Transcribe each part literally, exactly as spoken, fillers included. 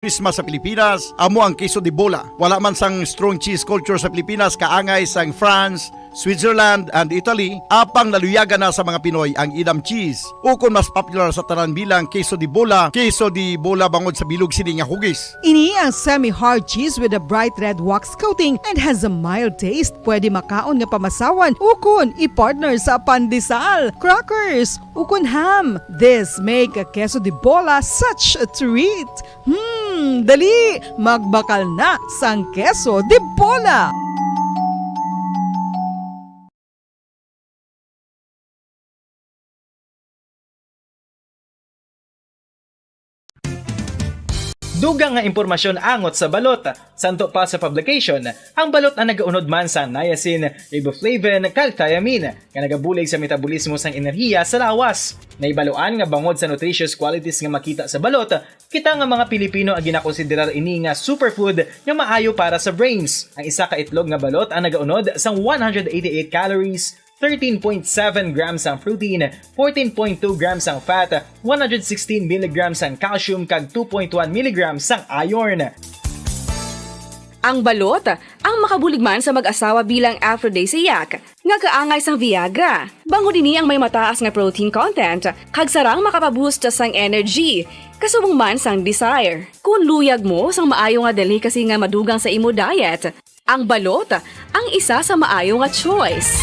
Christmas sa Pilipinas, amo ang queso de bola. Wala man sang strong cheese culture sa Pilipinas, kaangay sang France, Switzerland, and Italy, apang naluyagan na sa mga Pinoy ang Edam cheese, ukon mas popular sa tanan bilang queso de bola, queso de bola bangod sa bilog sini nga hugis. Ini ang semi-hard cheese with a bright red wax coating and has a mild taste. Pwede makaon nga pamasawan ukon i-partner sa pandesal, crackers, ukon ham. This make a queso de bola such a treat. Hmm, dali, magbakal na sang queso de bola. Dugang nga impormasyon angot sa balot. Santo pa sa publication, ang balot ang nagaunod man sa niacin, riboflavin, kag thiamine, nga nagabulig sa metabolismo sang enerhiya sa lawas. Naibaluan nga bangod sa nutritious qualities nga makita sa balot, kita nga mga Pilipino ang ginakonsiderar ini nga superfood nga maayo para sa brains. Ang isa ka itlog nga balot ang nagaunod sang one hundred eighty-eight calories, thirteen point seven grams ang protein, fourteen point two grams ang fat, one hundred sixteen milligrams ang calcium, kag two point one milligrams ang iron. Ang balot ang makabulig man sa mag-asawa bilang aphrodisiac, nga kaangay sang Viagra. Bangod ini ang may mataas nga protein content, kag sarang makapaboost sang energy, kasubong man sang desire. Kung luyag mo sang maayo nga delicacy nga madugang sa imo diet, ang balot ang isa sa maayo nga choice.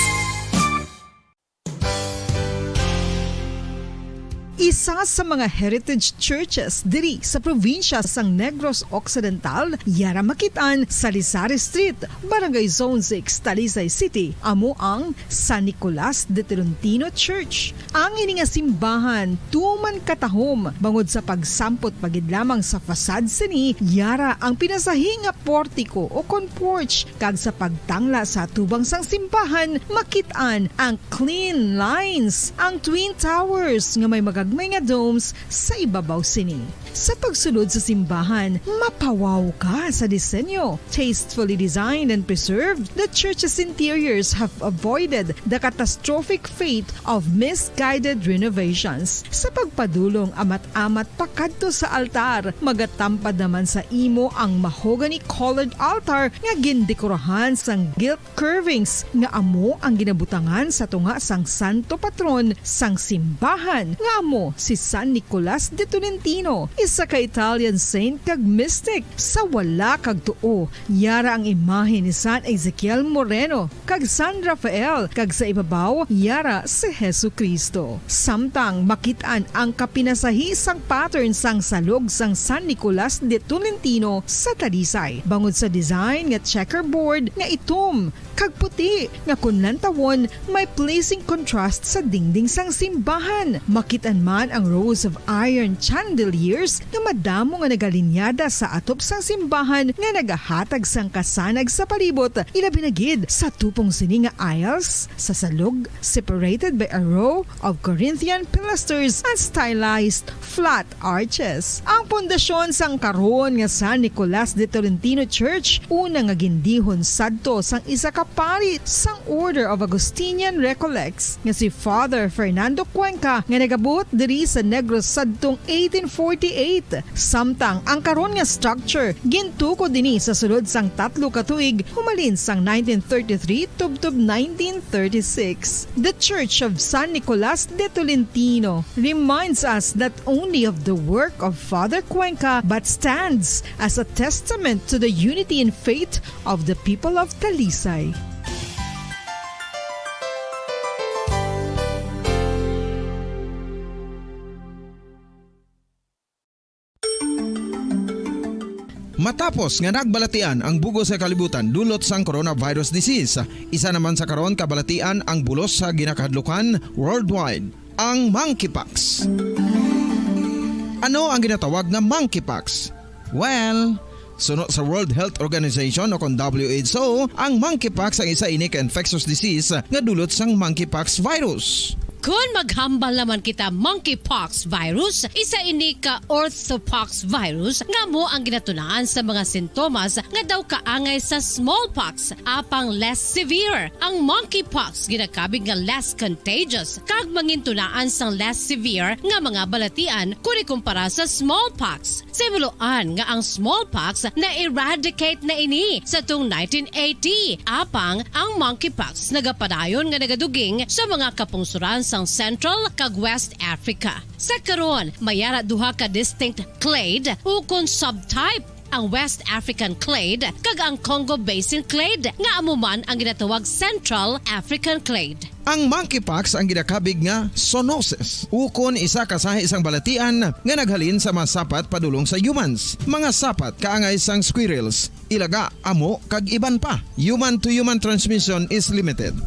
Isa sa mga heritage churches diri sa probinsya sang Negros Occidental, yara makit-an sa Lisari Street, Barangay Zone six, Talisay City, amo ang San Nicolas de Tolentino Church. Ang ini nga simbahan tuman katahom bangod sa pagsampot pa gid lamang sa facade sini, yara ang pinasahi nga portiko o kon porch, kag sa pagtangla sa atubang sang simbahan, makit-an ang clean lines, ang twin towers nga may magagmay nga domes sa ibabaw sini. Sa pagsulod sa simbahan, mapawaw ka sa disenyo. Tastefully designed and preserved, the church's interiors have avoided the catastrophic fate of misguided renovations. Sa pagpadulong amat-amat pakadto sa altar, magatampad naman sa imo ang mahogany-colored altar nga gindekorahan sang gilt curvings nga amo ang ginabutangan sa tunga sang santo patron sang simbahan, nga amo si San Nicolas de Tolentino, isa ka Italian saint kag mystic. Sa wala kag tuo, yara ang imahe ni San Ezekiel Moreno kag San Rafael, kag sa ibabaw, yara si Jesu-Cristo. Samtang makit-an ang kapinasahi sang pattern sang salog sang San Nicolas de Tolentino sa Talisay, bangod sa design nga checkerboard nga itom kag puti nga kon lantawon may pleasing contrast sa dingding sang simbahan. Makit-an man ang rows of iron chandeliers nga madamo nga nagalinyada sa atop sang simbahan nga nagahatag sang kasanag sa palibot, ilabi na gid sa tupong sini nga aisles sa salog, separated by a row of Corinthian pilasters and stylized flat arches. Ang pundasyon sang karon nga San Nicolas de Tolentino Church, una nga gindihon sadto sang isa ka pari sang Order of Augustinian Recollects nga si Father Fernando Cuenca, nga nagabuot diri sa Negros sadtong eighteen forty-eight. Samtang ang karon nga structure gintukod ini sa sulod sang tatlo ka tuig, humalin sang nineteen thirty-three tubtob nineteen thirty-six. The Church of San Nicolas de Tolentino reminds us not only of the work of Father Cuenca, but stands as a testament to the unity in faith of the people of Talisay. Matapos nga nagbalatian ang bug-os nga kalibutan dulot sang coronavirus disease, isa naman sa karon kabalatian ang bulos sa ginakahadlukan worldwide, ang monkeypox. Ano ang ginatawag nga monkeypox? Well, suno sa World Health Organization o kon W H O, ang monkeypox ang isa ini ka infectious disease nga dulot sang monkeypox virus. Kon maghambal naman kita monkeypox virus, isa ini ka orthopox virus nga amo ang ginatunaan sa mga sintomas nga daw kaangay sa smallpox, apang less severe. Ang monkeypox ginakabig nga less contagious kag mangintunaan sang less severe nga mga balatian kon ikumpara sa smallpox. Sa hibaluan nga ang smallpox na-eradicate na ini sa tuong nineteen eighty, apang ang monkeypox nagapadayon nga nagaduging sa mga kapungsuran sang Central kag West Africa. Sa karon, may ara duha ka distinct clade ukon subtype, ang West African clade kag ang Congo Basin clade, nga amo man ang ginatawag Central African clade. Ang monkeypox ang ginakabig nga zoonosis, ukon isa ka sahi sang balatian nga naghalin sa mga sapat padulong sa humans, mga sapat kaangay sang squirrels, ilaga, amo, kag iban pa. Human-to-human transmission is limited.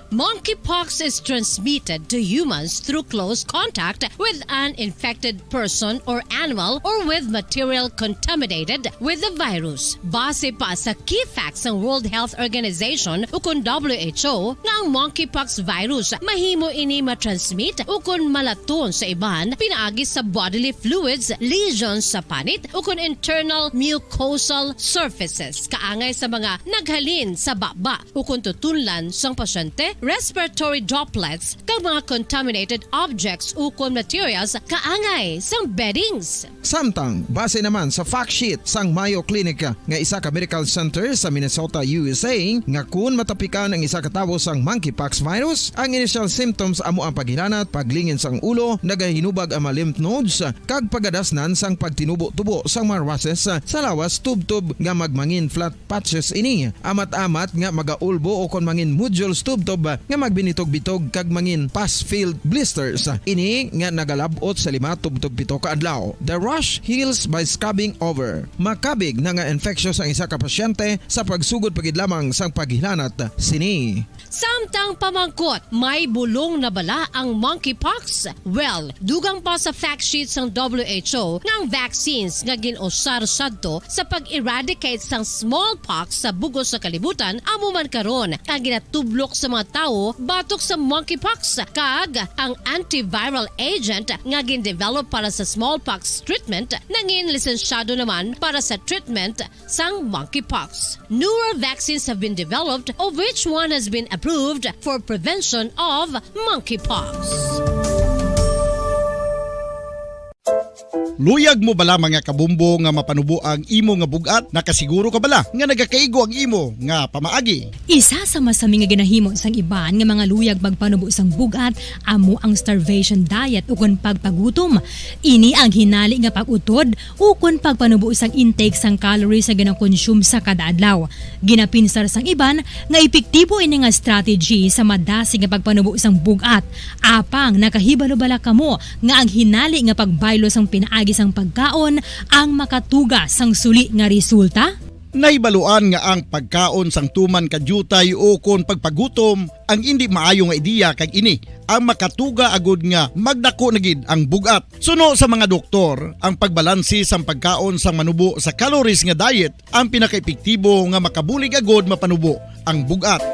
Monkeypox is transmitted to humans through close contact with an infected person or animal or with material contaminated with the virus. Base pa sa key facts sang World Health Organization ukon W H O nga ang monkeypox virus mahimo ini matransmit ukon malaton sa iban pinaagi sa bodily fluids, lesions sa panit, ukon internal mucosal surfaces kaangay sa mga naghalin sa baba ukon tutunlan sang pasyente, respiratory droplets, kag mga contaminated objects ukon materials kaangay sang beddings. Samtang, base naman sa fact sheet sang Mayo Clinic nga isa ka medical center sa Minnesota, U S A, nga kun matapikan ang isa ka tawo sang monkeypox virus, ang initial symptoms amo ang paghilanat, paglingin sang ulo, nagahinubag ang mga lymph nodes, kag pagadasnan sang pagtinubo-tubo sang mga rashes sa lawas, tubtob nga magmangin flat patches ini, amat-amat nga magaulbo ukon mangin nodules tubtob nga magbinitog-bitog kag mangin pus-filled blisters. Ini nga nagalab-ot sa lima tubtob pito ka adlaw. The rash heals by scabbing over. Makabig na nga infectious ang isa ka pasyente sa pagsugod pa gid lamang sang paghilanat sini. Samtang pamangkot, may bulong na bala ang monkeypox? Well, dugang pa sa fact sheet sang W H O nga ang vaccines nga gin-usar sadto sa pag-eradicate sang smallpox sa bug-os sa kalibutan amo man karon ang ginatublok sa mga tawo batok sa monkeypox, kag ang antiviral agent nga gin-develop para sa smallpox treatment nangin lisensyado naman para sa treatment sang monkeypox. Newer vaccines have been developed, of which one has been approved for prevention of monkeypox. Luyag mo bala, mga kabombo, nga mapanubo ang imo nga bug-at? Nakasiguro ka bala nga nagakaigo ang imo nga pamaagi? Isa sa masami nga ginahimo sang iban nga mga luyag magpanubo sang bug-at amo ang starvation diet ukon pagpagutom. Ini ang hinali nga pag-utod ukon pagpanubo sang intake sang calories nga ginakonsume sa kada adlaw. Ginapinsar sang iban nga epektibo ini nga strategy sa madasig nga pagpanubo sang bug-at. Apang nakahibalo bala kamo nga ang hinali nga pagbaylo sang pinaagi sang pagkaon ang makatuga sang suli nga resulta? Nahibaluan nga ang pagkaon sang tuman ka diutay ukon pagpagutom ang indi maayo nga ideya, kag ini ang makatuga agud nga magdako na gid ang bug-at. Suno sa mga doktor, ang pagbalanse sang pagkaon sang manubo sa calories nga diet ang pinakaepektibo nga makabulig agud mapanubo ang bug-at.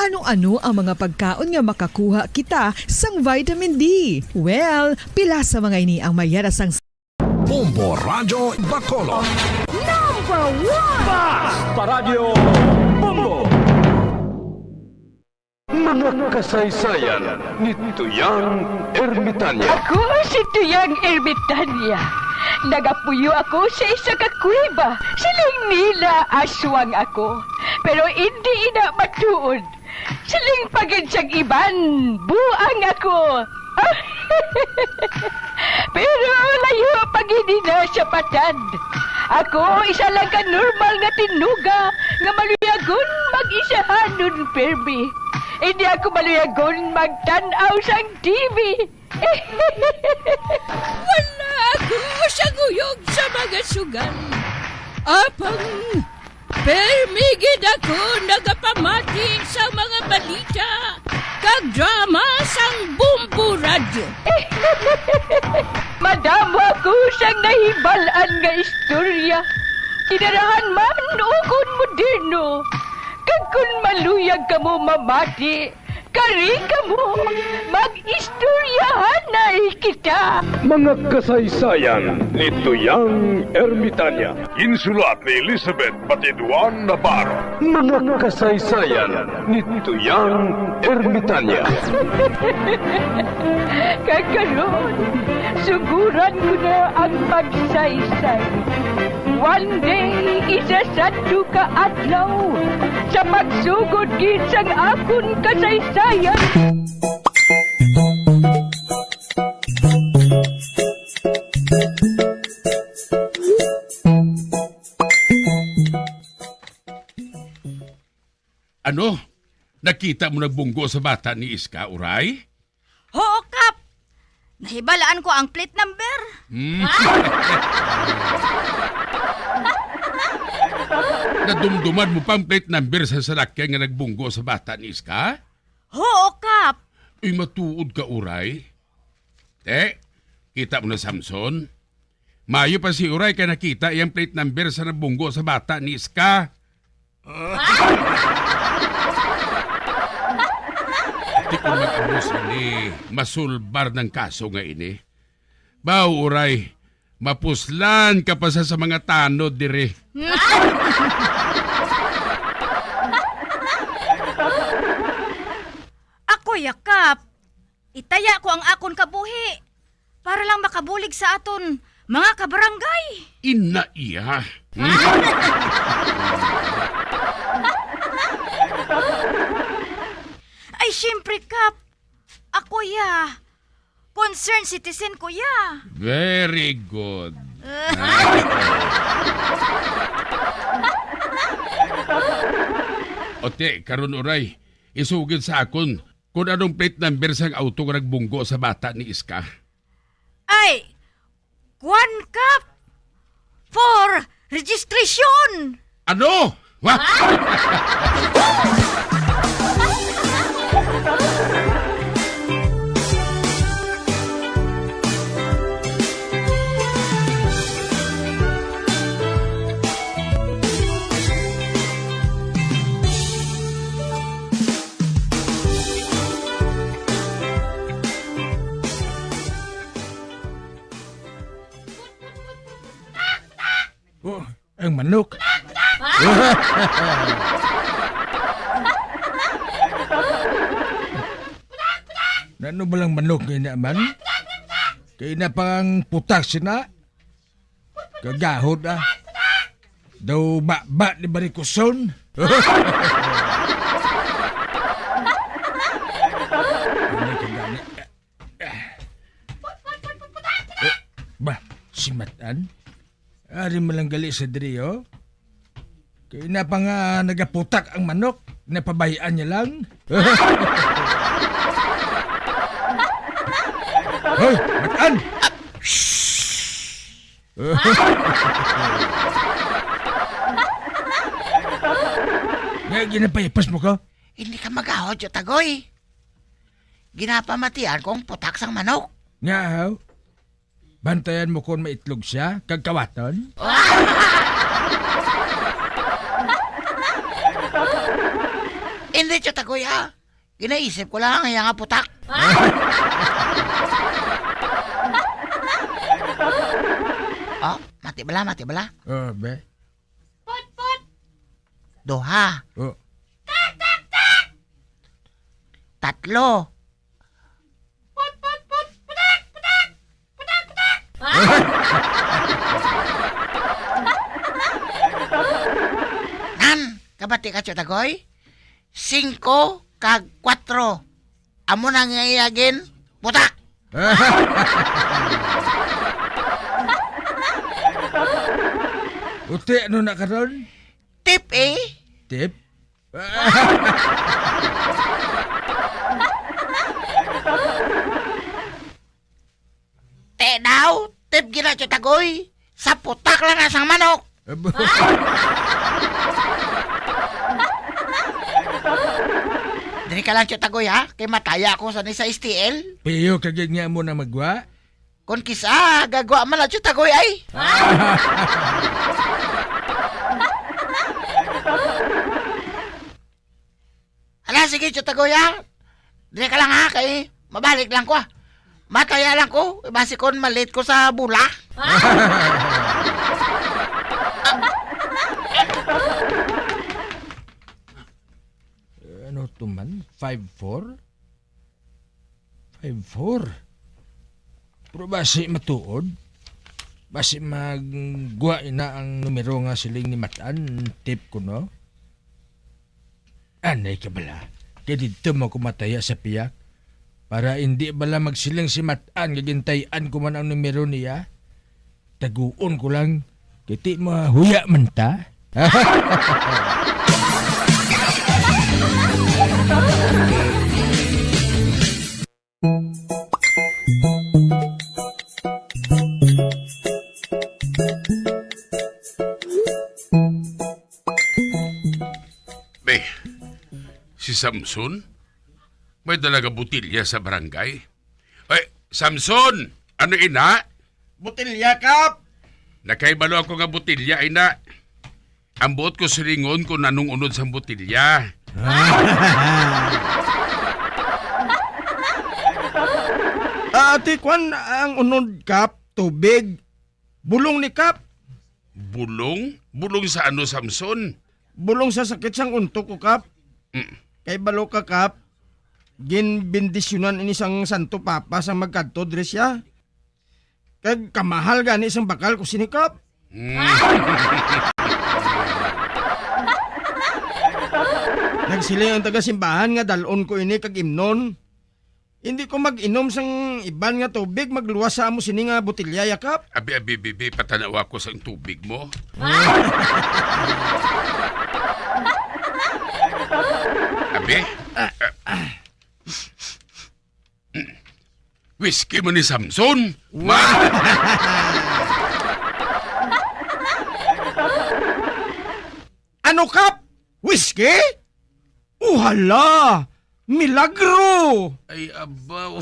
Ano-ano ang mga pagkaon nga makakuha kita sang vitamin D? Well, pila sa mga ini ang may yara sang Bombo Radyo Bacolod. Number one! Basta Radyo Bombo! Mga kasaysayan ni Tuyang Ermitanya. Ako si Tuyang Ermitanya. Nagapuyo ako sa isa ka kuweba. Siling nila aswang ako. Pero indi ina matuod. Siling pa gid sang iban, buang ako. Pero layo pa gid ina sa patad. Ako isa lang ka normal nga tinuga nga maluyagon mag-isahanon pirmi. Hindi ako maluyagon magtan-aw sang T V. Wala ako sa guyog sa mga sugal. Apang permi gid ako nagapamati sa mga balita kag drama sang Bombo Radyo. Madamo ako sang nahibal-an nga istorya, kinarahan man ukon moderno. Kag kon maluyag kamo mamati, Kari kamo, mag-istoryahanay kita. Mga kasaysayan ni Tuyang Ermitanya. Ginsulat ni Elizabeth Batiduan Navarro. Mga kasaysayan ni Tuyang Ermitanya. Kag karon, suguran ko na ang pagsaysay. One day, isa sadto ka adlaw, sa pagsugod gid sang akon kasaysayan. Ano? Nakita mo nagbunggo sa bata ni Iska, Uray? Huo, Kap. Nahibalaan ko ang plate number. Hmm. Nadumduman mo pa ang plate number sa salakyan nga nagbunggo sa bata ni Iska? Huo, Kap. Uy, matuod ka, Uray. Te, kita mo na, Samson? Mayo pa si Uray kay nakita iyang plate number sa nabunggo sa bata ni Iska. Di ko mag-amo sini, masulbar ng kaso nga ini. Baw, Uray, mapuslan ka pa sa, sa mga tanod diri. Ako, Yakap. Itaya ko ang akon kabuhi para lang makabulig sa aton mga kabarangay. Ina iya. Ay, siyempre, Kap. Ako ya. Concerned citizen ko ya. Very good. Ote, karon, Uray, isugid sa akon kung anong plate number sang auto nga nagbunggo sa bata ni Iska. Ay, kwan, Kap, for registration. Ano? Wa- Oh, ang manok. Nano ba lang manok nga ina man? Kay na pang putak sina. Kagahod, ah. Daw ba, ba ni barikuson? Ano ka gani? Eh, ba, si Matan? Ari man lang gali sa diri, oh. Kay na pa nga nagaputak ang manok, napabayaan niya lang. Hoy, Matan! Nga ginapaypas mo ko? Hindi ka magahod, Tio Tagoy. Ginapamatian ko ang putak sang manok. Nga, haw? Bantayan mo kon maitlog sia, kag kawaton? Hindi, Tio Tagoy, ah. Ginaisip ko lang ang iya nga putak. Oh, mati bala, mati bala. Oh, be. Put, put. Duha. Oh. Tatlo. Put, put, put. Putak, putak. Putak, putak. Nan, kabati ka, Tio Tagoy? Singko kag kwatro. Amo na nga iya gin putak. Uti, ano na karon? Tip, eh. Tip? Te daw, tip gina, Tio Tagoy. Sa putak lang na sang manok. Abo. Diri ka lang, Tio Tagoy, ha? Kay mataya ko sa ni sa S T L. Piyo ka gid nga mo na magwa. Kon kisa, gagwa man lang, Tio Tagoy, ay. Ala, sige, Tio Tagoy, ha? Diri ka lang, ha, kay mabalik lang ko, ah. Mataya lang ko, basi kon ma-late ko sa bola. Ano to man? Five four? Five four? Pero basi matuod. Basi magwa ina ang numero nga siling ni Matan, tip ko, no? Anay ka bala, kay didto mo ko mataya sa piyak. Para indi bala magsiling si Matan nga gintay-an ko man ang numero niya. Taguon ko lang, kay ti mahuya man ta. Be, si Samson? May dala nga botilya sa barangay? Ay, Samson! Ano ina? Botilya, Kap! Nakaibalo ako nga botilya, ina. Ang buot ko silingon kung anong unod sang botilya. Ah, ati, kwan ang unod, Kap, tubig. Bulong ni Kap. Bulong? Bulong sa ano, Samson? Bulong sa sakit sang untok ko, Kap. Mm. Kay balo ka, Kap, ginbendisyonan ini sang Santo Papa sang magkadto diri siya. Kag kamahal gani sang bakal ko sini, Kap. Mm. Nagsiling ang taga-simbahan nga dal-on ko ini kag imnon. Hindi ko mag-inom sang iban nga tubig, magluwas sa amo sini nga botelya, Yakap. Abi, abi, bibi, patanawa ko sang tubig mo. Abi? Whisky mo ni Samson? Ma- Ano, Kap? Whisky? Oh, hala! Milagro! Ay, abaw.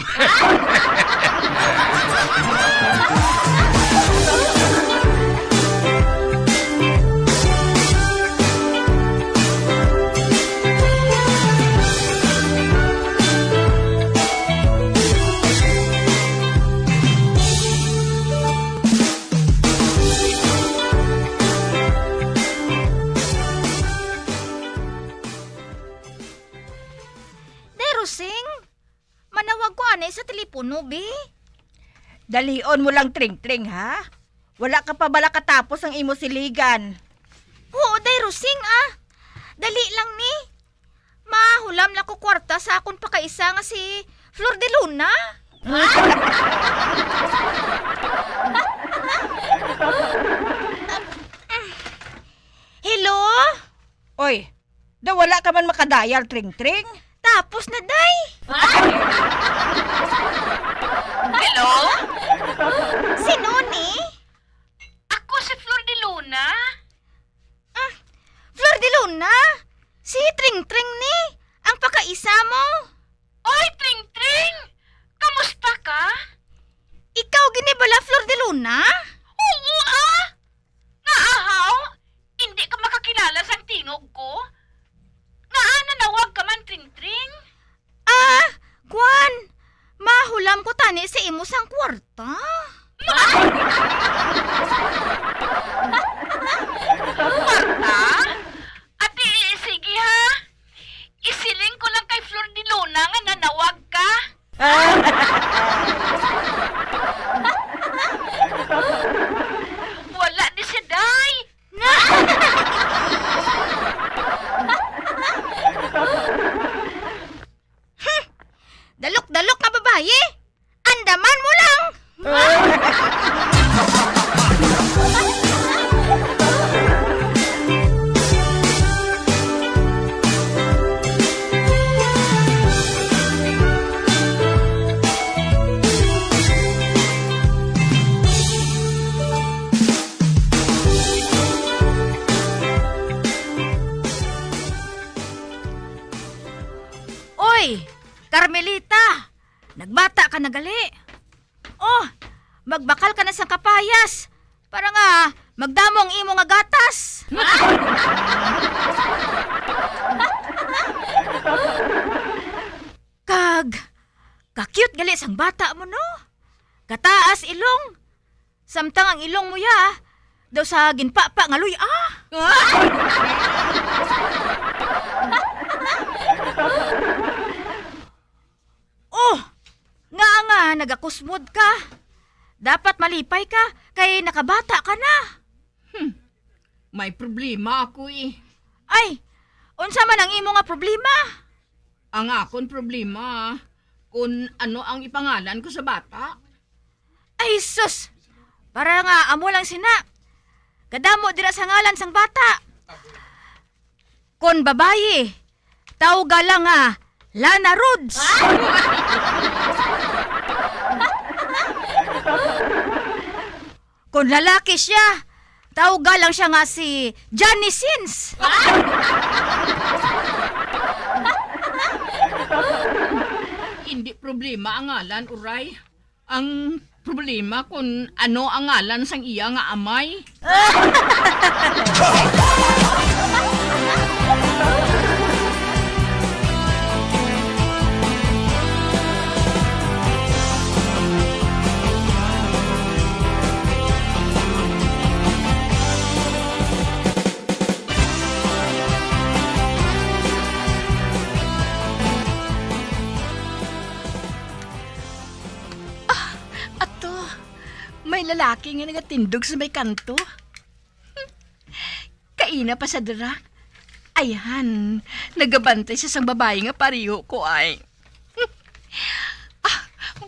Day Rosing, manawag ko ani sa telepono, bi. Dalion mo lang, Tring-tring, ha? Wala ka pa bala katapos ang imo siligan? Oo, Day Rosing, ah. Dali lang ni. Mahulam lang ko kwarta sa akon pakaisa nga si Flor de Luna. Hello? Oy, daw wala ka man makadayal, Tring-tring. Tapos na, day. Hello? Sino ni? Ako si Flor de Luna. Ah, Flor de Luna, si Tring-tring ni, ang pakaisa mo. Oy, Tring-tring! Kamusta ka? Ikaw gini bala, Flor de Luna? Oo, ah! Nga ahaw, hindi ka makakilala sang tingog ko? Ngaa nanawag ka man, Tring-tring? Ah, kwan, mahulam ko tani sa imo sang kwarta. Kwarta? Ati, sige ha. Isiling ko lang kay Flor de Luna nga nanawag ka. Wala ni siya, day. Hmm. Dalok-dalok nga babayi. Andaman mo lang. Oy, Carmelita! Nagbata ka na gali. Oh, magbakal ka na sang kapayas para nga magdamo ang imo nga gatas. Kag, ka-cute gali sang bata mo, no? Kataas ilong. Samtang ang ilong mo ya, daw sa ginpapa nga luy-a. Oh, nga nga nagakusmod ka. Dapat malipay ka, kay nakabata ka na. Hmm, may problema ako eh. Ay, unsa man ang imo nga problema? Ang akon problema, kung ano ang ipangalan ko sa bata. Ay, sus! Para nga amo lang sina. Kadamo dira sa ngalan sang bata. Kon babayi, tawga lang nga Lana Rhodes. Kon lalaki siya, tawga lang siya nga si Johnny Sins. Hindi problema ang ngalan, Uray. Ang problema kung ano ang ngalan sang iya nga amay. Ah, ato, may lalaki nga nagatindog sa may kanto. Kaina pa sa dira. Ayhan, nagabantay siya sang babayi nga pareho ko ay. Ah,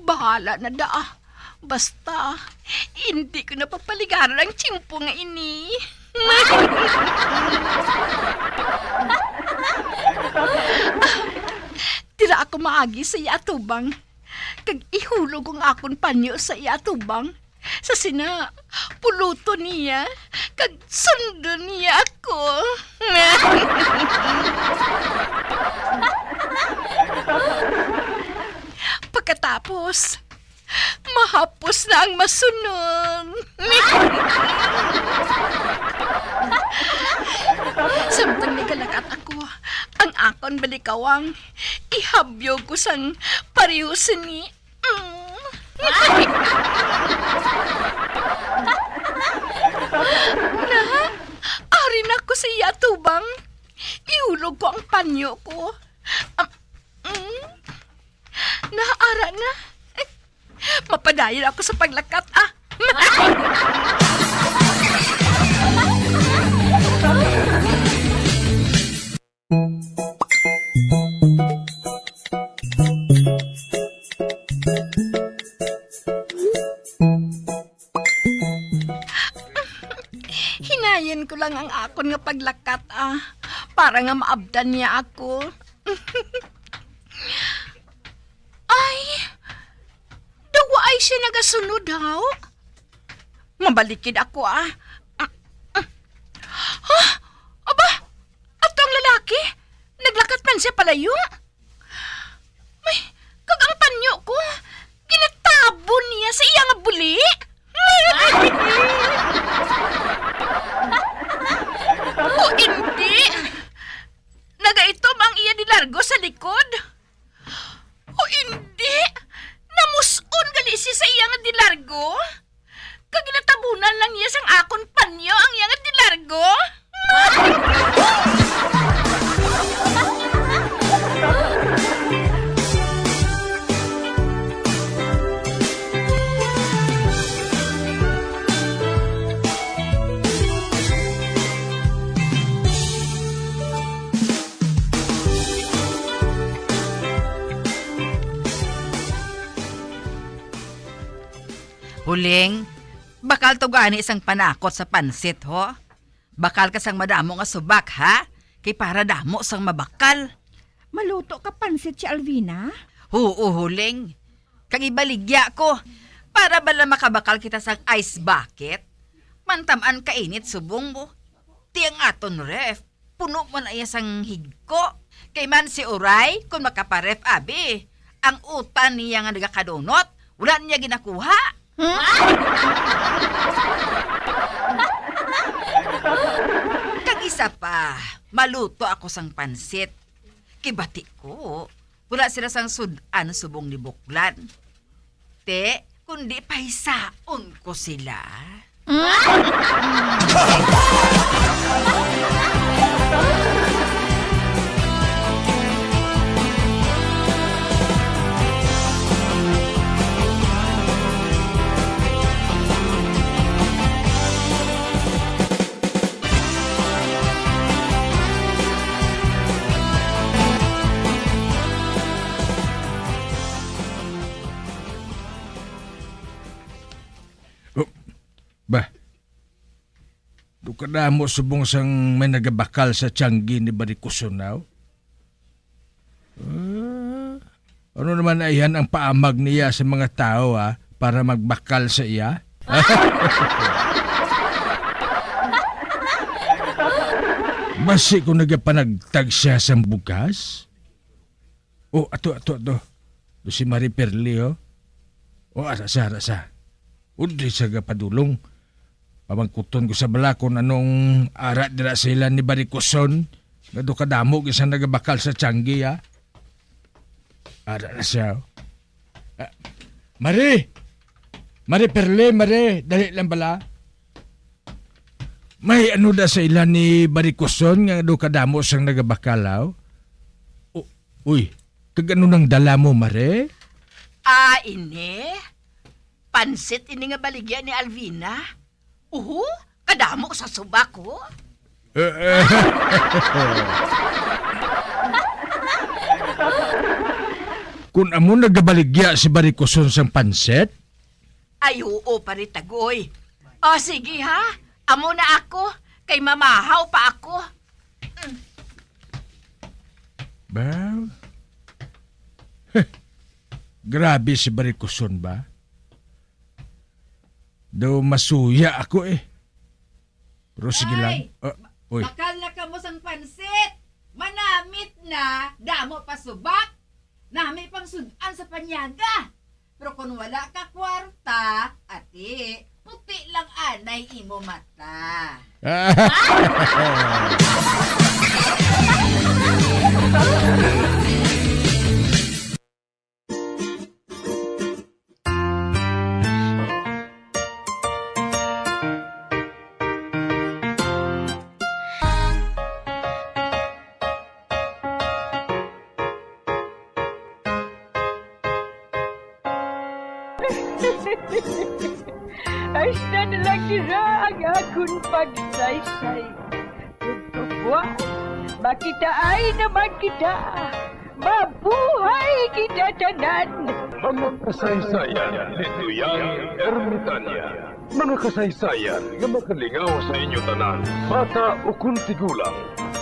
bahala na da. Basta, hindi ko na papaligaran ang tiyempo nga ini. Tira ako maagi sa iya atubang, kag ihulog ang akon panyo sa iya atubang. Sa sina, puluton niya, kag sundon niya ako. Pagkatapos, mahapos na ang masunod. Samtang nagalakat ako, ang akon balikawang, ihabyog ko sang pareho sini. Mm. Na, ari na ko sa iya tubang. Ihulog ko ang panyo ko. Am, mm. Na, ara na. Mapadayon ako sa paglakat, ah. Hinayon ko lang ang akon nga paglakat, ah, para nga maabtan niya ako. Ay, daw ay siya nagasunod, haw? Mabalikid ako, ah. Ha? Aba, ato ang lalaki? Naglakat man siya palayo? May, kag ang panyo ko, ginatabon niya sa iya nga buli? O hindi, nagaitom ang iya de largo sa likod? O hindi, namus-on gali siya sa iya nga de largo? Kag ginatabunan lang niya sang akon panyo ang iya nga de largo? Huling, bakal to gani sang panakot sa pansit, ho? Bakal ka sang madamo nga subak, ha? Kay para damo sang mabakal. Maluto ka pansit si Alvina? Huo, Huling. Kag ibaligya ko, para bala makabakal kita sang ice bucket. Mantam-an kainit subong mo. Ti ang aton ref, puno man iya sang higko. Kay man si Uray, kon makaparef, abi, ang utan niya nga nagakadunot, wala niya ginakuha. Hmm? Kag isa pa, maluto ako sang pansit. Kibati ko, Wala sila sang sud-an subong ni Buklan. Te, kundi pahisaon ko sila. Oh, ba? Do kadamo subong sang may nagabakal sa tiyanggi ni Barikuson, aw? Ah, ano naman na iyan ang paamag niya sa mga tao, ah, para magbakal sa iya? Basi kung nagapanagtag siya sang bugas? Oh, ato, ato, ato. Do si Marie Perle, oh. Oh, ara sa, ara sa. Udi sa gapadulong. Pamangkuton ko sa bala kung anong ara dira sila ni Barikuson. Nga do kadamo gid sa nagabakal sa tiyanggi, ah. Ara na siya, oh. Ah, Marie! Marie Perle, Marie, dali lang bala. May ano da sa ila ni Barikuson nga do kadamo sang nagabakal, aw? U-, uy, kag ano nang dala mo, Mare? Ah, ini? Pansit ini nga baligya ni Alvina. Uhu, kadamo sa suba ko. Eh, eh. Kun amo nagabaligya si Barikuson sang pansit? Ay, oo, Pare Tagoy. O, sige, ha? Amo na ako, kay mamahaw pa ako. Mm. Ba? Heh, grabe si Barikuson ba? Daw masuya ako, eh. Pero sige lang. Ay, ah, ma-, uy. Bakal na kamo sang pansit. Manamit na, damo pa subak. Nami pang sud-an sa panyaga. Pero kung wala ka kwarta, ati, puti lang anay imo mata. Hasta na lang dira ang akon pagsaysay. Ug buwas, makitaay naman kita. Mabuhay kita tanan! Mga kasaysayan ni Tuyang Ermitanya. Mga kasaysayan nga makalingaw sa inyo tanan, bata ukon tigulang.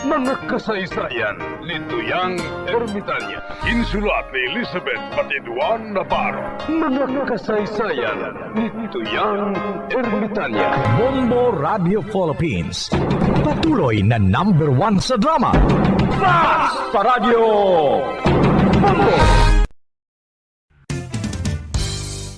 Mga kasaysayan ni Tuyang Ermitanya. Insulat ni Elizabeth Batiduan Navarro. Mga kasaysayan ni Tuyang Ermitanya. Bombo Radio Philippines. Patuloy na number one sa drama. Fast Paradyo! Bombo!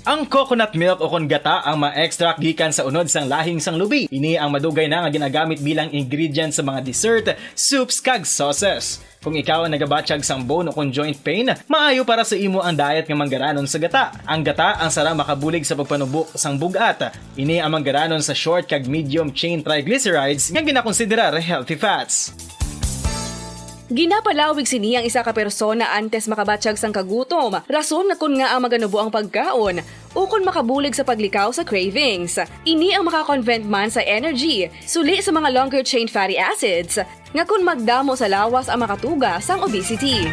Ang coconut milk o kon gata ang ma-extract gikan sa unod sang lahing sang lubi. Ini ang madugay na nga ginagamit bilang ingredient sa mga dessert, soups, kag sauces. Kung ikaw ang nagabatyag sang bone o kon joint pain, maayo para sa imo ang diet nga manggaranon sa gata. Ang gata ang sarang makabulig sa pagpanubo sang bug-at. Ini ang manggaranon sa short kag medium chain triglycerides nga ginakonsiderar healthy fats. Ginapalawig sini ang isa ka persona antes makabatyag sang kagutom, rason nga kon ngaa maganubo ang pagkaon, ukon makabulig sa paglikaw sa cravings. Ini ang maka-convert man sa energy, suli sa mga longer chain fatty acids, nga kon magdamo sa lawas ang makatuga sang obesity.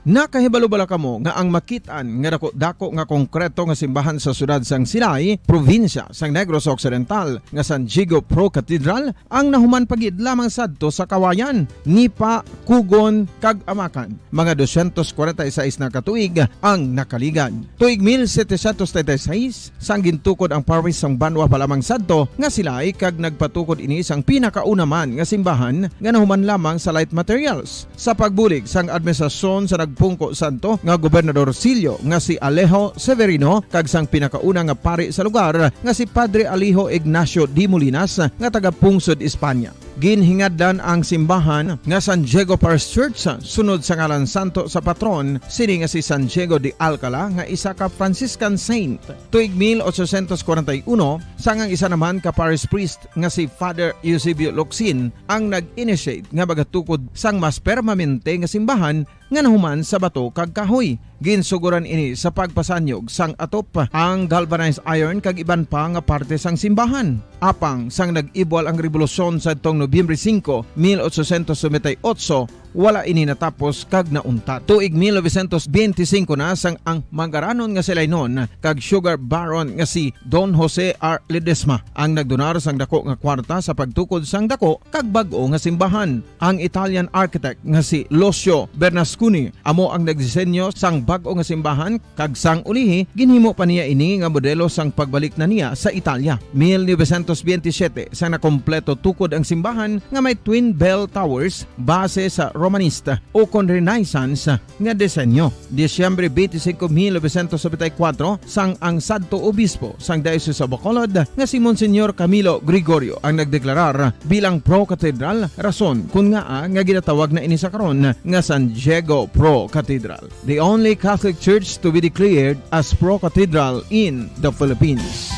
Nakahibalo bala kamo nga ang makit-an nga dako-dako nga konkreto nga simbahan sa siyudad sang Silay, probinsya sang Negros Occidental, nga San Diego Pro Cathedral, ang nahuman pa gid lamang sadto sa kawayan, nipa, kugon, kag amakan? Mga dosyentos kwarenta y seis na ka tuig ang nakaligad. Tuig mil setecientos treinta y seis, sang gintukod ang parish sang banwa pa lamang sadto nga Silay, kag nagpatukod ini sang pinakauna man nga simbahan nga nahuman lamang sa light materials. Sa pagbulig sang administrasyon sa nagpungko sadto nga Gobernador Sillo nga si Alejo Severino kag sang pinakauna nga pari sa lugar nga si Padre Alejo Ignacio de Molinas nga taga Pungsod, Espanya. Ginhingadlan ang simbahan nga San Diego Parish Church sunod sa ngalan santo sa patron sini nga si San Diego de Alcala, nga isa ka Franciscan saint. Tuig mil ochocientos kwarenta y uno, sang ang isa naman ka parish priest nga si Father Eusebio Locsin ang nag-initiate nga magatukod sang mas permanente nga simbahan nga nahuman sa bato kag kahoy. Ginsugoran ini sa pagpasanyog sang atop, ang galvanized iron kag iban pa nga parte sang simbahan. Apang sang nag-ibwal ang rebolusyon sadtong Nobyembre singko, mil ochocientos noventa y ocho, wala ini natapos kag nauntat. Tuig mil novecientos benti singko na sang ang mangaranon nga si Lainon kag sugar baron nga si Don Jose R. Ledesma ang nagdonar sang dako nga kwarta sa pagtukod sang dako kag bag-o nga simbahan. Ang Italian architect nga si Lucio Bernasconi amo ang nagdisenyo sang bag-o nga simbahan, kag sang ulihi ginhimo pa niya ini nga modelo sang pagbalik na niya sa Italia. Mil novecientos benti siyete, sang nakompleto tukod ang simbahan nga may twin bell towers base sa Romanista ukon Renaissance nga disenyo. Disyembre twenty-five, mil novecientos noventa y cuatro, sang ang sadto obispo sang Diocese of Bacolod nga si Monsignor Camilo Gregorio ang nagdeklarar bilang pro-cathedral, rason kun ngaa nga ginatawag na ini sa karon nga San Diego Pro Cathedral, the only Catholic church to be declared as pro-cathedral in the Philippines.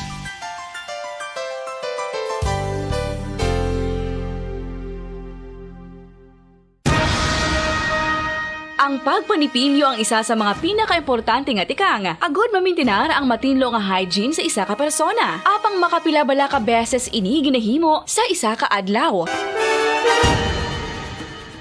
Ang pagpanipilyo ang isa sa mga pinakaimportante nga tikang agud mamintinar ang matinlo nga hygiene sa isa ka persona. Apang makapila bala ka beses ini ginahimo sa isa ka adlaw?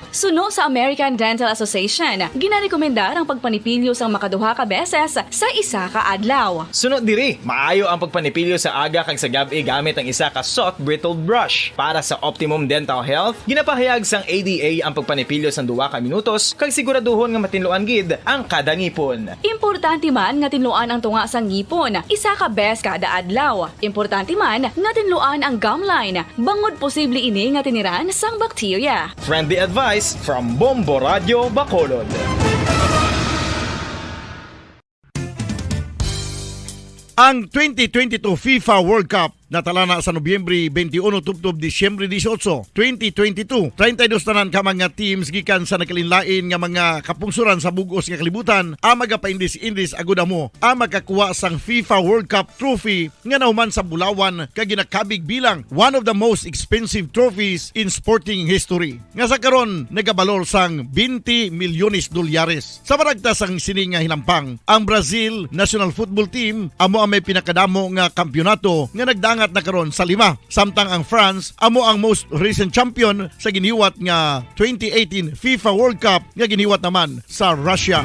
Suno sa American Dental Association, ginarekomendar ang pagpanipilyo sang makaduha ka beses sa isa ka adlaw. Suno diri, maayo ang pagpanipilyo sa aga kag sa gab-i gamit ang isa ka soft bristled brush. Para sa optimum dental health, ginapahayag sang A D A ang pagpanipilyo sang duha ka minutos kag siguraduhon nga matinluan gid ang kada ngipon. Importante man nga tinluan ang tunga sang ngipon isa ka beses kada adlaw. Importante man nga tinluan ang gum line, bangod posible ini nga tiniran sang bakterya. Friendly advice from Bombo Radio Bacolod. Ang twenty twenty-two FIFA World Cup natala na sa Nobyembre twenty-one tubtob Disyembre dieciocho, twenty twenty-two. Treinta y dos tanan ka mga teams gikan sa nagkalainlain nga mga kapungsoran sa bug-os nga kalibutan ang magapaindis-indis agud amo ang makakuha sang FIFA World Cup trophy nga nahuman sa bulawan kag ginakabig bilang one of the most expensive trophies in sporting history, nga sa karon nagabalor sang twenty milyones dolyares. Sa maragtas sang sini nga hinampang, ang Brazil national football team amo ang may pinakadamo nga kampiyonato nga nagdangat na karon sa lima, samtang ang France amo ang most recent champion sa giniwat nga twenty eighteen FIFA World Cup nga giniwat naman sa Russia.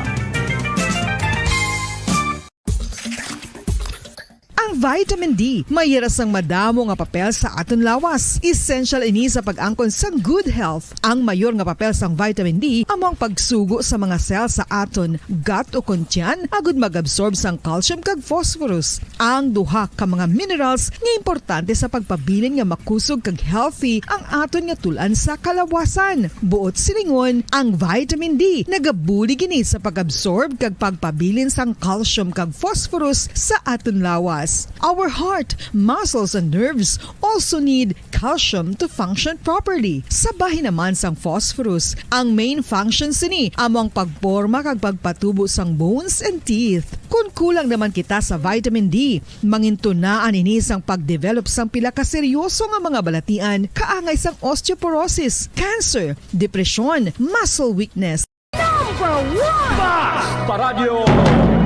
Ang vitamin D may hira sang madamo nga papel sa aton lawas. Essential ini sa pag-angkon sang good health. Ang mayor nga papel sang vitamin D amo ang pagsugo sa mga cell sa aton gut o kon tiyan agud mag-absorb sang calcium kag phosphorus, ang duha ka mga minerals nga importante sa pagpabilin nga makusog kag healthy ang aton nga tul-an sa kalawasan. Buot silingon, ang vitamin D nagabulig ini sa pag-absorb kag pagpabilin sang calcium kag phosphorus sa aton lawas. Our heart, muscles, and nerves also need calcium to function properly. Sa bahin naman sang phosphorus, ang main function sini amo ang pagporma kag pagpatubo sang bones and teeth. Kon kulang naman kita sa vitamin D, mangintunaan ini sang pag-develop sang pila ka seryoso nga mga balatian, kaangay sang osteoporosis, cancer, depresyon, muscle weakness. Number one! Basta Radyo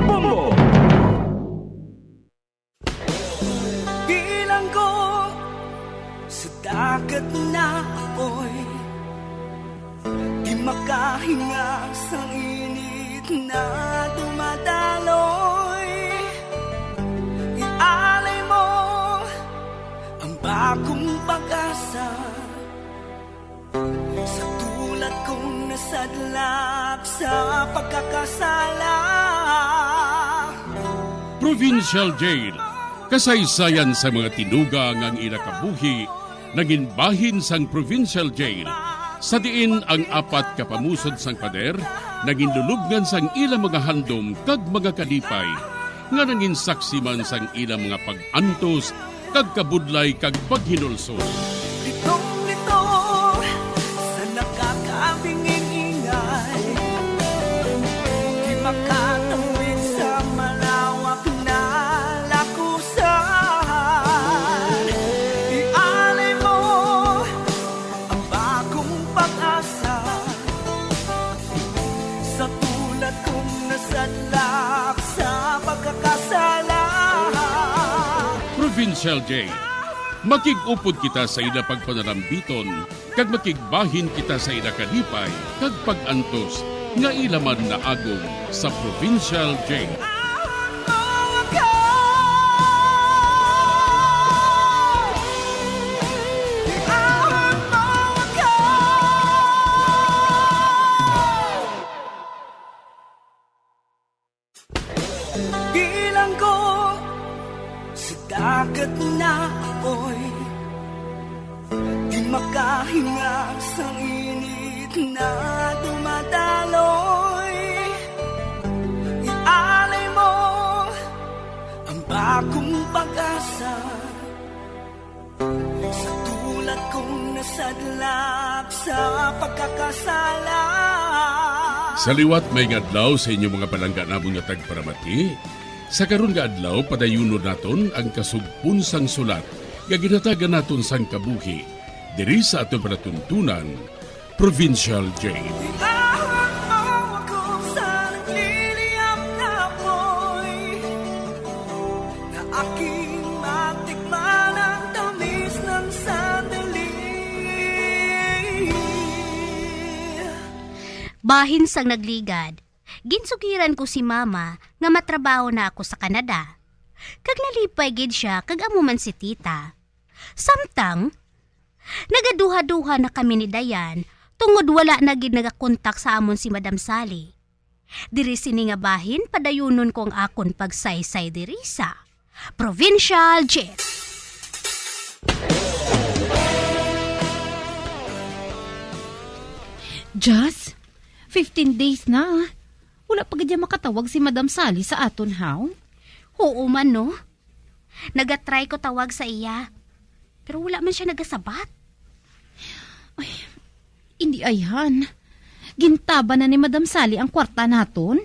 Bombo! Bilanggo sa dagat na apoy, di makahinga sa init na dumadaloy. Ialay mo ang bagong pag-asa sa tulad kong nasadlak sa pagkakasala. Provincial Jail, kasaysayan sa mga tinuga nga ang ila kabuhi nangin bahin sang Provincial Jail, sa diin ang apat ka pamusod sang pader nangin lulubngan sang ila mga handom kag mga kalipay, nga nangin saksi man sang ila mga pag-antos kag kabudlay kag paghinulsol. Litong-litong Provincial J. Makig-upod kita sa ila pagpanarambiton, kag makigbahin kita sa ila kalipay kag pag-antos nga ila man naagom sa Provincial J. Bilanggo sa dagat na apoy, di makahinga sang init na dumadaloy. Ialay mo ang bagong pag-asa sa tulad kong nasadlak sa pagkakasala. Sa liwat, maayong adlaw sa inyo mga palangga namon nga tagparamati. Sa karon nga adlaw, padayunon naton ang kasugpon sang sulat nga ginhatagan naton sang kabuhi diri sa aton palatuntunan, Provincial J. Iahon mo ako sa nagliliyab na apoy, na aking matikman ang tamis ng sandali. Bahin sang nagligad, ginsugiran ko si Mama nga matrabaho na ako sa Canada. Kag nalipay gid sia kag amo man si Tita. Samtang, nagaduha-duha na kami ni Dayan tungod wala na gid nagakontak sa amon si Madam Sally. Diri sini nga bahin, padayunon ko ang akon pagsaysay diri sa Provincial Jet. Jazz, fifteen days na. Wala pa gid makatawag si Madam Sally sa aton, haw? Oo man, no? Nagatry ko tawag sa iya, pero wala man siya nagasabat. Ay, indi ayhan. Gintaban na ni Madam Sally ang kwarta naton.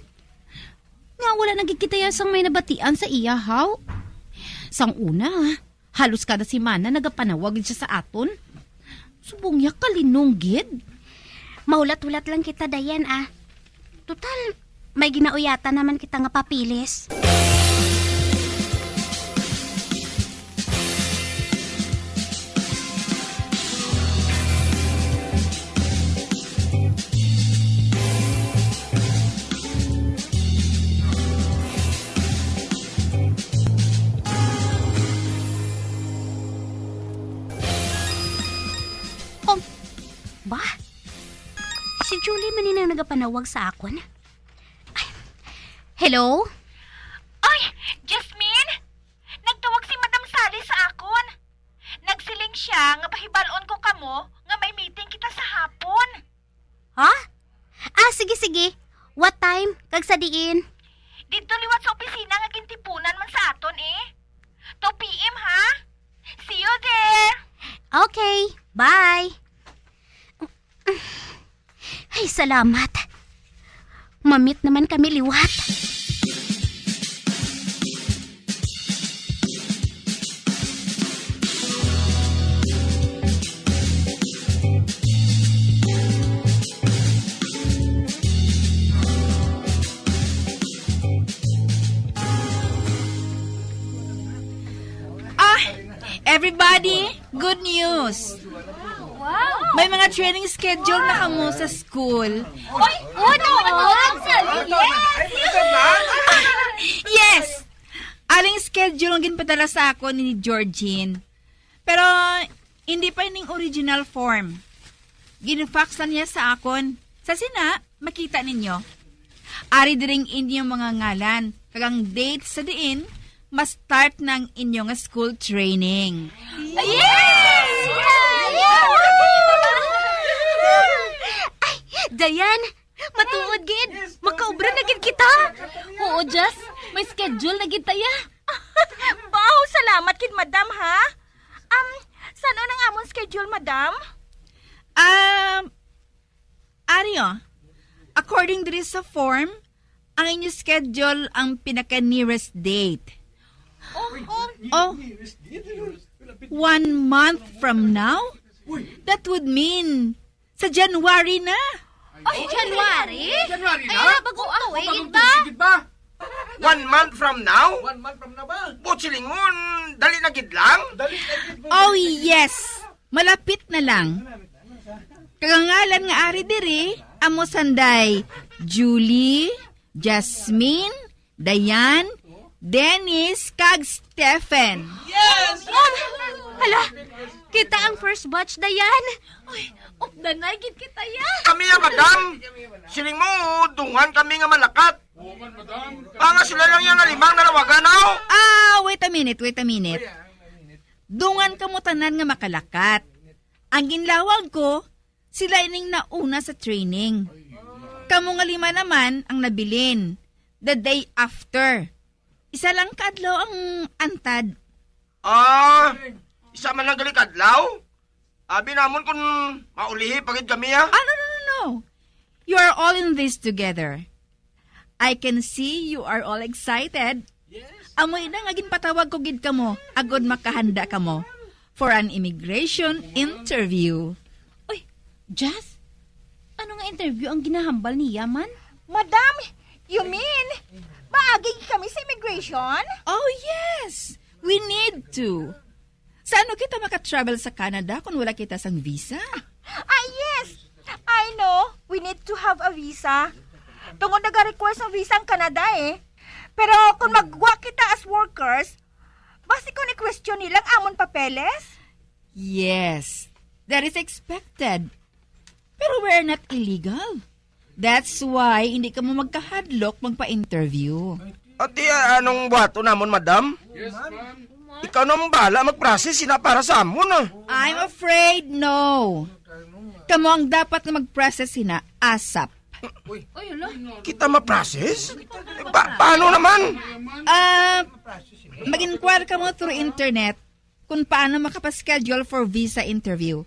Nga wala na gid kita ya sang may nabatian sa iya, haw? Sang una, halos kada semana nagapanawag gid siya sa aton. Subong ya kalinong gid. Mahulat-hulat lang kita, Dayan, ah. Total, may ginauyatan naman kita nga papeles. Oh, ba? Si Julie man ni ang nagapanawag sa akon. Ay. Hello? Ay, Jasmine! Nagtawag si Madam Sally sa akon. Nagsiling siya nga pahibal-on ko kamo nga may meeting kita sa hapon. Ha? Ah, sige, sige. What time? Kag sa diin? Didto liwat sa opisina nga gintipunan man sa aton, eh. Two P M, ha? See you there! Okay, bye! Ay, salamat. Mamit naman kami liwat. Ah, everybody, good news. Wow! May mga training schedule na kamo sa school. Oy, ano, ano, ano, yes! Yes! Aling schedule ang ginpadala sa akon ni Georgine. Pero hindi pa ining original form. Gin-fax lang niya sa akon. Sa sina, makita ninyo. Ari diri ang inyong mga ngalan, kag ang date sa diin ma-start na ang inyo nga school training. Yes! Ay, Dayan, matuod gid. Makaobra na gid kita. Oo, Jess. May schedule na gid ta ya. Baw, salamat gid, madam, ha? Um, san-o ang amon schedule, madam? Um, Ari, oh. According diri sa form, ang inyo schedule ang pinaka-nearest date. Oh, oh. Oh. One month from now? That would mean, sa January na. Ay, January? January na? Ay, bago ang tuig ba? Tuig ba? One month from now? One month from now ba? Buot silingon, dali na gid lang? Dali na gid mo, Oh, dali na gid. Yes. Malapit na lang. Kagangalan nga ari diri, amo sanday Julie, Jasmine, Diane, Dennis, kag Stephen. Yes! Hala, kita ang first batch, Dayan. Uy, updanay gid kita, ya. Kami ya, madam. Siling mo, dungan kami nga malakat. Banga sila lang yang alimang nalawagan, aw. Ah, wait a minute, wait a minute. Dungan kamo tanan nga makalakat. Ang ginlawag ko, sila ining nauna sa training. Kamo nga lima naman ang nabilin the day after. Isa lang ka adlaw ang antad. Ah, isa man lang gali ka adlaw? Abi namon kung maulihi pa gid kami, ah. Ah, no, no, no, no. You are all in this together. I can see you are all excited. Yes. Amo ina nga ginpatawag ko gid kamo, agod makahanda kamo for an immigration interview. Uy, Jazz, ano nga interview ang ginahambal niya man? Madam, you mean, maagi kami sa immigration? Oh, yes. We need to. Sa ano kita maka-travel sa Canada kung wala kita sang visa? Ah, yes. I know. We need to have a visa. Tungod nag-request ng visa ang Canada eh. Pero kung magwa kita as workers, basi kung i-question nila ang amon papeles? Yes. That is expected. Pero we're not illegal. That's why hindi kamo magkahadlok magpa-interview. Ati, ah, anong buhaton namon, madam? Yes, ma'am. Ikaw na ang bahala mag-process sina para sa amon, ah. I'm afraid no. Kamo ang dapat nga mag-process sina ASAP. Uy, hala. Kita ma-process? Pa- paano naman? Ah, mag-inquire kamo through internet kung paano makapaschedule for visa interview.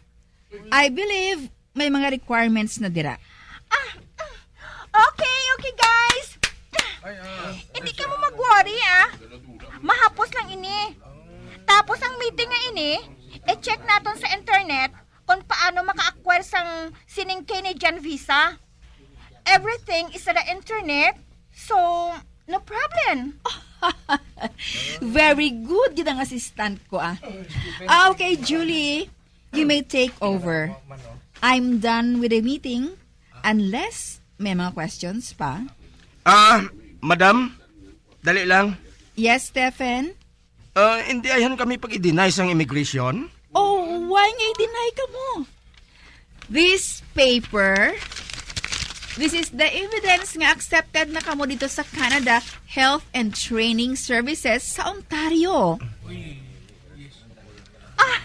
I believe may mga requirements na dira. Ah, ah. Okay, okay, guys. Hindi kamo mag-worry, ah. Mahapos lang ini. Tapos ang meeting nga ini, i-check naton sa internet kung paano maka-acquire sang sining Canadian visa. Everything is sa internet, so no problem. Very good gid ang assistant ko, ah. Ah, okay, Julie, you may take over. I'm done with the meeting, unless may mga questions pa. Ah, madam, dali lang. Yes, Stephen? Ah, hindi ayhan kami pag-i-deny sang immigration. Oh, why nga i-deny kamo? This paper, this is the evidence nga accepted na kamo dito sa Canada Health and Training Services sa Ontario. Ah,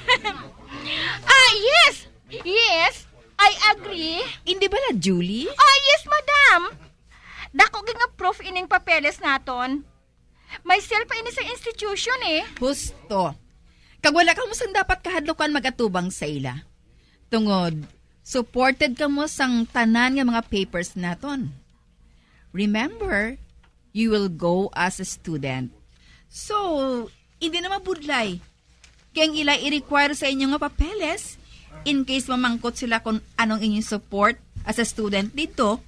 ah, yes! Yes! I agree! Hindi bala, Julie? Ah, yes, madam! Dako gid nga proof ining papeles naton. May seal pa ini sa institution, eh. Husto. Kag wala kamo sang dapat kahadlukan mag-atubang sa ila. Tungod, supported kamo sang tanan nga mga papers naton. Remember, you will go as a student. So, hindi na mabudlay. Kay ang ila i-require sa inyo nga papeles, in case mamangkot sila kung anong inyong support as a student dito,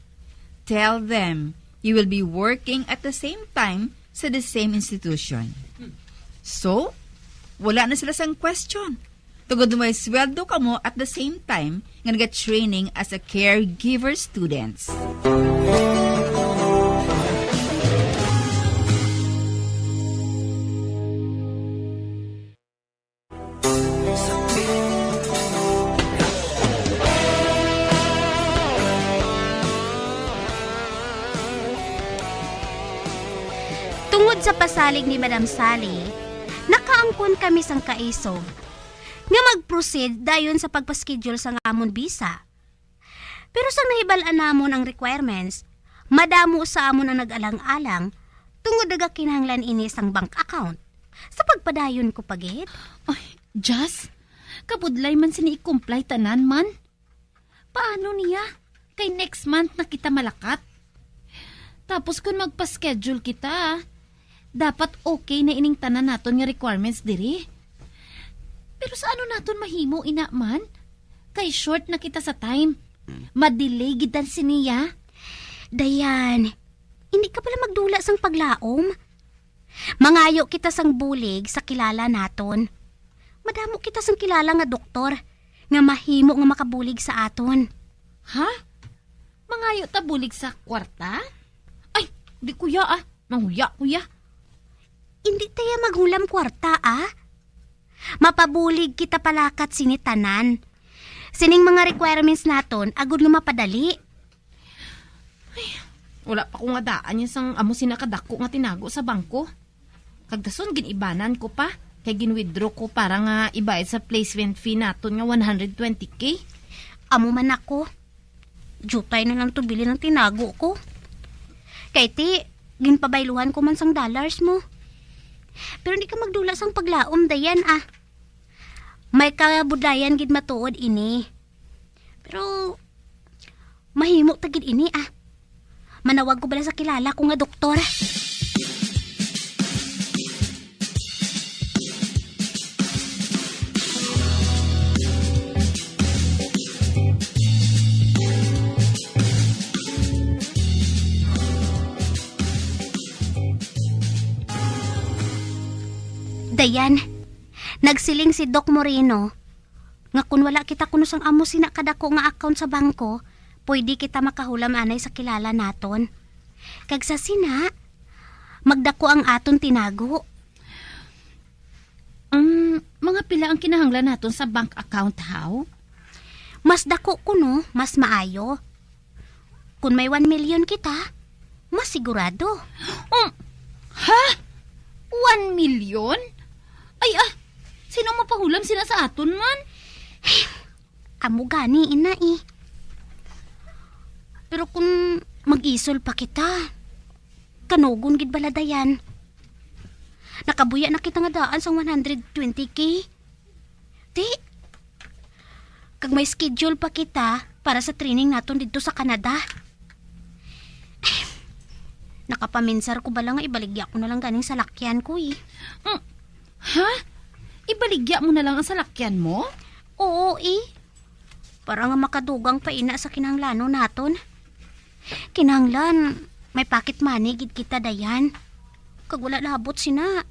tell them you will be working at the same time sa the same institution. So, wala na sila sang question. Tungod may sweldo kamo at the same time nga naga-training as a caregiver students. Tungod sa pasalig ni Madam Sally, nakaangkon kami sang kaisog nga mag-proceed dayon sa pagpa-schedule sang amon visa. Pero sang nahibal-an namon ang requirements, madamo sa amon ang nag-alang-alang tungod nagakinahanglan ini sang bank account. Sa pagpadayon ko pa gid. Ay, Jazz, kabudlay man sini i-comply tanan man. Paano niya? Kay next month na kita malakat. Tapos kung magpa-schedule kita, dapat okay na ining tanan naton nga requirements diri. Pero sa ano naton mahimo ina man? Kay short na kita sa time. Ma-delay gid ta sini, ya. Dayan, Hindi ka bala magdula sang paglaom? Mangayo kita sang bulig sa kilala naton. Madamo kita sang kilala nga doktor nga mahimo nga makabulig sa aton. Ha? Mangayo ta bulig sa kwarta? Ay, di kuya ah. Manguya, kuya. Hindi ta ya maghulam kwarta, ah. Mapabulig kita palakat sini tanan. Sining mga requirements naton agod nga mapadali. Ay, wala pa ko nga daan yan sang amo sina kadako nga tinago sa bangko. Kag dason gin-ibanan ko pa, kay gin-withdraw ko para nga ibayad sa placement fee naton nga one hundred twenty K. Amo man ako. Jutay na lang to bilin ang tinago ko. Kay ti, ginpabayluhan ko man sang dollars mo. Pero hindi ka magdula sang paglaom, Dayan, ah. May kabudlayan gid matuod ini. Pero mahimo ta gid ini, ah. Manawag ko bala sa kilala ko nga doktor. Dayan, nagsiling si Doc Moreno nga kon wala kita kuno sang amo sina kadako nga account sa bangko, pwede kita makahulam anay sa kilala naton. Kag sa sina, magdako ang aton tinago. Um, mga pila ang kinahanglan naton sa bank account, haw? Mas dako kuno, mas maayo. Kung may one million kita, mas sigurado. Um, ha? One million? Ay, ah, sino mapahulam sina sa aton man? Amo gani, ina, eh. Pero kung mag-isol pa kita, kanugon gid bala, Dayan. Nakabuya na kita nga daan sang one hundred twenty K. Ti, kag may schedule pa kita para sa training naton didto sa Canada. Nakapaminsar ko bala nga ibaligya ko na lang ganing salakyan ko, eh. Mm. Ha? Ibaligya mo na lang ang salakyan mo? Oo, eh. Para nga makadugang pa ina sa kinahanglanon naton. Kinahanglan, may pocket money gid kita, Dayan. Kag wala labot sina.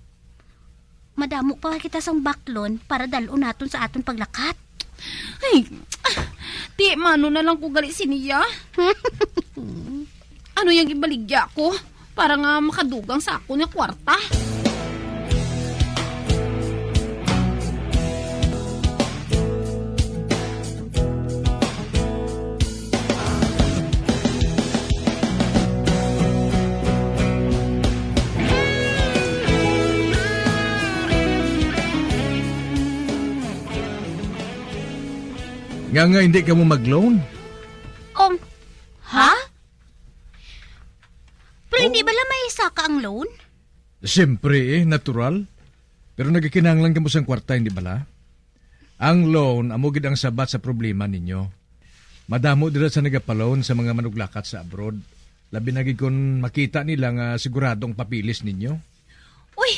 Madamo pa kita sang baklon para dal-on naton sa aton paglakat. Ay, ah, ti, mano na lang ko gali siniya. Ano yang ibaligya ko para nga makadugang sa akon nga kwarta? Nga nga hindi ka mo mag-loan? Um, ha? Pero hindi Oh. bala may saka ang loan? Siyempre eh, natural. Pero nagakinahanglan kamo sang kwarta, hindi bala? Ang loan amo gid ang sabat sa problema ninyo. Madamo dira sa nagapaloan sa mga manuglakat sa abroad. Labi na gid kon makita nila nga sigurado ang papeles ninyo. Uy,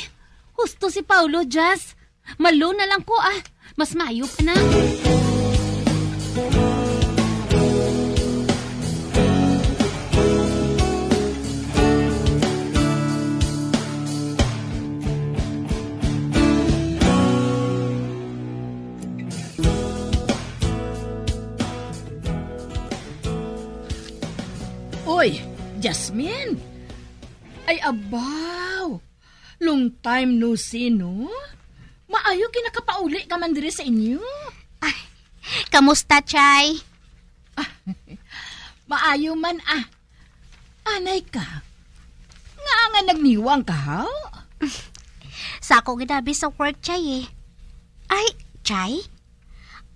husto si Paulo, Jazz. Malo na lang ko, ah. Mas maayo pa na. Oy, Jasmine! Ay, abaw! Long time no see, no? Maayo ginakapauli ka man diri sa inyo. Ay, kamusta, Chay? Ah, maayo man, ah. Anay ka. Nga nga nagniwang ka, ha? Sako gid abi sa work, Chay, eh. Ay, Chay?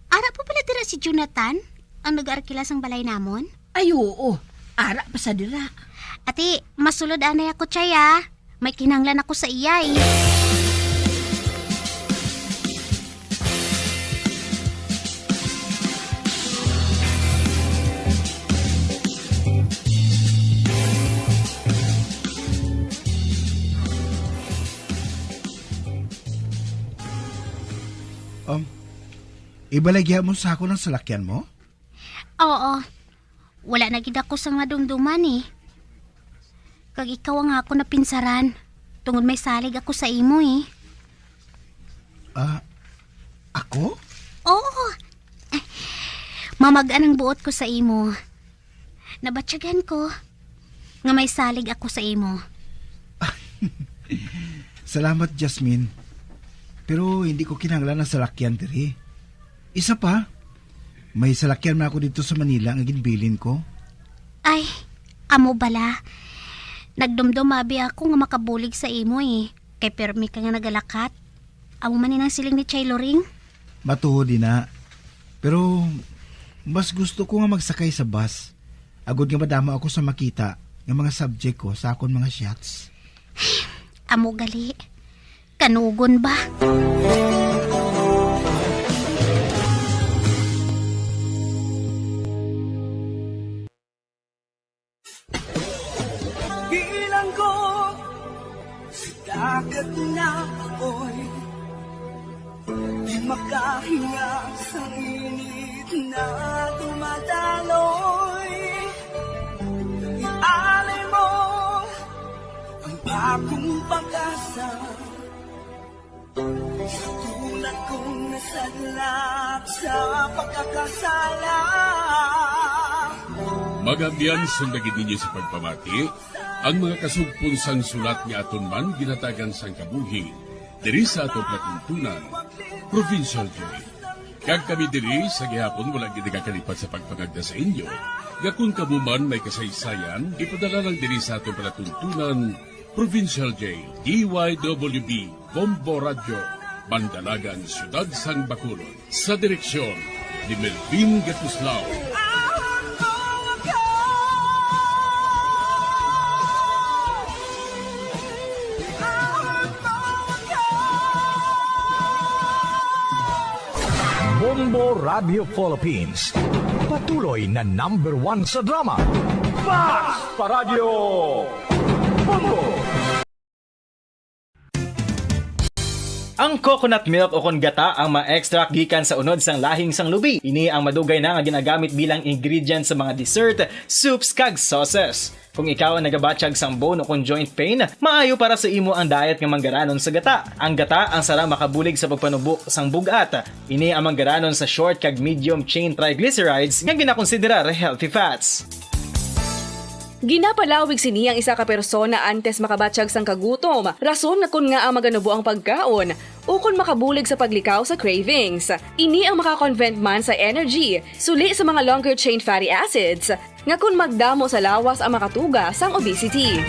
Ara pa pala dira si Jonathan, ang nag-arkila sang balay namon? Ay, oo. Ara pa sa dira. Ati, masulod anay ako, Chay, ah. May kinahanglan ako sa iya, eh. Um, ibaligya mo sa ako ng salakyan mo? Oo. Wala na gid ako sa madumduman, eh. Kag ikaw ang ako napinsaran, tungod may salig ako sa imo, eh. Ah, ako? Oo. Mamag-an ang buot ko sa imo. Nabatyagan ko nga may salig ako sa imo. Salamat, Jasmine. Pero hindi ko kinahanglan ang salakyan diri. Isa pa, may salakyan man ako dito sa Manila nga ginbilin ko. Ay, amo bala. Nagdumdom abi ako nga makabulig sa imo, eh. Kay permi ka nga nagalakat. Amo man ni nang siling ni Chay Loring. Matuod ina. Pero mas gusto ko nga magsakay sa bus. Agod nga madamo ako sa makita nga mga subject ko sa akon mga shots. Amo gali. Kanugon ba? Bilanggo sa dagat na apoy, di makahinga sa init na dumadaloy. Ialay mo ang bagong pag-asa. Sa tulad kong nasadlak sa pagkakasala. Magabyan, sunda gid ninyo sa pagpamati ang mga kasugpon sang sulat nga aton man ginhatagan sang kabuhi diri sa aton palatuntunan, Provincial Joy. Kag kami diri sa gihapon wala gid nagakalipat sa pagpangagda sa inyo nga kon kamo man may kasaysayan, ipadala lang diri sa aton palatuntunan, Provincial J, D Y W B, Bombo Radyo, Mandalagan, Siyudad sang Bacolod. Sa direksyon ni Melvin Gatuslao. Bombo Radio Philippines. Patuloy na number one sa drama. Mas pa Radyo Bombo! Ang coconut milk o kon gata ang ma-extract gikan sa unod sang lahing sang lubi. Ini ang madugay na nga ginagamit bilang ingredient sa mga dessert, soups, kag sauces. Kung ikaw ang nagabatyag sang bone o kon joint pain, maayo para sa imo ang diet nga manggaranon sa gata. Ang gata ang sara makabulig sa pagpanubo sang bug-at. Ini ang manggaranon sa short kag medium chain triglycerides nga ginakonsiderar healthy fats. Ginapalawig sini ang isa ka persona antes makabatyag sang kagutom, rason nga kon ngaa maganubo ang pagkaon, ukon makabulig sa paglikaw sa cravings. Ini ang makakonvert man sa energy, suli sa mga longer chain fatty acids, nga kon magdamo sa lawas ang makatuga sang obesity.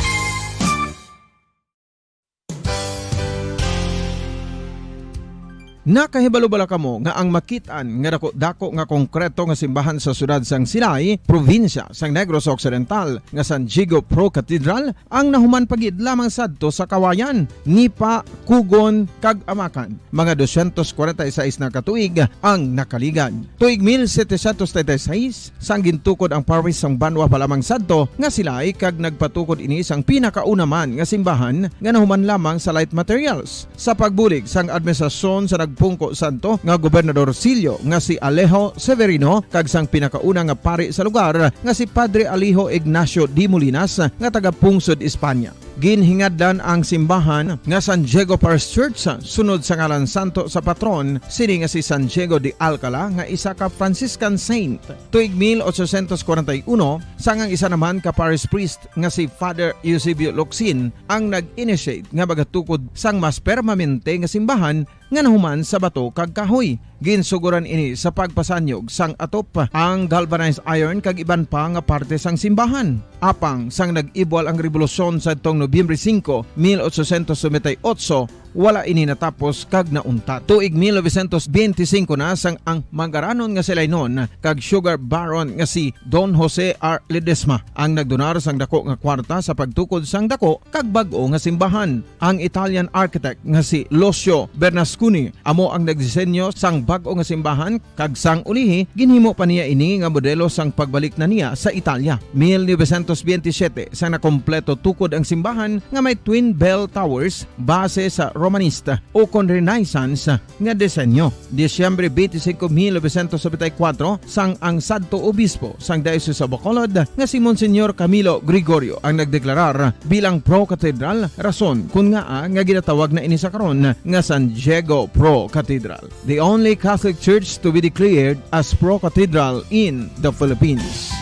Nakahibalo bala kamo nga ang makit-an nga dako-dako nga konkreto nga simbahan sa siyudad sang Silay, probinsya sang Negros Occidental, nga San Diego Pro Cathedral, ang nahuman pa gid lamang sadto sa Kawayan, Nipa, Cugon, kag Amacan? Mga dosyentos kwarenta y seis na ka tuig ang nakaligad. Tuig mil setecientos treinta y seis, sang gintukod ang parish sang banwa pa lamang sadto nga Silay, kag nagpatukod ini sang pinakauna man nga simbahan nga nahuman lamang sa light materials. Sa pagbulig sang administrasyon sa nagpungko sadto nga Gobernador Silyo nga si Alejo Severino kag sang pinakauna nga pari sa lugar nga si Padre Alejo Ignacio de Molinas nga taga-pungsod Espanya. Ginhingadlan ang simbahan nga San Diego Parish Church sunod sa ngalan santo sa patron sini nga si San Diego de Alcala nga isa ka Franciscan saint. Tuig mil ochocientos kwarenta y uno, sang ang isa naman ka parish priest nga si Father Eusebio Locsin ang nag-initiate nga magatukod sang mas permanente nga simbahan nga nahuman sa bato kag kahoy. Ginsugoran ini sa pagpasanyog sang atop, ang galvanized iron kag iban pa nga parte sang simbahan. Apang sang nag-ibwal ang rebolusyon sadtong Nobyembre singko, mil ochocientos noventa y ocho, wala ini natapos kag nauntat. Tuig mil novecientos benti singko na sang ang manggaranon nga Silaynon kag sugar baron nga si Don Jose R. Ledesma ang nagdonar sang dako nga kwarta sa pagtukod sang dako kag bag-o nga simbahan. Ang Italian architect nga si Lucio Bernasconi amo ang nagdisenyo sang bag-o nga simbahan, kag sang ulihi ginhimo pa niya ini nga modelo sang pagbalik na niya sa Italia. Mil novecientos benti siyete, sang nakompleto tukod ang simbahan nga may twin bell towers base sa Romanesque ukon Renaissance nga disenyo. Disyembre twenty-five, mil novecientos setenta y cuatro, sang ang sadto obispo sang Diocese of Bacolod nga si Monsignor Camilo Gregorio ang nagdeklarar bilang pro-cathedral, rason kon ngaa nga ginatawag na ini sa karon nga San Diego Pro Cathedral, the only Catholic church to be declared as pro-cathedral in the Philippines.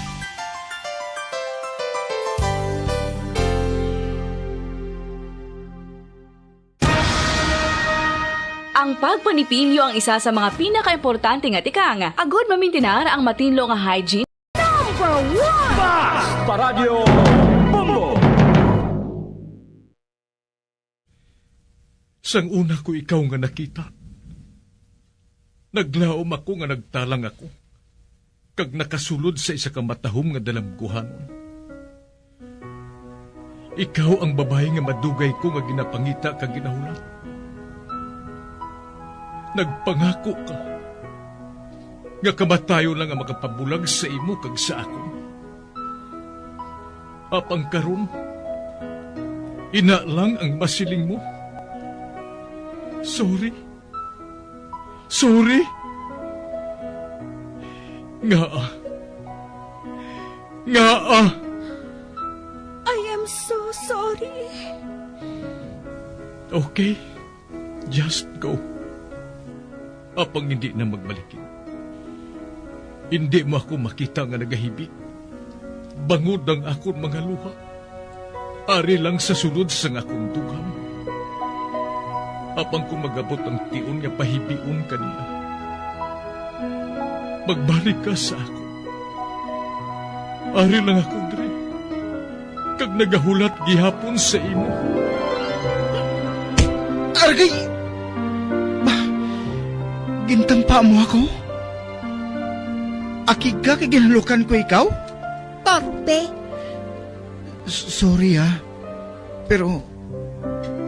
Ang pagpanipilyo ang isa sa mga pinakaimportante nga tikang agud mamintinar ang matinlo nga hygiene. Number one! Basta Radyo Bombo! Sang una ko ikaw nga nakita, naglaom ako nga nagtalang ako, kag nakasulod sa isa ka matahom nga dalamguhanon. Ikaw ang babayi nga madugay ko nga ginapangita kag ginahulat. Nagpangako ka nga kamatayon lang ang makapabulag sa imo kag sa akon. Apang karon, ina lang ang masiling mo. Sorry. Sorry. Ngaa? Ngaa? I am so sorry. Okay. Just go. Apang hindi na magbalikid. Hindi mo ako makita nga nagahibi, bangod ang akon mga luha. Ari lang sa sulod sang akon dughan. Apang kung mag-abot ang tion nga pahibion ka niya, magbalik ka sa akon. Ari lang ako diri, kag nagahulat gihapon sa imo. Aragay! Ba, gintampa mo ako? Akig ka kay ginhalukan ko ikaw? Torpe. S-, sorry, ah. Pero,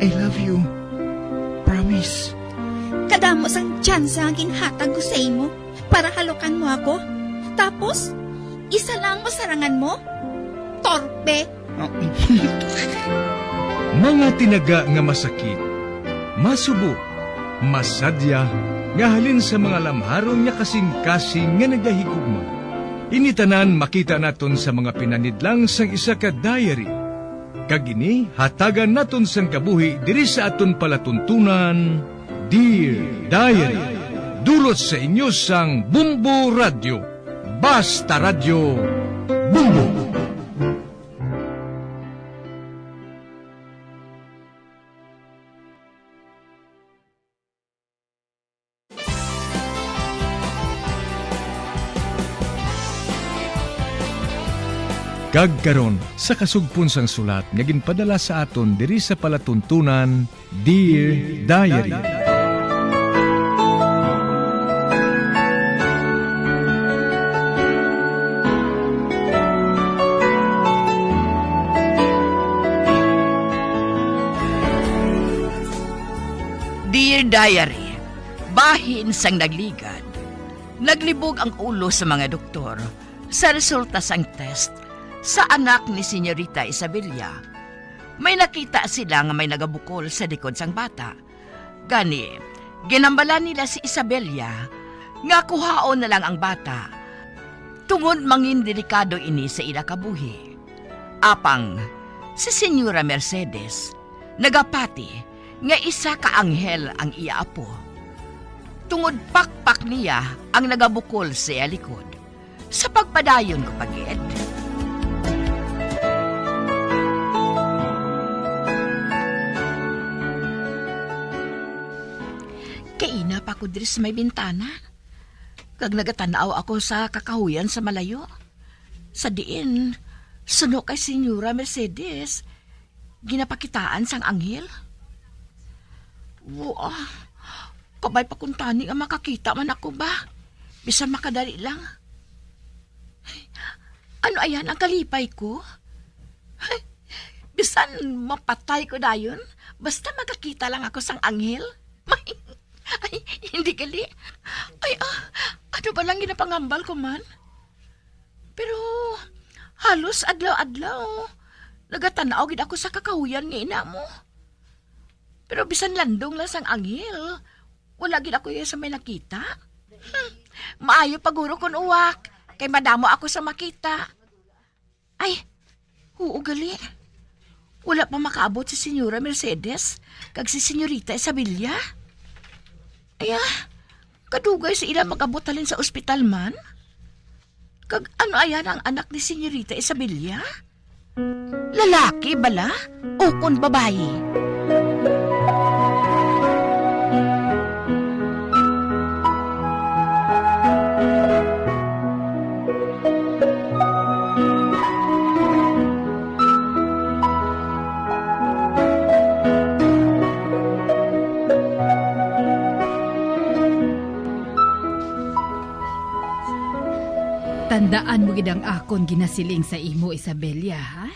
I love you. Promise. Kadamo sang tsansa nga ginhatag ko sa imo para halukan mo ako. Tapos, isa lang masarangan mo? Torpe! Mga tinaga nga masakit, masubo, masadya, nga halin sa mga lamharon nga kasing-kasing nga nagahigugma. Ini tanan makita naton sa mga pinanidlang sang isa ka diary. Kag ini hatagan naton sang kabuhi diri sa aton palatuntunan, Dear Diary. Dulot sa inyo sang Bombo Radyo. Basta Radyo, Bombo! Kag karon, sa kasugpon sang sulat nga ginpadala sa aton diri sa palatuntunan, Dear Diary. Dear Diary, bahin sang nagligad, naglibog ang ulo sa mga doktor sa resulta sang test sa anak ni Señorita Isabella. May nakita sila nga may nagabukol sa likod sang bata. Gani, ginhambalan nila si Isabella nga kuhaon na lang ang bata, tungod mangin delikado ini sa ila kabuhi. Apang si Señora Mercedes nagapati nga isa ka anghel ang iya apo, tungod pakpak niya ang nagabukol sa iya likod. Sa pagpadayon ko pa gid. Kaina pa ko diri sa may bintana, kag nagatan-aw ako sa kakahuyan sa malayo, sa diin suno kay Señora Mercedes ginapakitaan sang anghel. Wa, kabay pa kuntani nga makakita man ako ba, bisan makadali lang. Ano ayan ang kalipay ko? Bisan mapatay ko dayon, basta makakita lang ako sang anghel. Ay, hindi gali. Ay, ah, ano ba lang ginapangambal ko man? Pero halos adlaw-adlaw, nagatan-aw gid ako sa kakahuyan nga ina mo. Pero bisan landong lang sang anghel, wala gid ako iya sa may nakita. Hmm, maayo pa guro kon uwak, kay madamo ako sa makita. Ay, oo gali. Wala pa makaabot si Senyora Mercedes kag si Senyorita Isabella. Ay, ah, kadugay sa ila mag-abot halin sa ospital man. Kag ano aya na ang anak ni Senyorita Isabella? Lalaki bala o kon babayi? Tandaan mo gid ang akon ginasiling sa imo, Isabella, ha?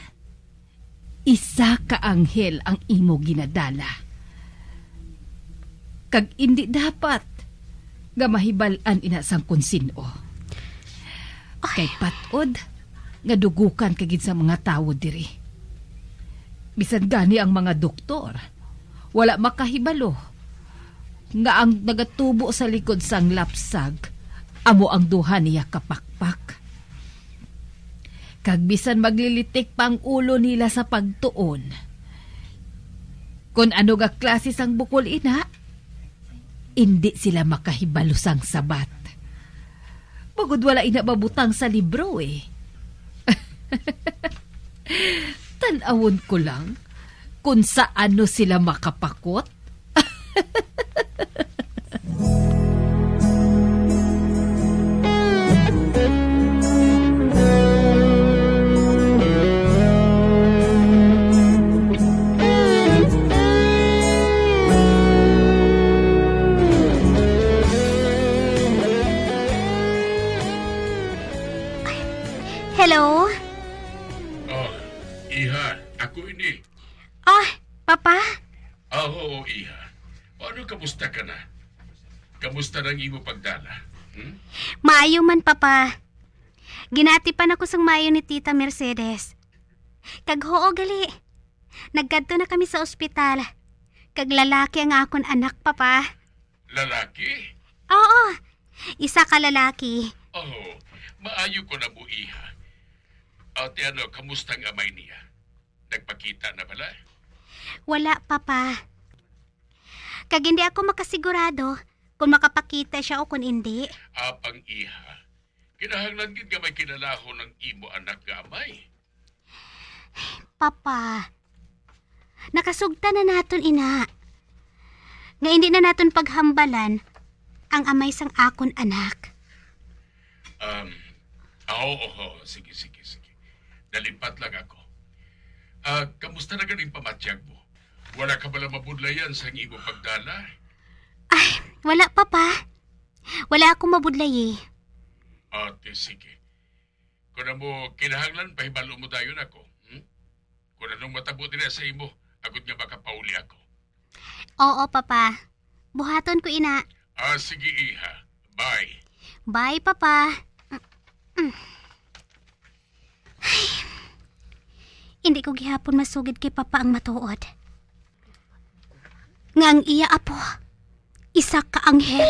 Isa ka anghel ang imo ginadala. Kag indi dapat nga mahibal-an ina sang kon sin-o. Kay pat-od nga dugukan ka gid sa mga tawo diri. Bisan gani ang mga doktor, wala makahibalo nga ang nagatubo sa likod sang lapsag amo ang duha niya ka pakpak. Kag bisan maglilitik pa ang ulo nila sa pagtuon, kon ano nga klase sang bukol ina, indi sila makahibalo sang sabat. Bangod wala ina mabutang sa libro, eh. Tan-awon ko lang kon sa ano sila makapakot. Hello? Oh, iha, ako ini. Ah, Papa? Ah, oo, iha. Ano, kamusta ka na? Kamusta na ang imo pagdala? Hmm? Maayo man, Papa. Ginatipan ako sang maayo ni Tita Mercedes. Kag huo gali, nagkadto na kami sa ospital. Kag lalaki ang akon anak, Papa. Lalaki? Oo, isa ka lalaki. Oh, maayo ko na mo, iha. Ate, ano, kamusta ang amay niya? Nagpakita na bala? Wala, Papa. Kag hindi ako makasigurado kung makapakita siya o kung hindi. Apang, iha, kinahanglan gid nga may kinalahon ang imo anak nga amay. Papa, nakasugta na naton ina nga hindi na naton paghambalan ang amay sang akon anak. Um, ah, oo, oo. Sige, sige, sige. Nalipat lang ako. Ah, kamusta na ganing pamatyag mo? Wala ka bala mabudlayan sa imo pagdala? Ay, wala, Papa. Wala akong mabudlay, eh. Ate, sige. Kung amo kinahanglan, pahibalo mo dayon ako, hmm? Kung anong matabo dira sa imo, agod nga makapauli ako. Oo, Papa. Buhaton ko ina. Ah, sige, iha. Bye. Bye, Papa. Mm. Ay, hindi ko gihapon masugid kay Papa ang matuod nga ang iya apo isa ka anghel.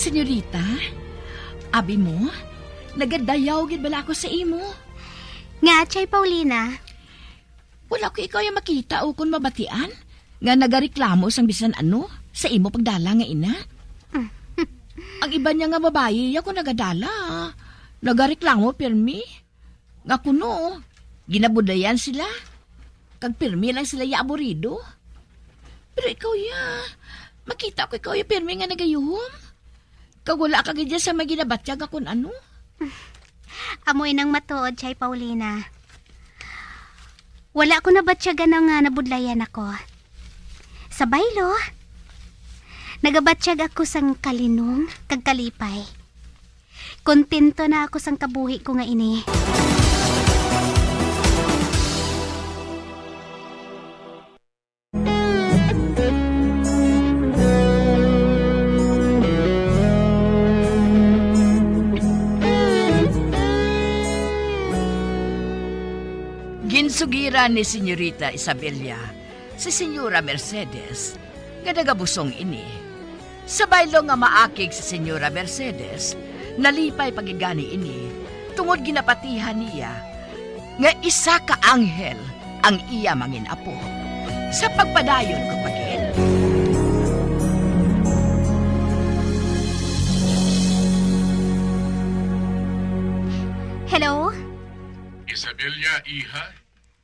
Senyorita, abi mo, nagadayaw gid bala ako sa imo. Nga, Chay Paulina? Wala ko ikaw ya makita o kon mabatian nga nagareklamo sang bisan ano sa imo pagdala nga ina. Ang iban niya nga babayi ya ko nagadala, nagareklamo pirmi. Nga kuno, ginabudlayan sila. Kag pirmi lang sila ya aburido. Pero ikaw ya, makita ko ikaw ya pirmi nga nagayuhom. Kag wala ka gid ya sa may ginabatyag akon ano. Amo inang matuod, Chay Paulina. Wala ko nabatyagan nga nabudlayan ako. Sa baylo, nagabatyag ako sang kalinong kag kalipay. Kontento na ako sang kabuhi ko nga ini. ni Señorita Isabella si Señora Mercedes nga nagabusong ini. Sa baylo nga maakig si Señora Mercedes, nalipay pa gid gani ini tungod ginapatihan niya nga isa ka anghel ang iya mangin-apo. Sa pagpadayon ko pa gid. Hello? Isabella, iha,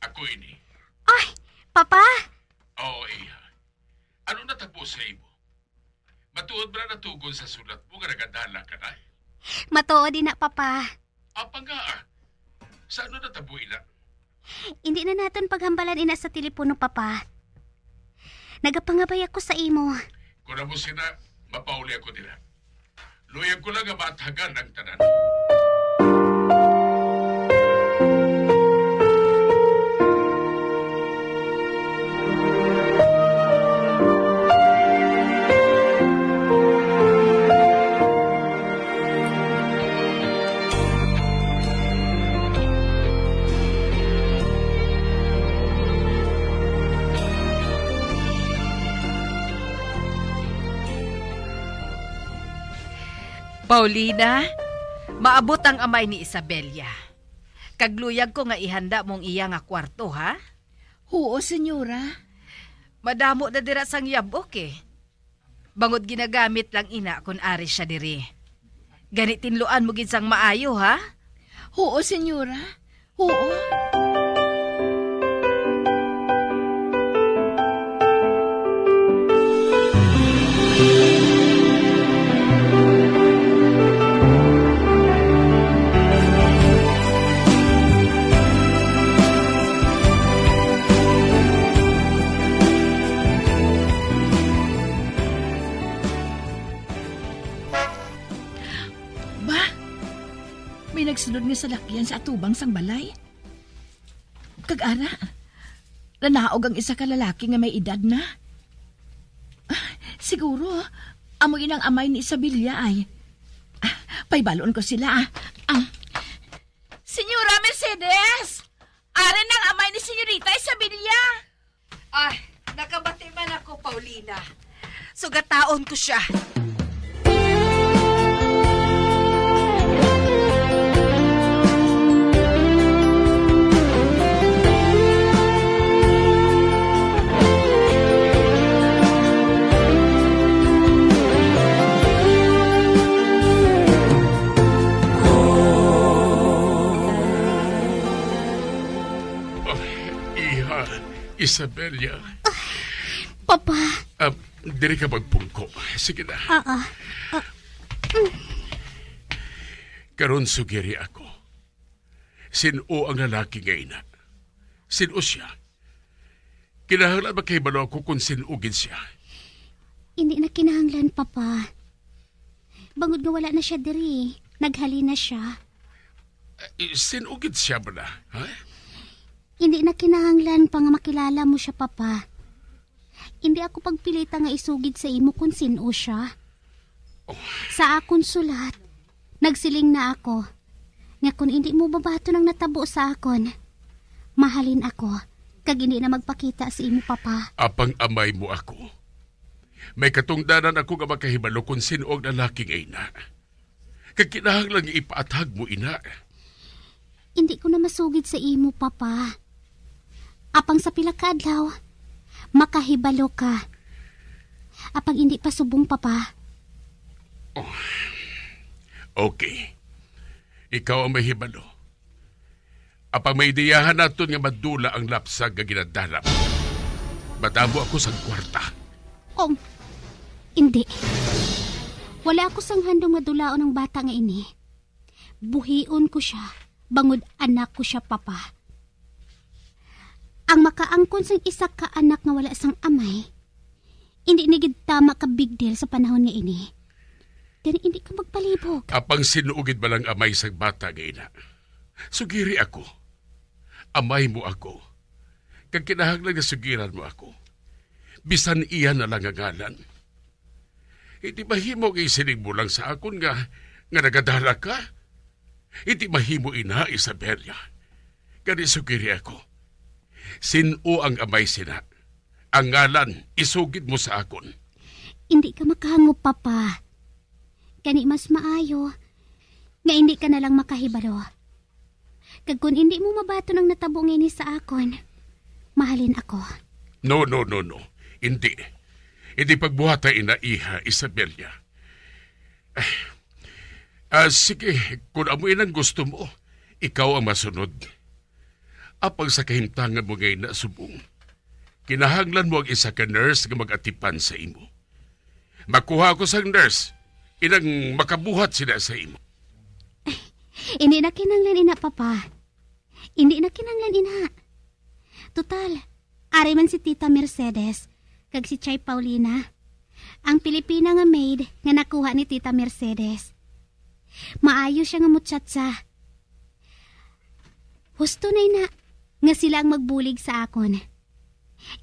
ako ini. Ay, Papa! Oo, iha. Ano natabo sa imo? Matuod ba na natugon sa sulat mo nga nagadala ka na? Matuod ina, Papa. Apa nga, ah? Sa ano natabo ina? Hindi na naton paghambalan ina sa telepono, Papa. Nagapangabay ako sa imo. Kung amo sina, mapauli ako dira. Luyag ko lang nga maathagan ang tanan. Paulina, maabot ang amay ni Isabella. Kag luyag ko nga ihanda mo ang iya nga kwarto, ha? Huo, senyora. Madamo na dira sang yab-ok, eh. Bangod ginagamit lang ina kon ari siya diri. Gani tinluan mo gid sang maayo, ha? Huo, senyora. Huo. Ba? May nagsunod nga salakyan sa atubang sang balay. Kag ara, nanaog ang isa ka lalaki nga may edad na. Ah, siguro, amo ini ang amay ni Isabella ay. Ah, paibalon ko sila, ah. Ah. Senyora Mercedes! Ari na ang amay ni Senyorita Isabella! Ay, nakabati man ako, Paulina. Sugataon ko siya. Iha, Isabella. Papa. Ah, diri ka magpungko. Sige na. Ah, ah. Ah. Karon sugiri ako. Sin-o ang lalaki nga ina? Sin-o siya? Kinahanglan makahibalo ako kon sin-o gid siya. Hindi na kinahanglan, Papa. Bangod nga wala na siya diri, naghalin na siya. Eh, sin-o gid siya bala, ha? Hindi na kinahanglan pa nga makilala mo siya, Papa. Hindi ako pagpilita nga isugid sa imo kon sin-o siya. Oh. Sa akon sulat, nagsiling na ako nga kon hindi mo mabaton ang natabo sa akon, mahalin ako, kag hindi na magpakita sa imo, Papa. Apang amay mo ako. May katungdanan ako nga makahibalo kon sin-o ang lalaki nga ina. Kag kinahanglan nga ipaathag mo ina. Hindi ko na masugid sa imo, Papa. Apang sa pila ka adlaw, makahibalo ka. Apang hindi pa subong, Papa. Oh. Okay. Ikaw ang mahibalo. Apang maideyahan naton nga madula ang lapsag nga ginadala mo. Madamo ako sang kwarta. Um, hindi. Wala ako sang handom nga dulaon ang bata nga ini. Buhion ko siya, bangod anak ko siya, Papa. Ang makaangkon sang isa ka anak nga wala sang amay, hindi ni gid tama ka big deal sa panahon nga ini. Gani, hindi ka magpalibog. Apang sin-o gid bala ang amay sang bata nga ina? Sugiri ako. Amay mo ako. Kag kinahanglan nga sugiran mo ako. Bisan iya na lang nga ngalan. Hindi mahimo nga isiling mo lang sa akon nga, nga nagadala ka? Hindi mahimo ina, Isabella. Gani sugiri ako. Sin-o ang amay sina? Ang ngalan isugid mo sa akon. Indi ka makahangop, Papa. Gani mas maayo nga indi ka na lang makahibalo. Kag kon indi mo mabaton ang natabo nga ini sa akon, mahalin ako. No, no, no, no. Indi. Indi pagbuhata ina, iha Isabella. Ah, ah, sige, kon amo inang gusto mo, ikaw ang masunod. Apang sa kahimtangan mo nga ina subong, kinahanglan mo ang isa ka nurse nga mag-atipan sa imo. Makuha ako sang nurse, inang makabuhat sila sa imo. Indi na kinahanglan ina, Papa. Indi na kinahanglan ina. Total, ari man si Tita Mercedes kag si Chay Paulina, ang Pilipina nga maid nga nakuha ni Tita Mercedes. Maayo siya nga muchacha. Husto na ina nga sila ang magbulig sa akon.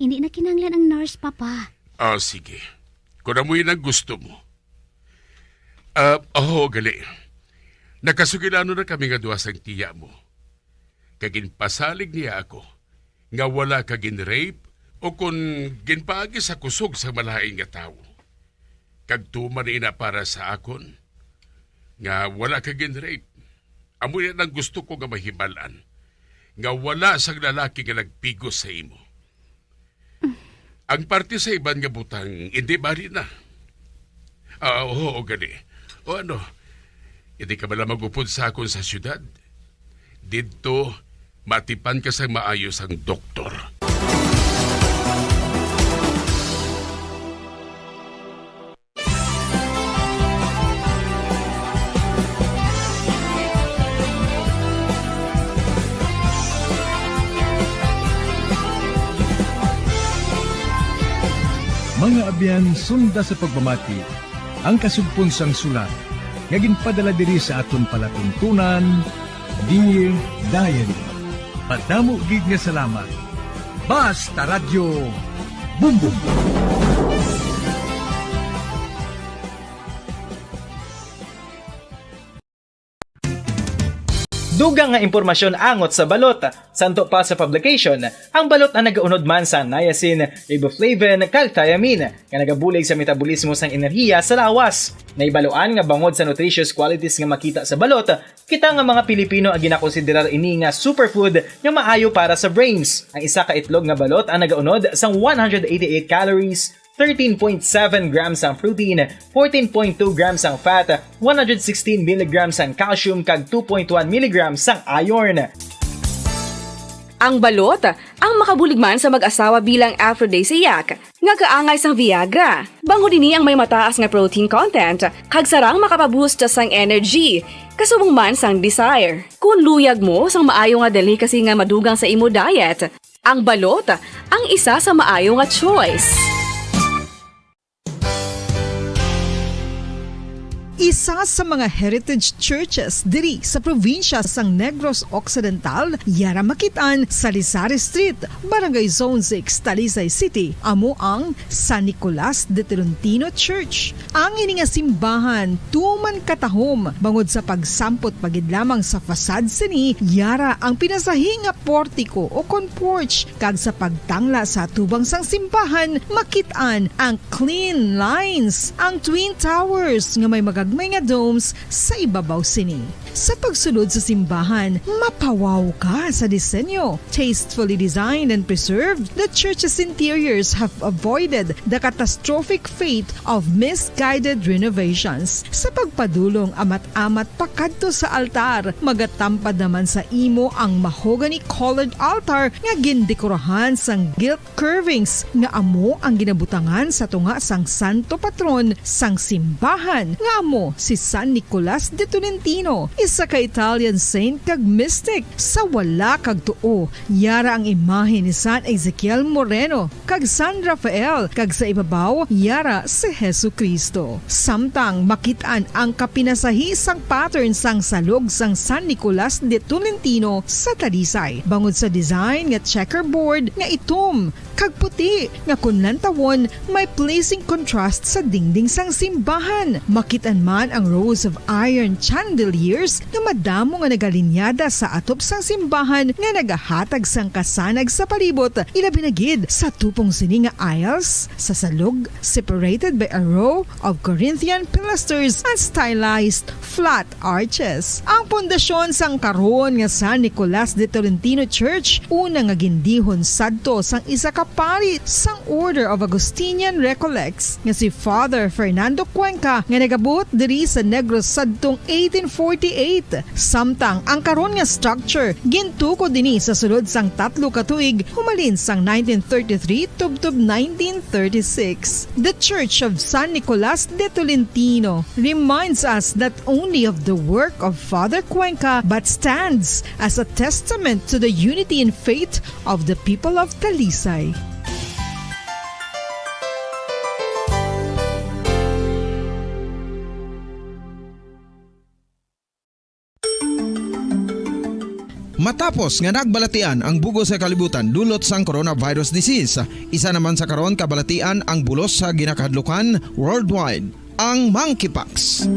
Indi na kinahanglan ang nurse, Papa. Ah, sige. Kon amo inang gusto mo. Ah, oh, gali. Nakasugilanon na kami nga duha sang tiya mo. Kag ginpasalig niya ako nga wala ka gin-rape o kon ginpaagi sa kusog sa malain nga tawo. Kag tuman ina para sa akon nga wala ka gin-rape. Amo ina ang gusto ko nga mahibal-an, nga wala sang lalaki nga nagpigos sa imo. Ang parte sa iban nga butang, indi bali na. Ah, oo, gani. O ano, indi ka bala mag-upod sa akon sa siyudad? Didto, matipan ka sang maayo sang doktor. Mga abyan, sunda sa pagpamati ang kasugpon sang sulat nga ginpadala diri sa aton palatuntunan, Dear Diary. Madamo gid nga salamat. Basta Radyo Bumbong. Dugang nga impormasyon angot sa balot. Santo pa sa publication, ang balot ang nagaunod man sa niacin, riboflavin, kag thiamine, nga nagabulig sa metabolismo sang enerhiya sa lawas. Nahibaluan nga bangod sa nutritious qualities nga makita sa balot, kita nga mga Pilipino ang ginakonsiderar ini nga superfood nga maayo para sa brains. Ang isa ka itlog nga balot ang nagaunod sang one hundred eighty-eight calories, thirteen point seven grams ang protein, fourteen point two grams ang fat, one hundred sixteen milligrams ang calcium, kag two point one milligrams ang iron. Ang balot, ang makabulig man sa mag-asawa bilang aphrodisiac, nga kaangay sang Viagra. Bangod ini ang may mataas nga protein content, kag sarang makapaboost sang energy. Kasubong man sang desire. Kung luyag mo sang maayo nga delicacy nga madugang sa imo diet, ang balot ang isa sa maayo nga choice. Isa sa mga heritage churches diri sa probinsya sang Negros Occidental, yara makit-an sa Salisari Street, Barangay Zone six, Talisay City, amo ang San Nicolas de Tolentino Church. Ang ini nga simbahan tuman katahom bangod sa pagsampot pa gid lamang sa facade sini, yara ang pinasahi nga portiko o kon porch, kag sa pagtangla sa atubang sang simbahan, makit-an ang clean lines, ang twin towers nga may magagmay nga domes sa ibabaw sini. Sa pagsulod sa simbahan, mapawaw ka sa disenyo. Tastefully designed and preserved, the church's interiors have avoided the catastrophic fate of misguided renovations. Sa pagpadulong amat-amat pakadto sa altar, magatampad naman sa imo ang mahogany-colored altar nga gindekorahan sang gilt curvings nga amo ang ginabutangan sa tunga sang santo patron sang simbahan, nga amo si San Nicolas de Tolentino, isa ka Italian saint kag mystic. Sa wala kag tuo, yara ang imahe ni San Ezekiel Moreno kag San Rafael, kag sa ibabaw, yara si Jesu-Cristo. Samtang makit-an ang kapinasahi sang pattern sang salog sang San Nicolas de Tolentino sa Talisay, bangod sa design nga checkerboard nga itom kag puti nga kon lantawon may pleasing contrast sa dingding sang simbahan. Makit-an man ang rows of iron chandeliers nga madamo nga nagalinyada sa atop sang simbahan nga nagahatag sang kasanag sa palibot, ilabi na gid sa tupong sini nga aisles sa salog, separated by a row of Corinthian pilasters and stylized flat arches. Ang pundasyon sang karon nga San Nicolas de Tolentino Church, una nga gindihon sadto sang isa ka pari sang Order of Augustinian Recollects nga si Father Fernando Cuenca, nga nagabuot diri sa Negros sadtong eighteen forty-eight. Samtang ang karon nga structure gintukod ini sa sulod sang tatlo ka tuig, humalin sang nineteen thirty-three tubtob nineteen thirty-six. The Church of San Nicolas de Tolentino reminds us not only of the work of Father Cuenca, but stands as a testament to the unity in faith of the people of Talisay. Matapos nga nagbalatian ang bug-os nga kalibutan dulot sang coronavirus disease, isa naman sa karon kabalatian ang bulos sa ginakahadlukan worldwide, ang monkeypox.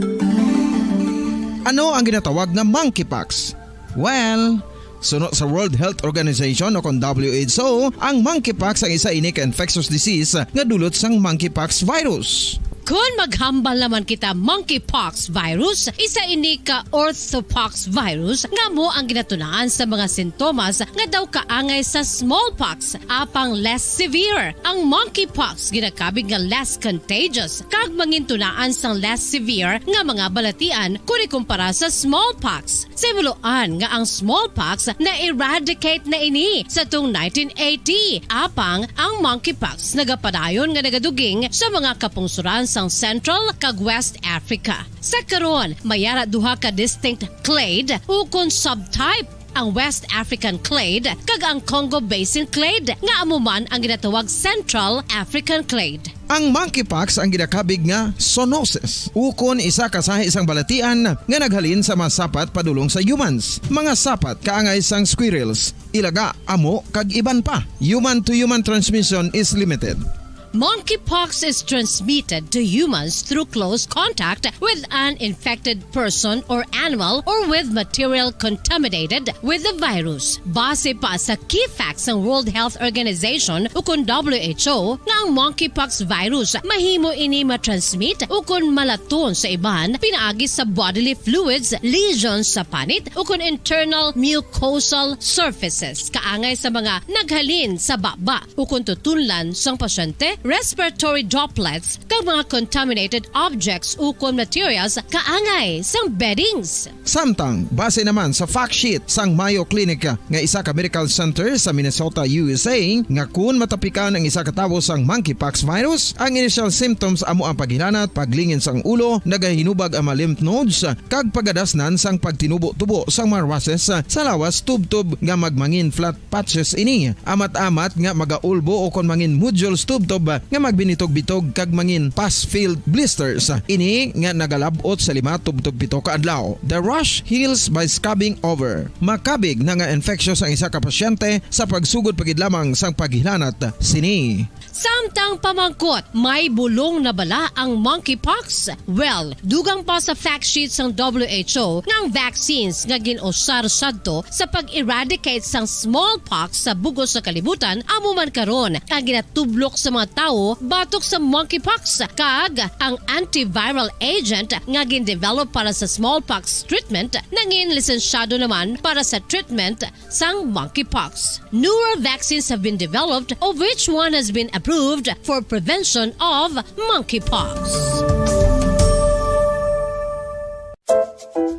Ano ang ginatawag nga monkeypox? Well, suno sa World Health Organization o kon W H O, ang monkeypox ang isa ini ka infectious disease nga dulot sang monkeypox virus. Kon maghambal naman kita, monkeypox virus, isa ini ka orthopox virus nga amo ang ginatunaan sa mga sintomas nga daw kaangay sa smallpox, apang less severe. Ang monkeypox ginakabig nga less contagious kag mangintunaan sang less severe nga mga balatian kon ikumpara sa smallpox. Sa himuloan nga ang smallpox na-eradicate na ini sa tong nineteen eighty, apang ang monkeypox nagapadayon nga nagaduging sa mga kapungsoran sang Central kag West Africa. Sa karon, may ara duha ka distinct clade ukon subtype, ang West African clade kag ang Congo Basin clade, nga amo man ang ginatawag Central African clade. Ang monkeypox ang ginakabig nga zoonosis, ukon isa ka sahi sang balatian nga naghalin sa mga sapat padulong sa humans, mga sapat kaangay sang squirrels, ilaga, amo, kag iban pa. Human-to-human transmission is limited. Monkeypox is transmitted to humans through close contact with an infected person or animal or with material contaminated with the virus. Base pa sa key facts sang World Health Organization ukon W H O nga ang monkeypox virus mahimo ini ma-transmit ukon malaton sa iban pinaagi sa bodily fluids, lesions sa panit ukon internal mucosal surfaces kaangay sa mga naghalin sa baba ukon tutunlan sang pasyente, respiratory droplets, kag mga contaminated objects ukon materials kaangay sang beddings. Samtang, base naman sa fact sheet sang Mayo Clinic nga isa ka medical center sa Minnesota, U S A, nga kun matapikan ang isa ka tawo sang monkeypox virus, ang initial symptoms amo ang paghilanat, paglingin sang ulo, nagahinubag ang mga lymph nodes, kag pagadasnan sang pagtinubo-tubo sang mga rushes sa lawas tubtob nga magmangin flat patches ini. Amat-amat nga magaulbo o kon mangin nodules tubtob nga magbinitog-bitog kag mangin pus-filled blisters. Ini nga nagalab-ot sa lima tubtob pito ka adlaw. The rash heals by scabbing over. Makabig na nga infectious ang isa ka pasyente sa pagsugod pa gid lamang sang paghilanat sini. Samtang pamangkot, may bulong na bala ang monkeypox? Well, dugang pa sa fact sheet sang W H O nga ang vaccines nga gin-usar sadto sa pag-eradicate sang smallpox sa bug-os nga kalibutan amo man karon ang ginatublok sa mga tawo batok sa monkeypox, kag ang antiviral agent nga gin-develop para sa smallpox treatment nangin lisensyado naman para sa treatment sang monkeypox. Newer vaccines have been developed, of which one has been approved for prevention of monkeypox.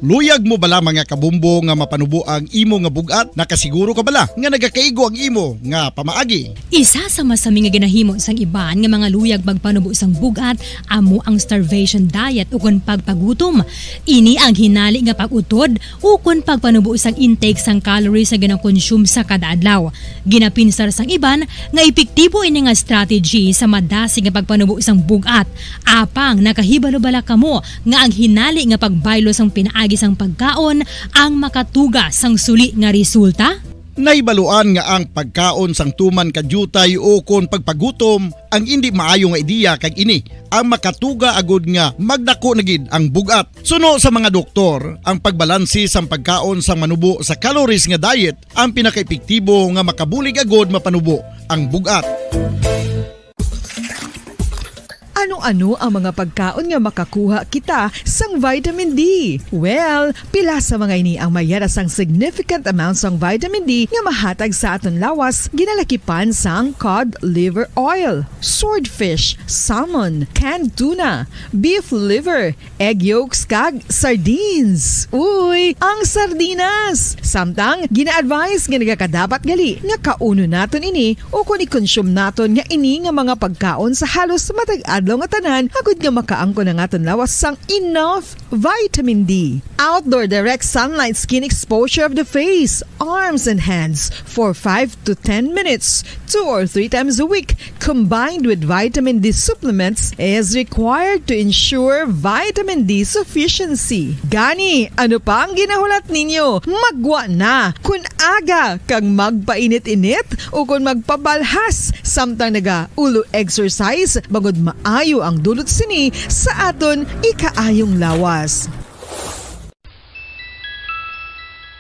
Luyag mo bala, mga kabumbo, nga mapanubo ang imo nga bug-at? Nakasiguro ka bala nga nagakaigo ang imo nga pamaagi? Isa sa masami nga ginahimo sang iban nga mga luyag magpanubo sang bug-at amo ang starvation diet ukon pagpagutom. Ini ang hinali nga pag-utod ukon pagpanubo sang intake sang calories nga ginakonsume sa kada adlaw. Ginapinsar sang iban nga epektibo ini nga strategy sa madasig nga pagpanubo sang bug-at. Apang nakahibalo bala kamo nga ang hinali nga pagbaylo sang pinaagi sang pagkaon ang makatuga sang suli nga resulta? Nahibaluan nga ang pagkaon sang tuman ka diutay o kon pagpagutom ang indi maayo nga ideya, kag ini ang makatuga agud nga magdako na gid ang bug-at. Suno sa mga doktor, ang pagbalanse sang pagkaon sang manubo sa calories nga diet ang pinakaepektibo nga makabulig agud mapanubo ang bug-at. Ano-ano ang mga pagkaon nga makakuha kita sang vitamin D? Well, pila sa mga ini ang mayara sang significant amount sang vitamin D nga mahatag sa aton lawas, ginalakipan sang cod liver oil, swordfish, salmon, canned tuna, beef liver, egg yolks, kag sardines. Uy, ang sardinas! Samtang, gina-advise nga nagakadapat gali nga kaunon naton ini o kon i-consume naton nga ini nga mga pagkaon sa halos matag adlaw nga tanan, agud nga makaangkon ang aton lawas sang enough vitamin D. Outdoor direct sunlight skin exposure of the face, arms, and hands for five to ten minutes, two or three times a week, combined with vitamin D supplements, is required to ensure vitamin D sufficiency. Gani, ano pa ang ginahulat ninyo? Maggwa na! Kun aga kag magpainit-init o kon magpabalhas samtang naga-ulo exercise, bangod maayo ang dulot sini sa aton ikaayong lawas.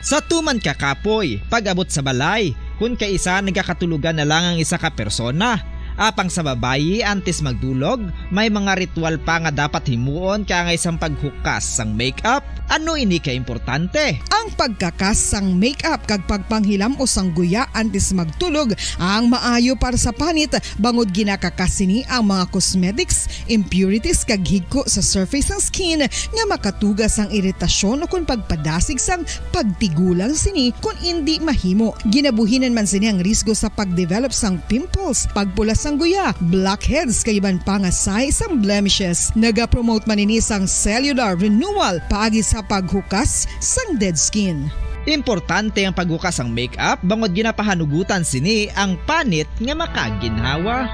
Sa tuman ka kapoy, pag-abot sa balay, kun kaisa nagakatulogan na lang ang isa ka persona. Apang sa babayi, antes magdulog, may mga ritual pa nga dapat himuon kaangay sang paghukas sang makeup. Ano ini ka importante? Ang pagkakas sang makeup kag pagpanghilam-os sang guya antes magtulog ang maayo para sa panit, bangod ginakakas sini ang mga cosmetics, impurities kag higko sa surface sang skin nga makatuga sang iritasyon o kon pagpadasig sang pagtigulang sini kon indi mahimo. Ginabuhinan man sini ang risgo sa pagdevelop sang pimples, pagpula sang guya, blackheads kag iban pa nga sign sang blemishes. Nagapromote man ini sang cellular renewal paagi sa paghukas sang dead skin. Importante ang paghukas sang makeup bangod ginapahanugutan sini ang panit nga makaginhawa.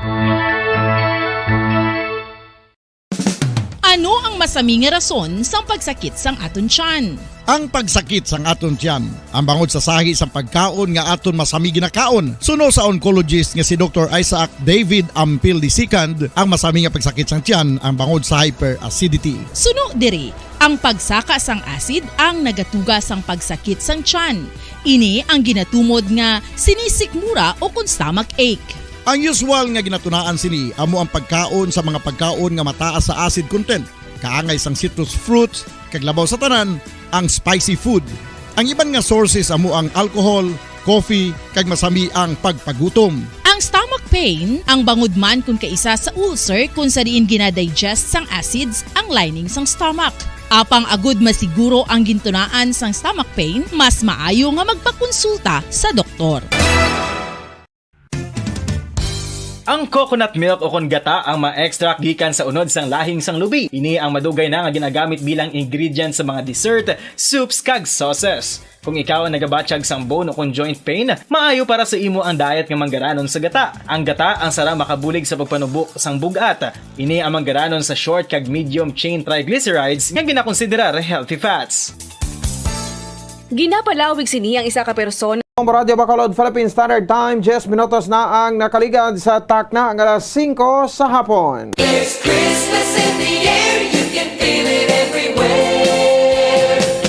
Ano ang masami nga rason sang pagsakit sang aton tiyan? Ang pagsakit sang aton tiyan, ang bangod sa sahi sang pagkaon nga aton masami ginakaon. Suno sa oncologist nga si Doktor Isaac David Ampil the second, ang masami nga pagsakit sang tiyan ang bangod sa hyperacidity. Suno diri, ang pagsaka sang acid ang nagatuga sang pagsakit sang tiyan. Ini ang ginatumod nga sinisikmura o kon stomach ache. Ang usual nga ginatunaan sini amo ang pagkaon sa mga pagkaon nga mataas sa acid content, kaangay sang citrus fruits, kag labaw sa tanan, ang spicy food. Ang iban nga sources amo ang alcohol, coffee, kag masami ang pagpagutom. Ang stomach pain, ang bangod man kon kaisa sa ulcer kon sa diin gina-digest sang acids ang lining sang stomach. Apang agud masiguro ang gintunaan sang stomach pain, mas maayo nga magpakonsulta sa doktor. Ang coconut milk ukon gata ang ma-extract gikan sa unod sang lahing sang lubi. Ini ang madugay na nga ginagamit bilang ingredient sa mga dessert, soups, kag sauces. Kung ikaw ang nagabatyag sang bone ukon joint pain, maayo para sa imo ang diet nga manggaranon sa gata. Ang gata ang sarang makabulig sa pagpanubo sang bug-at. Ini ang manggaranon sa short kag medium chain triglycerides nga ginakonsiderar healthy fats. Ginapalawig sini ang isa ka persona. Ang Radyo Bacolod, Philippine Standard Time, diyes minutos na ang nakaligad sa takna nga alas singko sa hapon. There's Christmas in the air, you can feel it everywhere.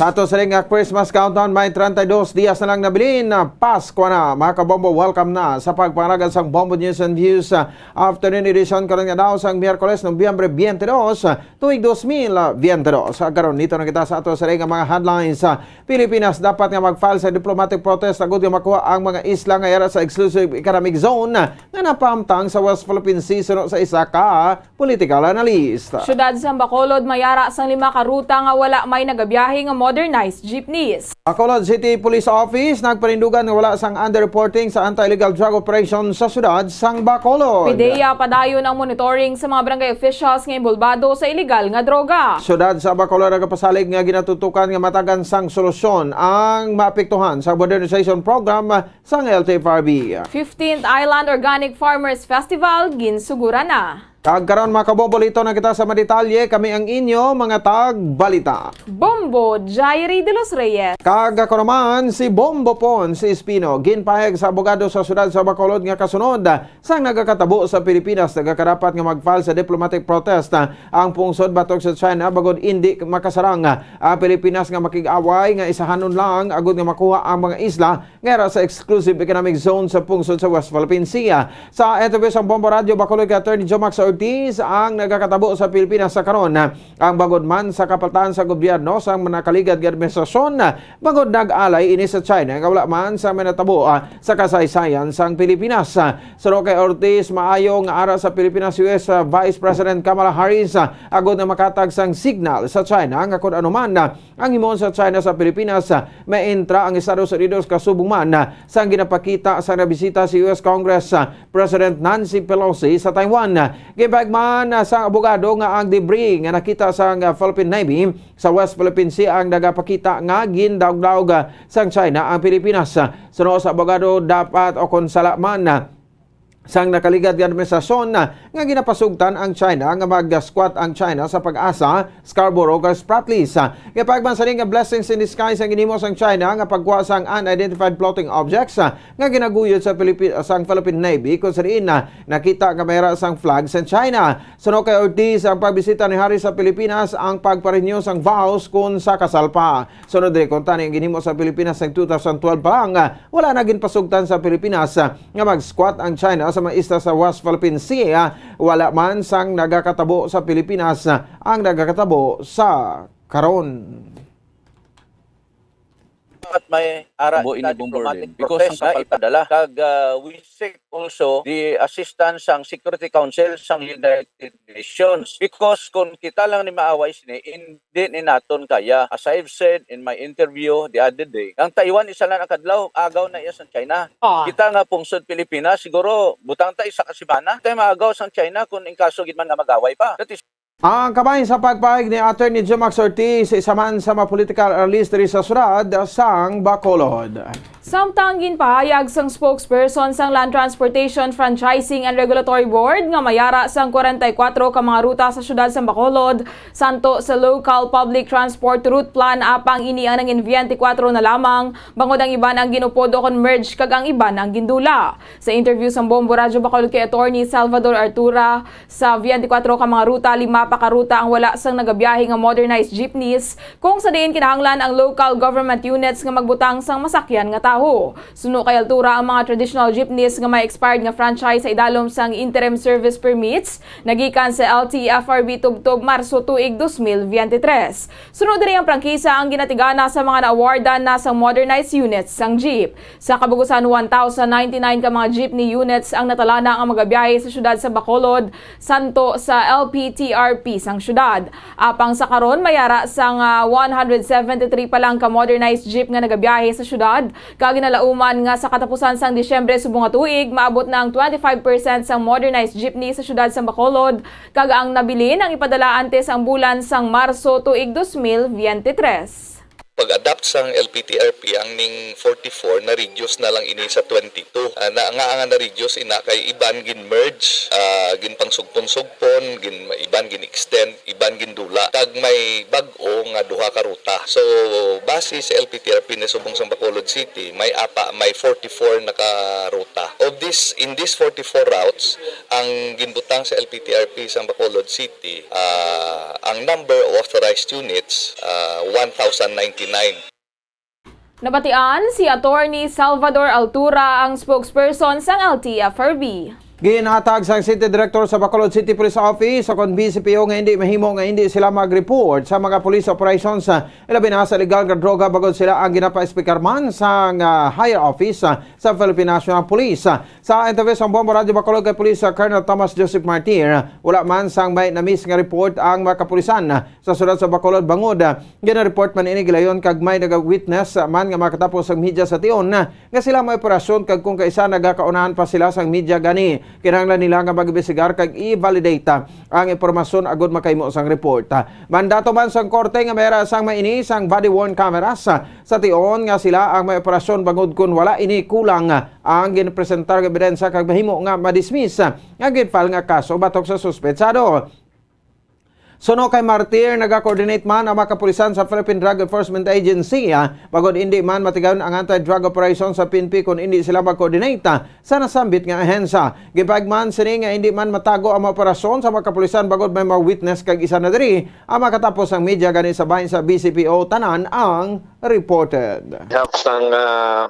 Sa ato sining nga Christmas countdown, may treinta y dos dias na lang nabilin na Pasko na. Mga kabombo, welcome na sa pagpangalagan sang Bombo News and Views, ah, afternoon edition karon nga daw sang Miyerkules, Nobyembre twenty-two, tuig dos mil twenty-two. Sa karon, dito na kita sa ato sining nga mga headlines. Pilipinas dapat nga mag-file sa diplomatic protest agud nga makuha ang mga isla nga yara sa exclusive economic zone nga napahamtang sa West Philippine Sea suno sa isa ka political analyst. Siyudad sang Bacolod mayara sang lima ka ruta nga wala may nagabiyahe nga modernized jeepneys. Bacolod City Police Office nagpanindugan nga wala sang underreporting sa anti-illegal drug operation sa siyudad sang Bacolod. PDEA padayon ang monitoring sa mga barangay officials nga inbolbado sa illegal nga droga. Siyudad sa Bacolod nagapasalig nga ginatutukan nga matagan sang solusyon ang maapektuhan sa modernization program sang L T F R B. Fifteenth Island Organic Farmers Festival ginsuguran na. Kag karon, mga kabombo, lito na kita sa madetalye. Kami ang inyo mga tagbalita. Bombo Jairi de los Reyes. Ag ako naman si Bombo Pons Espino, ginpahayag sa abogado sa siyudad sa Bacolod nga kasunod sang nagakatabo sa Pilipinas, nagakadapat nga mag-file sa diplomatic protest ang pungsod batok sa China bangod indi makasarang ang Pilipinas nga makig-away nga isahanon lang agud nga makuha ang mga isla nga ara sa exclusive economic zone sa pungsod sa West Philippine Sea. Sa interview sa Bombo Radyo Bacolod kay Attorney Jomax Ortiz, ang nagakatabo sa Pilipinas sa karon, ang bangod man sa kapaltahan sa gobyerno sang nakaligad nga administrasyon, bangod nag-alay ini sa China nga wala man sa may natabo, ah, sa kasaysayan sang Pilipinas. Suno kay Ortiz, maayo nga ara sa Pilipinas, U S, ah, Vice President Kamala Harris, ah, agud nga makatag sang signal sa China nga kun ano man, ah, ang himuon sa China sa Pilipinas, ah, maintra ang Estados Unidos kasubong man, ah, sang ginapakita sa nabisita si U S Congress, ah, President Nancy Pelosi sa Taiwan. Gipahayag man, ah, sang abogado nga ang debris nga nakita sang, ah, Philippine Navy sa West Philippine Sea ang nagapakita nga gindawgdawg, ah, sang China ang Pilipinas. Suno sa abogado, dapat o kon sala man, ah, sang nakaligad nga administrasyon, ah, nga ginapasugtan ang China nga mag-squat ang China sa PAGASA, Scarborough kag Spratlys. Ah, gipahayag man sini nga blessings in disguise ang ginhimo sang China nga pagkuha sang unidentified floating objects, ah, nga ginaguyod sa Pilipi-, sang Philippine Navy, kung sa diin, ah, nakita nga may ara sang flag sa China. Suno kay Ortiz, ang pagbisita ni Harry sa Pilipinas ang pagparenew sang vows kon sa kasal pa. Sunod diri, kuntani ang ginhimo sa Pilipinas sang two thousand twelve pa lang, ah, wala na ginpasugtan sa Pilipinas, ah, nga mag-squat ang China sa mga isla sa West Philippine Sea, ah, wala man sang nagakatabo sa Pilipinas, ah, ang nagakatabo sa karon. Dapat may ara Bombo ini, Bombo diplomatic Berlin. Because protest ang nga kapal- ipadala. Kag, ah, we seek also the assistance sang Security Council sang United Nations. Because kung kita lang ni maaway sini, hindi ni naton kaya. As I've said in my interview the other day, ang Taiwan isa lang ang kadlaw, agaw na iya sa China. Ah. Kita nga pungsod Pilipinas, siguro butang ta isa ka semana, tayo maagaw sang China kung in kaso gid man nga mag-away pa. That is Ang kabahin sa pagpahayag ni Attorney Jomax Ortiz, isa man sa mga political analyst diri sa siyudad sang Bacolod. Samtang ginpahayag sang spokesperson sang Land Transportation Franchising and Regulatory Board nga mayara sang kwarenta y kuwatro ka mga ruta sa siyudad sang Bacolod, santo sa Local Public Transport Route Plan, apang ini ang nangin biyente kuwatro na lamang, bangod ang iban ang ginupod o kon merge kag ang iban ang gindula. Sa interview sang Bombo Radyo Bacolod kay Attorney Salvador Artura, sa biyente kuwatro ka mga ruta, lima pa ka ruta ang wala sang nagabiyahe nga modernized jeepneys, kung sa diin kinahanglan ang local government units nga magbutang sang masakyan nga tawo. Suno kay Altura, ang mga traditional jeepneys nga may expired nga franchise sa idalom sang interim service permits nagikan sa L T F R B tubtob Marso tuig dos mil biyente tres. Suno diri, ang prangkisa ang ginatigana sa mga na-awardan na sang modernized units sang jeep. Sa kabug-usan, one thousand ninety-nine ka mga jeepney units ang natalana nga magabiyahe sa siyudad sa Bacolod, santo sa L P T R P sang siyudad. Apang sa karon, may ara sang, ah, one hundred seventy-three pa lang ka modernized jeep nga nagabiyahe sa siyudad, kag ginalauman nga sa katapusan sang Disyembre subong nga tuig, maabot na ang twenty-five percent sang modernized jeepney sa siyudad sang Bacolod, kag ang nabilin ang ipadala antes ang bulan sang Marso tuig dos mil biyente tres. Pag-adopt sang L P T R P, ang ning forty-four na-reduce na lang ini sa twenty-two. Ah, na, nga nga na-reduce ina kay iban gin-merge, ah, ginpangsugpon-sugpon, gin, iban gin-extend, iban gindula. Kag may bag-o nga duha ka ruta. So, base sa L P T R P ni subong sang Bacolod City, may apa, may forty-four na ka ruta. Of this, in these forty-four routes, ang ginbutang sa L P T R P sang Bacolod City, ah, ang number of authorized units, ah, one thousand ninety-nine. Nabatian si Attorney Salvador Altura, ang spokesperson sang L T F R B. Ginhatag sang City Director sa Bacolod City Police Office o kon B C P O nga hindi mahimo nga hindi sila mag-report sa mga police operations, ah, ilabi na sa illegal nga droga, bangod sila ang ginapa-speaker man sang, ah, higher office, ah, sa Philippine National Police. Sa interview sa Bombo Radyo Bacolod kay Police Colonel Thomas Joseph Martir, wala man sang may na-miss nga report ang mga kapulisan sa siyudad sa Bacolod, bangod, ah, gina-report man ini gilayon kag may naga-witness man nga makatapos ang media sa tion nga sila may operasyon, kag kung kaisa nagakaunahan pa sila sang media gani, kinahanglan nila nga mag-imbestigar kag i-validate, ah, ang impormasyon agud makahimo sang report. Mandato man sang korte nga may ara sang maini sang body-worn cameras, ah, sa tion nga sila ang may operasyon, bangod kun wala ini kulang, ah, ang ginpresentar nga ebidensya kag mahimo nga ma-dismiss, ah, ang gin-file nga kaso batok sa suspetsado. Suno kay Martir, nagakoordinate man ang mga kapulisan sa Philippine Drug Enforcement Agency, ah, bangod indi man matigayon ang anti-drug operation sa P N P kon indi sila mag-coordinate, ah, sa nasambit nga ahensya. Gipahayag man sini nga indi man matago ang mga operasyon sa mga kapulisan bangod may mga witness kag isa na diri ang makatapos ang media gani sa bahin sa B C P O. Tanan ang reported. Behalf sang, ah,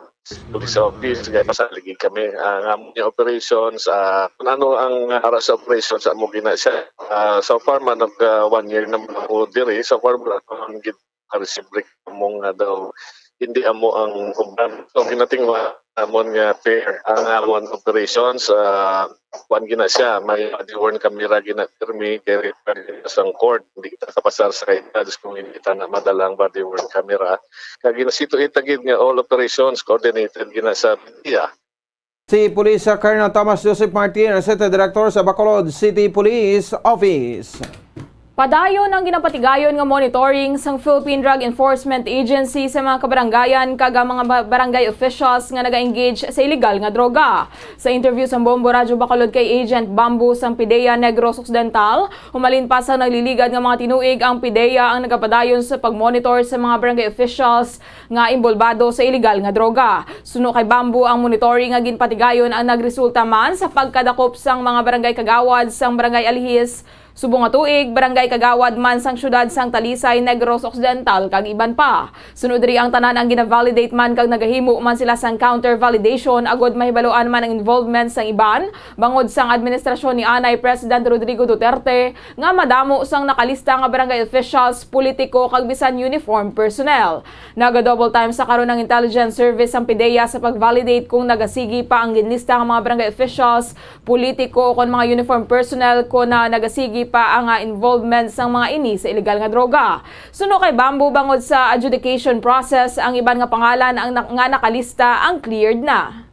police office, kay pasali gid kami, ah, nga amo nga operations, ah, kung ano ang ara sa operations, amo gina siya. Ah, so far man, nag, ah, one year naman ako diri. So far, wala pa man gid ka-receive among nga daw hindi amo ang uban. So, ginatingwa amon nga fair ang amon operations, ah, kuwan gina siya, may body worn camera gina pirmi, kay required gina sang court, hindi kita kapasar sa kay judge kung hindi ta na madala ang body worn camera. Kag ginasituate gid nga all operations coordinated gina sa media. Si Police Colonel Thomas Joseph Martin, City Director sa Bacolod City Police Office. Padayon ang ginapatigayon nga monitoring sang Philippine Drug Enforcement Agency sa mga kabarangayan kag ang mga ba-, barangay officials nga naga-engage sa iligal nga droga. Sa interview sang Bombo Radyo Bacolod kay Agent Bamboo sang PDEA Negros Occidental, humalin pa sa nagliligad nga mga tinuig, ang PDEA ang nagapadayon sa pagmonitor sa mga barangay officials nga inbolbado sa iligal nga droga. Suno kay Bamboo, ang monitoring nga ginpatigayon ang nagresulta man sa pagkadakop sang mga barangay kagawad sang Barangay Alihis, subong nga tuig, barangay kagawad man sang siyudad sang Talisay, Negros Occidental, kag iban pa. Suno diri, ang tanan ang gina-validate man kag nagahimo man sila sang counter validation agod mahibaluan man ang involvement sang iban, bangod sang administrasyon ni anay President Rodrigo Duterte nga madamo sang nakalista nga barangay officials, politiko, kag bisan uniform personnel. Naga-double time sa karon ang intelligence service sang PDEA sa pag-validate kung nagasigi pa ang ginlista nga mga barangay officials, politiko, o kon mga uniform personnel, kon na nagasigi pa ang, ah, involvement sang mga ini sa iligal nga droga. Suno kay Bamboo, bangod sa adjudication process, ang iban nga pangalan ang na-, nga nakalista ang cleared na.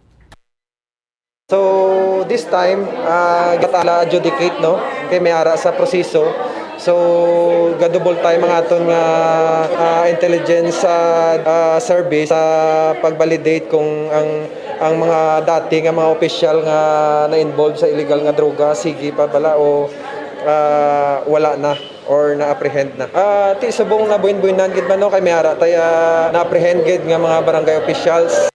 So, this time, ah, ginatala adjudicate, no? Kay may ara sa proseso. So, ga-double time ang aton nga, ah, intelligence, ah, ah, service sa pag-validate kung ang, ang mga dati nga mga opisyal nga na-involve sa illegal nga droga, sige pa bala o, ah, wala na or na-apprehend na. Ah, ti subong nga buin-buinan gid man, no, kay may ara tay, ah, na-apprehend gid nga mga barangay officials.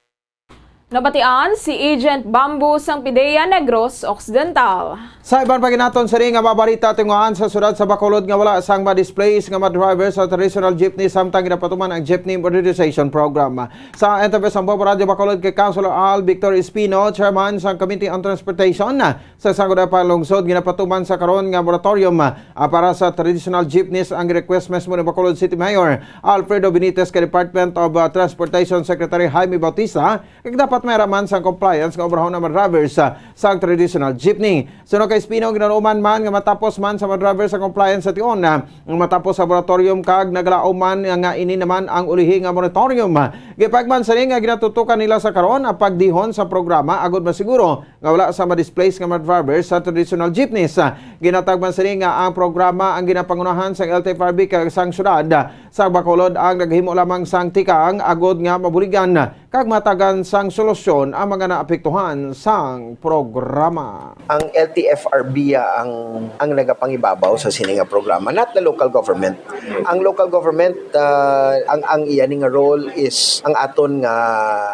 Nabatian si Agent Bamboo sang PDEA Negros Occidental. Sa iban pa ginaton sini nga mga balita, tinguhaan sa siyudad sa Bacolod nga wala sang ma-displace nga mga driver sa traditional jeepney samtang ginapatuman ang Jeepney Modernization Program. Sa interview sa Bombo Radyo Bacolod kay Councilor Al Victor Espino, Chairman sang Committee on Transportation, sa Sangguniang Panlungsod, ginapatuman sa karon nga moratorium, ah, para sa traditional jeepneys ang request mismo ni Bacolod City Mayor Alfredo Benitez kay Department of, ah, Transportation Secretary Jaime Bautista, kag dapat may ara man sang compliance nga obrahon ang mga drivers, ah, sang traditional jeepney. Suno kay Espino, ginaluman man nga matapos man sa mga drivers ang compliance sa tion, ah, nga matapos sa moratorium kag nagalaom man nga ini naman ang ulihi nga moratorium. Gipahayag man sini nga ginatutukan nila sa karon ang pagdihon sa programa agud masiguro nga wala sa ma-displace nga mga drivers sa traditional jeepneys. Ginatag man sini nga ang programa ang ginapangunahan sang L T F R B kag sang siyudad sa Bacolod ang naghimo lamang sang tikang agud nga mabuligan kag matagan sang solusyon ang mga naapektuhan sang programa. Ang L T F R B ang, ang nagapangibabaw sa sini nga programa, not the local government. Ang local government, ah, ang, ang iya ni nga role is ang aton nga,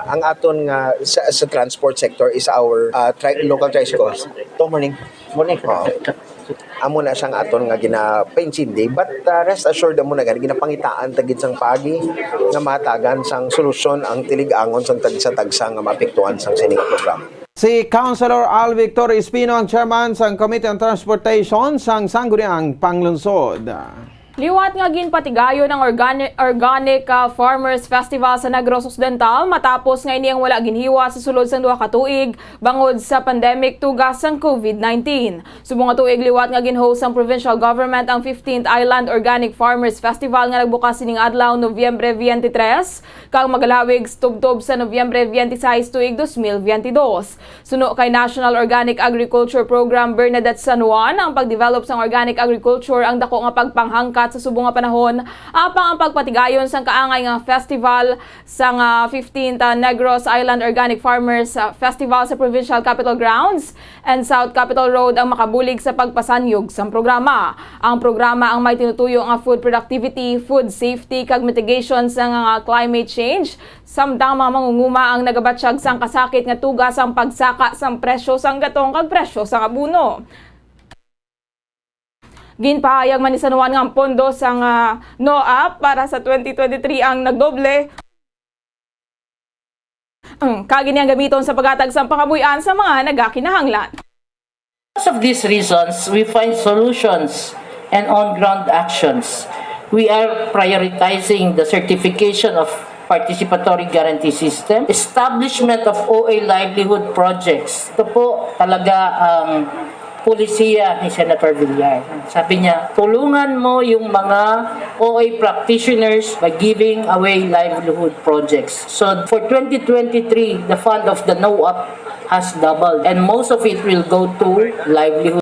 ang aton nga sa, sa transport sector is our, ah, tri-, local tricycles. Good morning. Morning. Oo. Amo na siyang aton nga ginapaintindi, but, ah, rest assured, amo na gani, ginapangitaan ta gid sang paagi nga matagan sang solusyon ang tilig-angon sang tagsa-tagsa nga maapektuhan sang sini nga programa. Si Councilor Al Victor Espino ang chairman sang Committee on Transportation sang Sangguniang Panglungsod. Liwat nga ginpatigayon ang organi-, Organic, ah, Farmers Festival sa Negros Occidental matapos nga ini ang wala ginhiwa sa sulod sang duha ka tuig bangod sa pandemic tuga sang COVID nineteen. Subong nga tuig liwat nga gin-host sang provincial government ang fifteenth Island Organic Farmers Festival nga nagbukas sining adlaw, Nobyembre twenty-three, kag magalawig tubtob sa Nobyembre twenty-six tuig dos mil biyente dos. Suno kay National Organic Agriculture Program Bernadette San Juan, ang pagdevelop sang organic agriculture ang dako nga pagpanghangkat Sa subong nga panahon, apang ang pagpatigayon sang kaangay nga festival sang, ah, fifteenth, ah, Negros Island Organic Farmers, ah, Festival sa Provincial Capitol Grounds and South Capitol Road ang makabulig sa pagpasanyog sang programa. Ang programa ang may tinutuyo nga food productivity, food safety, kag mitigation sang, ah, climate change, samtang mga mangunguma ang nagabatyag sang kasakit nga tuga sang pagsaka sang presyo sang gatong kag presyo sang abono. Ginpahayag man ni San Juan nga ang pondo sang, ah, NOAP para sa twenty twenty-three ang nagdoble. Mm, kag ini ang gamiton sa paghatag sang pangamuy-an sa mga nagakinahanglan. Because of these reasons, we find solutions and on-ground actions. We are prioritizing the certification of participatory guarantee system, establishment of O A livelihood projects. Ito po talaga ang polisiya ni Senator Villar. Sabi niya, "Tulungan mo yung mga O A practitioners by giving away livelihood projects." So for twenty twenty-three, the fund of the NOAP has doubled, and most of it will go to livelihood.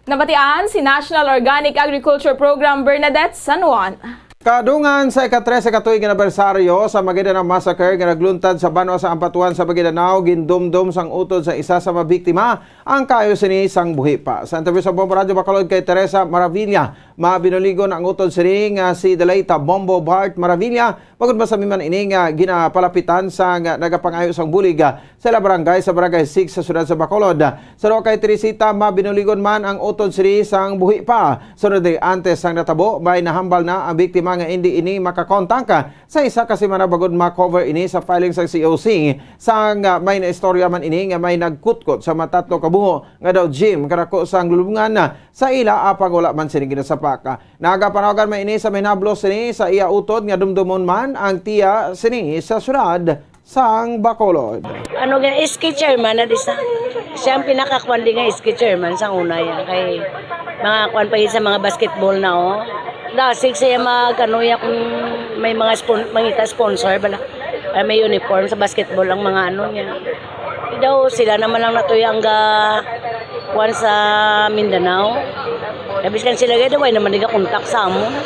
Nabatian si National Organic Agriculture Program Bernadette San Juan. Kadungan sa ika-trese ka tuig anibersaryo sa Maguindanao Massacre nga nagluntad sa banwa sa Ampatuan sa Maguindanao, gindumdom sang utod sa isa sa mga biktima ang kaayo sini sang buhi pa. Sa interview sa Bombo Radyo Bacolod kay Teresa Maravilla, mabinuligon ang utod sini nga si the late Bombo Bart Maravilla, bangod masami man ini nga ginapalapitan sang nagapangayo sang bulig, ah, sa ila barangay, sa Barangay six sa siyudad sa Bacolod. Sa duha kay Teresita, mabinuligon man ang utod sini sang buhi pa. Sunod ni antes sang natabo, may nahambal na ang biktima nga indi ini makakontak sa isa ka semana bangod ma-cover ini sa filing sang C O C. Sang, ah, may naistorya man ini nga may nagkutkot sa matatlo ka buho nga daw gym kadako sang lulubngan sa ila, apang wala man sini ginasapak. Nagapanawagan man ini sa may nablos sini sa iya utod nga dumdumon man ang tiya sini sa siyudad sang Bacolod. Ano gani, S K chairman na di sa, siya ang pinakakuan di nga S K chairman sa una ya. Kay mga kuan pa yun sa mga basketball na, oh. Dasig siya mag, ano ya, kung may mga spon-, mangita sponsor, bala. Ay, may uniform sa basketball ang mga ano niya. Daw sila naman lang natuya ang ga-, kuan sa Mindanao. Kay biskan sila gaya, way naman nagakontak sa amon.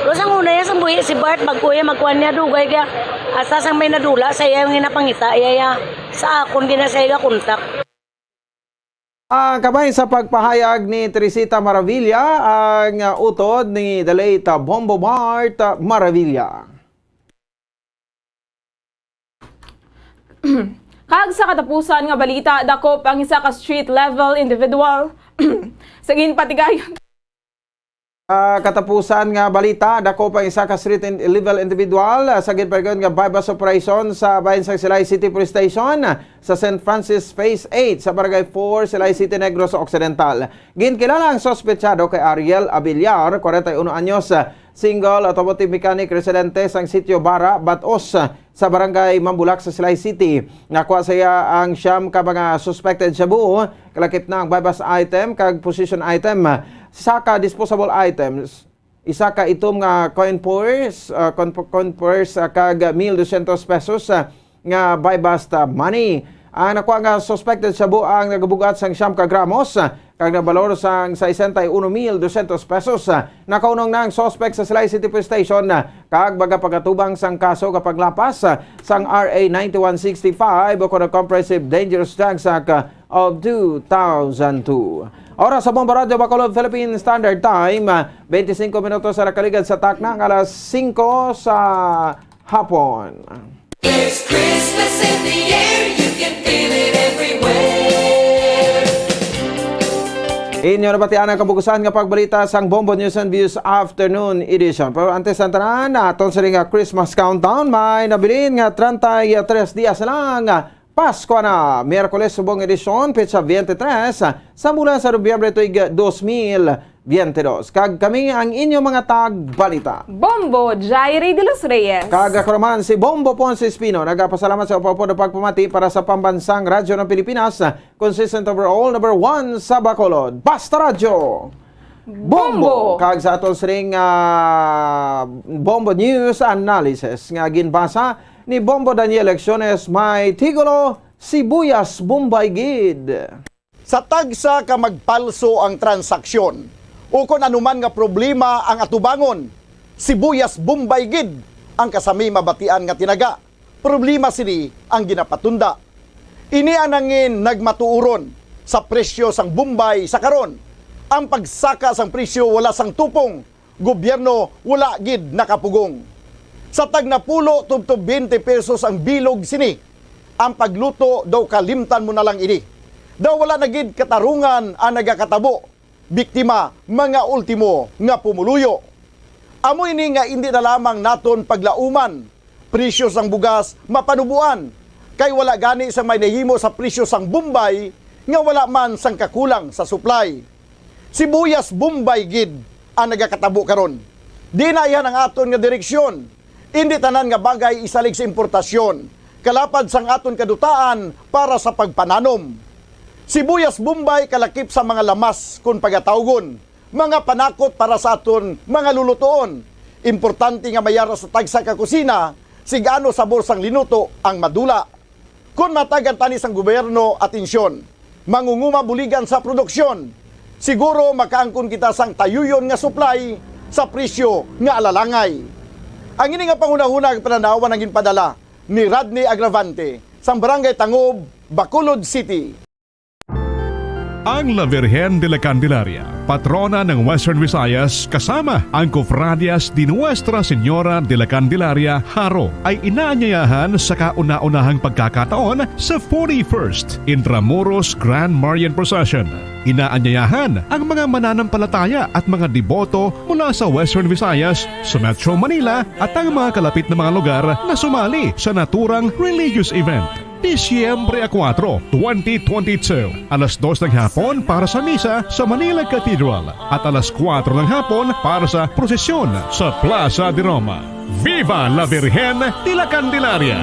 Pero sang una ya, sang buhi si Bart, bago ya magkuan niya, dugay kaya, hasta sang may nadula sa iya, yung ginapangita iya ya. Sa akon, gina sa iya kontak. Ang kamay sa pagpahayag ni Teresita Maravilla, ang, uh, utod ni the late, uh, Bombo Bart, uh, Maravilla. Kag sa katapusan nga balita, dakop ang isa ka street level individual sa ginpatigayon. Ah, katapusan nga balita, dakop ang isa ka street in-, level individual, ah, sa ginpatigayon nga buy-bust operation sa bahin sang Silay City Police Station, ah, sa Saint Francis Phase eight, sa Barangay four, Silay City, Negros Occidental. Ginkilala ang suspetsado kay Ariel Abiliar, kwarenta y uno anyos, ah, single automotive mechanic, residente sang Sitio Bara, Batos, ah, sa Barangay Mambulak sa Silay City. Nakuha sa iya ang siyam ka mga suspected shabu, kalakip na ang buy-bust item kag possession item, isa ka disposable items, isa ka itom nga coin purse, ah, coin pu-, coin purse, ah, kag mil dosyentos pesos, ah, nga buy-bust, ah, money. Ang nakuha nga suspected shabu ang nagabugat sang siyam ka gramos, ah, kag nabalor sang sesenta y uno mil dosyentos pesos. Nakaunong na ang suspect sa Silay City Police Station, kag magapagatubang sang kaso nga paglapas sang R A ninety-one sixty-five o kon Comprehensive Dangerous Drugs Act of two thousand two. Oras sa Bombo Radyo Bacolod, Philippine Standard Time, twenty-cinco minutos sa nakaligad sa takna nga alas singko sa hapon. There's Christmas in the air, you can feel it everywhere. Inyo nabatian ang kabugusan nga pagbalita sang Bombo News and Views Afternoon Edition. Pero antes ang tanan, aton sini nga Christmas countdown, may nabilin nga treinta y tres dias na lang. Pasko na, Miyerkules, subong edisyon, petsa twenty-three, sa bulan sa Nobyembre, tuig dos mil veinte dos. Kag kami ang inyo mga tagbalita. Bombo Jairi de los Reyes. Kag ako naman si Bombo Ponce Espino. Nagapasalamat sa upod-upod nga pagpamati para sa Pambansang Radyo ng Pilipinas, consistent overall, number one sa Bacolod. Basta Radyo! Bombo! Bombo! Kag sa aton sining, ah, Bombo News Analysis nga ginbasa ni Bombo Daniel Lecciones, may titulo, Sibuyas Bombay Gid. Sa tagsa ka magpalso ang transaksyon, Ukon anuman nga problema ang atubangon, sibuyas Bombay gid ang kasami mabatian nga tinaga. Problema sini ang ginapatunda. Ini ang nangin nagmatuoron sa presyo sang Bombay sa karon. Ang pagsaka sang presyo wala sang tupong, gobyerno wala gid nakapugong. Sa tag napulo tubtob twenty pesos ang bilog sini. Ang pagluto daw kalimtan mo na lang ini. Daw wala na gid katarungan ang nagakatabo. Biktima, mga ultimo nga pumuluyo. Amo ini nga indi na lamang naton paglauman. Presyo sang bugas mapanuboan, kay wala gani sang may nahimo sa presyo sang Bombay nga wala man sang kakulang sa supply. Sibuyas Bombay gid ang nagakatabo karon. Di na iya ang aton nga direksyon. Indi tanan nga bagay isalig sa importasyon, kalapad sang aton kadutaan para sa pagpananom. Sibuyas Bombay kalakip sa mga lamas kon pagatawgon, mga panakot para sa aton mga lulutuon. Importante nga mayara sa tagsa ka kusina, sig-ano sabor sang linuto ang madula. Kon matagan tani sang gobyerno atensyon, mangunguma buligan sa produksyon, siguro makaangkon kita sang tayuyon nga supply sa presyo nga alalangay. Ang ini nga panghunahuna nga pananawan ang ginpadala ni Rodney Agravante sang Barangay Tangob, Bacolod City. Ang La Virgen de la Candelaria, patrona ng Western Visayas, kasama ang Cofradias de Nuestra Señora de la Candelaria, Jaro, ay inaanyayahan sa kauna-unahang pagkakataon sa forty-first Intramuros Grand Marian Procession. Inaanyayahan ang mga mananampalataya at mga deboto mula sa Western Visayas, sa Metro Manila, at ang mga kalapit na mga lugar na sumali sa naturang religious event. Disyembre kuwatro, twenty twenty-two, alas dos ng hapon para sa misa sa Manila Cathedral at alas kuwatro ng hapon para sa prosesyon sa Plaza de Roma. Viva la Virgen de la Candelaria!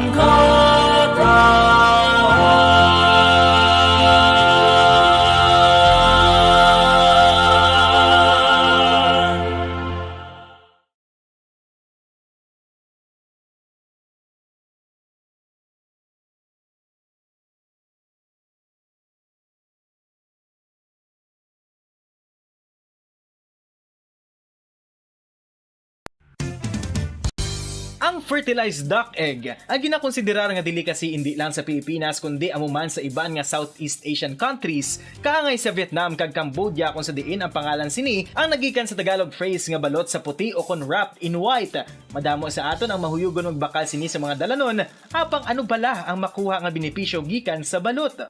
Ang fertilized duck egg, ang ginakonsiderar nga delicacy indi lang sa Pilipinas, kundi amo man sa iban nga Southeast Asian countries, kaangay sa Vietnam kag Cambodia, kung sa diin ang pangalan sini ang nagikan sa Tagalog phrase nga balot sa puti o kon wrapped in white. Madamo sa aton ang mahuyugon magbakal sini sa mga dalanon, apang ano bala ang makuha nga benepisyo gikan sa balot?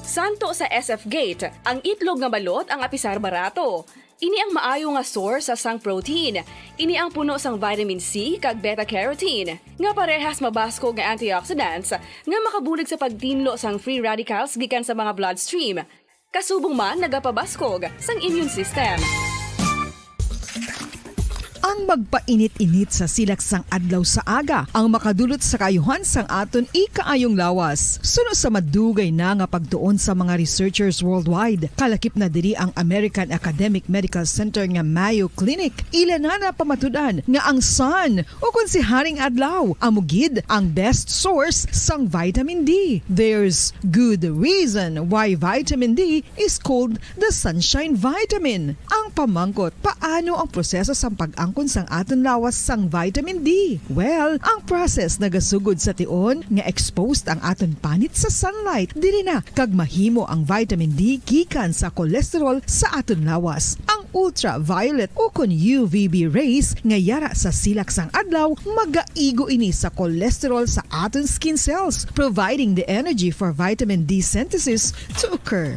Santo sa S F Gate, ang itlog nga balot ang apisar barato. Ini ang maayo nga source sang protein. Ini ang puno sang vitamin C kag beta carotene, nga parehas mabaskog nga antioxidants nga makabulig sa pagtinlo sang free radicals gikan sa mga bloodstream. Kasubong man nagapabaskog sang immune system. Ang magpainit-init sa silak sang adlaw sa aga ang makadulot sa kaayuhan sang aton ikaayong lawas. Suno sa madugay na nga pagtuon sa mga researchers worldwide, kalakip na diri ang American Academic Medical Center nga Mayo Clinic, ila na napamatud-an nga ang sun, o kon si Haring Adlaw, amo gid ang best source sang vitamin D. There's good reason why vitamin D is called the sunshine vitamin. Ang pamangkot, paano ang proseso sang pag-angkon sang aton lawas sang vitamin D? Well, ang process nagasugod sa tion nga exposed ang aton panit sa sunlight, diri na kag mahimo ang vitamin D gikan sa cholesterol sa aton lawas. Ang ultraviolet o kon U V B rays nga yara sa silak sang adlaw, magaigo ini sa cholesterol sa aton skin cells, providing the energy for vitamin D synthesis to occur.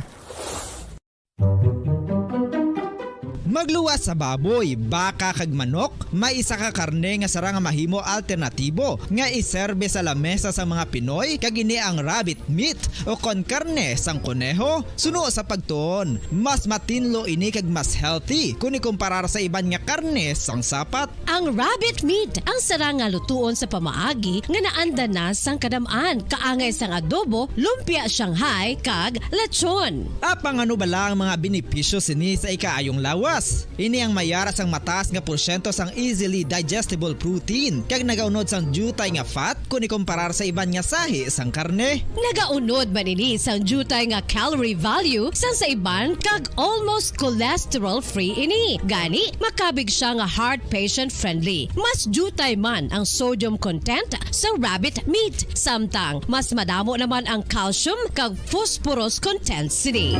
Magluwas sa baboy, baka, kag manok, may isa ka karne nga sarang nga mahimo alternatibo nga iserbe sa lamesa sang mga Pinoy, kag ini ang rabbit meat o kon karne sang koneho. Suno sa pagtuon, mas matinlo ini kag mas healthy kon ikumparar sa iban nga karne sang sapat. Ang rabbit meat ang sarang nga lutuon sa pamaagi nga naanda na sang kadam-an, kaangay sang adobo, lumpia Shanghai, kag lechon. Apang ano bala ang mga benepisyo sini sa ikaayong lawas? Ini ang may ara sang mataas nga porsyento sang easily digestible protein, kag nagaunod sang diutay nga fat kon ikomparar sa iban nga sahi sang karne. Nagaunod man ini sang diutay nga calorie value sang sa iban, kag almost cholesterol-free ini. Gani, makabig siya nga heart patient-friendly. Mas diutay man ang sodium content sa rabbit meat, samtang mas madamo naman ang calcium kag phosphorus content sini.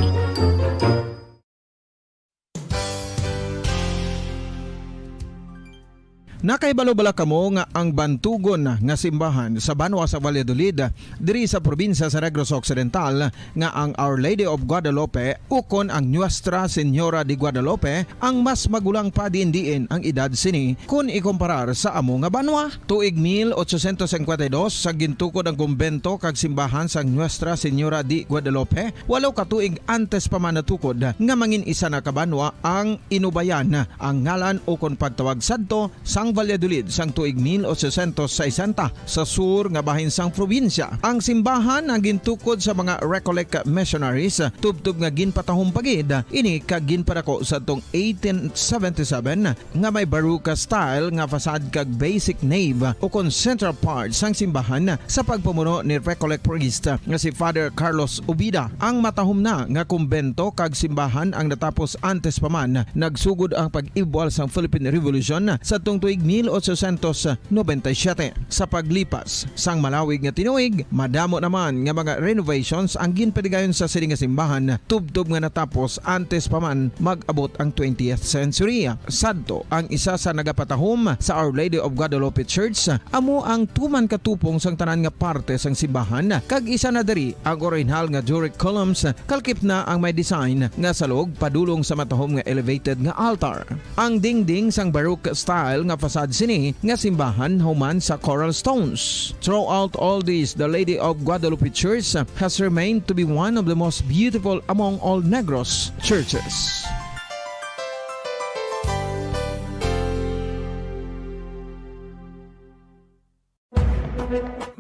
Nakahibalo bala kamo nga ang bantugon nga simbahan sa banwa sa Valladolid, diri sa probinsya sa Negros Occidental, nga ang Our Lady of Guadalupe ukon ang Nuestra Señora de Guadalupe ang mas magulang pa diin-diin ang edad sini kon ikomparar sa amo nga banwa? Tuig mil ochocientos cincuenta y dos sa gintukod ang kumbento kag simbahan sang Nuestra Señora de Guadalupe, walo ka tuig antes pa man natukod nga mangin isa na ka banwa ang Inubayan ang ngalan ukon pagtawag sadto sang Valladolid sang tuig mil ochocientos sesenta sa sur nga bahin sang probinsya. Ang simbahan ang gintukod sa mga Recollect missionaries, tubtob nga ginpatahom pa gid ini kag ginpadako sadtong eighteen seventy-seven nga may Baroque style nga facade kag basic nave ukon central part sang simbahan sa pagpamuno ni Recollect priest nga si Father Carlos Ubida. Ang matahom na nga kumbento kag simbahan ang natapos antes pa man nagsugod ang pag-ibwal sang Philippine Revolution sadtong tuig mil ochocientos noventa y siete. Sa paglipas sang malawig nga tinuig, madamo naman nga mga renovations ang ginpadigayon sa sini nga simbahan, tubtob nga natapos antes pa man mag-abot ang twentieth century. Sadto, ang isa sa nagapatahom sa Our Lady of Guadalupe Church amo ang tuman ka tupong sang tanan nga parte sang simbahan, kag isa na diri ang orihinal nga Doric columns, kalkip na ang may design nga salog padulong sa matahom nga elevated nga altar. Ang dingding sang Baroque style nga facade sini nga simbahan human sa coral stones. Throughout all this, the Lady of Guadalupe Church has remained to be one of the most beautiful among all Negros churches.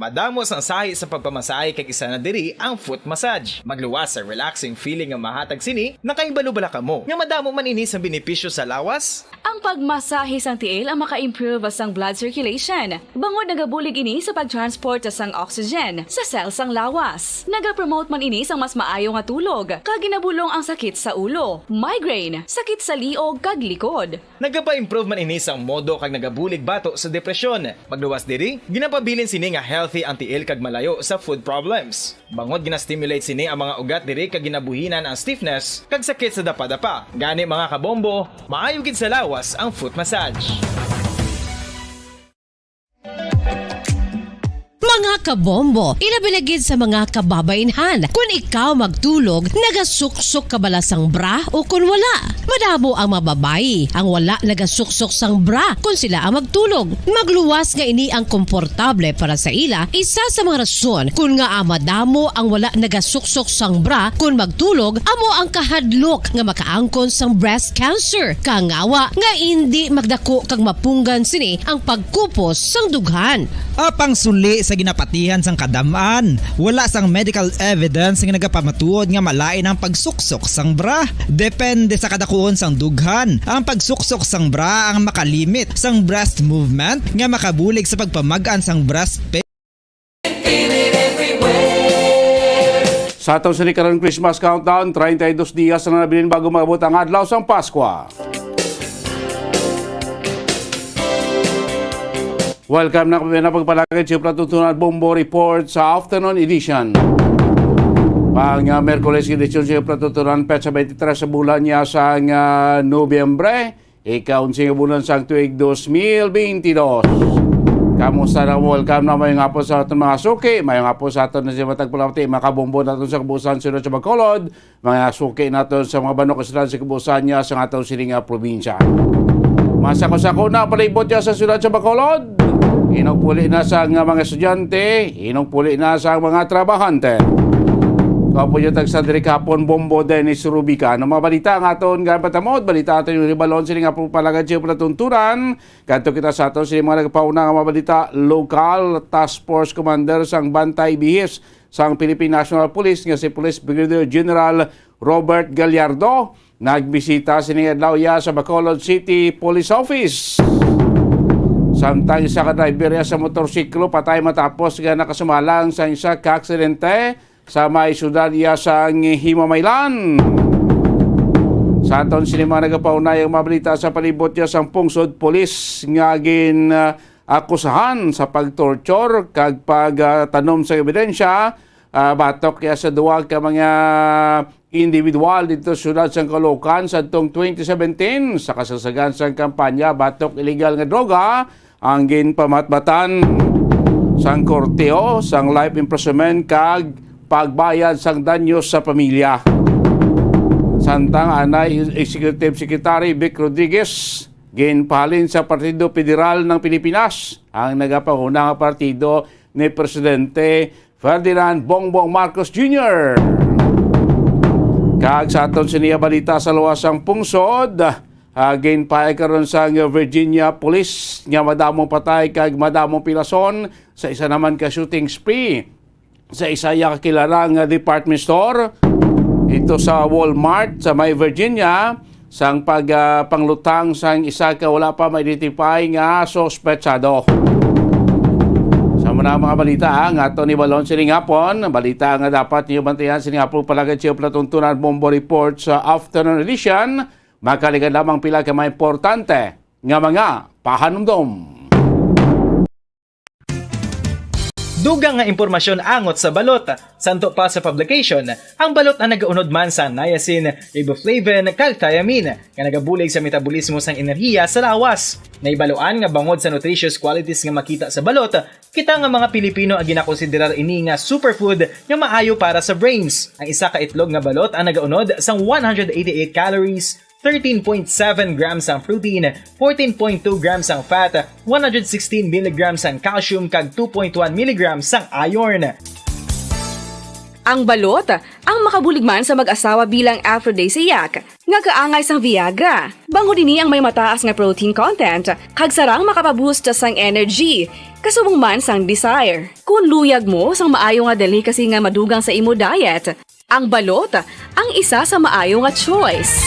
Madamo sang sahi sa pagpamasahe kag isa na diri ang foot massage. Magluwas sa relaxing feeling nga mahatag sini, nakahibalo bala kamo nga madamo man ini sang benepisyo sa lawas? Ang pagmasahe sang tiil ang maka-improve sang blood circulation, bangod nagabulig ini sa pag-transport sang oxygen sa cell sang lawas. Nagapromote man ini sang mas maayo nga tulog, kag ginabulong ang sakit sa ulo, migraine, sakit sa liog kag likod. Nagapa-improve man ini sang modo kag nagabulig bato sa depresyon. Magluwas diri, ginapabilin sini nga healthy ang tiil kag malayo sa foot problems. Bangod gina-stimulate sini ang mga ugat diri kag ginabuhinan ang stiffness kag sakit sa dapadapa. Gani, mga kabombo, maayo gid sa lawas ang foot massage. Mga kabombo, ilabi na gid sa mga kababaynhan, kun ikaw magtulog, nagasuksok ka bala sang bra o kun wala? Madamo ang mga babayi ang wala nagasuksok sang bra kun sila ang magtulog. Magluwas nga ini ang komportable para sa ila, isa sa mga rason kun ngaa madamo ang wala nagasuksok sang bra kun magtulog amo ang kahadlok nga makaangkon sang breast cancer, kangawa nga indi magdako kag mapunggan sini ang pagkupos sang dughan. Apang suli sa ginapatihan sang kadam-an, wala sang medical evidence nga nagapamatuod nga malain ang pagsuksok sang bra. Depende sa kadakuon sang dughan, ang pagsuksok sang bra ang makalimit sang breast movement nga makabulig sa pagpamag-an sang breast pain. Sa aton sini karon Christmas countdown, treinta y dos dias na nabilin bago maabot ang adlaw sang Paskwa. Welcome na kami na pagpalagay sa Plato Tunan Bombo Report sa afternoon edition. Pang, ah, Miyerkules edition sa Plato Tunan, petsa twenty-three sa bulan niya sang, ah, Nobyembre. Ika-onse nga bulan sang tuig dos mil bentidós. Kamusta na? Welcome na. Mayong hapon sa aton mga suki. Mayong hapon sa aton na sa matag palapati, mga kabombo naton sa kabuusan, sunod sa Bacolod. Mga suki naton sa mga banwa kag syudad sa kabuusan niya sa aton sini nga probinsya. Masako-sako na palibot niya sa syudad sa Bacolod. Hinungpuli na sa nga mga estudyante, hinungpuli na sa mga trabahante. Kapo niyo tagsa diri kahapon, Bombo Dennis Rubica. Ano mga balita nga aton nga patamod? Balita aton yung ribalon sini nga pagpalagad sa palatuntunan. Kadto kita sa aton sini mga nagpauna nga mga balita lokal. Task Force Commander sang Bantay Bihis sang Philippine National Police nga si Police Brigadier General Robert Gallardo. Nagbisita sini adlaw iya sa Bacolod City Police Office. Samtang isa ka driver iya sa motorsiklo patay matapos nga nakasumalang sa isa ka aksidente sa may syudad iya sang Himamaylan. Sa aton sini mga nagapaunay ang mga balita sa palibot iya sang pungsod, pulis nga gin, ah, akusahan sa pag-torture kag pagtanom sa ebidensya, ah, batok iya sa duwa ka mga individual dito sa siyudad sang Caloocan sadtong twenty seventeen sa kasagsagan sang kampanya batok iligal nga droga ang ginpamatbatan sang korteho sang life imprisonment kag pagbayad sang danyo sa pamilya. Samtang anay Executive Secretary Vic Rodriguez, ginpahalin sa Partido Federal ng Pilipinas ang nagapanguna nga partido ni Presidente Ferdinand Bongbong Marcos Junior. Kag sa aton siniya balita sa luwas sang pungsod, ah, ginpahayag karon sang Virginia Police nga madamong patay kag madamong pilason sa isa naman ka shooting spree sa isa ya kakilala nga department store ito sa Walmart sa may Virginia sang pag, ah, panglutang sang isa ka wala pa ma-identify nga suspetsado. Sa mga, mga balita, ha, nga ato ni balon sining hapon, balita nga dapat niyo bantayan sining hapon, palagad siya platuntunan Bombo Report sa afternoon edition. Makaligan lamang pila ka mga importante nga mga pahanumdom. Dugang nga impormasyon angot sa balot. Santo pa sa publication, ang balot ang nagaunod man sa niacin, riboflavin, kag thiamine, nga nagabulig sa metabolismo sang enerhiya sa lawas. Naibaluan nga bangod sa nutritious qualities nga makita sa balot, kita nga mga Pilipino ang ginakonsiderar ini nga superfood nga maayo para sa brains. Ang isa ka itlog nga balot ang nagaunod sang one hundred eighty-eight calories, thirteen point seven grams ang protein, fourteen point two grams ang fat, one hundred sixteen milligrams ang calcium, kag two point one milligrams ang iron. Ang balot ang makabulig man sa mag-asawa bilang aphrodisiac nga kaangay sang Viagra. Bangod ini ang may mataas nga protein content kag sarang makapaboost sang energy, kasubong man sang desire. Kung luyag mo sang maayo nga delicacy nga madugang sa imo diet, ang balot ang isa sa maayo nga choice.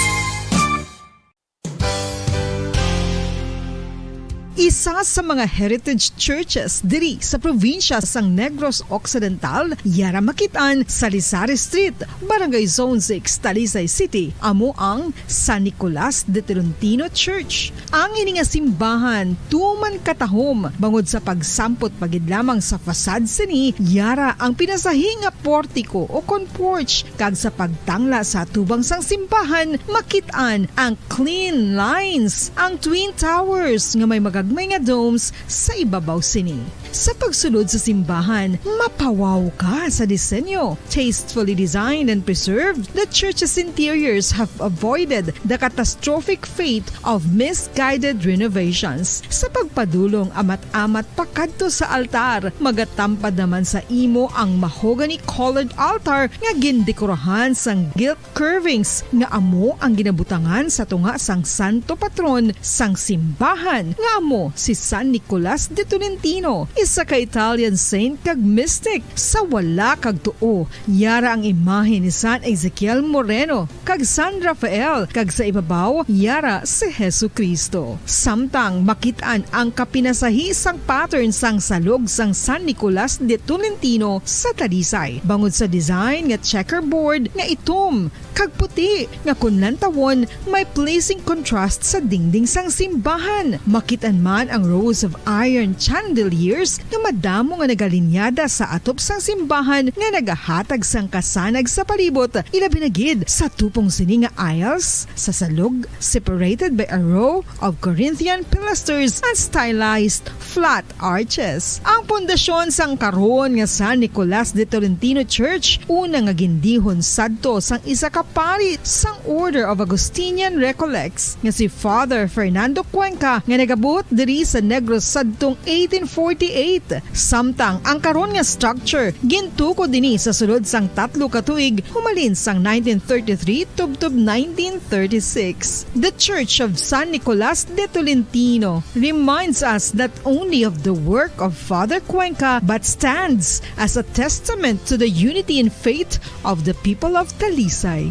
Isa sa mga heritage churches diri sa probinsya sang Negros Occidental, yara makit-an sa Lisari Street, Barangay Zone six, Talisay City, amo ang San Nicolas de Tolentino Church. Ang ini nga simbahan tuman katahom bangod sa pagsampot pa gid lamang sa facade sini, yara ang pinasahi nga portiko o kon porch, kag sa pagtangla sa atubang sang simbahan makit-an ang clean lines, ang twin towers nga may magagmay nga domes sa ibabaw sini. Sa pagsulod sa simbahan, mapawaw ka sa disenyo. Tastefully designed and preserved, the church's interiors have avoided the catastrophic fate of misguided renovations. Sa pagpadulong amat-amat pakadto sa altar, magatampad naman sa imo ang mahogany-colored altar nga gindekorahan sang gilt curvings nga amo ang ginabutangan sa tunga sang santo patron sang simbahan, nga amo si San Nicolas de Tolentino, isa ka Italian saint kag mystic. Sa wala kag tuo, yara ang imahe ni San Ezekiel Moreno kag San Rafael, kag sa ibabaw yara si Jesu-Cristo. Samtang makit-an ang kapinasahi sang pattern sang salog sang San Nicolas de Tolentino sa Talisay, bangod sa design nga checkerboard nga itom kag puti, nga kon lantawon may pleasing contrast sa dingding sang simbahan. Makit-an man ang rows of iron chandeliers nga madamo nga nagalinyada sa atop sang simbahan nga nagahatag sang kasanag sa palibot, ilabi na gid sa tupong sini nga aisles sa salog, separated by a row of Corinthian pilasters and stylized flat arches. Ang pundasyon sang karon nga San Nicolas de Tolentino Church, una nga gindihon sadto sang isa ka pari sang Order of Augustinian Recollects nga si Father Fernando Cuenca, nga nagabuot diri sa Negros sadtong eighteen forty-eight. Samtang ang karon nga structure gintukod ini sa sulod sang tatlo ka tuig, humalin sang nineteen thirty-three tubtob nineteen thirty-six. The Church of San Nicolas de Tolentino reminds us not only of the work of Father Cuenca but stands as a testament to the unity in faith of the people of Talisay.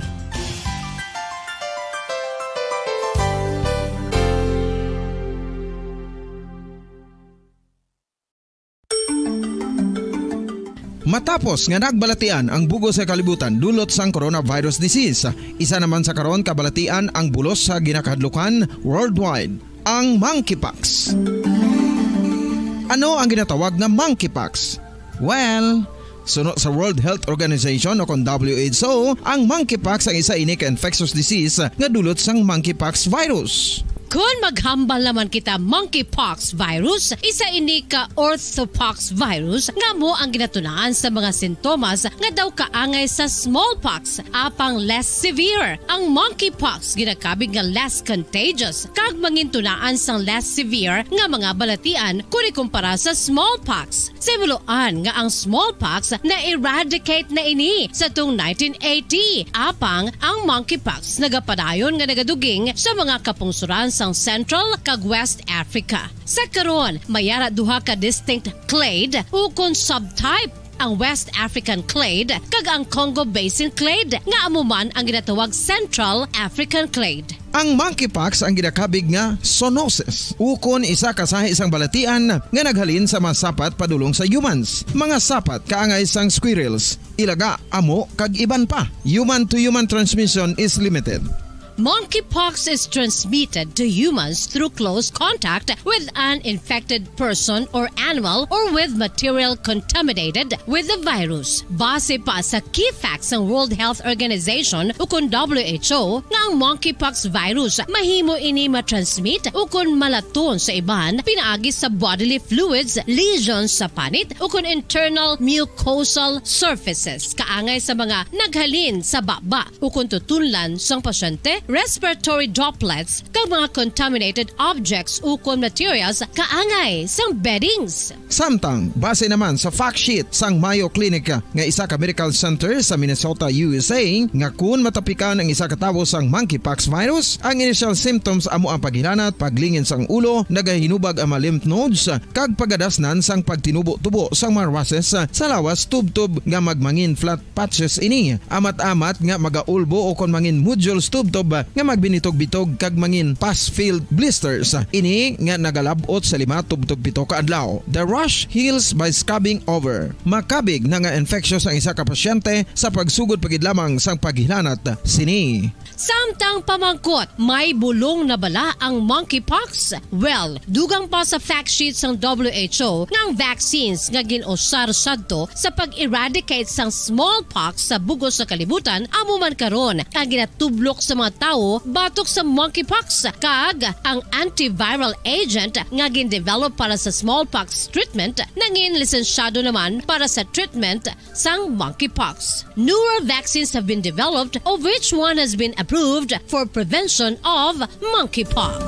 Matapos nga nagbalatian ang bug-os nga kalibutan dulot sang coronavirus disease, isa naman sa karon ka balatian ang bulos sa ginakahadlukan worldwide, ang monkeypox. Ano ang ginatawag nga monkeypox? Well, suno sa World Health Organization o kon W H O, ang monkeypox ang isa ini ka infectious disease nga dulot sang monkeypox virus. Kon maghambal naman kita, monkeypox virus, isa ini ka orthopox virus nga amo ang ginatunaan sa mga sintomas nga daw kaangay sa smallpox, apang less severe. Ang monkeypox ginakabig nga less contagious kag mangintunaan sang less severe nga mga balatian kon ikumpara sa smallpox. Sa himuloan nga ang smallpox na-eradicate na ini sa tuong nineteen eighty, apang ang monkeypox nagapadayon nga nagaduging sa mga kapungsoran sang Central kag West Africa. Sa karon, may ara duha ka distinct clade ukon subtype, ang West African clade kag ang Congo Basin clade, nga amo man ang ginatawag Central African clade. Ang monkeypox ang ginakabig nga zoonosis, ukon isa ka sahi sang balatian nga naghalin sa mga sapat padulong sa humans, mga sapat kaangay sang squirrels, ilaga, amo, kag iban pa. Human-to-human transmission is limited. Monkeypox is transmitted to humans through close contact with an infected person or animal or with material contaminated with the virus. Base pa sa key facts sang World Health Organization ukon W H O nga ang monkeypox virus mahimo ini matransmit ukon malaton sa iban pinaagi sa bodily fluids, lesions sa panit ukon internal mucosal surfaces kaangay sa mga naghalin sa baba ukon tutunlan sang pasyente, respiratory droplets, kag mga contaminated objects ukon materials kaangay sang beddings. Samtang, base naman sa fact sheet sang Mayo Clinic nga isa ka medical center sa Minnesota, U S A, nga kun matapikan ang isa ka tawo sang monkeypox virus, ang initial symptoms amo ang paghilanat, paglingin sang ulo, nagahinubag ang mga lymph nodes, kag pagadasnan sang pagtinubo-tubo sang mga rushes sa lawas tubtob nga magmangin flat patches ini, amat-amat nga magaulbo ukon mangin nodules tubtob nga magbinitog-bitog kag mangin pus-filled blisters ini nga nagalab-ot sa lima tubtob pito ka adlaw. The rash heals by scabbing over. Makabig na nga infectious ang isa ka pasyente sa pagsugod pa gid lamang sang paghilanat sini. Samtang pamangkot, may bulong na bala ang monkeypox? Well, dugang pa sa fact sheet sang W H O nga ang vaccines nga gin-usar sadto sa pag-eradicate sang smallpox sa bug-os nga kalibutan amo man karon ang ginatublok sa mga tawo batok sa monkeypox, kag ang antiviral agent nga gin-develop para sa smallpox treatment nangin lisensyado naman para sa treatment sang monkeypox. Newer vaccines have been developed, of which one has been approved for prevention of monkeypox.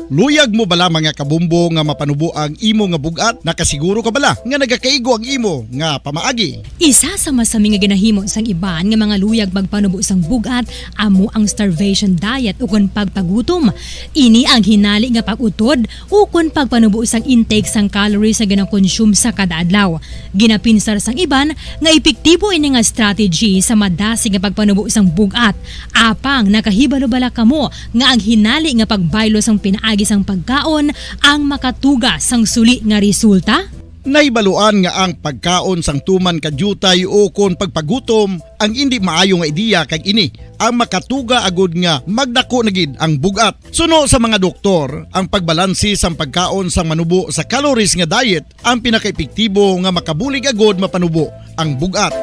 Luyag mo bala, mga kabombo, nga mapanubo ang imo nga bug-at? Nakasiguro ka bala nga nagakaigo ang imo nga pamaagi? Isa sa masami nga ginahimo sang iban nga mga luyag magpanubo sang bug-at amo ang starvation diet ukon pagpagutom. Ini ang hinali nga pag-utod ukon pagpanubo sang intake sang calories nga ginakonsume sa kada adlaw. Ginapinsar sang iban nga epektibo ini nga strategy sa madasig nga pagpanubo sang bug-at. Apang nakahibalo bala kamo nga ang hinali nga pagbaylo sang pinaagi sang pagkaon ang makatuga sang suli nga resulta? Nahibaluan nga ang pagkaon sang tuman ka diutay ukon pagpagutom ang indi maayo nga ideya, kag ini ang makatuga agud nga magdako na gid ang bug-at. Suno sa mga doktor, ang pagbalanse sang pagkaon sang manubo sa calories nga diet ang pinakaepektibo nga makabulig agud mapanubo ang bug-at.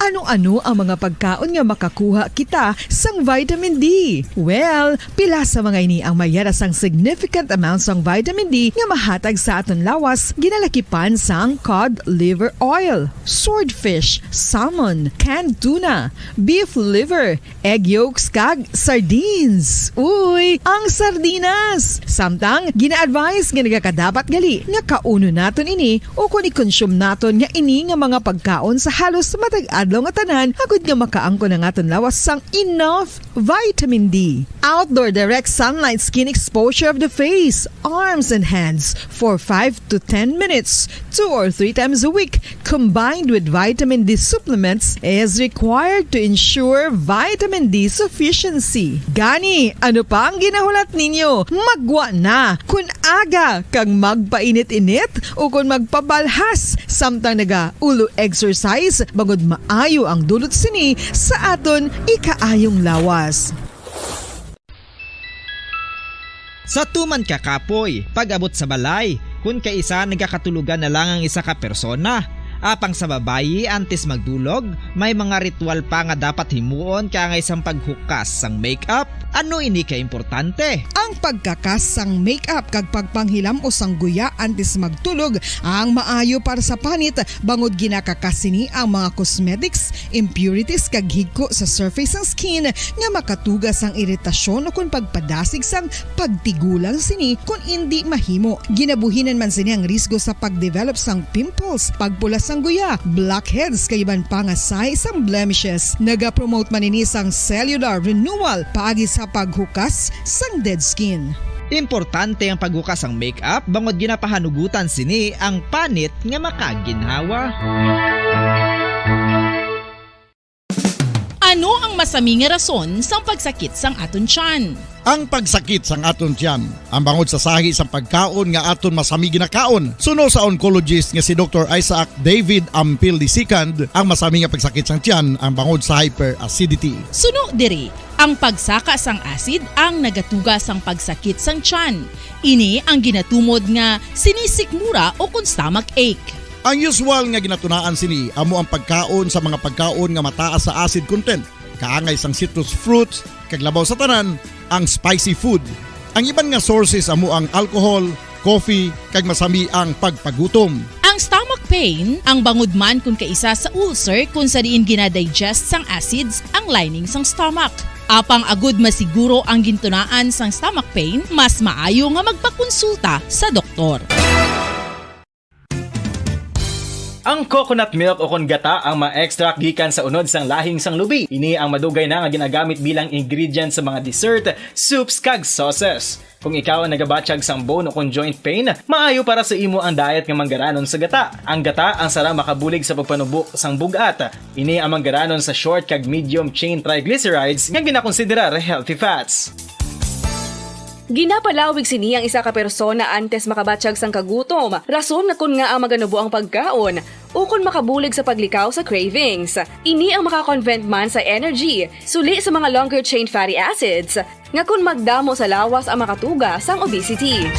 Ano-ano ang mga pagkaon nga makakuha kita sang vitamin D? Well, pila sa mga ini ang may ara sang significant amount sang vitamin D nga mahatag sa aton lawas, ginalakipan sang cod liver oil, swordfish, salmon, canned tuna, beef liver, egg yolks, kag sardines. Uy, ang sardinas! Samtang, gina-advise nga nagakadapat gali nga kaunon naton ini ukon i-consume naton nga ini nga mga pagkaon sa halos matag adlaw nga tanan, agud nga makaangkon ang aton lawas sang enough vitamin D. Outdoor direct sunlight skin exposure of the face, arms, and hands for five to ten minutes, two or three times a week, combined with vitamin D supplements, is required to ensure vitamin D sufficiency. Gani, ano pa ang ginahulat ninyo? Magwa na! Kun aga kag magpainit-init, ukon magpabalhas samtang naga-ulo exercise, bangod maayo ang dulot sini sa aton ikaayong lawas. Sa tuman ka kapoy, pag-abot sa balay, kun kaisa nagakatulogan na lang ang isa ka persona. Apang sa babayi, antes magdulog, may mga ritual pa nga dapat himuon kaangay sang paghukas sang makeup. Ano ini ka importante? Ang pagkakas sang makeup kag pagpanghilam-os sang guya antes magtulog ang maayo para sa panit, bangod ginakakas sini ang mga cosmetics, impurities kag higko sa surface sang skin nga makatuga sang iritasyon ukon pagpadasig sang pagtigulang sini kon indi mahimo. Ginabuhinan man sini ang risgo sa pagdevelop sang pimples, pagpula sang guya, blackheads kag iban pa nga sahi sang blemishes. Nagapromote man ini sang cellular renewal paagi sa paghukas sang dead skin. Importante ang paghukas sang makeup bangod ginapahanugutan sini ang panit nga makaginhawa. Ano ang masami nga rason sang pagsakit sang aton tiyan? Ang pagsakit sang aton tiyan ang bangod sa sahi sang pagkaon nga aton masami ginakaon. Suno sa oncologist nga si Doktor Isaac David Ampil the second, ang masami nga pagsakit sang tiyan ang bangod sa hyperacidity. Suno diri, ang pagsaka sang acid ang nagatuga sang pagsakit sang tiyan. Ini ang ginatumod nga sinisikmura o kon stomach ache. Ang usual nga ginatunaan sini amo ang pagkaon sa mga pagkaon nga mataas sa acid content, kaangay sang citrus fruits, kag labaw sa tanan, ang spicy food. Ang iban nga sources amo ang alcohol, coffee, kag masami ang pagpagutom. Ang stomach pain ang bangod man kon kaisa sa ulcer kon sa diin gina-digest sang acids ang lining sang stomach. Apang agud masiguro ang gintunaan sang stomach pain, mas maayo nga magpakonsulta sa doktor. Ang coconut milk o kon gata ang ma-extract gikan sa unod sang lahing sang lubi. Ini ang madugay na nga ginagamit bilang ingredient sa mga dessert, soups, kag sauces. Kung ikaw ang nagabatyag sang bone o kon joint pain, maayo para sa imo ang diet nga manggaranon sa gata. Ang gata ang sara makabulig sa pagpanubo sang bug-at. Ini ang manggaranon sa short kag medium chain triglycerides nga ginakonsiderar healthy fats. Ginapalawig sini ang isa ka persona antes makabatyag sang kagutom, rason nga kon ngaa maganubo ang pagkaon, ukon makabulig sa paglikaw sa cravings. Ini ang maka-convert man sa energy, suli sa mga longer chain fatty acids, nga kon magdamo sa lawas ang makatuga sang obesity.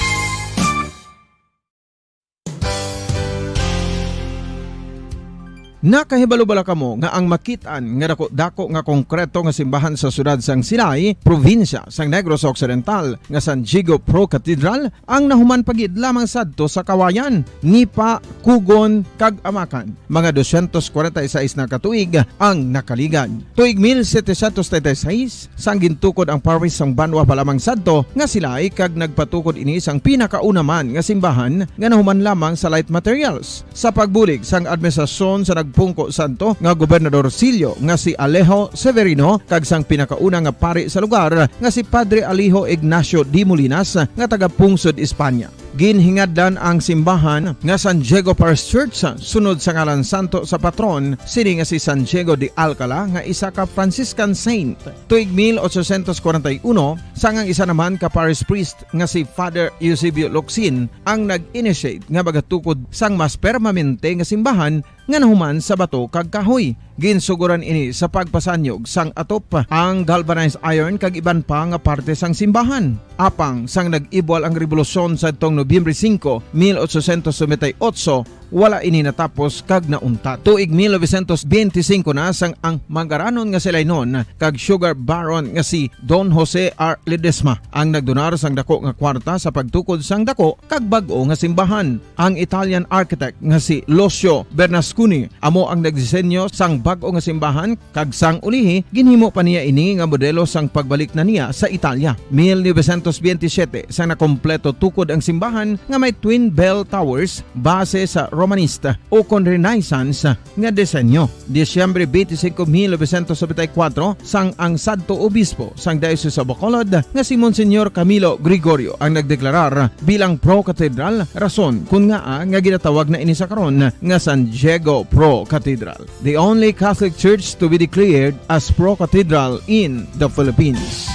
Nakahibalo bala kamo nga ang makit-an nga daku-daku nga konkreto nga simbahan sa siyudad sang Silay, probinsya sang Negros Occidental, nga San Diego Pro Cathedral ang nahuman pa gid lamang sadto sa Kawayan, Nipa, Cugon, kag Amacan? Mga dosyentos kwarenta y seis na ka tuig ang nakaligad. Tuig mil setecientos treinta y seis, sang gintukod ang parish sang banwa pa lamang sadto nga Silay, kag nagpatukod ini sang pinakauna man nga simbahan nga nahuman lamang sa light materials. Sa pagbulig sang administrasyon sa nagpungko sadto nga Gobernador Silyo nga si Alejo Severino kag sang pinakauna nga pari sa lugar nga si Padre Alejo Ignacio de Molinas nga taga-pungsod Espanya. Ginhingadlan ang simbahan nga San Diego Parish Church sunod sa ngalan santo sa patron sini nga si San Diego de Alcala nga isa ka Franciscan saint. Tuig mil ochocientos kwarenta y uno, sang ang isa naman ka parish priest nga si Father Eusebio Locsin ang nag-initiate nga magatukod sang mas permanente nga simbahan nga nahuman sa bato kag kahoy. Ginsugoran ini sa pagpasanyog sang atop, ang galvanized iron kag iban pa nga parte sang simbahan. Apang sang nag-ibwal ang rebolusyon sadtong Nobyembre singko, mil ochocientos noventa y ocho, wala ini natapos kag nauntat. Tuig mil novecientos beintisinko na sang ang manggaranon nga si Lainon kag sugar baron nga si Don Jose R. Ledesma ang nagdonar sang dako nga kwarta sa pagtukod sang dako kag bag-o nga simbahan. Ang Italian architect nga si Lucio Bernasconi amo ang nagdisenyo sang bag-o nga simbahan, kag sang ulihi ginhimo pa niya ini nga modelo sang pagbalik na niya sa Italia. Mil novecientos biyentisiete sang nakompleto tukod ang simbahan nga may twin bell towers base sa Romanista ukon Renaissance nga disenyo. Disyembre twenty-five, mil novecientos setenta y cuatro, sang ang sadto obispo sang Diocese of Bacolod nga si Monsignor Camilo Gregorio ang nagdeklarar bilang Pro Cathedral, rason kon ngaa nga ginatawag na ini sa karon nga San Diego Pro Cathedral, the only Catholic church to be declared as Pro Cathedral in the Philippines.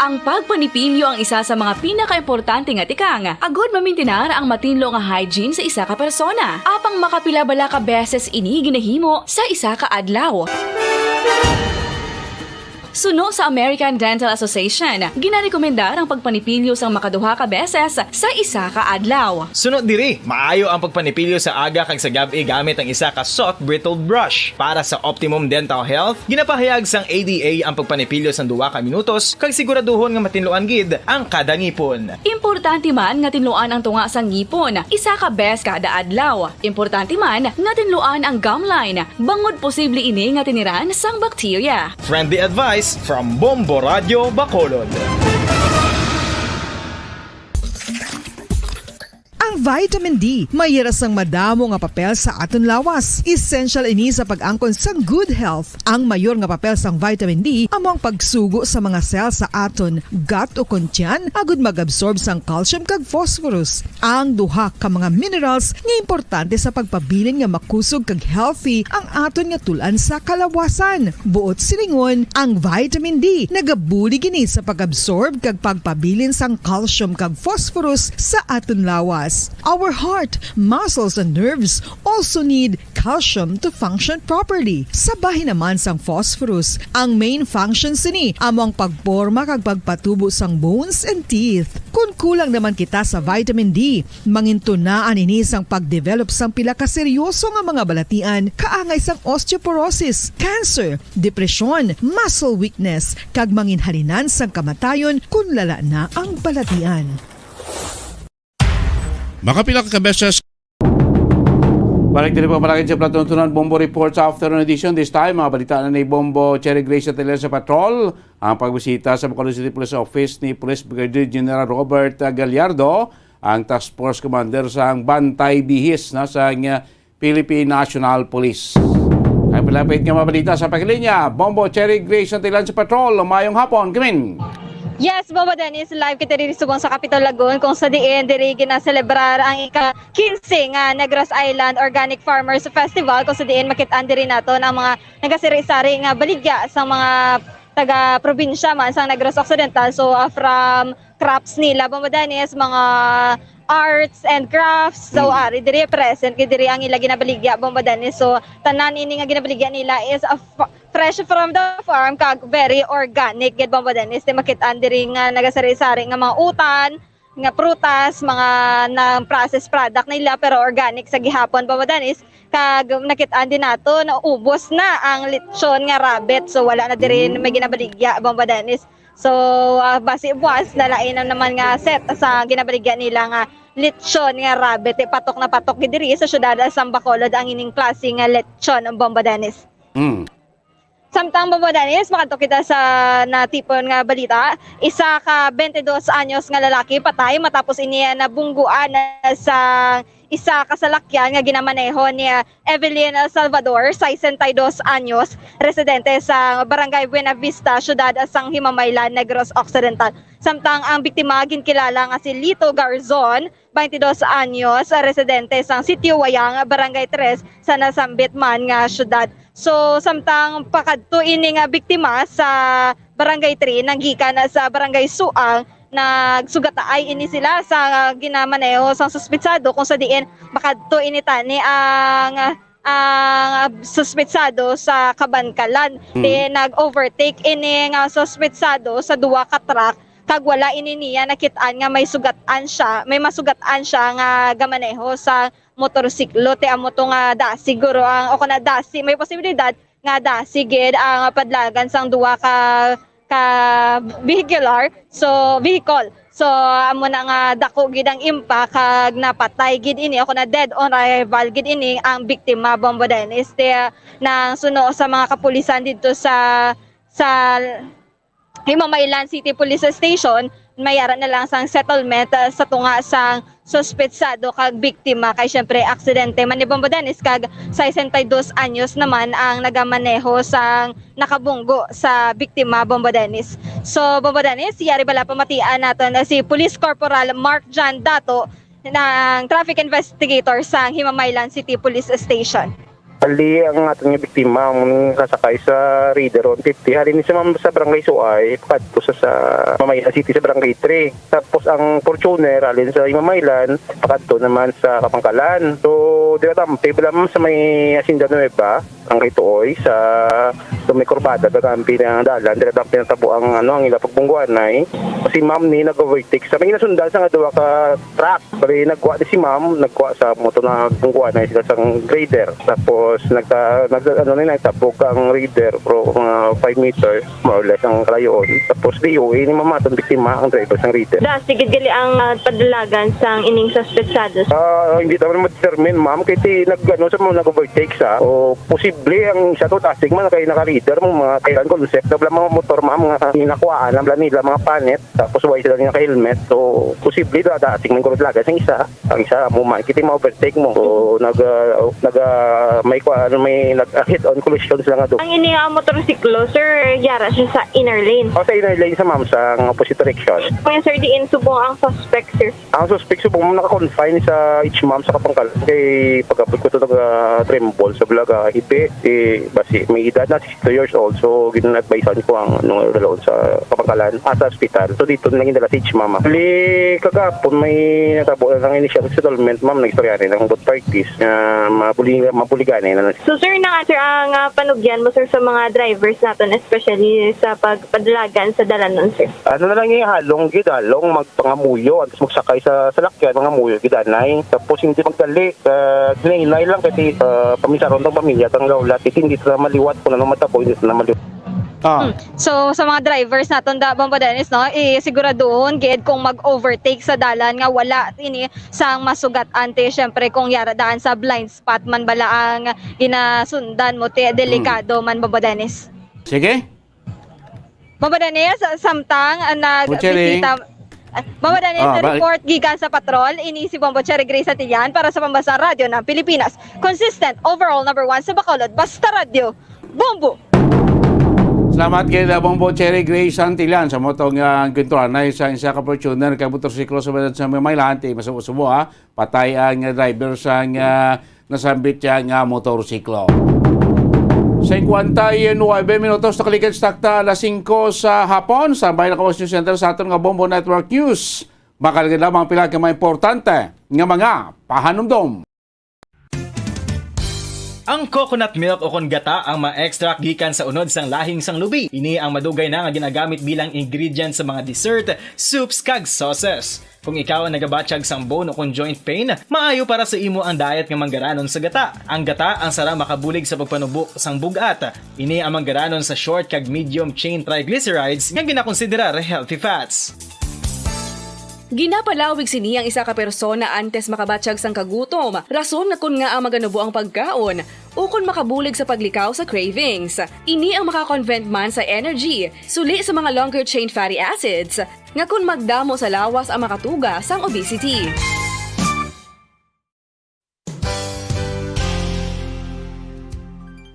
Ang pagpanipilyo ang isa sa mga pinakaimportante nga tikang agod mamintinar ang matinlo nga hygiene sa isa ka persona. Apang makapila bala ka beses ini ginahimo sa isa ka adlaw? Suno sa American Dental Association, ginarekomendar ang pagpanipilyo sang makaduha ka beses sa isa ka adlaw. Suno diri, maayo ang pagpanipilyo sa aga kag sa gab-i gamit ang isa ka soft bristled brush. Para sa optimum dental health, ginapahayag sang A D A ang pagpanipilyo sang duha ka minutos kag siguraduhon nga matinluan gid ang kada ngipon. Importante man nga tinluan ang tunga sang ngipon isa ka bes kada adlaw. Importante man nga tinluan ang gum line, bangod posible ini nga tiniran sang bakterya. Friendly advice from Bombo Radio Bacolod. Ang vitamin D may ira sang madamo nga papel sa aton lawas. Essential ini sa pag-angkon sang good health. Ang mayor nga papel sang vitamin D amo ang pagsugo sa mga cell sa aton gut ukon tiyan agud mag-absorb sang calcium kag phosphorus, ang duha ka mga minerals nga importante sa pagpabilin nga makusog kag healthy ang aton nga tul-an sa kalawasan. Buot silingon, ang vitamin D nagabulig ini sa pag-absorb kag pagpabilin sang calcium kag phosphorus sa aton lawas. Our heart, muscles, and nerves also need calcium to function properly. Sa bahin naman sang phosphorus, ang main function sini amo ang pagporma kag pagpatubo sang bones and teeth. Kon kulang naman kita sa vitamin D, mangintunaan ini sang pag-develop sang pila ka seryoso nga mga balatian, kaangay sang osteoporosis, cancer, depresyon, muscle weakness, kag manginhalinan sang kamatayon kon lala na ang balatian. Makapila ka beses. Balik diri pa pala sa Platon Tunan Bombo Report sa afternoon edition. This time, mga balita na ni Bombo Cherry Grace sa Talian sa Patrol. Ang pagbisita sa Bacolod City Police Office ni Police Brigadier General Robert Gallardo, ang task force commander sa Bantay Bihis na sa, uh, Philippine National Police. Ang palapit nga mga balita sa Pagkalinya, Bombo Cherry Grace sa Talian sa Patrol. Mayong hapon, Kimin. Yes, Bombo Dennis, live kita diri subong sa Capitol Lagoon, kung sa diin diri ginaselebrar ang ika-quince nga Negros Island Organic Farmers Festival, kung sa diin makit-an diri naton ang mga nagasari-sari nga baligya sa mga taga-probinsya man sang Negros Occidental. So, ah, from crops nila, Bombo Dennis, mga arts and crafts. So, Mm. ari diri present gid diri ang ila ginabaligya, Bombo Dennis. So, tanan ini nga ginabaligya nila is a f-, fresh from the farm kag very organic gid, Bombo Dennis. Di makit-an diri nga nagasari-sari nga mga utan, nga prutas, mga na-processed product nila, pero organic sa gihapon, Bombo Dennis. Kag nakit-an din nato na ubos na ang lechon nga rabbit. So, wala na diri Mm. may ginabaligya, Bombo Dennis. So, ah, basi buwas, nalain na naman nga set sa ginabaligya nila nga lechon nga rabbit. Eh, patok na patok gid diri sa siyudad sang Bacolod ang ining klase nga lechon, Bombo Dennis. Mm. Samtang, Bombo Dennis, makadto kita sa natipon nga balita. Isa ka twenty-dos anyos nga lalaki patay matapos ini nabungguan sa isa ka salakyan nga ginamaneho ni Evelyn Salvador, sesenta y dos anyos, residente sa Barangay Buena Vista, siyudad sang Himamaylan, Negros Occidental. Samtang ang biktima ginkilala nga si Lito Garzon, twenty-dos anyos, residente sang Sitio Wayang, Barangay Tres, sa nasambit man nga siyudad. So, samtang pakadto ini nga biktima sa Barangay Three, nanggikan sa Barangay Suang, nagsugataay ini sila sa ginamaneho sang suspitsado, kung sa diin makadto ini tani ang, ang suspitsado sa kabankalan. Mm. Then, nag-overtake ini nga suspitsado sa duha ka truck, kag wala ini niya nakit-an nga may sugat-an siya, may masugat-an siya nga gamaneho sa motorsiklo, ti amo to nga dasig guro ang, o kana dasig, may posibilidad nga dasig gid ang padlagan sang duha ka, ka vehicular, so, vehicle. So, amo na nga dako gid ang impact kag napatay gid ini, o kana dead on arrival gid ini ang biktima, Bombo Dennis. Ti, nang suno sa mga kapulisan didto sa, sa Himamaylan City Police Station, may ara na lang sang settlement, ah, sa tunga sang suspetsado kag biktima, kay siyempre aksidente man ni Bombo Dennis kag sesenta y dos anyos naman ang nagamaneho sang nakabunggo sa biktima, Bombo Dennis. So, Bombo Dennis, yari bala pamatian naton na si Police Corporal Mark John Dato, ng traffic investigator sang Himamaylan City Police Station. Ali ang aton nga biktima, ang kasakay sa Raider one fifty. Halin ni sa, ma'am, sa Barangay Suay, pakadto sa, sa Himamaylan City sa Barangay three. Tapos ang Fortuner, halin sa Himamaylan, pakadto naman sa Kapangkalan. So, di ba, tampe bala, ma'am, sa may Hacienda Nueva, Barangay Tuoy, sa, sa may kurbada, tagampi ng dalan, di ba, pinatabo ang, ano, ang ila pagbungguanay. Kasi, ma'am, ni nag-overtake sa may nasundan sa nga duha ka truck. Bali, nagkuha ni si ma'am, nagkuha sa motor na gungguan na sila sang grader. Tapos, nagta, nagta, ano na, nagtabog ang grader, pero mga five meter, more or less, ang kalayoon. Tapos, di uwi ni ma'am aton biktima, ang driver sang grader. Da, sigid gali ang, ah, padalagan sang ining suspetsado. Ah, hindi naman ma-determine, ma'am, kay ti, nag, ano, sa mga nag-overtake sa, o posible ang isa to, tasig man, kay naka-grader, mga kailan concept, na bala mga motor, ma'am, nga nakuhaan, na bala nila, mga panit. Tapos wala sila nga helmet. So, posible da, da, asing man guro talaga sing isa. Ang isa mo, makikita mo, overtake mo. So, nag, ah, nag, ah, may kwa-, ano, may nag, ah, head-on collision sila nga do. Ang ini nga motorsiklo, sir, yara siya sa inner lane. O, sa inner lane sa, ma'am, sa, ang opposite direction. Kaya, sir, diin subong ang suspect, sir? Ang suspect subong naka-confine sa H M A M sa Kapangkalan kay pag-abot ko to nag-tremble sa balaga, ipi, eh, basi may edad na, sixty-two years old. So, gin-advisean ko ang, ano, dalaon sa Kapangkalan, ah, sa ospital. So, dito na lang yung dala sa H M A M. Bali, kagapon may natabo na lang initial settlement, ma'am, nag-istorya rin ang both parties na mabuli-, mabuligan na. So, sir, na, sir, ang, ah, panugyan mo, sir, sa mga drivers naton, especially sa pagpadalagan sa dalanon, sir? Ano na lang yung halong, gid, halong, magpangamuyo, antes magsakay sa salakyan, mangamuyo, gid, anay. Tapos hindi magdali, ah, hinay-hinay lang kasi, ah, pamisaron tong pamilya, tang gaulat, kasi hindi sila maliwat kung ano matabo, hindi sila maliwat. Ah. Hmm. So, sa mga drivers naton, da, Bombo Dennis, no, eh, siguraduhon, gid, kung mag-overtake sa dalan nga wala ini sang masugat, ante, syempre, kung yara daan sa blind spot man bala ang ginasundan mo, ti, delikado man, Bombo Dennis. Sige. Bombo Dennis, samtang, ah, Bombo Cherry. Nagbisita, ah, Bombo Dennis, ah, balik. Report gikan sa patrol, ini si Bombo Cherry Grace Santillan para sa Pambansang Radyo ng Pilipinas. Consistent, overall number one sa Bacolod, basta radyo, Bombo! Salamat kay Bombo Cherry Grace Santillan sa motong, ah, kwentuhan na sa isa ka Fortuner kag motorsiklo sa, sa may Maylante, masubo-subo, ha. Patay ang driver sang, ah, nasambit siya nga motorsiklo. Cincuenta y nueve minutos, nakalikid sa takta alas singko sa hapon. Sa Bayan Kawas News Center sa aton nga Bombo Network News. Makaligid lamang pila ka mga importante nga mga pahanumdom. Ang coconut milk o kon gata ang ma-extract gikan sa unod sang lahing sang lubi. Ini ang madugay na nga ginagamit bilang ingredient sa mga dessert, soups, kag sauces. Kung ikaw ang nagabatyag sang bone o kon joint pain, maayo para sa imo ang diet nga manggaranon sa gata. Ang gata ang sara makabulig sa pagpanubo sang bug-at. Ini ang manggaranon sa short kag medium chain triglycerides nga ginakonsiderar healthy fats. Ginapalawig sini ang isa ka persona antes makabatyag sang kagutom, rason nga kon ngaa maganubo ang pagkaon, ukon makabulig sa paglikaw sa cravings. Ini ang maka-convert man sa energy, suli sa mga longer chain fatty acids, nga kon magdamo sa lawas ang makatuga sang obesity.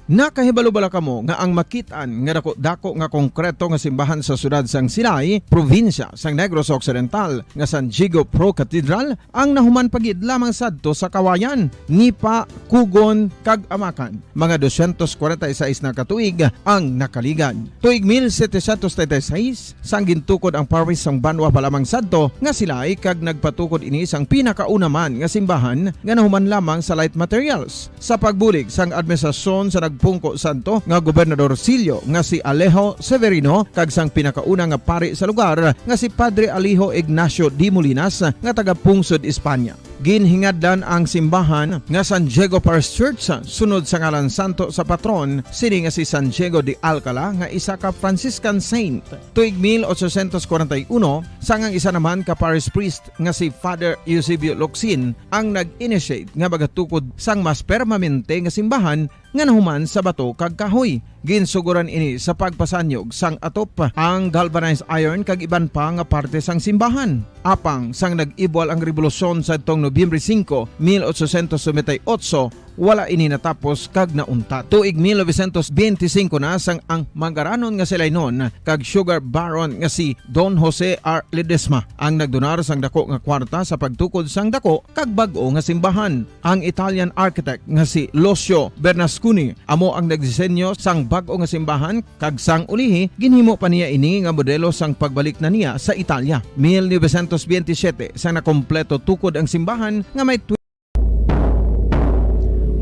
Nakahibalo bala kamo nga ang makit-an nga dako-dako nga konkreto nga simbahan sa siyudad sang Silay, probinsya sang Negros Occidental, nga San Diego Pro Cathedral, ang nahuman pa gid lamang sadto sa Kawayan, Nipa, Cogon, kag Amacan. Mga dosyentos kwarenta y seis na ka tuig ang nakaligad. Tuig mil setecientos treinta y seis, sang gintukod ang parish sang Banwa pa lamang sadto nga Silay, kag nagpatukod ini sang pinakauna man nga simbahan nga nahuman lamang sa light materials. Sa pagbulig sang administrasyon sa nagpungko sadto nga gobernador silyo nga si Alejo Severino kag sang pinakauna nga pari sa lugar nga si Padre Alejo Ignacio de Molinas nga taga-pungsod Espanya. Ginhingadlan ang simbahan nga San Diego Parish Church sunod sa ngalan santo sa patron sini nga si San Diego de Alcala nga isa ka Franciscan saint. Tuig mil ochocientos kwarenta y uno, sang ang isa naman ka parish priest nga si Father Eusebio Locsin ang nag-initiate nga magatukod sang mas permanente nga simbahan nga nahuman sa bato kag kahoy. Ginsuguran ini sa pagpasanyog sang atop, ang galvanized iron kag iban pa nga parte sang simbahan. Apang sang nag-ibwal ang rebolusyon sadtong Nobyembre singko, mil ochocientos noventa y ocho, wala ini natapos kag nauntat. Tuig mil novecientos benti singko na sang ang Mangaranon nga Silaynon kag Sugar Baron nga si Don Jose R. Ledesma ang nagdonar sang dako nga kwarta sa pagtukod sang dako kag bag-o nga simbahan. Ang Italian architect nga si Lucio Bernasconi amo ang nagdisenyo sang bag-o nga simbahan, kag sang ulihi ginhimo pa niya ini nga modelo sang pagbalik na niya sa Italia. Mil novecientos benti siyete sang nakompleto tukod ang simbahan nga may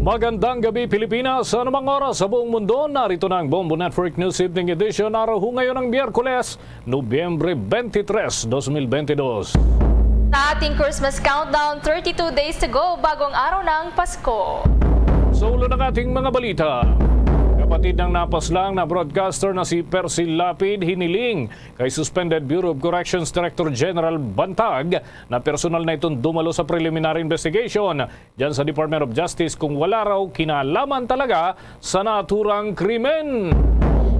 Magandang gabi, Pilipinas. Sa anumang oras sa buong mundo, narito na ang Bombo Network News Evening Edition. Araw ho ngayon ng Miyerkules, Nobyembre twenty-three, twenty twenty-two. Sa ating Christmas countdown, thirty-two days to go bago ang araw ng Pasko. Sa ulo ng ating mga balita, kapatid ng napaslang na broadcaster na si Percy Lapid hiniling kay suspended Bureau of Corrections Director General Bantag na personal na itong dumalo sa preliminary investigation diyan sa Department of Justice kung wala raw kinalaman talaga sa naturang krimen.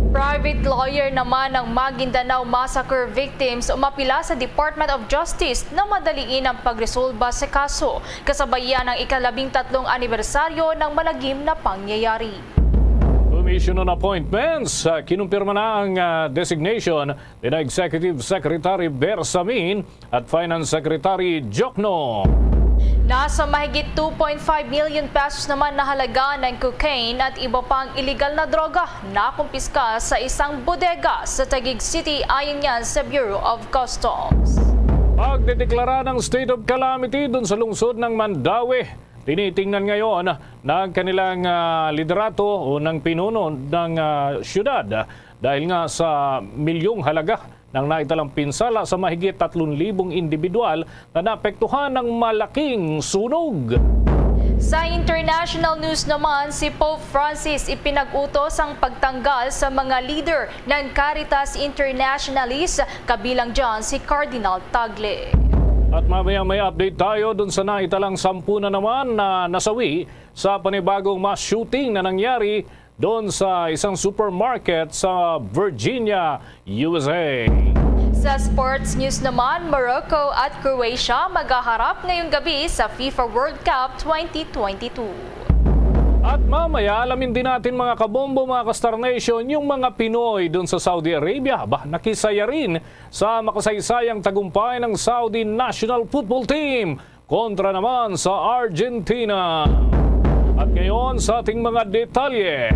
Private lawyer naman ng Maguindanao Massacre victims umapila sa Department of Justice na madaliin ang pagresolba sa kaso, kasabay yan ang ikalabing tatlong anibersaryo ng malagim na pangyayari. Commission on Appointments, ah, kinumpirma na ang, ah, designation nina Executive Secretary Bersamin at Finance Secretary Jokno. Nasa mahigit two point five million pesos naman na halaga ng cocaine at iba pang iligal na droga na kumpiska sa isang bodega sa Taguig City, ayon yan sa Bureau of Customs. Pagdedeklara ng state of calamity dun sa lungsod ng Mandaue, tinitingnan ngayon ng kanilang, ah, liderato o ng pinuno ng, ah, syudad dahil nga sa milyong halaga ng naitalang pinsala sa mahigit tatlong libong individual na naapektuhan ng malaking sunog. Sa international news naman, si Pope Francis ipinag-utos ang pagtanggal sa mga leader ng Caritas Internationalis, kabilang dyan si Cardinal Tagle. At mamaya may update tayo dun sa naitalang sampu na naman na nasawi sa panibagong mass shooting na nangyari doon sa isang supermarket sa Virginia, U S A. Sa sports news naman, Morocco at Croatia maghaharap ngayong gabi sa FIFA World Cup twenty twenty-two. At mamaya, alamin din natin, mga kabombo, mga ka-Star Nation, yung mga Pinoy doon sa Saudi Arabia. Ba, nakisaya rin sa makasaysayang tagumpay ng Saudi national football team kontra naman sa Argentina. At ngayon, sa ating mga detalye,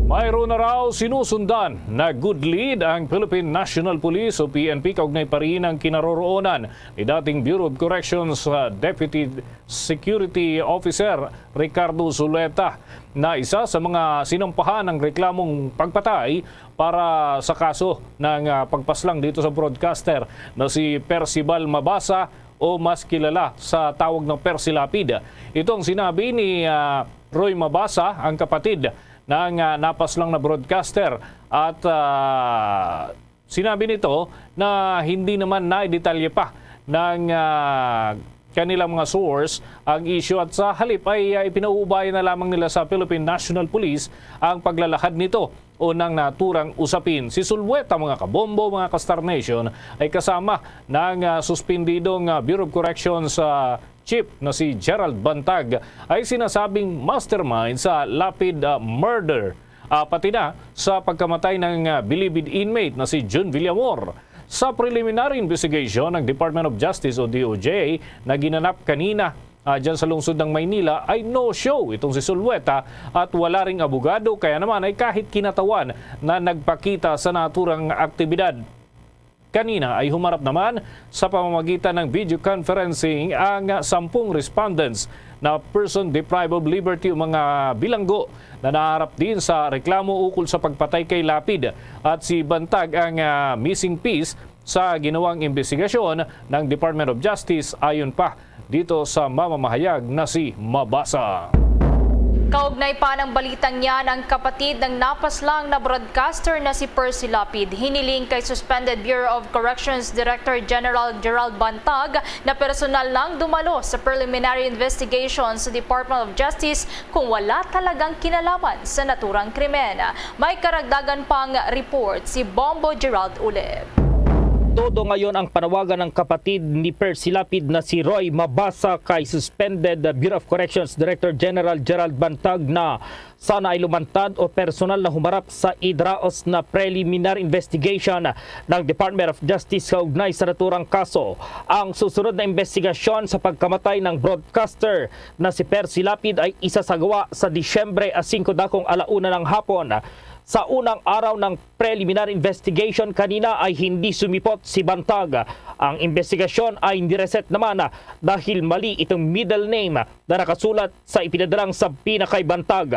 mayroon na raw sinusundan na good lead ang Philippine National Police o P N P kaugnay pa rin ang kinaroroonan ni dating Bureau of Corrections, uh, Deputy Security Officer Ricardo Zuleta, na isa sa mga sinampahan ng reklamong pagpatay para sa kaso ng, ah, pagpaslang dito sa broadcaster na si Percival Mabasa, o mas kilala sa tawag ng Percy Lapid. Ito ang sinabi ni, ah, Roy Mabasa, ang kapatid ng, ah, napaslang na broadcaster, at, ah, sinabi nito na hindi naman naidetalye pa ng, ah, kanilang mga source ang issue, at sa halip ay, ah, ipinauubaya na lamang nila sa Philippine National Police ang paglalahad nito o ng naturang usapin. Si Zuleta, mga kabombo, mga ka-Star Nation, ay kasama ng, ah, suspendidong, ah, Bureau of Corrections, ah, Chief na si Gerald Bantag, ay sinasabing mastermind sa Lapid, ah, murder, ah, pati na sa pagkamatay ng, ah, bilibid inmate na si Jun Villamor. Sa preliminary investigation ng Department of Justice o D O J na ginanap kanina, ah, dyan sa lungsod ng Maynila, ay no-show itong si Zuleta at wala ring abogado, kaya naman ay kahit kinatawan na nagpakita sa naturang aktibidad. Kanina ay humarap naman sa pamamagitan ng video conferencing ang sampung respondents na person deprived of liberty o mga bilanggo na naharap din sa reklamo ukol sa pagpatay kay Lapid at si Bantag ang, ah, missing piece sa ginawang imbestigasyon ng Department of Justice, ayon pa dito sa mamamahayag na si Mabasa. Kaugnay pa ng balitang yan, ang kapatid ng napaslang na broadcaster na si Percy Lapid hiniling kay suspended Bureau of Corrections Director General Gerald Bantag na personal nang dumalo sa preliminary investigation sa Department of Justice kung wala talagang kinalaman sa naturang krimen. May karagdagan pang report si Bombo Gerald Ulep. Todo ngayon ang panawagan ng kapatid ni Percy Lapid na si Roy Mabasa kay suspended Bureau of Corrections Director General Gerald Bantag na sana ay lumantad o personal na humarap sa idraos na preliminary investigation ng Department of Justice kaugnay sa naturang kaso. Ang susunod na investigasyon sa pagkamatay ng broadcaster na si Percy Lapid ay isasagawa sa Disyembre a singko dakong alauna ng hapon. Sa unang araw ng preliminary investigation kanina ay hindi sumipot si Bantag. Ang investigasyon ay nireset naman dahil mali itong middle name na nakasulat sa ipinadalang subpoena kay Bantag.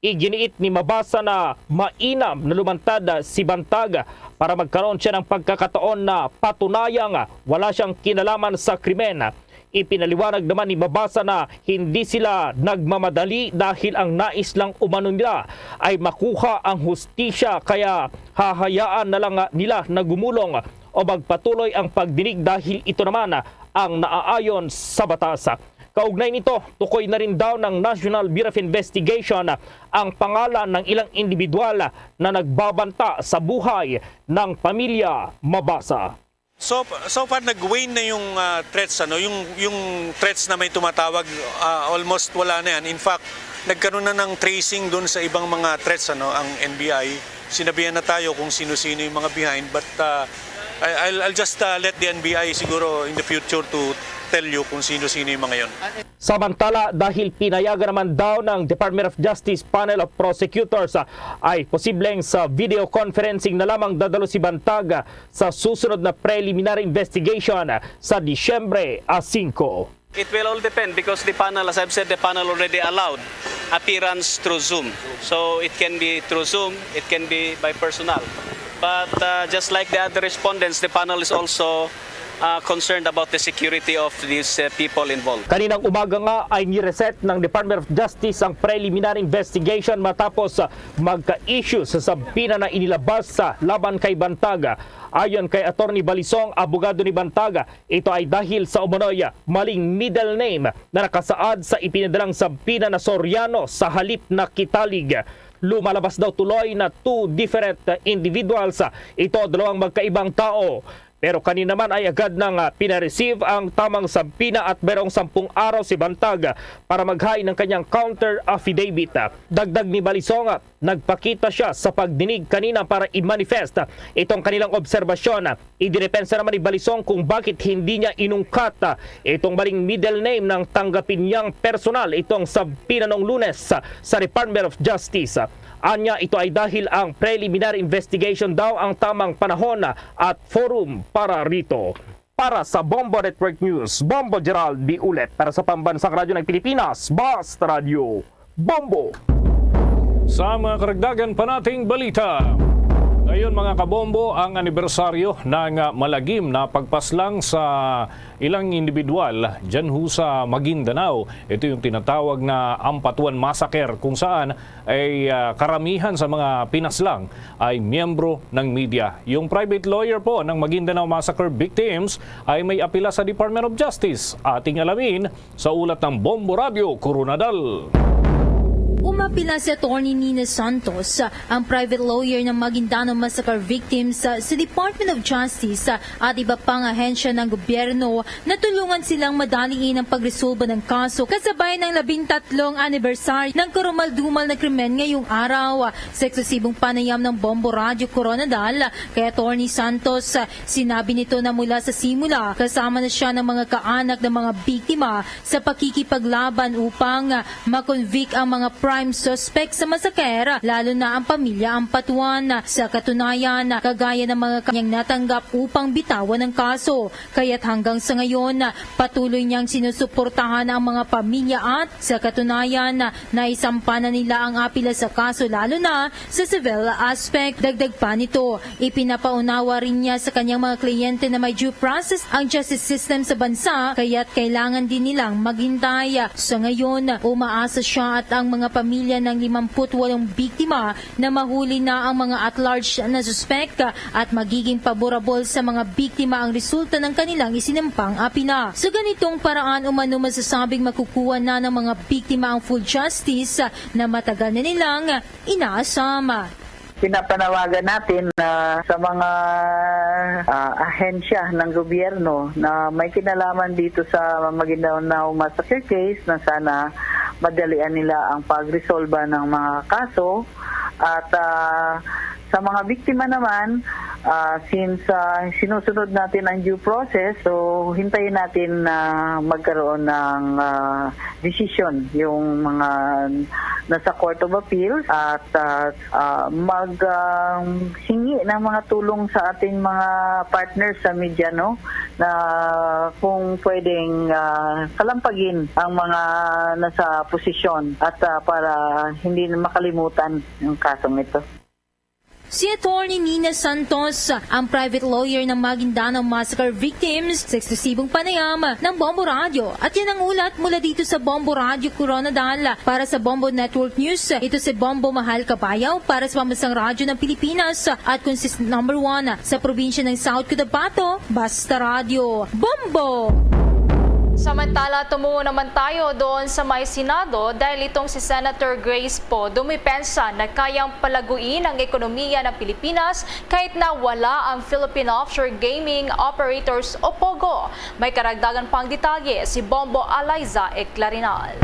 Iginiit ni Mabasa na mainam na lumantad si Bantag para magkaroon siya ng pagkakataon na patunayang wala siyang kinalaman sa krimen. Ipinaliwanag naman ni Mabasa na hindi sila nagmamadali dahil ang nais lang umano nila ay makuha ang hustisya, kaya hahayaan na lang nila na gumulong o magpatuloy ang pagdinig dahil ito naman ang naaayon sa batas. Kaugnay nito, tukoy na rin daw ng National Bureau of Investigation ang pangalan ng ilang individual na nagbabanta sa buhay ng pamilya Mabasa. So, so far, nag-wane na yung, ah, threats, ano, yung, yung threats na may tumatawag, ah, almost wala na yan. In fact, nagkaroon na ng tracing dun sa ibang mga threats, ano, ang N B I. Sinabihan na tayo kung sino-sino yung mga behind, but, ah, I- I'll, I'll just, ah, let the N B I siguro in the future to tell you kung sino-sino yung mga yon. Samantala, dahil pinayagan naman daw ng Department of Justice Panel of Prosecutors, ah, ay posibleng sa video conferencing na lamang dadalo si Bantag, ah, sa susunod na preliminary investigation, ah, sa Disyembre a singko. It will all depend because the panel, as I've said, the panel already allowed appearance through Zoom. So it can be through Zoom, it can be by personal. But, uh, just like the other respondents, the panel is also, uh, concerned about the security of these, uh, people involved. Kaninang umaga nga ay nireset ng Department of Justice ang preliminary investigation matapos, uh, magka-issue sa subpoena na inilabas, uh, laban kay Bantag. Ayon kay Attorney Balisong, abogado ni Bantag, ito ay dahil sa umano'y maling middle name na nakasaad sa ipinadalang subpoena na Soriano sa halip na Kitalig. Lumalabas daw tuloy na two different individuals. Ito, dalawang magkaibang tao. Pero kani naman ay agad nang, ah, pinareceive ang tamang subpoena at merong sampung araw si Bantag para maghain ng kanyang counter affidavit. Dagdag ni Balisong, nagpakita siya sa pagdinig kanina para i-manifest itong kanilang obserbasyon. Idinepensa naman ni Balisong kung bakit hindi niya inungkat itong maling middle name nang tanggapin niyang personal itong subpoena noong Lunes sa Department of Justice. Anya, ito ay dahil ang preliminary investigation daw ang tamang panahon at forum para rito. Para sa Bombo Network News, Bombo Gerald B. Ulet. Para sa Pambansang Radyo ng Pilipinas, Basta Radyo, Bombo. Sa mga karagdagan pa nating balita. Ngayon, mga kabombo, ang anibersaryo ng, ah, malagim na pagpaslang sa ilang individual dyan ho sa Maguindanao. Ito yung tinatawag na Ampatuan Massacre, kung saan ay, ah, karamihan sa mga pinaslang ay miyembro ng media. Yung private lawyer po ng Maguindanao Massacre victims ay may apila sa Department of Justice. Ating alamin sa ulat ng Bombo Radio Koronadal. Umapila si Attorney Nina Santos, ang private lawyer ng Maguindanao Massacre victims, sa Department of Justice at iba pang ahensya ng gobyerno na tulungan silang madaliin ang pagresolba ng kaso kasabay ng labing tatlong anibersaryo ng karumal-dumal na krimen ngayong araw. Sa eksklusibong panayam ng Bombo Radyo Koronadal kay Attorney Santos, sinabi nito na mula sa simula, kasama na siya ng mga kaanak ng mga biktima sa pakikipaglaban upang ma-convict ang mga prime suspect sa massacre, lalo na ang pamilya Ampatuan. Sa katunayan, kagaya ng mga kanyang natanggap upang bitawan ang kaso, kaya't hanggang sa ngayon, patuloy niyang sinusuportahan ang mga pamilya at, sa katunayan, naisampa na nila ang apila sa kaso, lalo na sa civil aspect. Dagdag pa nito, ipinapaunawa rin niya sa kanyang mga kliyente na may due process ang justice system sa bansa, kaya't kailangan din nilang maghintay. Sa ngayon, umaasa siya at ang mga pamilya Pamilya ng limampu't walong biktima na mahuli na ang mga at-large na suspek at magiging paborabol sa mga biktima ang resulta ng kanilang isinampang apina. Sa ganitong paraan, umano masasabing makukuha na ng mga biktima ang full justice na matagal na nilang inaasam. Pinapanawagan natin na sa mga ah, ahensya ng gobyerno na may kinalaman dito sa Maguindanao Massacre case na sana madalian nila ang pagresolba ng mga kaso at ah, sa mga biktima naman, ah, since ah, sinusunod natin ang due process, so hintayin natin na magkaroon ng ah, desisyon yung mga nasa Court of Appeals at ah, ah, mag ah, hingi ng mga tulong sa ating mga partners sa media, no, na kung pwedeng ah, kalampagin ang mga nasa posisyon at ah, para hindi na makalimutan ang kasong ito. Si Attorney Nina Santos, ang private lawyer ng Maguindanao Massacre victims, sa eksklusibong panayam ng Bombo Radio. At yan ang ulat mula dito sa Bombo Radio Koronadal. Para sa Bombo Network News, ito si Bombo Mahal Kabayaw para sa Pambansang Radyo ng Pilipinas at consistent number one sa probinsya ng South Cotabato, Basta Radyo. Bombo! Samantala, tumungo naman tayo doon sa may Senado dahil itong si Senator Grace Poe dumipensa na kayang palaguin ang ekonomiya ng Pilipinas kahit na wala ang Philippine Offshore Gaming Operators o POGO. May karagdagan pang detalye si Bombo Aliza Eclarinal.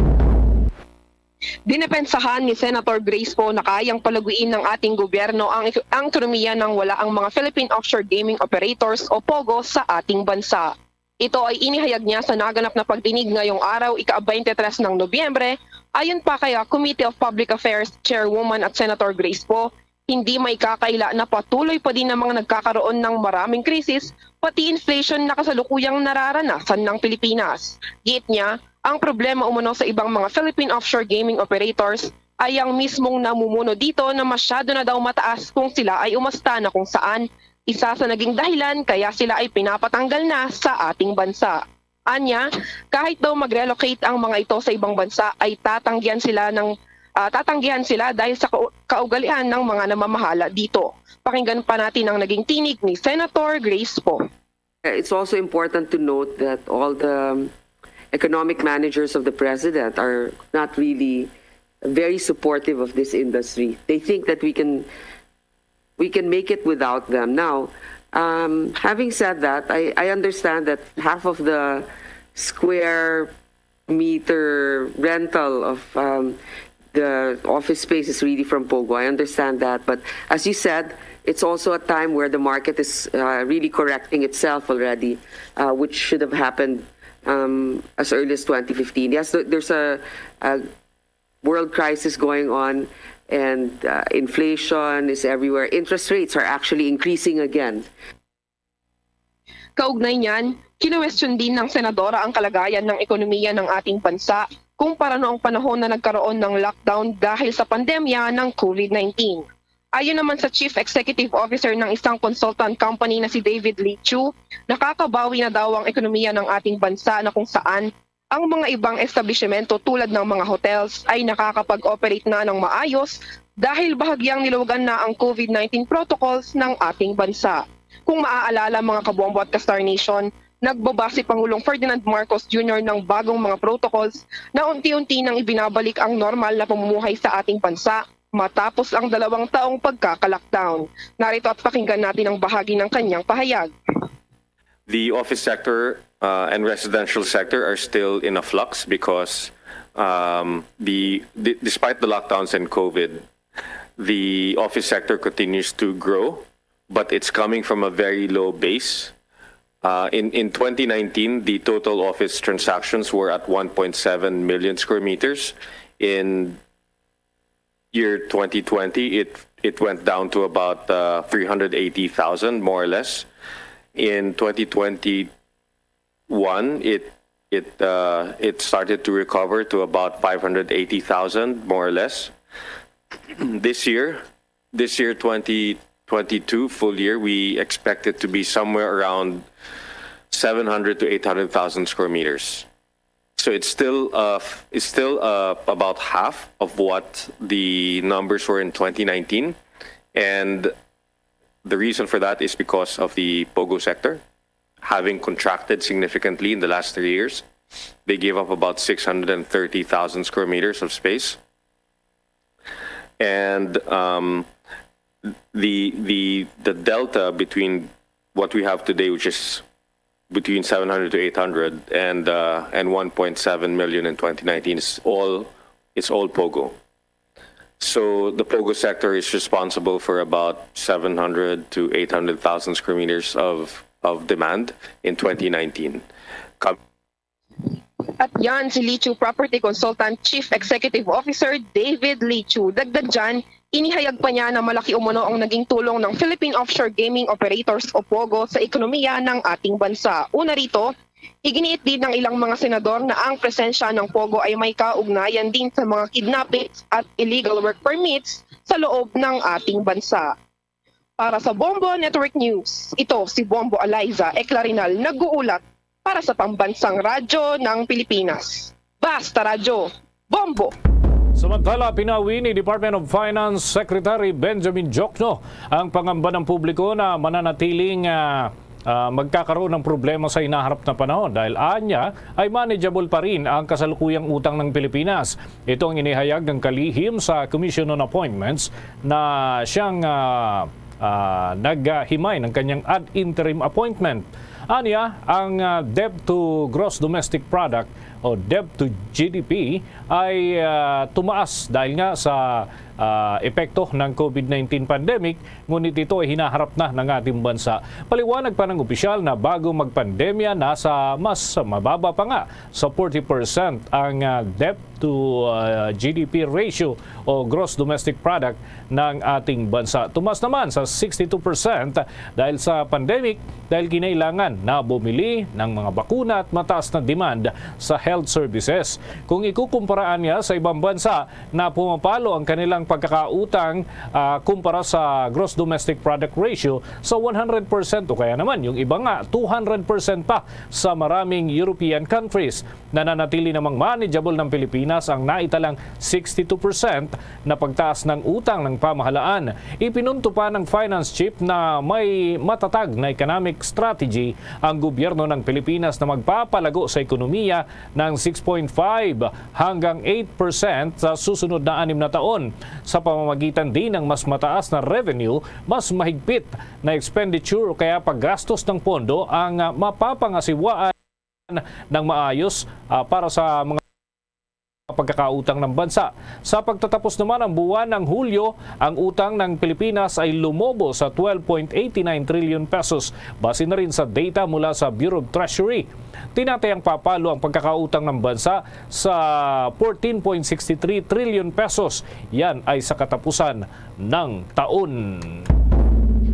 Dinepensahan ni Senator Grace Poe na kayang palaguin ng ating gobyerno ang, ang ekonomiya nang wala ang mga Philippine Offshore Gaming Operators o POGO sa ating bansa. Ito ay inihayag niya sa naganap na pagdinig ngayong araw, ika-twenty-three ng Nobyembre, ayon pa kay Committee of Public Affairs Chairwoman at Senator Grace Poe, hindi maikakaila na patuloy pa din ang mga nagkakaroon ng maraming krisis, pati inflation na kasalukuyang nararanasan ng Pilipinas. Giit niya, ang problema umano sa ibang mga Philippine offshore gaming operators ay ang mismong namumuno dito na masyado na daw mataas kung sila ay umasta na kung saan isa sa naging dahilan kaya sila ay pinapatanggal na sa ating bansa. Anya, kahit daw mag-relocate ang mga ito sa ibang bansa, ay tatanggihan sila ng ah, tatanggihan sila dahil sa kau- kaugalian ng mga namamahala dito. Pakinggan pa natin ang naging tinig ni Senator Grace Poe. It's also important to note that all the economic managers of the president are not really very supportive of this industry. They think that we can we can make it without them. Now, um, having said that, I, I understand that half of the square meter rental of um, the office space is really from POGO. I understand that. But as you said, it's also a time where the market is uh, really correcting itself already, uh, which should have happened um, as early as twenty fifteen. Yes, there- there's a, a world crisis going on, and uh, inflation is everywhere. Interest rates are actually increasing again. Kaugnay niyan, kinuwestiyon din ng senadora ang kalagayan ng ekonomiya ng ating bansa kumpara noong panahon na nagkaroon ng lockdown dahil sa pandemya ng COVID nineteen. Ayon naman sa Chief Executive Officer ng isang consultant company na si David Lee Chu, nakakabawi na daw ang ekonomiya ng ating bansa na kung saan ang mga ibang establisyemento tulad ng mga hotels ay nakakapag-operate na ng maayos dahil bahagyang niluwagan na ang COVID nineteen protocols ng ating bansa. Kung maaalala, mga kabombo at ka-Star Nation, nagbaba si Pangulong Ferdinand Marcos Junior ng bagong mga protocols na unti-unti nang ibinabalik ang normal na pamumuhay sa ating bansa matapos ang dalawang taong pagkaka-lockdown. Narito at pakinggan natin ang bahagi ng kanyang pahayag. The office sector uh, and residential sector are still in a flux because um, the d- despite the lockdowns and COVID, the office sector continues to grow, but it's coming from a very low base. Uh, in in twenty nineteen, the total office transactions were at one point seven million square meters. In year twenty twenty, it it went down to about uh, three hundred eighty thousand, more or less. In twenty twenty-one, it it uh, it started to recover to about five hundred eighty thousand, more or less. This year, this year twenty twenty-two full year, we expect it to be somewhere around seven hundred to eight hundred thousand square meters. So it's still uh, f- it's still uh, about half of what the numbers were in twenty nineteen, and the reason for that is because of the POGO sector having contracted significantly in the last three years. They gave up about six hundred and thirty thousand square meters of space, and um, the the the delta between what we have today, which is between seven hundred to eight hundred, and uh, and one point seven million in twenty nineteen is all it's all POGO. So the POGO sector is responsible for about seven hundred to eight hundred thousand square meters of of demand in twenty nineteen. Kam- At yan si Lichu Property Consultant Chief Executive Officer David Lichu. Dagdag dyan, inihayag pa niya na malaki umuno ang naging tulong ng Philippine Offshore Gaming Operators o POGO sa ekonomiya ng ating bansa. Una rito, iginiit din ng ilang mga senador na ang presensya ng POGO ay may kaugnayan din sa mga kidnappings at illegal work permits sa loob ng ating bansa. Para sa Bombo Network News, ito si Bombo Eliza Eclarinal nag-uulat para sa Pambansang Radyo ng Pilipinas. Basta Radyo, Bombo! Samantala, pinawi ni Department of Finance Secretary Benjamin Diokno ang pangamba ng publiko na mananatiling ah, ah, magkakaroon ng problema sa hinaharap na panahon dahil anya ay manageable pa rin ang kasalukuyang utang ng Pilipinas. Ito ang inihayag ng kalihim sa Commission on Appointments na siyang ah, ah, naghimay ng kanyang ad interim appointment. Anya, ang ah, debt to gross domestic product o debt to G D P ay ah, tumaas dahil nga sa ah, epekto ng COVID nineteen pandemic, ngunit ito ay hinaharap na ng ating bansa. Paliwanag pa ng opisyal na bago magpandemya, nasa mas mababa pa nga sa forty percent ang ah, debt to ah, G D P ratio o gross domestic product ng ating bansa. Tumas naman sa sixty-two percent dahil sa pandemic, dahil kinailangan na bumili ng mga bakuna at mataas na demand sa health services. Kung ikukumpara niya sa ibang bansa na pumapalo ang kanilang pagkakautang ah, kumpara sa gross domestic product ratio sa one hundred percent o kaya naman yung iba nga two hundred percent pa sa maraming European countries. Nananatili namang manageable ng Pilipinas ang naitalang sixty-two percent na pagtaas ng utang ng pamahalaan. Ipinunto pa ng finance chief na may matatag na economic strategy ang gobyerno ng Pilipinas na magpapalago sa ekonomiya ng six point five hanggang eight percent sa susunod na anim na taon. Sa pamamagitan din ng mas mataas na revenue, mas mahigpit na expenditure o kaya paggastos ng pondo ang ah, mapapangasiwaan ng maayos ah, para sa mga pagkakautang ng bansa. Sa pagtatapos naman ng buwan ng Hulyo, ang utang ng Pilipinas ay lumobo sa twelve point eight nine trillion pesos, base na rin sa data mula sa Bureau of Treasury. Tinatayang papalo ang pagkakautang ng bansa sa fourteen point six three trillion pesos. Yan ay sa katapusan ng taon.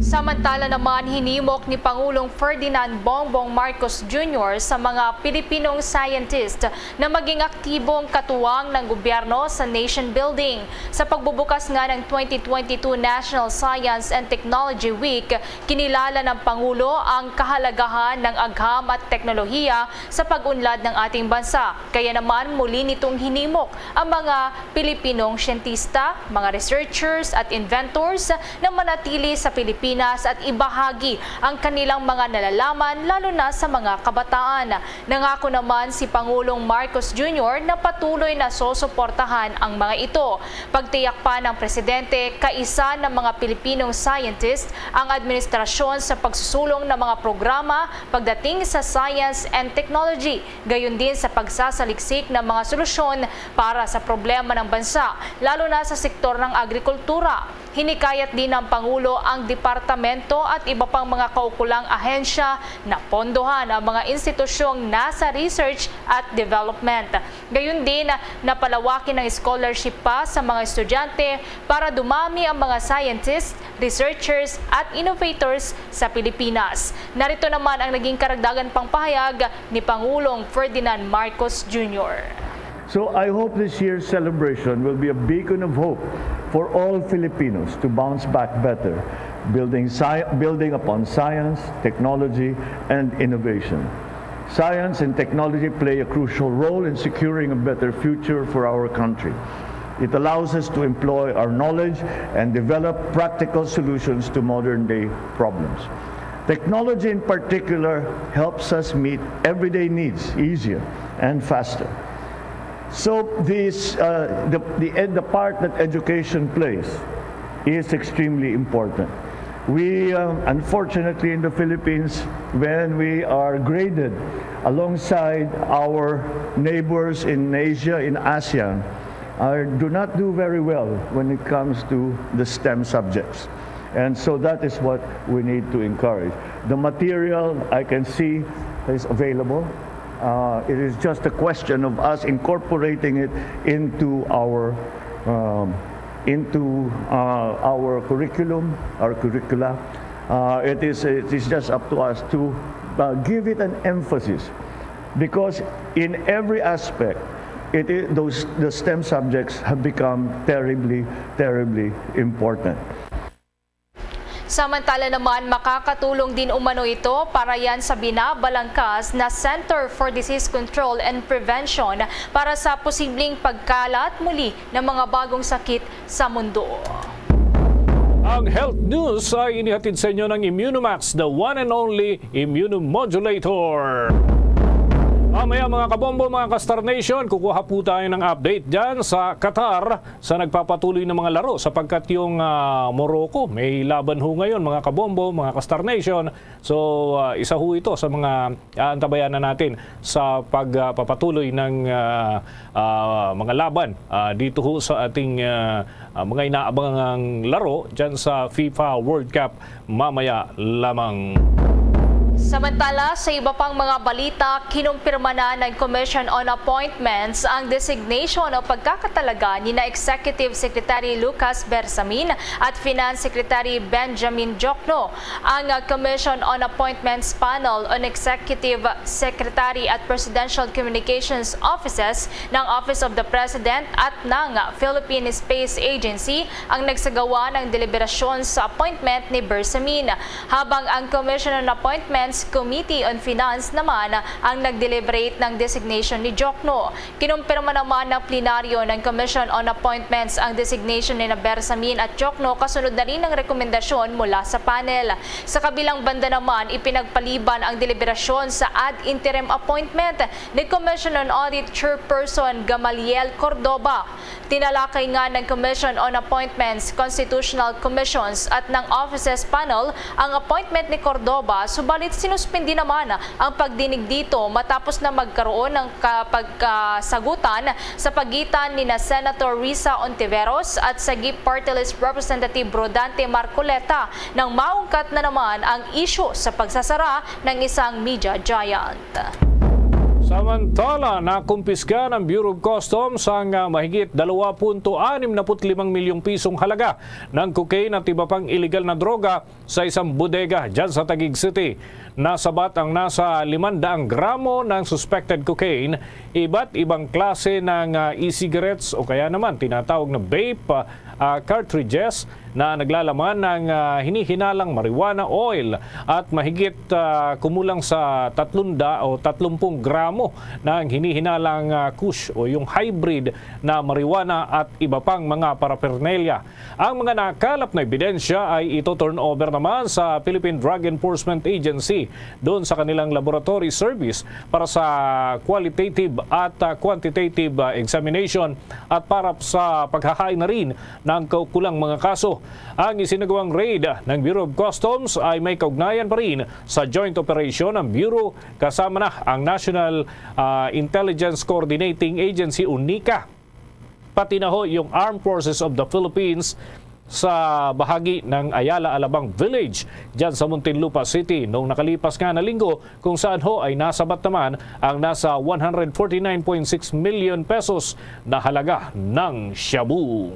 Samantala naman, hinimok ni Pangulong Ferdinand Bongbong Marcos Junior sa mga Pilipinong scientist na maging aktibong katuwang ng gobyerno sa nation building. Sa pagbubukas nga ng twenty twenty-two National Science and Technology Week, kinilala ng Pangulo ang kahalagahan ng agham at teknolohiya sa pag-unlad ng ating bansa. Kaya naman, muli nitong hinimok ang mga Pilipinong siyentista, mga researchers at inventors na manatili sa Pilipinas at ibahagi ang kanilang mga nalalaman, lalo na sa mga kabataan. Nangako naman si Pangulong Marcos Junior na patuloy na susuportahan ang mga ito. Pagtiyak pa ng Presidente, kaisa ng mga Pilipinong scientist ang administrasyon sa pagsusulong ng mga programa pagdating sa science and technology, gayon din sa pagsasaliksik ng mga solusyon para sa problema ng bansa, lalo na sa sektor ng agrikultura. Hinikayat din ng Pangulo ang departamento at iba pang mga kaukulang ahensya na pondohan ang mga institusyong nasa research at development. Gayon din, napalawakin ang scholarship pa sa mga estudyante para dumami ang mga scientists, researchers at innovators sa Pilipinas. Narito naman ang naging karagdagan pang pahayag ni Pangulong Ferdinand Marcos Junior. So I hope this year's celebration will be a beacon of hope for all Filipinos to bounce back better, building, sci- building upon science, technology, and innovation. Science and technology play a crucial role in securing a better future for our country. It allows us to employ our knowledge and develop practical solutions to modern-day problems. Technology, in particular, helps us meet everyday needs easier and faster. So this, uh, the, the, ed- the part that education plays is extremely important. We, uh, unfortunately, in the Philippines, when we are graded alongside our neighbors in Asia, in ASEAN, uh, do not do very well when it comes to the STEM subjects. And so that is what we need to encourage. The material, I can see, is available. Uh, it is just a question of us incorporating it into our, um, into, uh, our curriculum, our curricula. Uh, it is, it is just up to us to, uh, give it an emphasis, because in every aspect, it is, those, the STEM subjects have become terribly, terribly important. Samantala naman, makakatulong din umano ito para yan sa binabalangkas na Center for Disease Control and Prevention para sa posibleng pagkalat muli ng mga bagong sakit sa mundo. Ang health news ay inihatid sa inyo ng Immunomax, the one and only immunomodulator. Mamaya, mga kabombo, mga ka-Star Nation, kukuha po tayo ng update dyan sa Qatar sa nagpapatuloy ng mga laro, sapagkat yung, ah, Morocco, may laban ho ngayon, mga kabombo, mga ka-Star Nation. So, ah, isa ho ito sa mga aantabayanan natin sa pagpapatuloy ng, ah, ah, mga laban, ah, dito ho sa ating, ah, ah, mga inaabangang laro dyan sa FIFA World Cup mamaya lamang. Samantala, sa iba pang mga balita, kinumpirma na ng Commission on Appointments ang designation o pagkakatalaga ni na Executive Secretary Lucas Bersamin at Finance Secretary Benjamin Diokno. Ang, ah, Commission on Appointments Panel on Executive Secretary at Presidential Communications Offices ng Office of the President at ng Philippine Space Agency ang nagsagawa ng deliberasyon sa appointment ni Bersamin, habang ang Commission on Appointments Committee on Finance naman ang nag-deliberate ng designation ni Diokno. Kinumpirma naman ng plenaryo ng Commission on Appointments ang designation ni Bersamin at Diokno, kasunod na rin ng rekomendasyon mula sa panel. Sa kabilang banda naman, ipinagpaliban ang deliberasyon sa ad interim appointment ni Commission on Audit Chairperson Gamaliel Cordova. Tinalakay nga ng Commission on Appointments, Constitutional Commissions at ng Offices Panel ang appointment ni Cordova, subalit sinuspindi naman ang pagdinig dito matapos na magkaroon ng kapagkasagutan sa pagitan ni na Senator Risa Ontiveros at Sagip Party List Representative Rodante Marcoleta nang maungkat na naman ang isyu sa pagsasara ng isang media giant. Samantala, nakumpiska ng Bureau of Customs ang, ah, mahigit dalawa punto anim na put limang milyong pisong halaga ng cocaine at iba pang iligal na droga sa isang bodega dyan sa Taguig City. Nasabat ang nasa limandaang gramo ng suspected cocaine, iba't ibang klase ng, ah, e-cigarettes o kaya naman tinatawag na vape, ah, cartridges na naglalaman ng, ah, hinihinalang marijuana oil at mahigit, ah, kumulang sa tatlunda o tatlumpung gramo ng hinihinalang, ah, kush o yung hybrid na marijuana at iba pang mga paraphernalia. Ang mga nakalap na ebidensya ay ito-turn over naman sa Philippine Drug Enforcement Agency doon sa kanilang laboratory service para sa qualitative at, ah, quantitative, ah, examination at para sa paghahain na rin ng kaukulang mga kaso. Ang isinagawang raid ng Bureau of Customs ay may kaugnayan pa rin sa joint operation ng Bureau kasama na ang National, ah, Intelligence Coordinating Agency o NICA, pati na ho yung Armed Forces of the Philippines sa bahagi ng Ayala Alabang Village dyan sa Muntinlupa City noong nakalipas nga na linggo, kung saan ho ay nasabat naman ang nasa one hundred forty-nine point six million pesos na halaga ng shabu.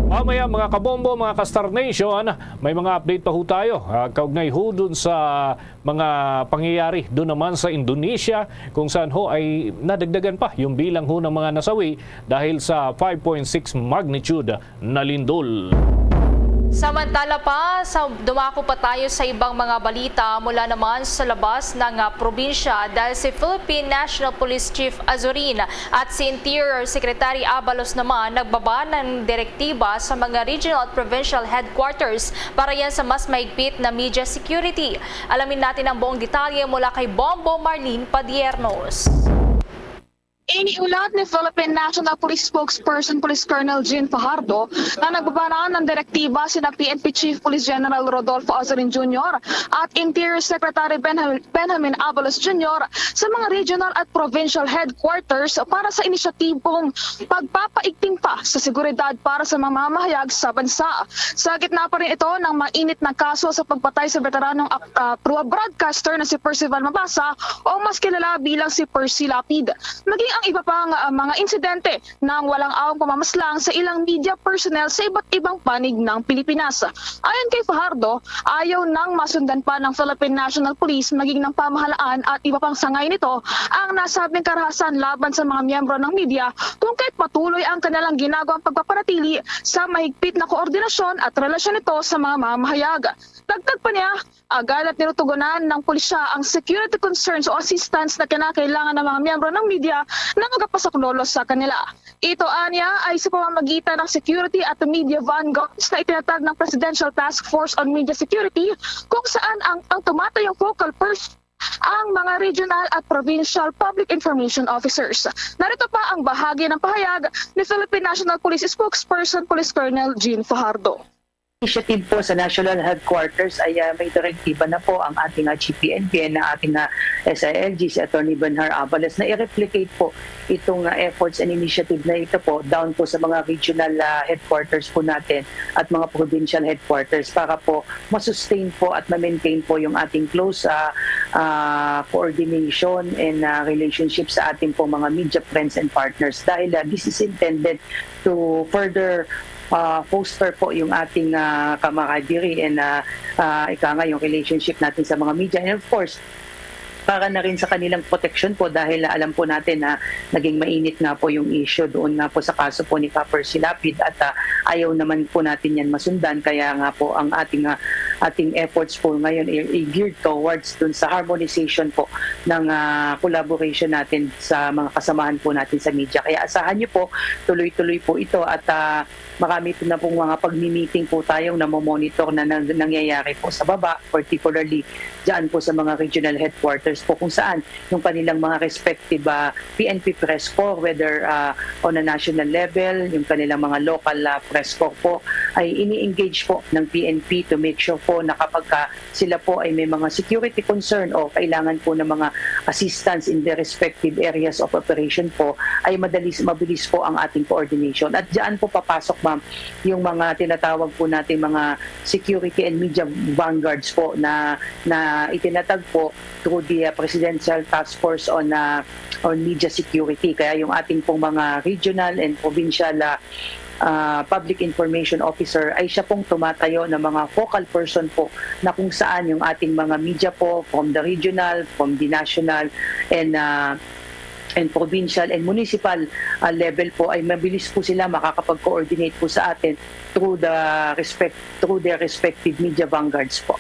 Mamaya, mga kabombo, mga ka-Star Nation, may mga update pa ho tayo, ah, kaugnay ho dun sa mga pangyayari doon naman sa Indonesia, kung saan ho ay nadagdagan pa yung bilang ho ng mga nasawi dahil sa five point six magnitude na lindol. Samantala pa, sa, dumako pa tayo sa ibang mga balita mula naman sa labas ng, ah, probinsya, dahil si Philippine National Police Chief Azurin at si Interior Secretary Abalos naman nagbaba ng direktiba sa mga regional at provincial headquarters para yan sa mas mahigpit na media security. Alamin natin ang buong detalye mula kay Bombo Marlene Padiernos. Iniulat ni Philippine National Police Spokesperson Police Colonel Jean Fajardo na nagbaba na ng direktiba sina P N P Chief Police General Rodolfo Azurin Junior at Interior Secretary Benjamin, Benjamin Abalos Junior sa mga regional at provincial headquarters para sa inisyatibong pagpapaigting pa sa seguridad para sa mga mamahayag sa bansa. Sa gitna pa rin ito ng mainit na kaso sa pagpatay sa veteranong ak-, ah, pro-, broadcaster na si Percival Mabasa o mas kilala bilang si Percy Lapid, maging ang iba pang, ah, mga insidente ng walang awang pamamaslang sa ilang media personnel sa iba't ibang panig ng Pilipinas. Ayon kay Fajardo, ayaw nang masundan pa ng Philippine National Police maging ng pamahalaan at iba pang sangay nito ang nasabing karahasan laban sa mga miyembro ng media kung kaya't patuloy ang kanilang ginagawang pagpapanatili sa mahigpit na koordinasyon at relasyon nito sa mga mamahayag. Dagdag pa niya, agad na tinutugunan ng pulisya ang security concerns o assistance na kinakailangan ng mga miyembro ng media na magapasakdolo sa kanila. Ito anya ay sa pamamagitan ng security at media vanguards na itinatag ng Presidential Task Force on Media Security, kung saan ang, ang tumatayong focal person ang mga regional at provincial public information officers. Narito pa ang bahagi ng pahayag ni Philippine National Police Spokesperson Police Colonel Jean Fajardo. Initiative po sa National Headquarters ay, ah, may direktiba na po ang ating, ah, G P N P na ating, ah, S I L G, si Attorney Benhar Abales, na i-replicate po itong, ah, efforts and initiative na ito po down po sa mga regional, ah, headquarters po natin at mga provincial headquarters para po ma-sustain po at ma-maintain po yung ating close, ah, ah, coordination and, ah, relationship sa ating po mga media friends and partners. Dahil, ah, this is intended to further, ah, foster po yung ating, ah, camaraderie and, ah, ah, ika nga, yung relationship natin sa mga media. And of course, para na rin sa kanilang proteksyon po, dahil alam po natin na naging mainit nga po yung issue doon nga po sa kaso po ni Ka Percy Lapid at, ah, ayaw naman po natin yan masundan. Kaya nga po ang ating, ah, ating efforts po ngayon ay, ay geared towards dun sa harmonization po ng, ah, collaboration natin sa mga kasamahan po natin sa media. Kaya asahan niyo po, tuloy-tuloy po ito at, ah, marami po na pong mga pagmi-meeting po tayong namomonitor na nang-, nangyayari po sa baba, particularly dyan po sa mga regional headquarters po, kung saan yung kanilang mga respective, ah, P N P press corps, whether, ah, on a national level, yung kanilang mga local, ah, press corps po, ay ini-engage po ng P N P to make sure po na kapag ka sila po ay may mga security concern o kailangan po ng mga assistance in their respective areas of operation po, ay madalis, mabilis po ang ating coordination. At diyan po papasok, ma'am, yung mga tinatawag po natin mga security and media vanguards po na, na itinatag po through the, uh, Presidential Task Force on, uh, on Media Security. Kaya yung ating pong mga regional and provincial, uh, uh, public information officer ay siya pong tumatayo ng mga focal person po na kung saan yung ating mga media po from the regional, from the national, and, uh, and provincial and municipal, uh, level po ay mabilis po sila makakapag-coordinate po sa atin through the respect, through their respective media vanguards po.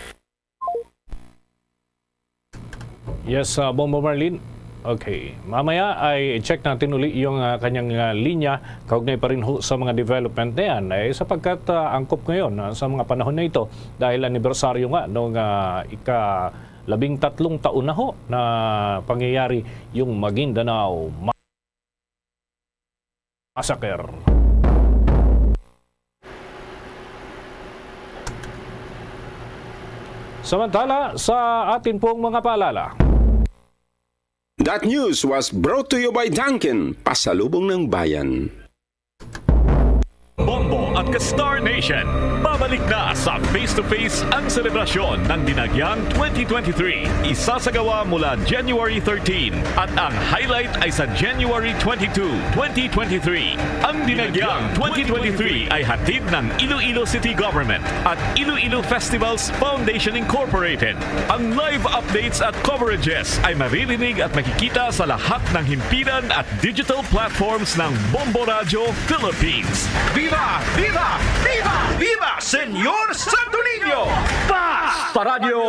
Yes, uh, Bombo Marlene. Okay. Mamaya ay check natin uli yung, uh, kanyang, uh, linya kaugnay pa rin ho sa mga development na yan. Eh, sapagkat, uh, angkop ngayon, uh, sa mga panahon na ito dahil anibersaryo nga nung, uh, ika-labing tatlong taon na ho na pangyayari yung Maguindanao Massacre. Samantala, sa atin pong mga paalala. That news was brought to you by Dunkin, pasalubong ng bayan. Bombo at Ka-Star Nation, babalik na sa Face to Face ang selebrasyon ng Dinagyang twenty twenty-three. Isasagawa mula January thirteen at ang highlight ay sa January twenty-two, twenty twenty-three. Ang Dinagyang twenty twenty-three ay hatid ng Iloilo City Government at Iloilo Festivals Foundation Incorporated. Ang live updates at coverages ay maririnig at makikita sa lahat ng himpilan at digital platforms ng Bombo Radyo Philippines. Viva! Viva! Viva! Viva Señor Santo Niño! Basta Radio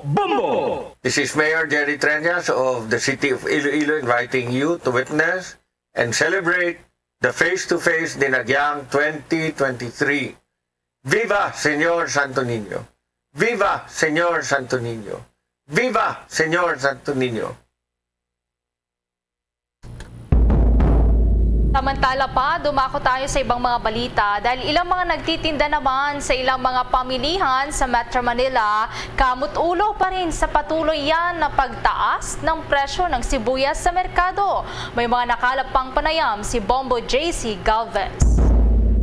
Bombo! This is Mayor Jerry Treñas of the City of Iloilo inviting you to witness and celebrate the Face to Face Dinagyang twenty twenty-three. Viva Señor Santo Niño! Viva Señor Santo Niño! Viva Señor Santo Niño! Samantala pa, dumako tayo sa ibang mga balita dahil ilang mga nagtitinda naman sa ilang mga pamilihan sa Metro Manila, kamot-ulo pa rin sa patuloy yan na pagtaas ng presyo ng sibuyas sa merkado. May mga nakalap pang panayam si Bombo J C Galvez.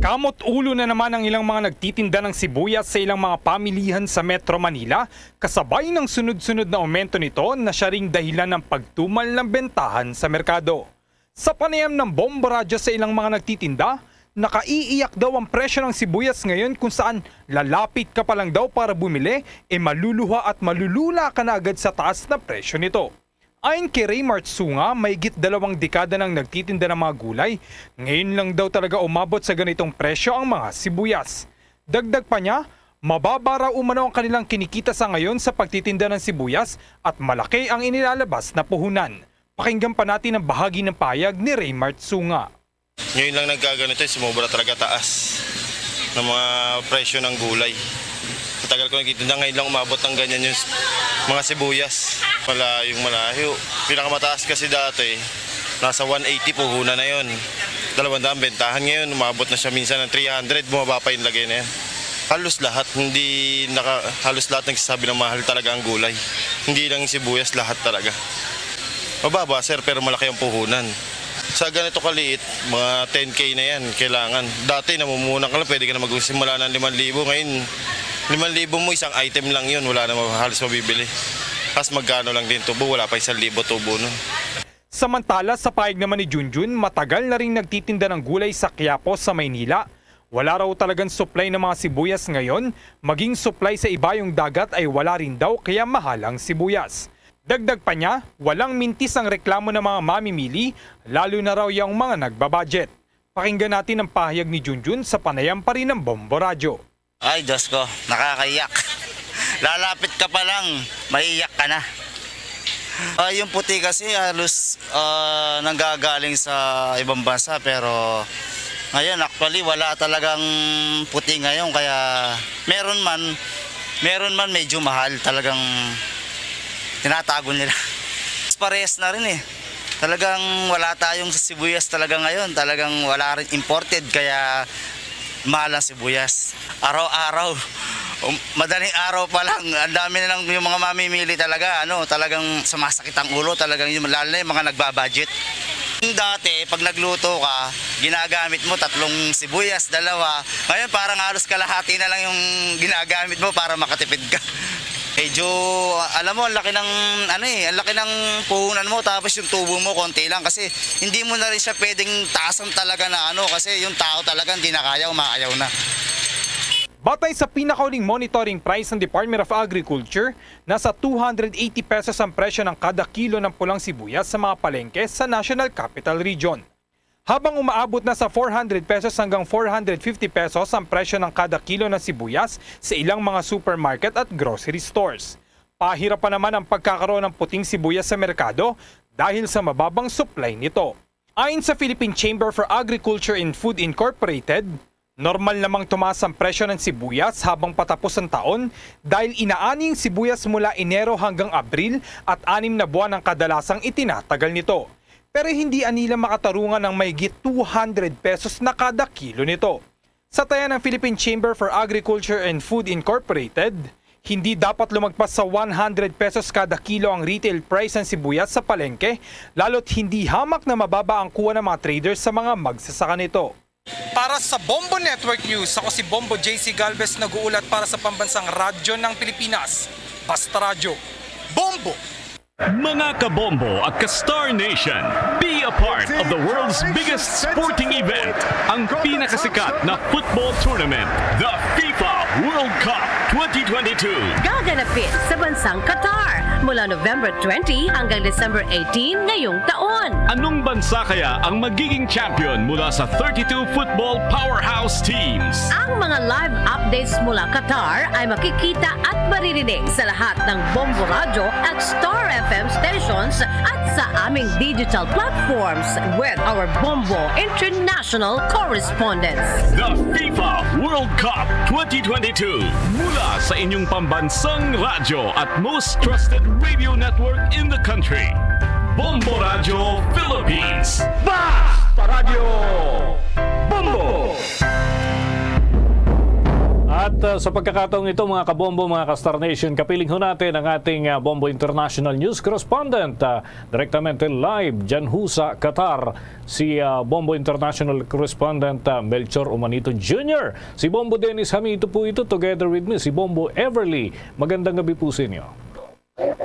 Kamot-ulo na naman ang ilang mga nagtitinda ng sibuyas sa ilang mga pamilihan sa Metro Manila kasabay ng sunod-sunod na aumento nito na siya ring dahilan ng pagtumal ng bentahan sa merkado. Sa panayam ng Bombo Radyo sa ilang mga nagtitinda, nakaiiyak daw ang presyo ng sibuyas ngayon kung saan lalapit ka pa lang daw para bumili, e maluluha at malulula ka na agad sa taas na presyo nito. Ayon kay Raymart Sunga, mahigit dalawang dekada nang nagtitinda ng mga gulay. Ngayon lang daw talaga umabot sa ganitong presyo ang mga sibuyas. Dagdag pa niya, mababa raw umano ang kanilang kinikita sa ngayon sa pagtitinda ng sibuyas at malaki ang inilalabas na puhunan. Pakinggan pa natin ang bahagi ng pahayag ni Raymart Sunga. Ngayon lang nagkaganito, eh, sumobra talaga taas ng mga presyo ng gulay. Sa tagal ko nagtitinda, ngayon lang umabot ng ganyan yung s- mga sibuyas. Malayong malayo. Pinakamataas kasi dati, nasa one eighty puhunan na yon. Dalawang daan bentahan ngayon, umabot na siya minsan ng three hundred, bumaba pa yung lagay na yan. Halos lahat, hindi naka, halos lahat nagsasabi ng mahal talaga ang gulay. Hindi lang yung sibuyas, lahat talaga. Mababa, sir, pero malaki ang puhunan. Sa ganito kaliit, mga ten K na yan, kailangan. Dati, namumuhunan ka lang, pwede ka na magsimula ng limang libo. Ngayon, limang libo mo, isang item lang yun, wala na ma- halos mabibili. Tapos magkano lang din tubo, wala pa isang libo tubo nun. Samantala, sa pahayag naman ni Junjun, matagal na ring nagtitinda ng gulay sa Quiapo sa Maynila. Wala raw talagang supply ng mga sibuyas ngayon, maging supply sa ibayong dagat ay wala rin daw kaya mahal ang sibuyas. Dagdag pa niya, walang mintis ang reklamo ng mga mamimili, lalo na raw yung mga nagbabudget. Pakinggan natin ang pahayag ni Junjun sa panayam pa rin ng Bombo Radyo. Ay, Diyos ko, nakakaiyak. Lalapit ka pa lang, maiiyak ka na. Ah, yung puti kasi halos ah, nanggagaling sa ibang bansa, pero ngayon actually wala talagang puti ngayon, kaya meron man, meron man, medyo mahal talagang tinatago nila. Parehas na rin eh. Talagang wala tayong sibuyas talaga ngayon. Talagang wala rin, imported, kaya mahal ang sibuyas. Araw-araw, um, madaling araw pa lang, ang dami na lang yung mga mamimili talaga, ano, talagang sumasakit ang ulo, talagang yung, lalo na yung mga nagbabudget. Yung dati, pag nagluto ka, ginagamit mo tatlong sibuyas, dalawa. Ngayon, parang halos kalahati na lang yung ginagamit mo para makatipid ka. Medyo, alam mo, ang laki ng, ano eh, ang laki ng puhunan mo, tapos yung tubo mo, konti lang. Kasi hindi mo na rin siya pwedeng taasan talaga na ano, kasi yung tao talaga hindi na kaya, umaayaw na. Batay sa pinakauling monitoring price ng Department of Agriculture, nasa two hundred eighty pesos ang presyo ng kada kilo ng pulang sibuyas sa mga palengke sa National Capital Region. Habang umaabot na sa four hundred pesos hanggang four hundred fifty pesos ang presyo ng kada kilo ng sibuyas sa ilang mga supermarket at grocery stores. Pahirapan naman ang pagkakaroon ng puting sibuyas sa merkado dahil sa mababang supply nito. Ayon sa Philippine Chamber for Agriculture and Food Incorporated, normal namang tumaas ang presyo ng sibuyas habang patapos ang taon dahil inaani ang sibuyas mula Enero hanggang Abril at anim na buwan ang kadalasang itinatagal nito. Pero hindi anila makatarungan ang mahigit two hundred pesos na kada kilo nito. Sa taya ng Philippine Chamber for Agriculture and Food Incorporated, hindi dapat lumagpas sa one hundred pesos kada kilo ang retail price ng sibuyas sa palengke, lalo't hindi hamak na mababa ang kuha ng mga traders sa mga magsasaka nito. Para sa Bombo Network News, ako si Bombo J C Galvez, nag-uulat para sa Pambansang Radyo ng Pilipinas, Basta Radyo, Bombo! Mga kabombo at ka-Star Nation, be a part of the world's biggest sporting event, ang pinakasikat na football tournament, the FIFA World Cup twenty twenty-two. Gaganapin sa bansang Qatar mula November twenty hanggang December eighteen ngayong taon. Anong bansa kaya ang magiging champion mula sa thirty-two football powerhouse teams? Ang mga live updates mula Qatar ay makikita at maririnig sa lahat ng Bombo Radyo at Star F M stations at sa aming digital platforms with our Bombo International correspondents. The FIFA World Cup twenty twenty-two. Mula sa inyong pambansang radyo at most trusted radio network in the country, Bombo Radyo Philippines. Basta Radyo Bombo! At, uh, sa pagkakataong ito, mga kabombo, mga ka-Star Nation, kapiling ho natin ang ating, uh, Bombo International News Correspondent, uh, direktamente live dyan ho sa Qatar, si, uh, Bombo International Correspondent, uh, Melchor Umanito Junior. Si Bombo Dennis Hamito po ito, together with me, si Bombo Everly. Magandang gabi po sa inyo.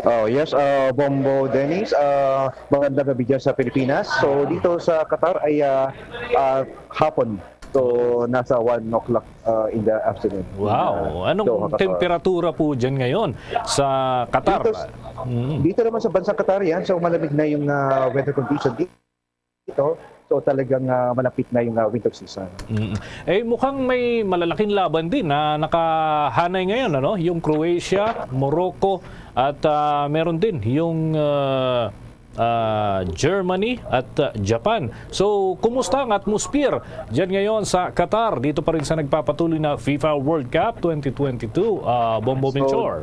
Oh, yes, uh, Bombo Dennis, uh, magandang gabi dyan sa Pilipinas. So, dito sa Qatar ay, uh, uh, hapon. So, nasa one o'clock, uh, in the afternoon. Wow. Uh, Anong Doha, Qatar. Temperatura po dyan ngayon sa Qatar? Dito s-, Mm. dito naman sa bansang Qatar yan, so malamig na yung, uh, weather condition dito. So, talagang, uh, malapit na yung, uh, winter season. Mm. Eh, mukhang may malalaking laban din na nakahanay ngayon, ano? Yung Croatia, Morocco, at, ah, meron din yung, ah, ah, Germany at, ah, Japan. So, kumusta ang atmosphere diyan ngayon sa Qatar? Dito pa rin sa nagpapatuloy na FIFA World Cup twenty twenty-two, ah, Bombo So, Melchor.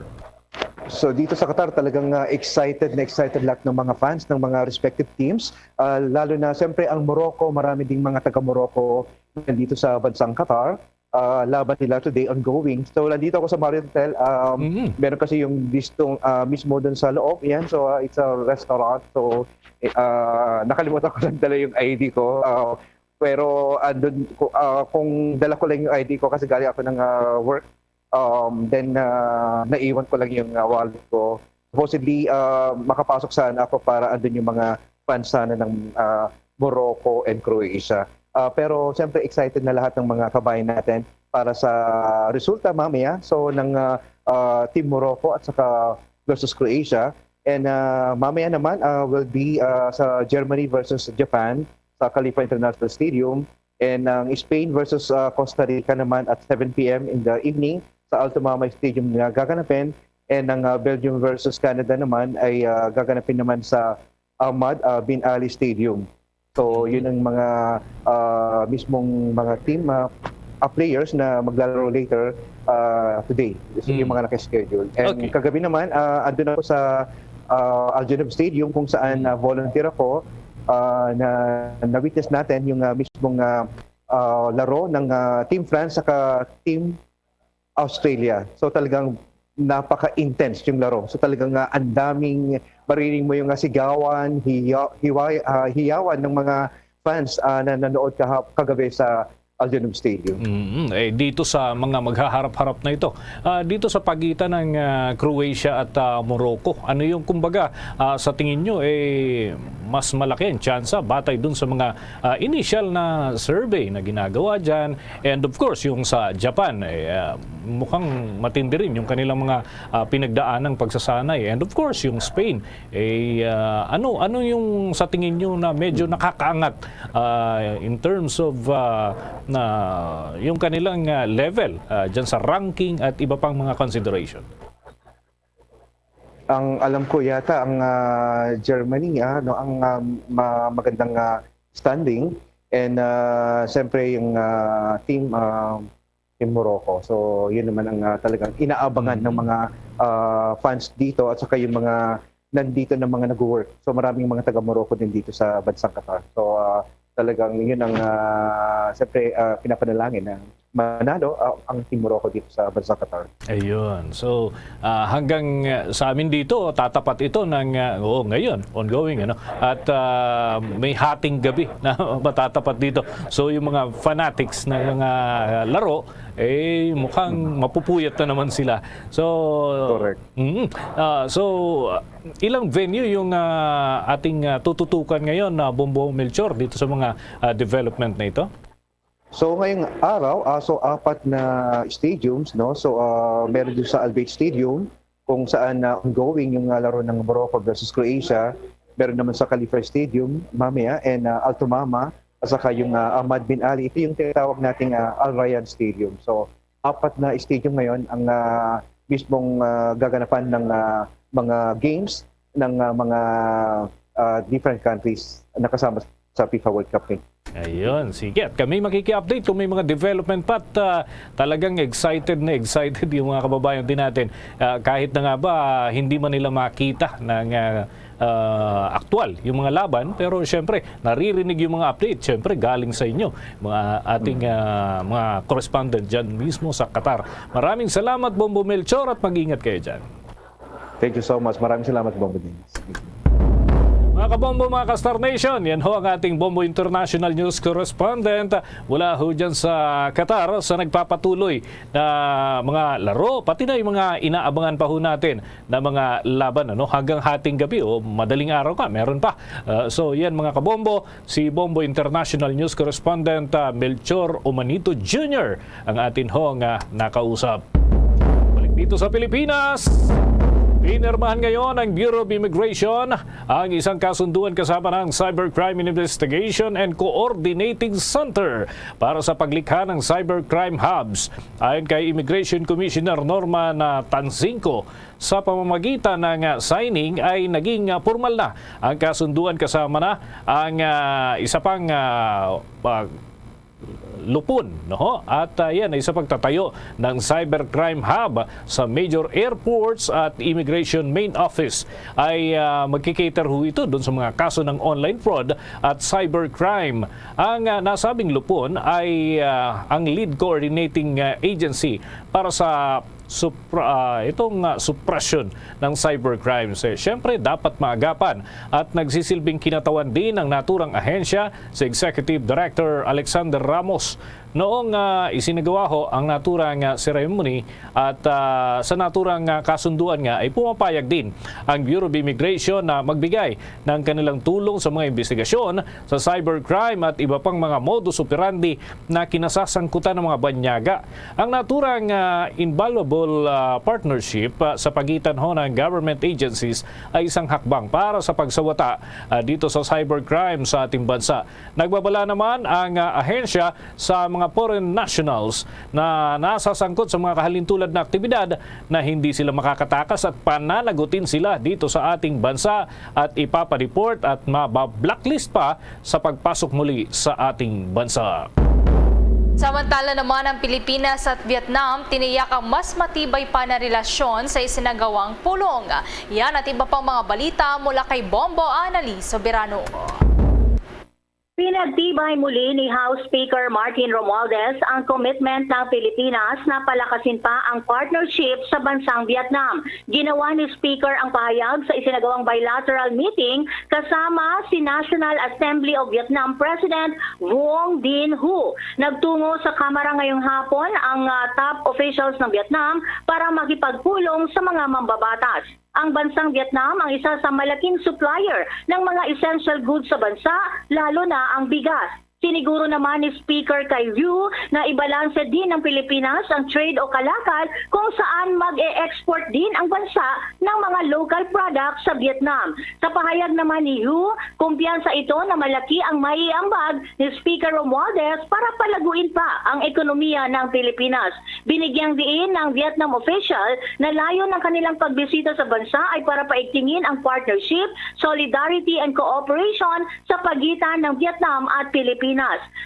So, dito sa Qatar, talagang, ah, excited na excited lahat ng mga fans ng mga respective teams. Ah, lalo na, siyempre, ang Morocco, marami ding mga taga-Morocco nandito sa bansang Qatar. Ah, laban nila today ongoing. So, nandito ako sa Marriott Hotel. Um, Mhm. meron kasi yung bistro, ah, mismo dun sa loob. Yan, so, ah, it's a restaurant. So, eh, ah, nakalimutan ko lang dala yung I D ko. Ah, pero andun, ku-, ah, kung dala ko lang yung I D ko kasi galing ako ng, ah, work, um, then, ah, naiwan ko lang yung, ah, wallet ko. Supposedly, ah, makapasok sana ako para andun yung mga fans sana ng, ah, Morocco and Croatia. Ah, pero siyempre excited na lahat ng mga kabayan natin para sa resulta mamaya. So, ng, ah, ah, Team Morocco at saka versus Croatia. And, ah, mamaya naman, ah, will be, ah, sa Germany versus Japan sa Khalifa International Stadium. And ang Spain versus, ah, Costa Rica naman at seven P M in the evening sa Alto Mamay Stadium na gaganapin. And ang, ah, Belgium versus Canada naman ay, ah, gaganapin naman sa Ahmad, ah, Bin Ali Stadium. So, yun ang mga, ah, mismong mga team, ah, ah, players na maglalaro later, ah, today. So, yung Mm. mga naka-schedule. And Okay. kagabi naman, ah, andun ako sa, ah, Al Junub Stadium kung saan, ah, volunteer ako, ah, na na-witness natin yung, ah, mismong, ah, ah, laro ng, ah, Team France saka Team Australia. So, talagang napaka-intense yung laro. So, talagang, ah, ang daming, maririnig mo yung, ah, sigawan, hiya-, hiway-, ah, hiyawan ng mga fans, ah, na nanood kahap-, kagabi sa Al Junub Stadium. Mm, eh, dito sa mga maghaharap-harap na ito, ah, dito sa pagitan ng, ah, Croatia at, ah, Morocco, ano yung, kumbaga, ah, sa tingin nyo, eh, mas malaki ang tsansa batay dun sa mga, ah, initial na survey na ginagawa dyan? And of course, yung sa Japan, eh, ah, mukhang matindi rin yung kanilang mga, ah, pinagdaanang pagsasanay. And of course, yung Spain, eh, ah, ano, ano yung sa tingin nyo na medyo nakakaangat, ah, in terms of, ah, na yung kanilang, ah, level, ah, dyan sa ranking at iba pang mga consideration? Ang alam ko yata ang, ah, Germany, ah, no, ang, ah, ma-, magandang, ah, standing and, ah, siyempre yung, ah, team, ah, team Morocco. So, yun naman ang, ah, talagang inaabangan ng Mm. mga, ah, fans dito at saka yung mga nandito na mga nag-work. So, maraming mga taga Morocco din dito sa bansang Qatar. So, ah, talagang yun ang, ah, siyempre, ah, pinapanalangin na manalo, ah, ang Team Morocco dito sa bansang Qatar. Ayun. So, ah, hanggang, ah, sa amin dito, tatapat ito ng, ah, oo, ngayon, ongoing, ano? At, ah, may hating gabi na matatapat dito. So, yung mga fanatics ng mga laro, eh, mukhang Mm. mapupuyat na naman sila. So, Correct. Mm. Ah, so, ah, ilang venue yung, ah, ating, ah, tututukan ngayon na Bombo Melchor dito sa mga, ah, development na ito? So ngayong araw, ah, so apat na stadiums, no? So, ah, meron doon sa Albert Stadium, kung saan na ongoing yung, ah, laro ng Morocco versus Croatia. Meron naman sa Khalifa Stadium mamaya, and, ah, Alto Mama, at saka yung, ah, Ahmad bin Ali. Ito yung tinatawag nating, ah, Al Rayyan Stadium. So apat na stadium ngayon ang, ah, mismong, ah, gaganapan ng, ah, mga games ng, ah, mga, ah, different countries na kasama sa FIFA World Cup. Ayun, sige. At kami makiki-update kung may mga development pa. At, ah, talagang excited na excited yung mga kababayan din natin. Ah, kahit na nga ba, ah, hindi man nila makita ng, ah, ah, aktual yung mga laban, pero siyempre, naririnig yung mga update, siyempre, galing sa inyo, mga ating, ah, mga correspondent dyan mismo sa Qatar. Maraming salamat, Bombo Melchor, at mag-ingat kayo dyan. Thank you so much. Maraming salamat, Bombo Dennis. Mga kabombo, mga ka-Star Nation, yan ho ang ating Bombo International News Correspondent mula ho dyan sa Qatar sa nagpapatuloy na mga laro, pati na yung mga inaabangan pa ho natin na mga laban, ano, hanggang hating gabi o madaling araw ka, meron pa. Uh, so yan, mga kabombo, si Bombo International News Correspondent, uh, Melchor Umanito Junior ang atin hong, uh, nakausap. Balik dito sa Pilipinas, pinirmahan ngayon ng Bureau of Immigration ang isang kasunduan kasama ng Cybercrime Investigation and Coordinating Center para sa paglikha ng Cybercrime Hubs. Ayon kay Immigration Commissioner Norman, ah, Tanzingco, sa pamamagitan ng, ah, signing ay naging, ah, formal na ang kasunduan kasama na ang, ah, isa pang, ah, pag- lupon, no? At, ah, yan ay sa pagtatayo ng Cybercrime Hub sa major airports at immigration main office. Ay, ah, magkikater ho ito doon sa mga kaso ng online fraud at cybercrime. Ang, ah, nasabing lupon ay, ah, ang lead coordinating, ah, agency para sa supra-, ah, itong, ah, suppression ng cybercrimes. Eh, siyempre, dapat maagapan at nagsisilbing kinatawan din ang naturang ahensya si Executive Director Alexander Ramos noong, ah, isinagawa ho ang naturang, ah, ceremony at, ah, sa naturang, ah, kasunduan nga ay pumapayag din ang Bureau of Immigration na magbigay ng kanilang tulong sa mga investigasyon sa cybercrime at iba pang mga modus operandi na kinasasangkutan ng mga banyaga. Ang naturang, ah, invaluable, ah, partnership, ah, sa pagitan ho ng government agencies ay isang hakbang para sa pagsawata, ah, dito sa cybercrime sa ating bansa. Nagbabala naman ang, ah, ahensya sa mga foreign nationals na nasasangkot sa mga kahalintulad na aktibidad na hindi sila makakatakas at pananagutin sila dito sa ating bansa at ipapadeport at maba-blacklist pa sa pagpasok muli sa ating bansa. Samantala naman, ang Pilipinas at Vietnam tiniyak ang mas matibay pa na relasyon sa isinagawang pulong. Yan at iba pang mga balita mula kay Bombo Annalise Soberano. Pinagtibay muli ni House Speaker Martin Romualdez ang commitment ng Pilipinas na palakasin pa ang partnership sa bansang Vietnam. Ginawa ni Speaker ang pahayag sa isinagawang bilateral meeting kasama si National Assembly of Vietnam President Vuong Dinh Hua. Nagtungo sa Kamara ngayong hapon ang, ah, top officials ng Vietnam para makipagpulong sa mga mambabatas. Ang bansang Vietnam ang isa sa malaking supplier ng mga essential goods sa bansa, lalo na ang bigas. Siniguro naman ni Speaker Kai Yu na ibalanse din ng Pilipinas ang trade o kalakal kung saan mag-e-export din ang bansa ng mga local products sa Vietnam. Sa pahayag naman ni Yu, kumpiyansa ito na malaki ang maiambag ni Speaker Romualdez para palaguin pa ang ekonomiya ng Pilipinas. Binigyang diin ng Vietnam official na layo ng kanilang pagbisita sa bansa ay para paigtingin ang partnership, solidarity and cooperation sa pagitan ng Vietnam at Pilipinas.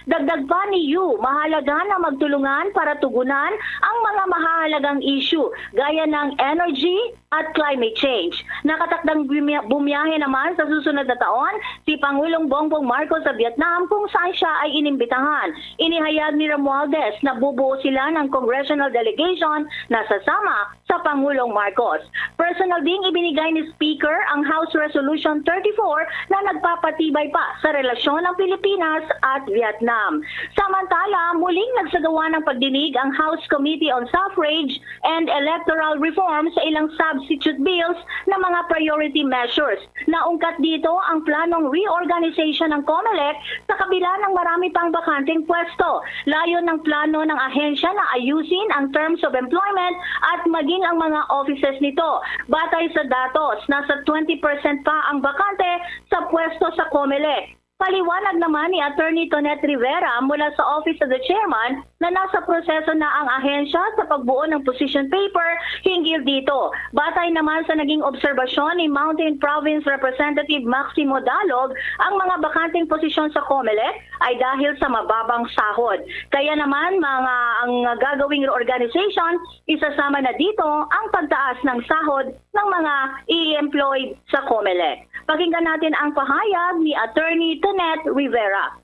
Dagdag pa ni Yu, mahalaga na magtulungan para tugunan ang mga mahahalagang issue gaya ng energy at climate change. Nakatakdang bumya- bumiyahe naman sa susunod na taon si Pangulong Bongbong Marcos sa Vietnam kung saan siya ay inimbitahan. Inihayag ni Romualdez na bubuo sila ng congressional delegation na sasama sa Pangulong Marcos. Personal ding ibinigay ni Speaker ang House Resolution thirty-four na nagpapatibay pa sa relasyon ng Pilipinas at Vietnam. Samantala, muling nagsagawa ng pagdinig ang House Committee on Suffrage and Electoral Reform sa ilang substitute bills na mga priority measures. Naungkat dito ang planong reorganization ng COMELEC sa kabila ng marami pang bakanteng pwesto. Layon ng plano ng ahensya na ayusin ang terms of employment at maging ang mga offices nito. Batay sa datos, nasa twenty percent pa ang bakante sa pwesto sa COMELEC. Paliwanag naman ni Attorney Tonet Rivera mula sa Office of the Chairman na nasa proseso na ang ahensya sa pagbuo ng position paper hinggil dito. Batay naman sa naging obserbasyon ni Mountain Province Representative Maximo Dalog, ang mga bakanteng posisyon sa COMELEC ay dahil sa mababang sahod. Kaya naman, mga ang gagawing reorganization, isasama na dito ang pagtaas ng sahod ng mga i-employed sa COMELEC. Pakinggan natin ang pahayag ni Attorney Tonet Rivera.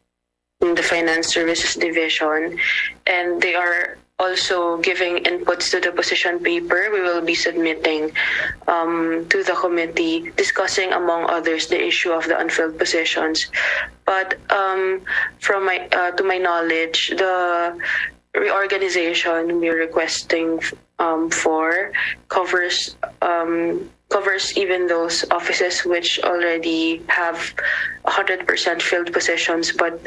In the Finance Services Division, and they are also giving inputs to the position paper we will be submitting um, to the committee, discussing, among others, the issue of the unfilled positions. But um, from my uh, to my knowledge, the reorganization we're requesting um, for covers um, covers even those offices which already have one hundred percent filled positions, but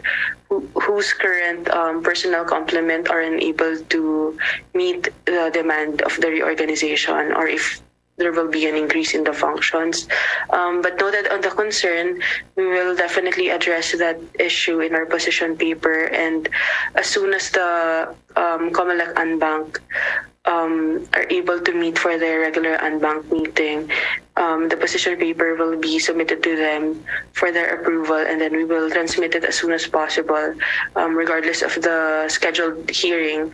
who, whose current um, personnel complement are unable to meet the demand of the reorganization, or if there will be an increase in the functions. Um, but noted on the concern, we will definitely address that issue in our position paper. And as soon as the um, COMELEC en banc um, are able to meet for their regular en banc meeting, um, the position paper will be submitted to them for their approval, and then we will transmit it as soon as possible, um, regardless of the scheduled hearing.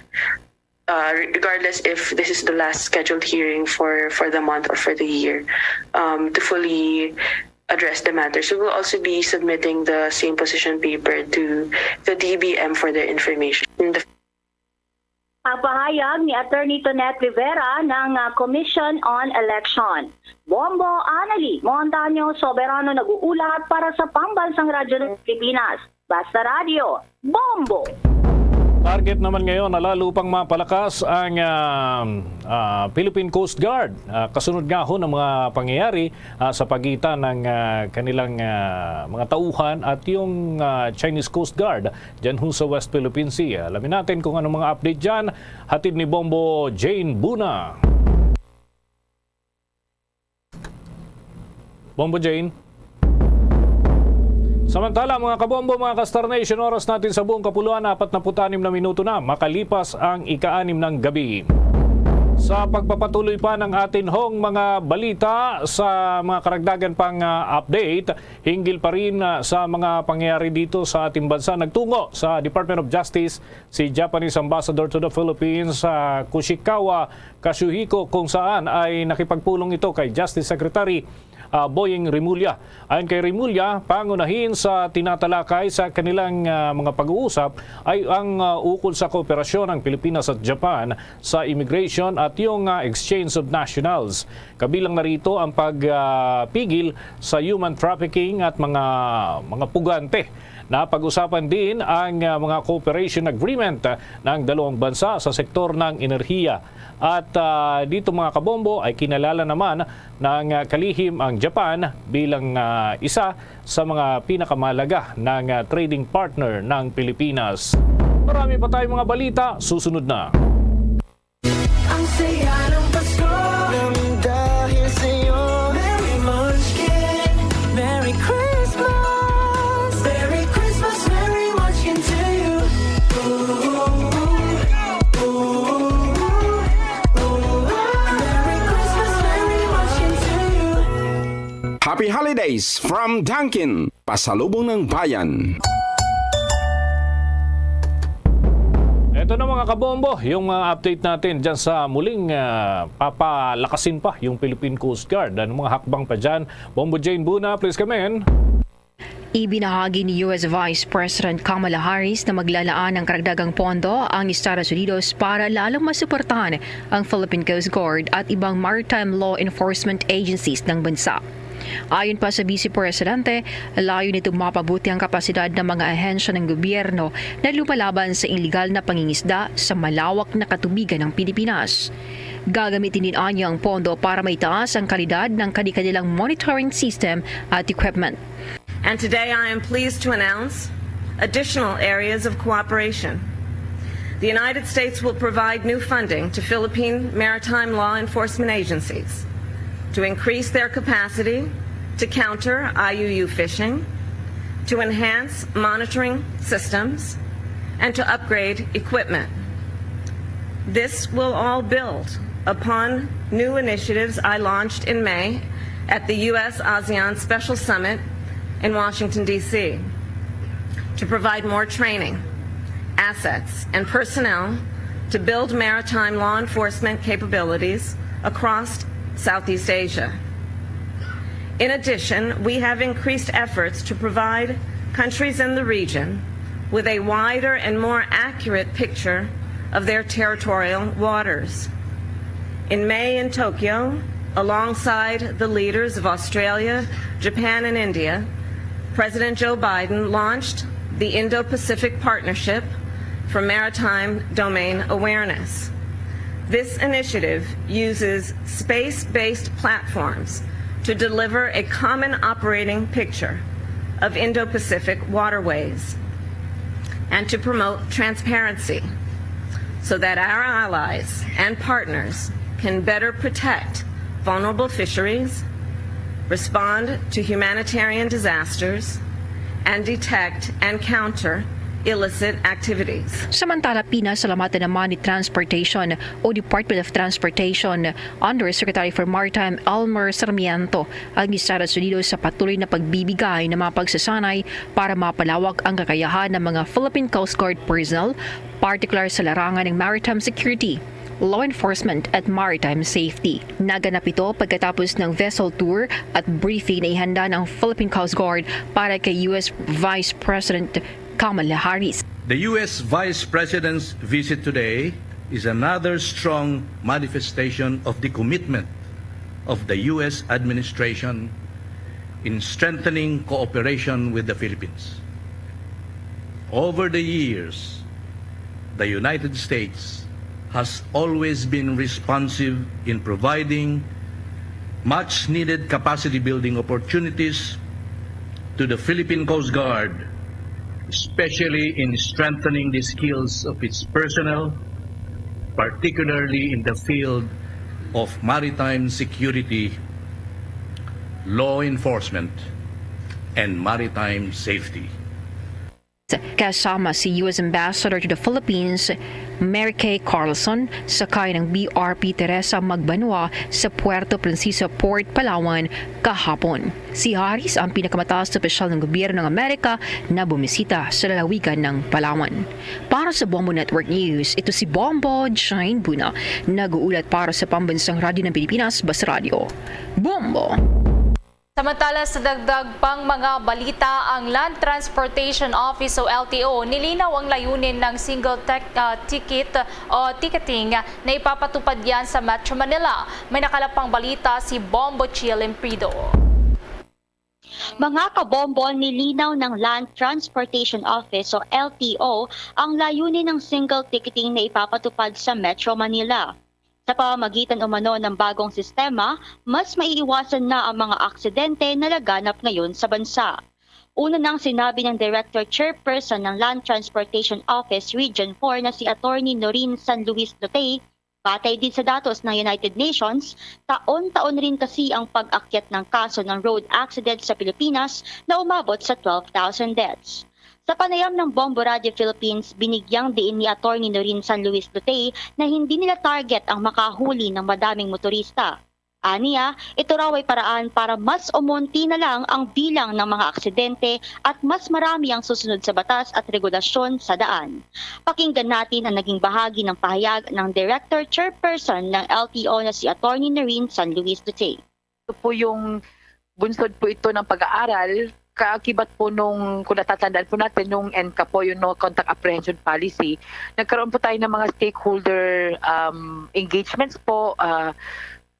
Uh, regardless if this is the last scheduled hearing for, for the month or for the year, um, to fully address the matter. So we'll also be submitting the same position paper to the D B M for their information. In the Ang pahayag ni Attorney Tonet Rivera ng ah, Commission on Election. Bombo Anali Montaño Soberano nag-uulat para sa Pambansang Radyo ng Pilipinas. Basta Radyo, Bombo! Target naman ngayon na lalo pang mapalakas ang ah, ah, Philippine Coast Guard. Ah, kasunod nga ho ng mga pangyayari ah, sa pagitan ng ah, kanilang ah, mga tauhan at yung ah, Chinese Coast Guard dyan ho sa West Philippine Sea. Alamin natin kung anong mga update dyan. Hatid ni Bombo Jane Buna. Bombo Jane. Samantala, mga kabombo, mga ka-Star Nation, oras natin sa buong kapuluan, apat na put anim na minuto na makalipas ang ika-anim ng gabi. Sa pagpapatuloy pa ng atin hong mga balita, sa mga karagdagan pang ah, update, hinggil pa rin ah, sa mga pangyayari dito sa ating bansa, nagtungo sa Department of Justice si Japanese Ambassador to the Philippines, ah, Kushikawa Kazuhiko, kung saan ay nakipagpulong ito kay Justice Secretary ah, Boying Remulla. Ayon kay Remulla, pangunahin sa tinatalakay sa kanilang ah, mga pag-uusap ay ang ah, ukol sa kooperasyon ng Pilipinas at Japan sa immigration at yung ah, exchange of nationals. Kabilang na rito ang pagpigil sa human trafficking at mga mga pugante. Napag-usapan din ang ah, mga cooperation agreement ah, ng dalawang bansa sa sektor ng enerhiya. At ah, dito, mga kabombo, ay kinalala naman ng ah, kalihim ang Japan bilang ah, isa sa mga pinakamahalaga ng ah, trading partner ng Pilipinas. Marami pa tayong mga balita, susunod na. Ang saya ng Pasko nang dahil sa'yo. Merry Munchkin, Merry Christmas. Merry Christmas, Merry Munchkin to you. Ooh, ooh, ooh, ooh. Merry Christmas, Merry Munchkin to you. Happy Holidays from Dunkin, Pasalubong ng Bayan. Ito na, mga kabombo, yung mga update natin dyan sa muling ah, papalakasin pa yung Philippine Coast Guard. Anong mga hakbang pa dyan? Bombo Jane Buna, please come in. Ibinahagi ni U S Vice President Kamala Harris na maglalaan ng karagdagang pondo ang Estados Unidos para lalong masuportahan ang Philippine Coast Guard at ibang maritime law enforcement agencies ng bansa. Ayon pa sa Vice Presidente, layo nito mapabuti ang kapasidad ng mga ahensya ng gobyerno na lumalaban sa iligal na pangingisda sa malawak na katubigan ng Pilipinas. Gagamitin din anya ang pondo para maitaas ang kalidad ng kanilang monitoring system at equipment. And today I am pleased to announce additional areas of cooperation. The United States will provide new funding to Philippine maritime law enforcement agencies to increase their capacity to counter I U U fishing, to enhance monitoring systems, and to upgrade equipment. This will all build upon new initiatives I launched in May at the U S ASEAN Special Summit in Washington, D C, to provide more training, assets, and personnel to build maritime law enforcement capabilities across Southeast Asia. In addition, we have increased efforts to provide countries in the region with a wider and more accurate picture of their territorial waters. In May in Tokyo, alongside the leaders of Australia, Japan, and India, President Joe Biden launched the Indo Pacific Partnership for Maritime Domain Awareness. This initiative uses space based platforms to deliver a common operating picture of Indo Pacific waterways and to promote transparency so that our allies and partners can better protect vulnerable fisheries, respond to humanitarian disasters, and detect and counter illicit activities. Samantala, pinasalamatan naman ni Transportation o Department of Transportation Undersecretary for Maritime Elmer Sarmiento ang Estados Unidos sa patuloy na pagbibigay ng mga pagsasanay para mapalawak ang kakayahan ng mga Philippine Coast Guard personnel, partikular sa larangan ng maritime security, law enforcement at maritime safety. Naganap ito pagkatapos ng vessel tour at briefing na ihanda ng Philippine Coast Guard para kay U S Vice President Kamala Harris. The U S Vice President's visit today is another strong manifestation of the commitment of the U S administration in strengthening cooperation with the Philippines. Over the years, the United States has always been responsive in providing much needed capacity building opportunities to the Philippine Coast Guard, especially in strengthening the skills of its personnel, particularly in the field of maritime security, law enforcement, and maritime safety. Kasama si U S Ambassador to the Philippines, Mary Kay Carlson, sakay ng B R P Teresa Magbanua sa Puerto Princesa Port, Palawan, kahapon. Si Harris ang pinakamataas na opisyal ng gobyerno ng Amerika na bumisita sa lalawigan ng Palawan. Para sa Bombo Network News, ito si Bombo Jane Buna, nag-uulat para sa Pambansang Radyo ng Pilipinas, Bas Radio. Bombo! Samantala, sa dagdag pang mga balita, ang Land Transportation Office o L T O nilinaw ang layunin ng single tech, ah, ticket o ticketing na ipapatupad yan sa Metro Manila. May nakalap pang balita si Bombo Chill Imprido. Mga kabombo, nilinaw ng Land Transportation Office o L T O ang layunin ng single ticketing na ipapatupad sa Metro Manila. Sa pamamagitan umano ng bagong sistema, mas maiiwasan na ang mga aksidente na laganap ngayon sa bansa. Una nang sinabi ng Director Chairperson ng Land Transportation Office Region four na si Attorney Noreen San Luis Lotay, batay din sa datos ng United Nations, taon-taon rin kasi ang pag-akyat ng kaso ng road accident sa Pilipinas na umabot sa twelve thousand deaths. Sa panayam ng Bombo Radio Philippines, binigyang diin ni Attorney Noreen San Luis Lotay na hindi nila target ang makahuli ng madaming motorista. Aniya, ito raw ay paraan para mas umunti na lang ang bilang ng mga aksidente at mas marami ang susunod sa batas at regulasyon sa daan. Pakinggan natin ang naging bahagi ng pahayag ng Director Chairperson ng L T O na si Attorney Noreen San Luis Lotay. Ito po yung bunsod po ito ng pag-aaral kaakibat po nung, kung natatandaan po natin, nung ENCAP po, yung no contact apprehension policy, nagkaroon po tayo ng mga stakeholder, um, engagements po. Ah,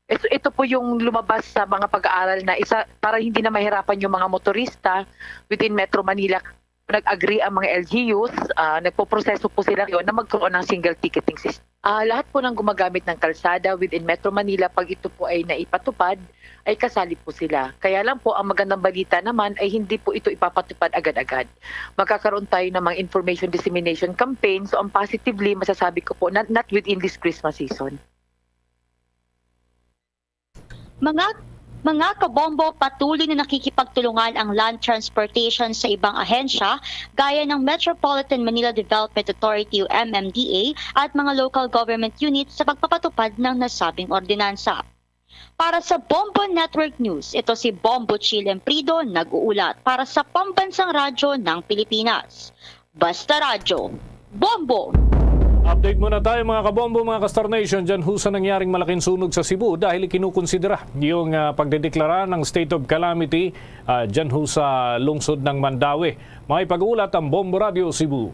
ito, ito po yung lumabas sa mga pag-aaral na isa, para hindi na mahirapan yung mga motorista within Metro Manila. Nag-agree ang mga L G Us, ah, nagpoproseso po sila ngayon na magkaroon ng single ticketing system. Ah, lahat po ng gumagamit ng kalsada within Metro Manila, pag ito po ay naipatupad, ay kasali po sila. Kaya lang po, ang magandang balita naman ay hindi po ito ipapatupad agad-agad. Magkakaroon tayo ng mga information dissemination campaign. So, ang positively, masasabi ko po, not, not within this Christmas season. Mga, mga kabombo, patuloy na nakikipagtulungan ang Land Transportation sa ibang ahensya gaya ng Metropolitan Manila Development Authority o M M D A at mga local government units sa pagpapatupad ng nasabing ordinansa. Para sa Bombo Network News, ito si Bombo Chill Emprido nag-uulat para sa Pambansang Radyo ng Pilipinas. Basta Radyo, Bombo! Update muna tayo, mga kabombo, mga ka-Star Nation, dyan ho sa nangyaring malaking sunog sa Cebu dahil ikinukonsidera yung ah, pagdedeklara ng state of calamity ah, dyan ho sa lungsod ng Mandaue. May pag-uulat ang Bombo Radio Cebu.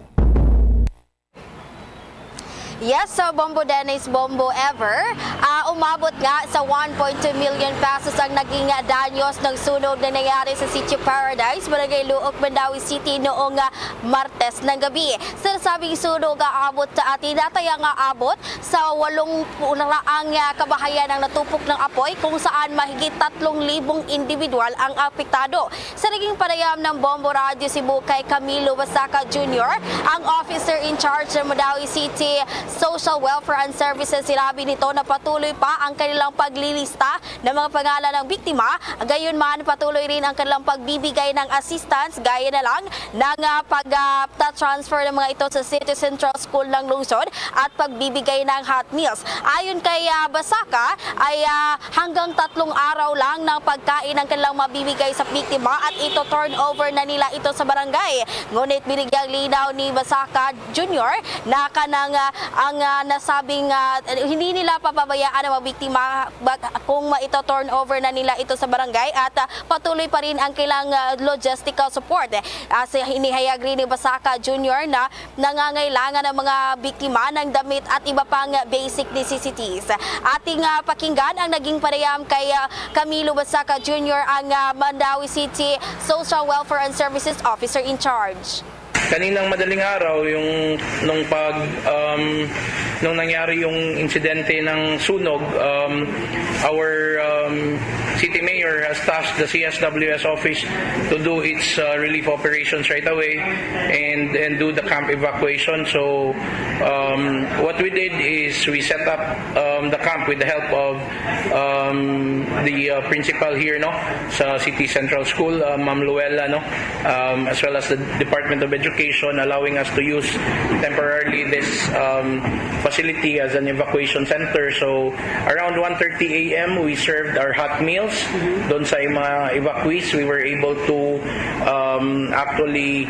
Yes, so Bombo Dennis, Bombo Ever, ah, umabot nga sa one point two million pesos ang naging danyos ng sunog na nangyari sa Sitio Paradise, Barangay Luok, Mandaue City noong ah, Martes ng gabi. Sa nasabing sunog, aabot sa atin, nataya nga abot sa walong pulaang ah, kabahayan ang natupok ng apoy, kung saan mahigit tatlong libong individual ang apektado. Sa naging panayam ng Bombo Radyo Cebu kay Camilo Basaca Junior, ang officer in charge ng Mandaue City Social Welfare and Services, sinabi nito na patuloy pa ang kanilang paglilista ng mga pangalan ng biktima. Gayunman, patuloy rin ang kanilang pagbibigay ng assistance, gaya na lang ng ah, pag-transfer ng mga ito sa City Central School ng lungsod at pagbibigay ng hot meals. Ayon kay ah, Basaca, ay ah, hanggang tatlong araw lang ng pagkain ang kanilang mabibigay sa biktima at ito turn over na nila ito sa barangay. Ngunit binigyang linaw ni Basaca Junior na kanang ah, ang ah, nasabing ah, hindi nila papabayaan ang mga biktima bag- kung ma ito turn over na nila ito sa barangay at ah, patuloy pa rin ang kailang ah, logistical support. Ah, sa inihayag rin ni Basaca Junior na nangangailangan ang mga biktima ng damit at iba pang basic necessities. Ating ah, pakinggan ang naging panayam kay ah, Camilo Basaca Junior, ang ah, Mandaue City Social Welfare and Services Officer in Charge. Kaninang madaling araw, yung nung pag um, nung nangyari yung insidente ng sunog, um, our um, city mayor has tasked the C S W S office to do its uh, relief operations right away and and do the camp evacuation. So um, what we did is we set up um, the camp with the help of um, the uh, principal here, no, sa City Central School, uh, Ma'am Luella, no, um, as well as the Department of Education, allowing us to use temporarily this um, facility as an evacuation center. So around one thirty a m, we served our hot meals doon sa mga evacuees. We were able to um, actually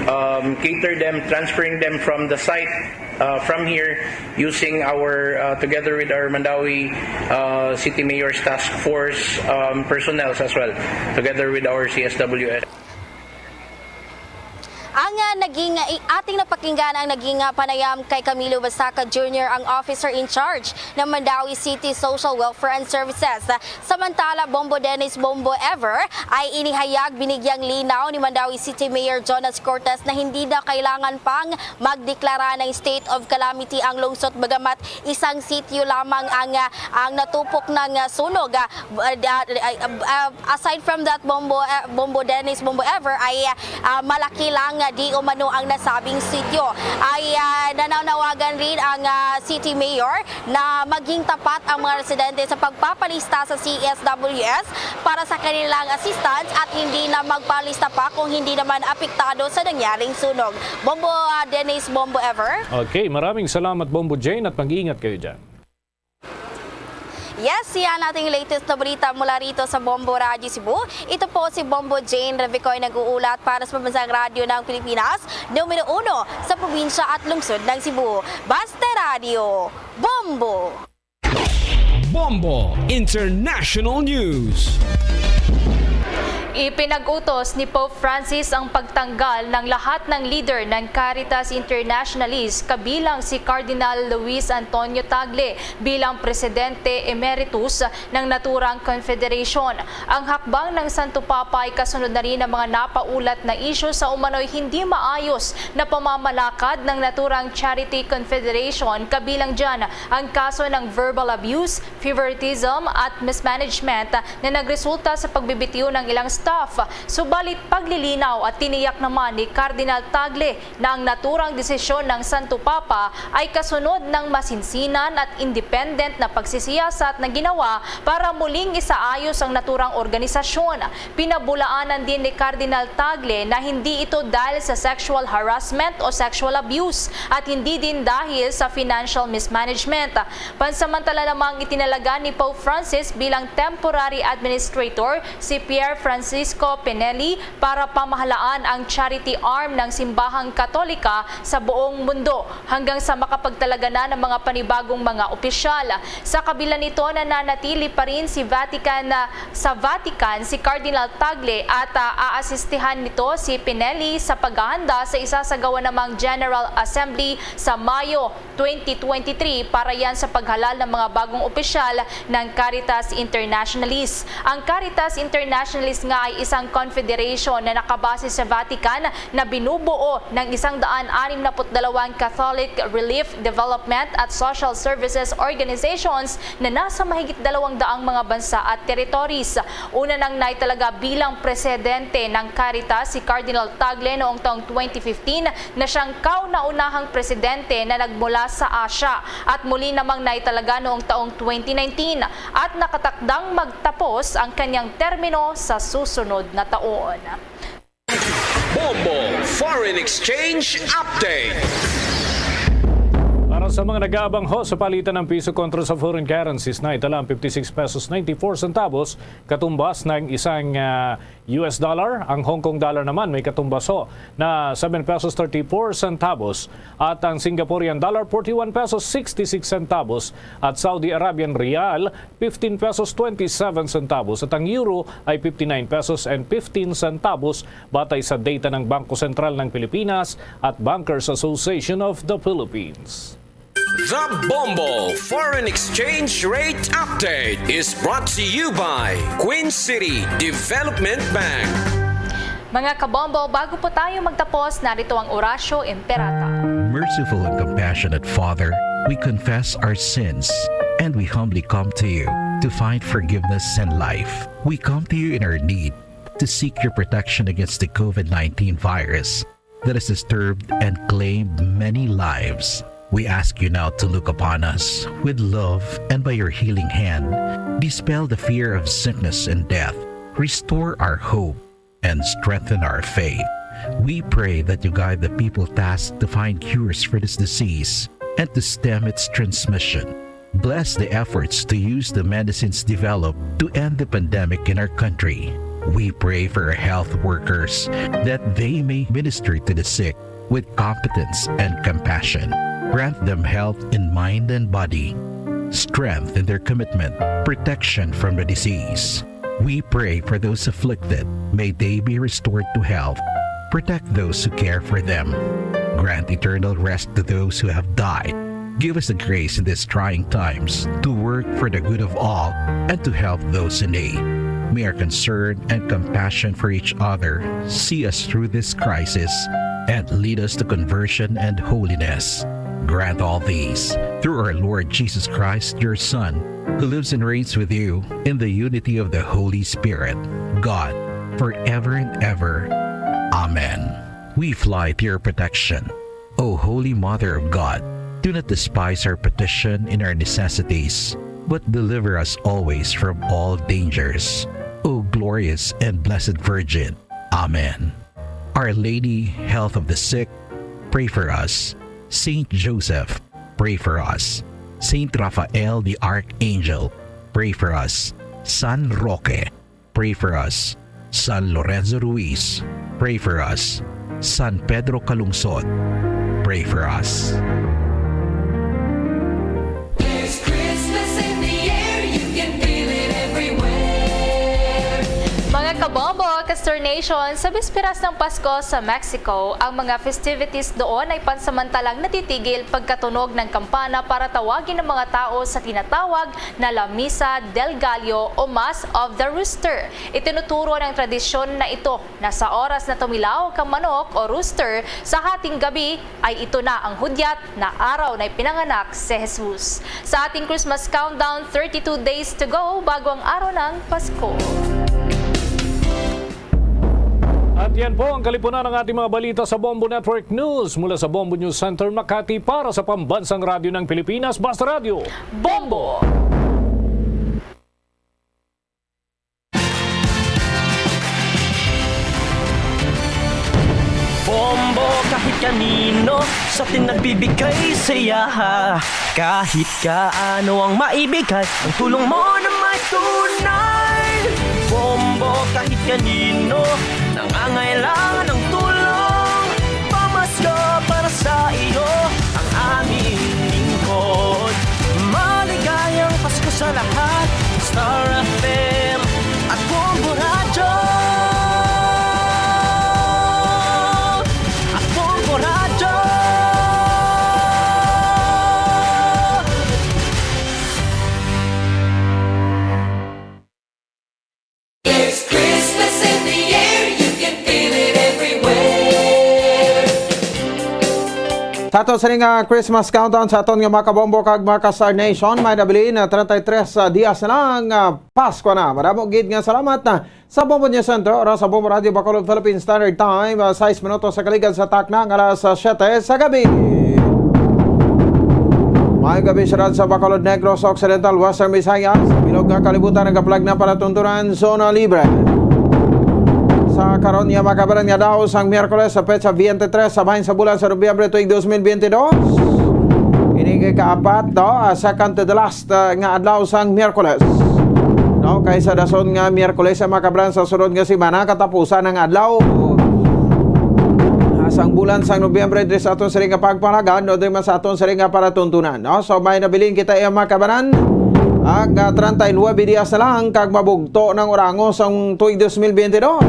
um, cater them, transferring them from the site uh, from here using our, uh, together with our Mandaue uh, City Mayor's Task Force um, personnel as well, together with our C S W S. Ang ah, naging ah, i- ating napakinggan ang naging ah, panayam kay Camilo Basaca Junior, ang officer in charge ng Mandaue City Social Welfare and Services. Samantala, Bombo Dennis, Bombo Ever ay inihayag, binigyang linaw ni Mandaue City Mayor Jonas Cortez na hindi na kailangan pang magdeklara ng state of calamity ang lungsod, bagamat isang sitio lamang ang ah, ang natupok ng ah, sunog. Ah, ah, ah, ah, aside from that, Bombo, ah, Bombo Dennis, Bombo Ever, ay ah, malaki lang ah, di umano ang nasabing sitio. Ay ah, nananawagan rin ang ah, city mayor na maging tapat ang mga residente sa pagpapalista sa C S W S para sa kanilang assistance at hindi na magpalista pa kung hindi naman apektado sa nangyaring sunog. Bombo ah, Dennis, Bombo Ever. Okay, maraming salamat, Bombo Jane, at mag-ingat kayo dyan. Yes, yan ating latest na balita mula rito sa Bombo Radyo Cebu. Ito po si Bombo Jane Revecoy nag-uulat para sa Pambansang Radyo ng Pilipinas, numero uno sa probinsya at lungsod ng Cebu. Basta Radyo, Bombo! Bombo International News. Ipinag-utos ni Pope Francis ang pagtanggal ng lahat ng leader ng Caritas Internationalis, kabilang si Cardinal Luis Antonio Tagle bilang Presidente Emeritus ng naturang confederation. Ang hakbang ng Santo Papa ay kasunod na rin ng mga napaulat na isyu sa umano'y hindi maayos na pamamalakad ng naturang charity confederation, kabilang dyan ang kaso ng verbal abuse, favoritism at mismanagement na nagresulta sa pagbibitiw ng ilang staff. Subalit paglilinaw at tiniyak naman ni Cardinal Tagle na ang naturang desisyon ng Santo Papa ay kasunod ng masinsinan at independent na pagsisiyasat na ginawa para muling isaayos ang naturang organisasyon. Pinabulaanan din ni Cardinal Tagle na hindi ito dahil sa sexual harassment o sexual abuse at hindi din dahil sa financial mismanagement. Pansamantala namang itinalaga ni Pope Francis bilang temporary administrator si Pier Francisco Pinelli para pamahalaan ang charity arm ng Simbahang Katolika sa buong mundo hanggang sa makapagtalaga na ng mga panibagong mga opisyal. Sa kabila nito, nananatili pa rin si Vatican, ah, sa Vatican si Cardinal Tagle at, ah, aasistihan nito si Pinelli sa paghahanda sa isasagawa namang General Assembly sa Mayo twenty twenty-three para yan sa paghalal ng mga bagong opisyal ng Caritas Internationalis. Ang Caritas Internationalis nga ay isang confederation na nakabase sa Vatican na binubuo ng isang daan anim na put dalawang Catholic Relief, Development at Social Services Organizations na nasa mahigit dalawang daang mga bansa at territories. Una nang naitalaga bilang presidente ng Caritas si Cardinal Tagle noong taong twenty fifteen na siyang kauna-unahang presidente na nagmula sa Asia at muli namang naitalaga noong taong twenty nineteen at nakatakdang magtapos ang kanyang termino sa susunod na taon. Bombo Foreign Exchange Update. Para sa mga nag-aabang ho sa palitan ng piso kontra sa foreign currencies, naitala ang fifty-six pesos ninety-four centavos katumbas ng isang, ah, U S dollar. Ang Hong Kong dollar naman may katumbas ho na seven pesos thirty-four centavos, at ang Singaporean dollar forty-one pesos sixty-six centavos, at Saudi Arabian riyal fifteen pesos twenty-seven centavos, at ang euro ay fifty-nine pesos and fifteen centavos, batay sa data ng Bangko Sentral ng Pilipinas at Bankers Association of the Philippines. The Bombo Foreign Exchange Rate Update is brought to you by Queen City Development Bank. Mga kabombo, bago po tayo magtapos, narito ang Orasyo Imperata. Merciful and compassionate Father, we confess our sins and we humbly come to you to find forgiveness and life. We come to you in our need to seek your protection against the COVID nineteen virus that has disturbed and claimed many lives. We ask you now to look upon us with love and by your healing hand, dispel the fear of sickness and death, restore our hope, and strengthen our faith. We pray that you guide the people tasked to find cures for this disease and to stem its transmission. Bless the efforts to use the medicines developed to end the pandemic in our country. We pray for our health workers that they may minister to the sick with competence and compassion. Grant them health in mind and body, strength in their commitment, protection from the disease. We pray for those afflicted. May they be restored to health. Protect those who care for them. Grant eternal rest to those who have died. Give us the grace in these trying times to work for the good of all and to help those in need. May our concern and compassion for each other see us through this crisis and lead us to conversion and holiness. Grant all these through our Lord Jesus Christ, your Son, who lives and reigns with you in the unity of the Holy Spirit, God, forever and ever. Amen. We fly to your protection, O Holy Mother of God. Do not despise our petition in our necessities, but deliver us always from all dangers. O glorious and blessed Virgin. Amen. Our Lady, Health of the Sick, pray for us. Saint Joseph, pray for us. Saint Raphael the Archangel, pray for us. San Roque, pray for us. San Lorenzo Ruiz, pray for us. San Pedro Calungsod, pray for us. Mga kabombo, Sir Nation, sa bisperas ng Pasko sa Mexico, ang mga festivities doon ay pansamantalang natitigil pagkatunog ng kampana para tawagin ang mga tao sa tinatawag na La Misa del Gallo o Mass of the Rooster. Itinuturo ng tradisyon na ito na sa oras na tumilaw ang manok o rooster sa hating gabi, ay ito na ang hudyat na araw na ipinanganak si Jesus. Sa ating Christmas countdown, thirty-two days to go bago ang araw ng Pasko. At yan po ang kalipunan ng ating mga balita sa Bombo Network News. Mula sa Bombo News Center, Makati, para sa Pambansang Radyo ng Pilipinas, Basta Radyo. Bombo! Bombo kahit kanino sa atin nagbibigay saya. Kahit kaano ang maibigay, ang tulong mo na may tunay. Bombo kahit kanino nangangailangan ng tulong. Pamasko para sa iyo ang aming lingkod. Maligayang Pasko sa lahat. Star F M at Bombo Radyo. At Bombo Radyo. There's Christmas in the air, you can feel it everywhere. Sa aton sini nga Christmas countdown sa aton nga mga kabombo kag mga ka-Star Nation, may nabilin na treinta y tres, ah, dias na lang, ah, Pasko na. Madamo gid nga salamat na sa Bombo News Center, oras sa Bombo Radio Bacolod Philippine Standard Time, ah, sais minutos sa kaligad sa takna nga alas, ah, siyete sa gabi. Maayong gabi, syudad sa Bacolod, Negros Occidental, Western Visayas, bilog nga kalibutan, nagaplag na palatuntunan, zona libre. Sa karon nga makabaran nga daw sang Miyerkules sa petsa twenty-three sa bahin sa bulan sa Nobyembre tuig dos mil biyente dos. Ini kay kaapat, no, ah, second to the last, ah, nga adlaw sang Miyerkules. No, kay sa dason nga Miyerkules sa makabaran sa sunod nga semana katapusan ang adlaw. Ah, sang bulan sang Nobyembre diri sa aton sini nga pagpalagad, no, diri man sa aton sini nga palatuntunan, no. So may nabilin kita iya makabaran. Ang, ah, treinta y nuebe dias na lang kag mabugto nang urango sang tuig dos mil biyente dos.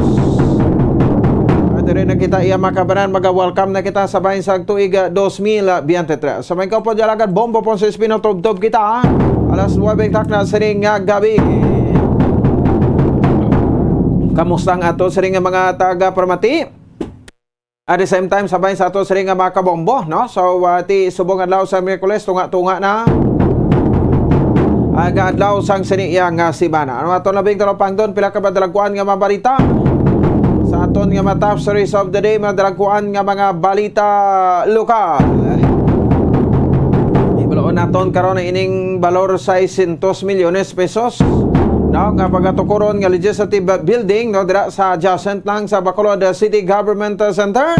Ah, diri na kita iya makabaran, maga-welcome na kita sa bahin sang tuig, ah, dos mil biyente tres. Sa may kaupod, alagad Bombo Ponce Espino, tubtob kita, ah. Alas nuebe takna sining, ah, gabi. Kamusta ang ato sining nga mga taga Permati? At the same time, sabay sa ato sining nga mga kabombo, no? So, ah, ti subong adlaw sa Miyerkules, tunga-tunga na ang adlaw sang sini iya nga semana. Ano ato labing talupangdon, pila ka madalagkuan nga mga balita? Sa aton nga mga top stories of the day, madalagkuan nga mga balita lokal. Ibaloon naton karon ang ining balor, seiscientos milyones pesos, no, nga pagatukuron nga legislative building, no, dira sa adjacent lang sa Bacolod City Government Center.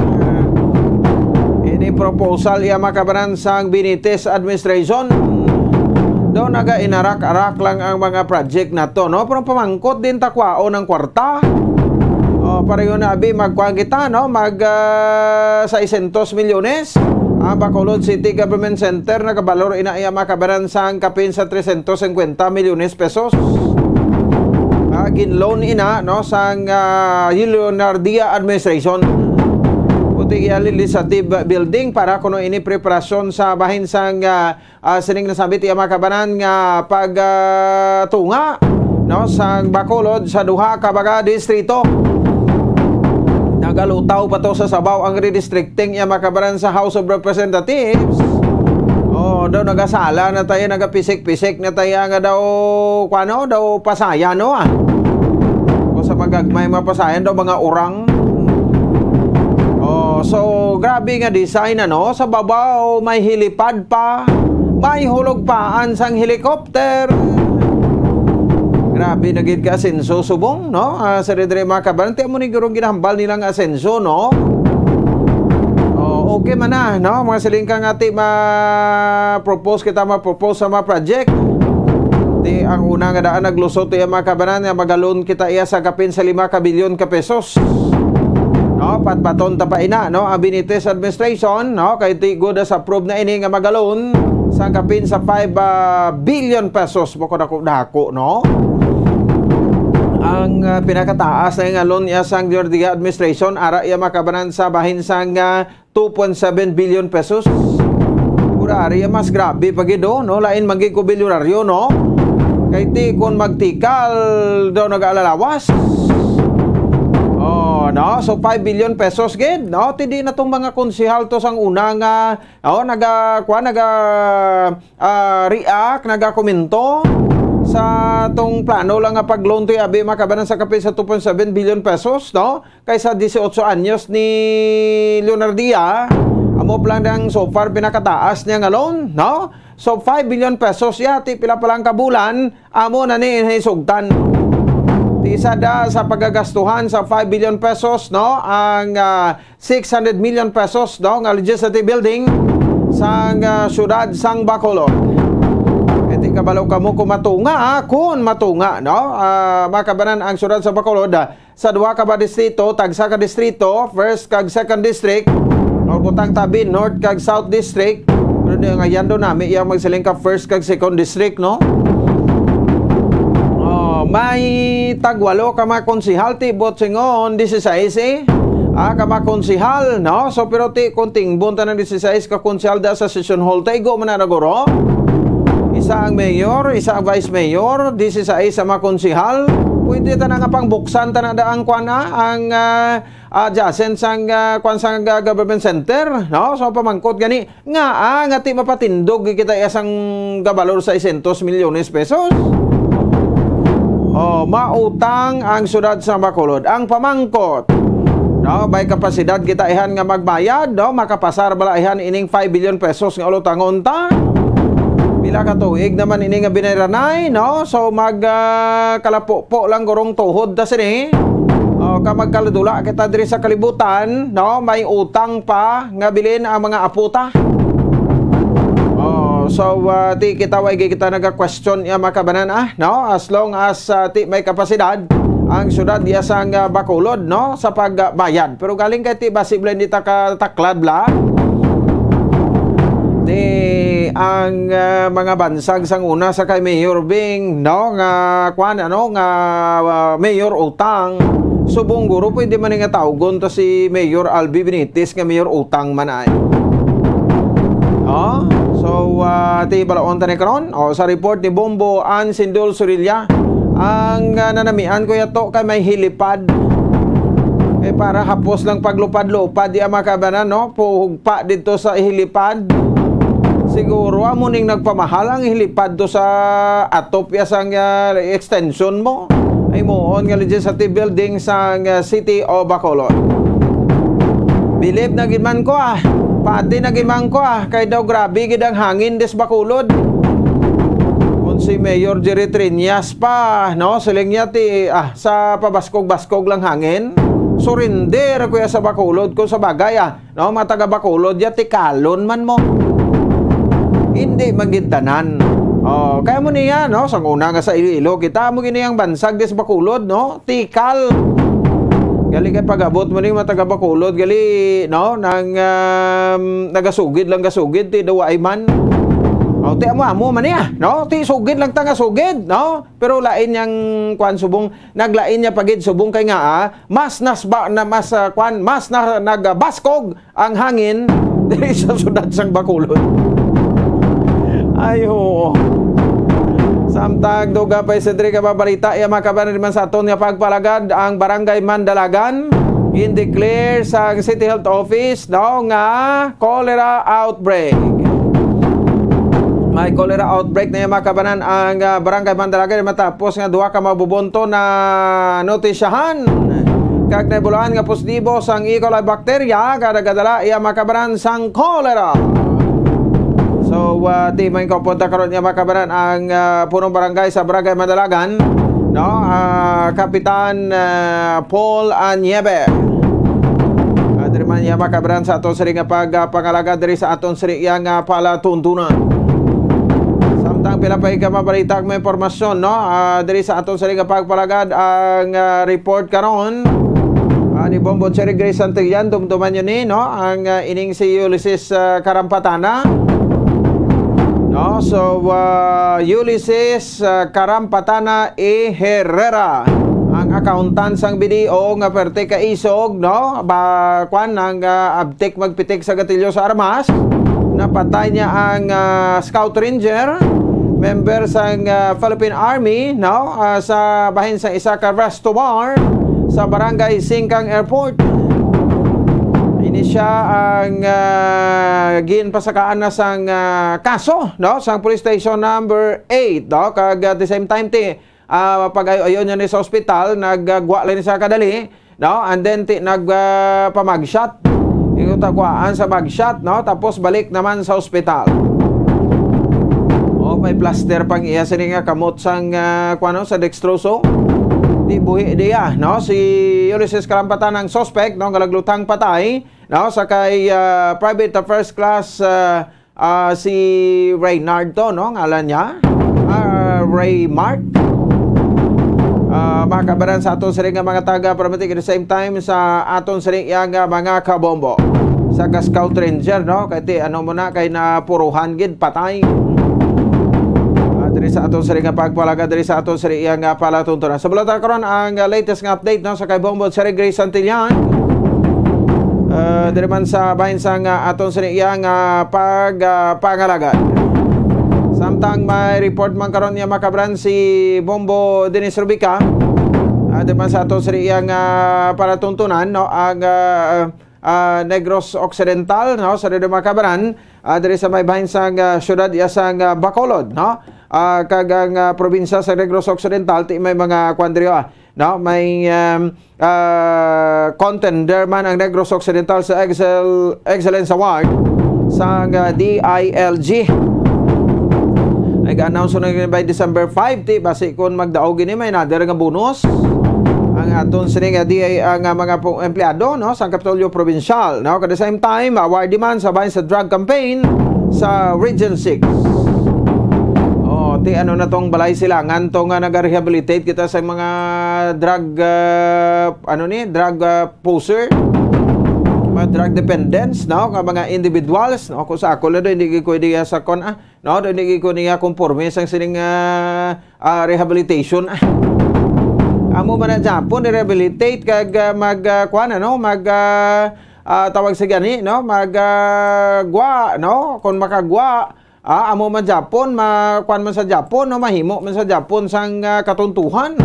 Ini proposal iya makabaran sang Benitez administration. Daw naga-inarak-arak lang ang mga project na to, no? Pero pamangkot din ta kwaon ang kwarta. O, pareho na, abi, magkuan kita, no? Mag, ah, seiscientos milyones. Ang Bacolod City Government Center, nagabalor ina iya makabaran sang kapin sa trescientos cincuenta milyones pesos. Ah, gin-loan ina, no, sang, ah, Leonardia administration. Puti iya legislative building para kuno ini preparasyon sa bahin sang, ah, ah, sining nasambit iya makabanan nga pag, ah, tunga, no, sang Bacolod sa duha ka mga distrito. Nagalutaw pa to sa sabaw ang redistricting iya makabanan sa House of Representatives. Oh, daw nagasala na tayo, nagapisik-pisik na tayo nga daw, kuano, daw pasayan, no, ah. Kung sa magagmay mapasayan daw, mga orang. Oh, so grabe nga design, ano, sa babaw may helipad pa, may hulog paan sang helicopter. Grabe na gid ka asenso subong, no? Ah, sa diri mga kabaran, ti amo ni gurong ginahambal nilang asenso, no? Oh, okay man na, no? Mga siling ka nga ti ma-propose kita, ma-propose sa mga project. Ti ang una nga daan naglusot iya mga kabaran nga magalon kita iya sa kapin sa lima ka bilyon ka pesos. No, patpaton ta pa ina, no, ang Benitez administration, no, kay ti good as approve na ini nga magalon sa kapin sa five, ah, billion pesos, bako dako-dako, no. Ang, ah, pinakataas na nga loan iya sang Leonardia administration, ara iya makabanan sa bahin sang, ah, two point seven billion pesos. Pura ari iya mas grabe pa gid, oh, no? Lain man gid ko bilyonaryo, no? Kay ti kon magtikal daw nag-alalawas. Oh, no? So, five billion pesos gid, no? Ti di na tong mga konsehal to sang una nga, oh, naga, kuwan, naga, ah, react, nagakomento sa tong plano lang nga pag-loan to yabi makabanan sa kapin sa two point seven billion pesos, no? Kaysa dieciocho anyos ni Leonardia, amo pa lang ang so far pinakataas niya nga loan, no? So, five billion pesos ya, ti pila pa lang ka bulan, amo na ni hisugtan. Ti isa da sa pagagastuhan sa five billion pesos, no? Ang, ah, six hundred million pesos, no, nga legislative building sang, ah, siyudad sang Bacolod. Kay ti kabalo kamo kung matunga, ah, kung matunga, no? Ah, makabanan ang siyudad sa Bacolod, ah, sa duha ka ba distrito, tagsa ka distrito, first kag second district, o butang tabi, north kag south district. Pero di nga yan do nami, iya magsiling ka first kag second district, no? Oh, may tagwalo ka mga konsihal, ti bot singon, dieciséis, eh. Ah, ka mga konsihal, no? So, pero ti, kung tingbon ta ng dieciséis ka konsihal da sa session hall, taigo man na naguro. Isa ang mayor, isa ang vice mayor, dieciséis ang mga konsihal. Pwede ta na nga pangbuksan ta na da ang kwan, ah, ang, ah, adjacent sang, ah, kwan sang, ah, government center, no? So, pamangkot gani, nga, ah, nga ti mapatindog kita iya sang gabalor seiscientos milyones pesos. Oh, mautang ang siyudad sa Bacolod. Ang pamangkot, no, may kapasidad kita ihan nga magbayad, no? Makapasar bala ihan ining five billion pesos nga utangon ta? Pila ka tuig naman ini nga binayranay, no? So, mag, ah, kalapo-po lang gurong tuhod ta sini. Oh, ka magkaladula kita diri sa kalibutan, no? May utang pa nga bilin ang mga apo ta. Oh, so, ah, ti kita, way kita naga-question ya, mga kabanan, ah, no? As long as, ah, ti may kapasidad ang syudad ya sang, ah, Bacolod, no, sa pagbayad. Pero galing kay ti basi bala hindi ta kataklad bala. Ti ang, ah, mga bansag sang una sa kay Mayor Bing, no, nga kwan, ano, nga, ah, Mayor Utang, subong guro pwede man nga tawgon to si Mayor Albi Benitez nga Mayor Utang man ay. Oh, so, ah, ti balaon ta ni karon. Oh, sa report ni Bombo Ansindol Surilla, ang, ah, nanamian ko yato kay may helipad. Kay para hapos lang paglupad-lupad, di ang makabanan, no? Puhog pa dito sa helipad. Siguro amo ning nagpamahal ang helipad to sa atop ya sang, ah, extension mo. Ay, muon nga legislative building sang, ah, City of Bacolod. Bilib na gid man ko, ah. Pati na gid man ko, ah. Kay daw grabe gid ang hangin des Bacolod. Kung si Mayor Jerry Triñas pa, no, siling niya ti, ah, sa pabaskog-baskog lang hangin. Surrender ko ya sa Bacolod kung sa bagay, ah. No, mga taga Bacolod, ya tikalon man mo. Hindi man gid tanan. Oh, kaya mo niya, no, sang una nga sa Iloilo, kita mo gini ang bansag des Bacolod, no? Tikal. Gali kay pag-abot mo ni mga taga Bacolod, gali, no, nang, um, nagasugid lang gasugid, ti dawa ay man. Oh, ti amo, amo man niya, no? Ti sugid lang ta nga sugid, no? Pero lain yang kwan subong, naglain niya pagid subong kay nga, ah, mas nasba na mas, ah, kwan, mas na nagabaskog ang hangin diri sa syudad sang Bacolod. Ay, oo. Samtang dugang pa sa diri ka mga balita, iya makabanan man sa aton nga pagpalagad ang Barangay Mandalagan gin-declare sa City Health Office daw nga cholera outbreak. May cholera outbreak na iya makabanan ang, ah, Barangay Mandalagan matapos nga duha ka mabubunto na notisyahan kag nabulaan nga positibo sang E. coli bacteria nga nagadala iya makabanan sang cholera. So, ah, ti may kapunta karon iya makabanan ang, ah, punong barangay sa Barangay Mandalagan, no? Ah, Kapitan, ah, Paul Aniebe. Ah, diri man iya makabanan sa aton sini nga pag, ah, pangalaga diri sa aton sini iya nga palatuntunan. Samtang pila pa ka mabalita, may impormasyon, no? Ah, diri sa aton sini nga pagpalagad ang, ah, report karon. Ah, ni Bombo Cherry Grace Santillan, dumduman niyo ni, no? Ang, ah, ining si Ulysses, ah, Karampatana. No? So, ah, Ulysses, ah, Karampatana E. Herrera. Ang Accountant sang B D O nga perte ka isog, no? Ba, kwan, ang, ah, abtik magpitik sa gatilyo sa armas. Napatay niya ang, ah, Scout Ranger, member sang, ah, Philippine Army, no? Ah, sa bahin sa isa ka resto bar sa Barangay Singkang Airport. Ini siya ang, ah, ginpasakaan na sang, ah, kaso, no? Sang Police Station Number Eight, no? Kag at the same time, ti, ah, pag-ayo-ayo niya ni sa ospital, naggwa lang ni sa kadali, no? And then, ti, nag, ah, pa-mugshot. Ikaw takwaan sa mugshot, no? Tapos balik naman sa ospital. Oh, may plaster pang iya sini nga kamot sang, ah, kuwano, sa dextroso. Di buhi diya, no? Si Ulysses Kalampatan ang suspect, no? Nga naglutang patay, no? Sa kay, ah, private, ah, first class, ah, ah, si Reynard to, no? Ngalan niya. Ah, Ray Mark. Ah, mga kabaran sa aton sini nga mga taga-paramedic, at the same time sa aton sini iya nga mga kabombo. Sa ka-scout ranger, no? Kay ti, ano mo na, kay napuruhan gid, patay. Ah, diri sa aton sini nga pagpalaga, diri sa aton sini iya nga palatuntunan. Sa balota karon ang, ah, latest nga update, no? Sa kay Bombo Sir Grace Santillan. Ah, diri man sa bahin sang, ah, aton sini iya nga pag, ah, pangalagad. Samtang may report man karon niya, mga kabaran, si Bombo Dennis Rubica. Ah, diri man sa aton sini iya nga palatuntunan, no, ang, ah, ah, Negros Occidental, no, sa diri, mga kabaran, ah, diri sa may bahin sang, ah, syudad iya sang, ah, Bacolod, no? Ah, kag ang, ah, probinsya sa Negros Occidental, ti may mga kwan diri, ah, no? May, um, ah, contender man ang Negros Occidental sa Excel-, Excellence Award sang, ah, D I L G. Ay, ga-announce na gid by December five, ti basi kung magdaog ini, may another nga bonus. Ang aton sini nga D I, ang, ah, mga pu-, empleyado, no, sa Kapitolyo Provincial, no? At the same time, award man sa bahin sa drug campaign sa Region Six. Oh, ti ano na tong balay silangan to nga naga-rehabilitate kita sa mga drug, ah, ano ni, drug, ah, poser, mga drug dependents, no, nga mga individuals, no, kung sa ako lang, hindi ko diya sa kon, ah, no, hindi ko niya conforme sang sining, ah, ah, rehabilitation. Ah. Amo man na Japon, rehabilitate kag, ah, mag, ah, kuan, ano, mag, ah, ah, tawag sa gani, no, mag, ah, gwa, no, kung makagwa, ah, amo man Japon, ma-, kuan man sa Japon, no, mahimo man sa Japon sang, ah, katuntuhan.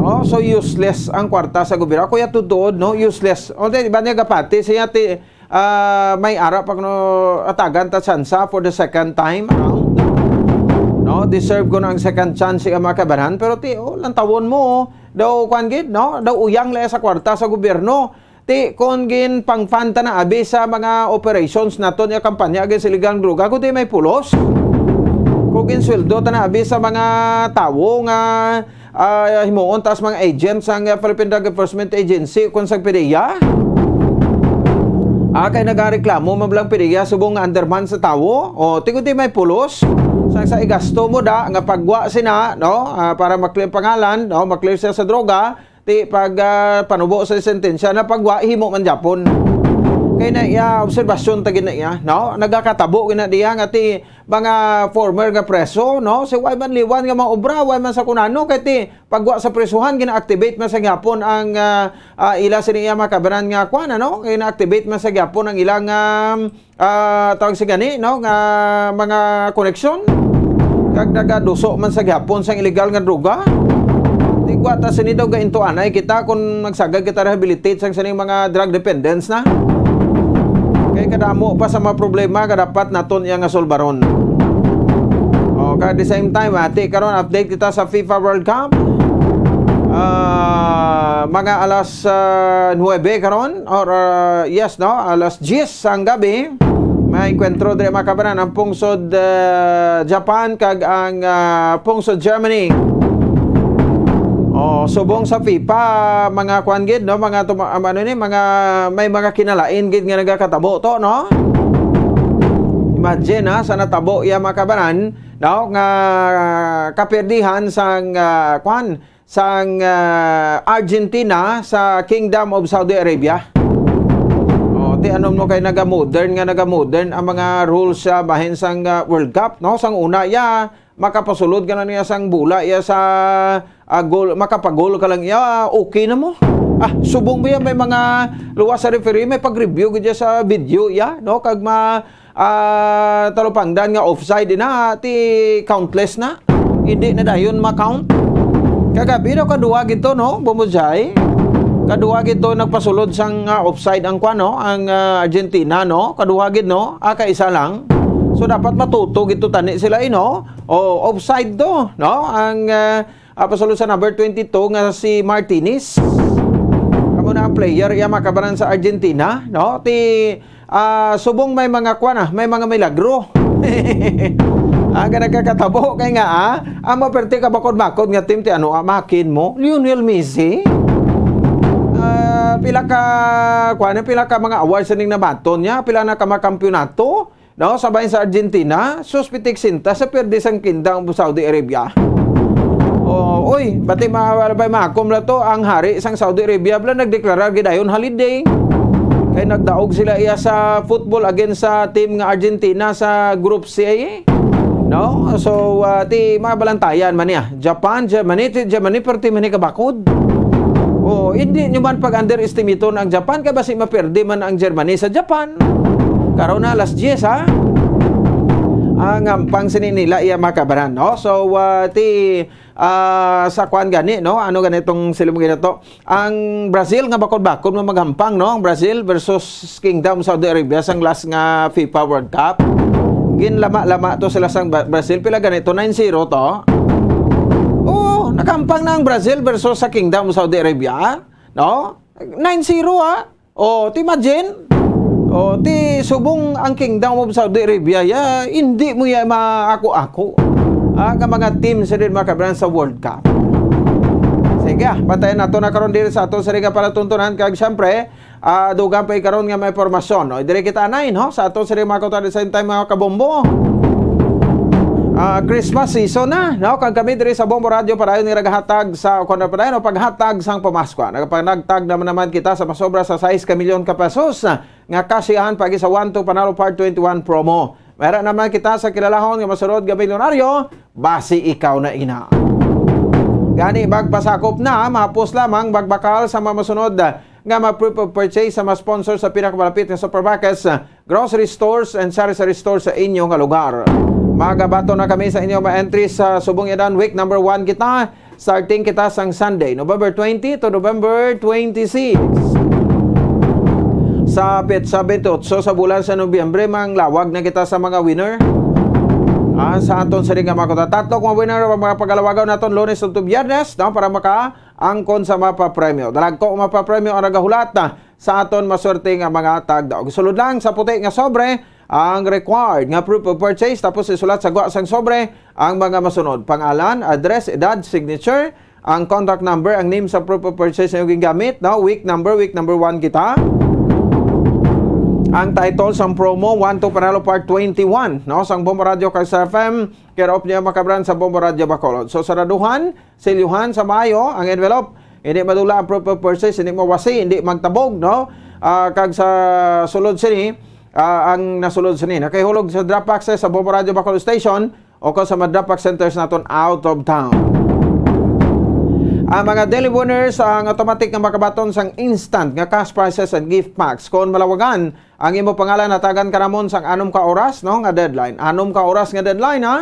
No? So, useless ang kwarta sa gobyerno. Kuya, tuod, no? Useless. O, di ba niya gapati siya, ti, ah, may ara pa kuno atagan ta tsansa for the second time around. No? Deserve ko na ang second chance, siya, mga kabaran. Pero, ti, oh, lantawon mo, daw, kwan gid, no? Daw uyang lang sa kwarta sa gobyerno. Ti, kon ginpang-fund ta na abi sa mga operations naton nga kampanya against illegal druga, kundi may pulos. Kung ginsweldo ta na abi sa mga tawo nga, ah, himuon ta sa mga agents sang, ah, Philippine Drug Enforcement Agency, kung sa PDEA. Ah, kay nagareklamo man lang PDEA subong nga underman sa tawo. O, ti kundi may pulos. Sa, sa igasto mo da, nga pagwa sina, no? Ah, para ma-clear pangalan, no? Ma-clear siya sa droga. Ti pag, ah, panubo sa sentensya na pagwa, himo man Japon. Kay na iya, obserbasyon ta gid na iya, no? Nagakatabo gid na diya nga ti mga former nga preso, no? Si way man liwan nga mga obra, way man sa kunano, kay ti pagwa sa presuhan, gina-activate man sa gihapon ang, ah, ah, ila sini iya mga kabaran nga kwan, ano? Gina-activate man sa gihapon ang ilang, ah, ah, tawag sa gani, no, nga mga koneksyon. Kag nagaduso man sa gihapon sang illegal nga droga. Di kwa ta sini daw gaintuanay kita kung magsagad kita rehabilitate sang sining mga drug dependents na. Kay kadamo pa sa mga problema nga dapat naton iya nga sulbaron. O, kag at the same time, ati, karon update kita sa FIFA World Cup. Ah, mga alas, ah, nuwebe karon, or, ah, yes, no, alas diyes sang gabi, may enkwentro diri, mga kabaran, ang pungsod, ah, Japan kag ang, ah, pungsod Germany. Oh, subong sa FIFA, mga kwan gid, no, mga tuma-, um, ano ni, mga, may mga kinalain gid nga nagakatabo to, no? Imagine, ha, sa natabo iya, mga kabaran, no, nga kaperdihan sang, ah, kwan, sang, ah, Argentina sa Kingdom of Saudi Arabia. Oh, ti ano mo kay naga-modern nga naga-modern ang mga rules sa bahin sang, ah, World Cup, no? Sang una, ya, makapasulod ka na niya sang bola, ya, sa, ah, goal, makapagol ka lang iya, okay na mo. Ah, subong ba yan, may mga luwas sa referee, may pag-review gid sa video iya, no? Kag ma, ah, talupangdan nga offside na, ti countless na. Hindi na dayon ma-count. Kagabi daw, kaduha gid to, no? Bumujay. Kaduha gid to nagpasulod sang, ah, offside ang kwan, no? Ang, ah, Argentina, no? Kaduha gid, no? Ah, kaisa lang. So, dapat matuto gid to tani sila, eh, no? O, offside to, no? Ang, ah, ah, pasulod sa number twenty-two nga si Martinez. Amo na ang player iya makabaran sa Argentina, no? Ti, ah, subong may mga kwan, ah, may mga milagro. Ang nagkakatabo kay nga, ah, ang maperte ka bakod-bakod nga team ti ano, ah, makin mo, Lionel Messi. Ah, pila ka, kwan, pila ka mga awards ning nabaton niya, pila na ka mga kampiyonato. No, sa bahin sa Argentina, sus, pitik sinta sa perde sang Kingdom of Saudi Arabia. Oh, oy, bati ma-, wala ba makom la to, ang hari sang Saudi Arabia bala nagdeklarar gid dayon holiday. Kay nagdaog sila iya sa football against sa team nga Argentina sa Group C. No? So, ah, ti mabalantayan man niya. Japan, Germany, ti Germany, pero ti man ni kabakod. Oh, hindi nyo man pag-underestimate ang Japan, kay basi maperde man ang Germany sa Japan. Karon na, alas diyes, ha? Ang hampang sini nila iya makabaran, no? So, ah, ti, ah, sa kwan gani, no? Ano gani tong sila mo ginato? Ang Brazil nga bakod-bakod mo maghampang, no? Ang Brazil versus Kingdom Saudi Arabia sang last nga FIFA World Cup. Ginlama-lama to sila sang Ba-, Brazil. Pila ganito? Nine zero to? Oo, naghampang na ang Brazil versus sa Kingdom Saudi Arabia, no? Nine zero, ah. O, ti imagine? O, ti subong ang Kingdom of Saudi Arabia, ya, hindi mo ya maako-ako. Ah, nga mga team sa din makabrand sa World Cup. Sige, ah, bantayan nato na karon diri sa ato sa ring nga palatuntunan. Kag siyempre, ah, dugang pa karon nga may impormasyon, no? Diri kita anay, no? Sa ato sa ring mga kuta, the same time, mga kabombo. Ah, Christmas season na, no? Kag kami diri sa Bombo Radio padayon nga nagahatag sa, kung ano padayon, no? Paghatag sang pamaskwa. Nagapanagtag naman naman kita sa masobra sa sais ka milyon ka pesos, ah, nga kasiyahan pagi sa One to Panalo Part twenty-one promo. Mayra naman kita sa kilalahon nga masunod nga milyonaryo, basi ikaw na ina. Gani, magpasakop na, mahapos lamang magbakal sa mga masunod, ah, nga mag-proof of purchase sa mga sponsor sa pinakamalapit nga supermarkets, ah, grocery stores, and sari-sari stores sa inyo nga lugar. Magabaton na kami sa inyo mga entries sa subong edad, week number one kita. Starting kita sang Sunday, November twenty to November twenty-six. Sa petsa twenty-eight sa bulan sa Nobyembre, manglawag na kita sa mga winner. Ah, sa aton sa ring nga mga kuta, tatlo ka mga winner ang mga pagalawagon naton Lunes to Biyernes, no, para makaangkon sa mapapremyo. Dalagko mapapremyo ang nagahulat na sa aton maswerte nga mga tagdaog. Sulod lang sa puti nga sobre ang required nga proof of purchase, tapos isulat sa gwa sang sobre ang mga masunod: pangalan, address, edad, signature, ang contact number, ang name sa proof of purchase nga gingamit, no? Week number, week number one kita. Ang title sang promo, One to Panalo Part twenty-one, no? Sang Bombo Radio kag sa F M, care of niya makabrand sa Bombo Radio Bacolod. So, saraduhan, silyuhan sa maayo ang envelope. Hindi madula ang proof of purchase, hindi mawasi, hindi magtabog, no? Ah, kag sa sulod sini, ah, ang nasulod sini, nakahulog sa drop boxes sa Bombo Radio Bacolod Station o kung sa mga drop box centers naton out of town. Ang mga daily winners ang automatic nga makabaton sang instant nga cash prizes and gift packs kon malawagan ang imo pangalan, hatagan ka namon sang anom ka oras, no, nga deadline. Anom ka oras nga deadline, ha?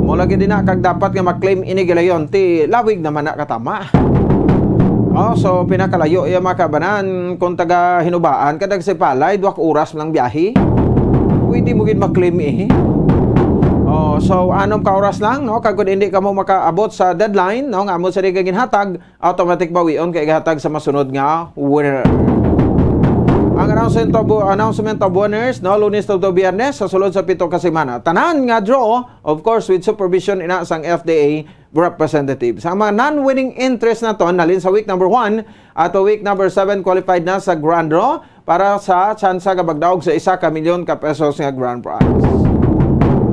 Mo lagi din na, kag dapat nga ma-claim ini gilayon, ti lawig naman na katama. Oh, so pinakalayo iya mga kabanan kung taga Hinubaan ka, Dagsipalay, duha ka oras lang biyahe. Pwede mo gid ma-claim, eh. Oh, so anom ka oras lang, no? Kag kung hindi ka mo makaabot sa deadline, no, nga amo sa di ka ginhatag, automatic bawion kay gahatag sa masunod nga winner. Ang announcement of, announcement of winners, no, Lunes to, to Biyernes sa sulod sa pito ka semana. Tanan nga draw, of course, with supervision ina sang F D A representatives. Ang mga non-winning entries naton halin sa week number one at week number seven qualified na sa grand draw para sa tsansa nga magdaog sa isa ka milyon ka pesos nga grand prize.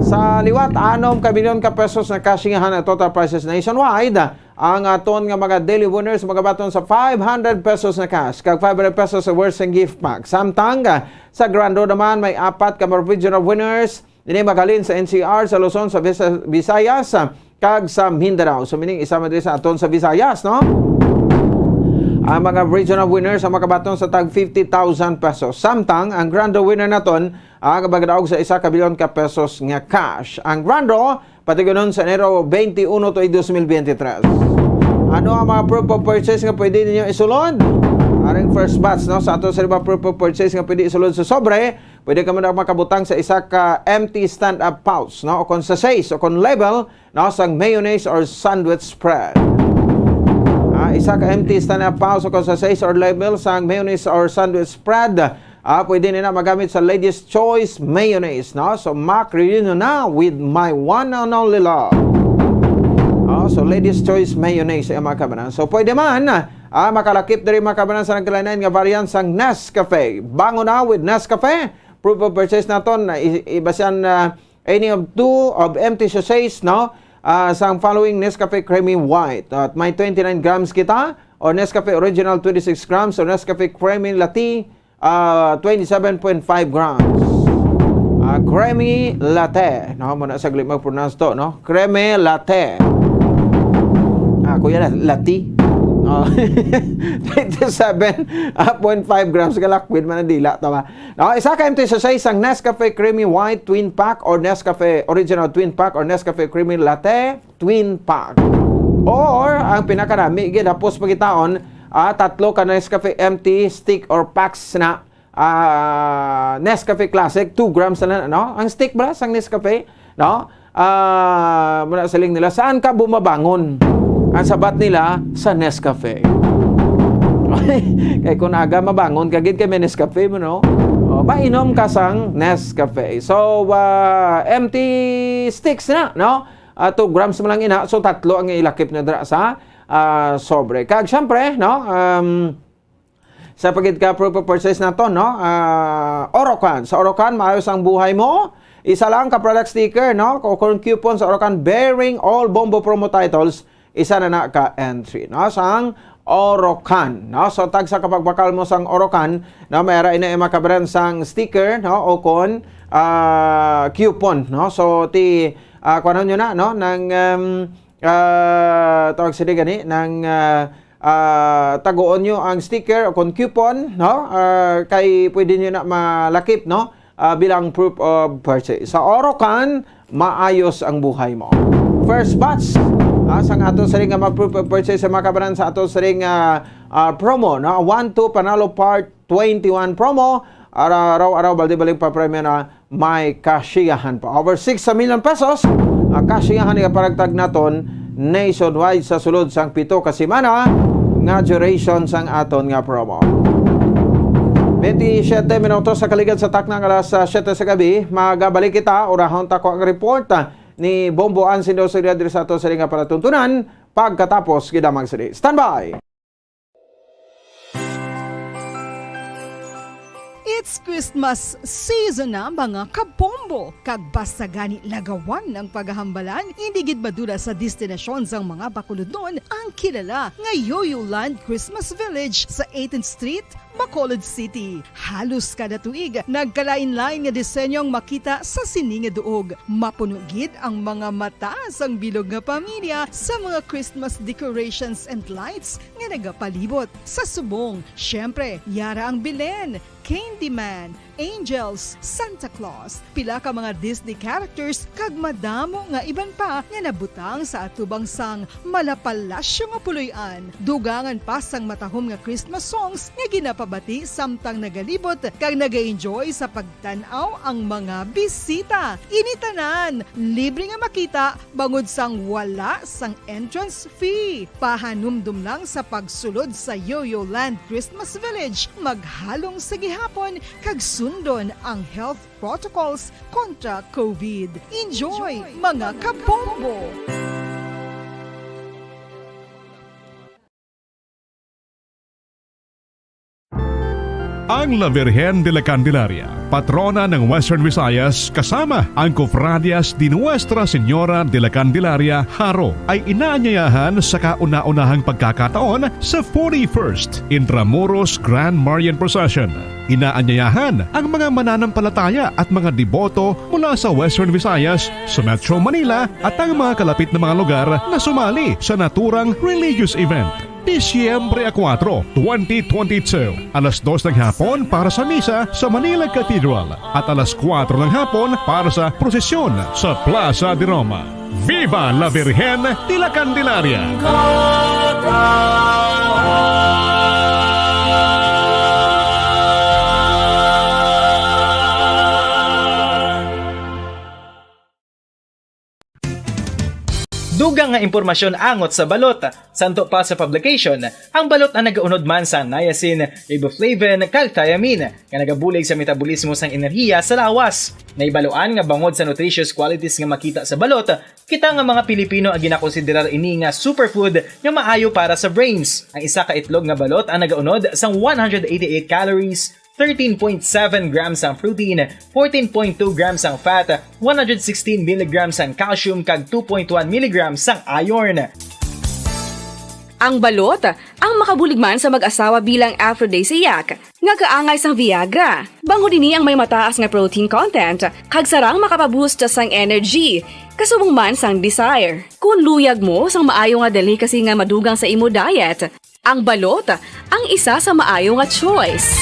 Sa liwat, anom ka milyon ka pesos na kasyahan ang total prizes nationwide. Ang aton nga mga daily winners magabaton sa five hundred pesos na cash kag five hundred pesos sa worth and gift pack. Samtang, ah, sa grand draw naman, may apat ka mga regional winners. Ini maghalin sa N C R, sa Luzon, sa Visa-, Visayas, ah, kag sa Mindanao. So, meaning, isa man diri sa aton sa Visayas, no? Ang mga regional winners ang makabaton sa tag fifty thousand pesos. Samtang, ang grand winner naton, ang magdaog sa isa ka bilyon ka pesos nga cash. Ang grand draw, patigunon sa Enero twenty-one to dos mil biyente tres. Ano ang mga proof of purchase nga pwede ninyo isulod? Aring first batch, no? Sa ato sa iba proof of purchase nga pwede isulod sa sobre, pwede ka man makabutang sa isa ka empty stand-up pouch, no? O kon sachets, o kon label, no? Sang mayonnaise or sandwich spread. Ah, isa ka empty stand-up pouch o kon sachets or label sang mayonnaise or sandwich spread. Ah, pwede nila magamit sa Ladies Choice Mayonnaise, no? So, Mac Reunion na with my one and only love. Oh, so, Ladies Choice Mayonnaise, eh, mga kabanan. So, pwede man, ah, makalakip diri, mga kabanan, sa nagkalain-lain nga variant sang Nescafe. Bangon na with Nescafe. Proof of purchase naton, na i-, iba siya na any of two of empty sachets, no? Ah, sang following Nescafe Creamy White. At may twenty-nine grams kita, or Nescafe Original twenty-six grams, or Nescafe Creamy Latte, ah, twenty-seven point five grams. Ah, Creamy Latte. No, muna saglit mag-pronounce to, no? Creamy Latte. Ah, kuya na, latte. Oh. Twenty-seven point five grams ka liquid man ang dila, tama? No, isa ka empty sachet sang Nescafe Creamy White Twin Pack or Nescafe Original Twin Pack or Nescafe Creamy Latte Twin Pack. Or, ang pinakanami gid, hapos pagitaon, ah, tatlo ka Nescafe empty stick or packs na, ah, Nescafe Classic, two grams na, no? Ang stick ba sang Nescafe, no? Ah, muna siling nila, "Saan ka bumabangon?" Ang sabat nila, "Sa Nescafe." Kay kung aga mabangon ka gid kay may Nescafe mo, no? O, mainom ka sang Nescafe. So, ah, empty sticks na, no? Ah, two grams mo lang ina, so tatlo ang ilakip na dira sa, ah, sobre. Kag syempre, no? Um, sa pagid ka proof of purchase nato, no? Ah, Orocan. Sa Orocan, maayos ang buhay mo. Isa lang ka product sticker, no? O kung coupon sa Orocan bearing all Bombo promo titles, isa na na ka entry, no? Sang Orocan, no? So, tag sa kapagbakal mo sang Orocan, no? May ara ina makabaran sang sticker, no? O kon, ah, coupon, no? So, ti, ah, kuhanon nyo na, no? Nang, um, ah, tawag sila gani, nang, ah, ah, tagoon nyo ang sticker o kon coupon, no? Ah, kay pwede nyo na malakip, no? Ah, bilang proof of purchase. Sa Orocan, maayos ang buhay mo. First batch, ah, sang ato siring nga mag-proof of purchase sa mga kabanan sa ato siring nga, ah, promo, no? One two Panalo Part twenty-one promo. Araw-araw, balde-balde papremyo na may kasiyahan pa. Over six sa milyon pesos, ah, kasiyahan nga paragtag naton nationwide sa sulod sang pito ka semana nga duration sang aton nga promo. Twenty-seven minutos sa kaligad sa takna nga alas, ah, siyete sa gabi, magabalik kita, urahon ta ko ang report, ah, ni Bombo Ansindo Seguridad diri sa ato sa nga palatuntunan pagkatapos gidamag sini. Standby! It's Christmas season na, mga kabombo, kag basta gani lagawan ang paghahambalan, hindi gid madula sa destinasyon sang mga bakulodnon ang kilala nga Yoyo Land Christmas Village sa eighteenth Street, Bacolod City. Halos kada tuig, nagkalain-lain nga disenyo ang makita sa sini nga duog. Mapuno gid ang mga mata sang bilog nga pamilya sa mga Christmas decorations and lights nga nagapalibot. Sa subong, syempre, yara ang Belen, Candyman, Angels, Santa Claus, pila ka mga Disney characters, kag madamo nga iban pa nga nabutang sa atubang sang malapalasyo nga puloy-an. Dugangan pa sang matahom nga Christmas songs nga ginapabati samtang nagalibot kag nag-enjoy sa pagtan-aw ang mga bisita. Ini tanan libre nga makita bangod sang wala sang entrance fee. Pahanumdom lang sa pagsulod sa Yoyo Land Christmas Village, maghalong sa gihapon, kag sundon ang health protocols kontra COVID. Enjoy, mga kabombo! Ang La Virgen de la Candelaria, patrona ng Western Visayas, kasama ang Cofradias de Nuestra Señora de la Candelaria, Jaro, ay inaanyayahan sa kauna-unahang pagkakataon sa forty-first Intramuros Grand Marian Procession. Inaanyayahan ang mga mananampalataya at mga deboto mula sa Western Visayas, sa Metro Manila, at ang mga kalapit na mga lugar na sumali sa naturang religious event. Disyembre a kuwatro, twenty twenty-two, alas dos ng hapon para sa misa sa Manila Cathedral at alas kuwatro ng hapon para sa prosesyon sa Plaza de Roma. Viva la Virgen de la Candelaria! Dugang nga impormasyon angot sa balot. Santo pa sa publication, ang balot ang nagaunod man sa niacin, riboflavin, kag thiamine, nga nagabulig sa metabolismo sang enerhiya sa lawas. Nahibaluan nga bangod sa nutritious qualities nga makita sa balot, kita nga mga Pilipino ang ginakonsiderar ini nga superfood nga maayo para sa brains. Ang isa ka itlog nga balot ang nagaunod sang one hundred eighty-eight calories, thirteen point seven grams ang protein, fourteen point two grams ang fat, one hundred sixteen milligrams ang calcium, kag two point one milligrams ang iron. Ang balot, ang makabulig man sa mag-asawa bilang aphrodisiac, nga kaangay sang Viagra. Bangod ini ang may mataas nga protein content, kag sarang makapaboost sang energy, kasubong man sang desire. Kung luyag mo sang maayo nga delicacy nga madugang sa imo diet, ang balot ang isa sa maayo nga choice.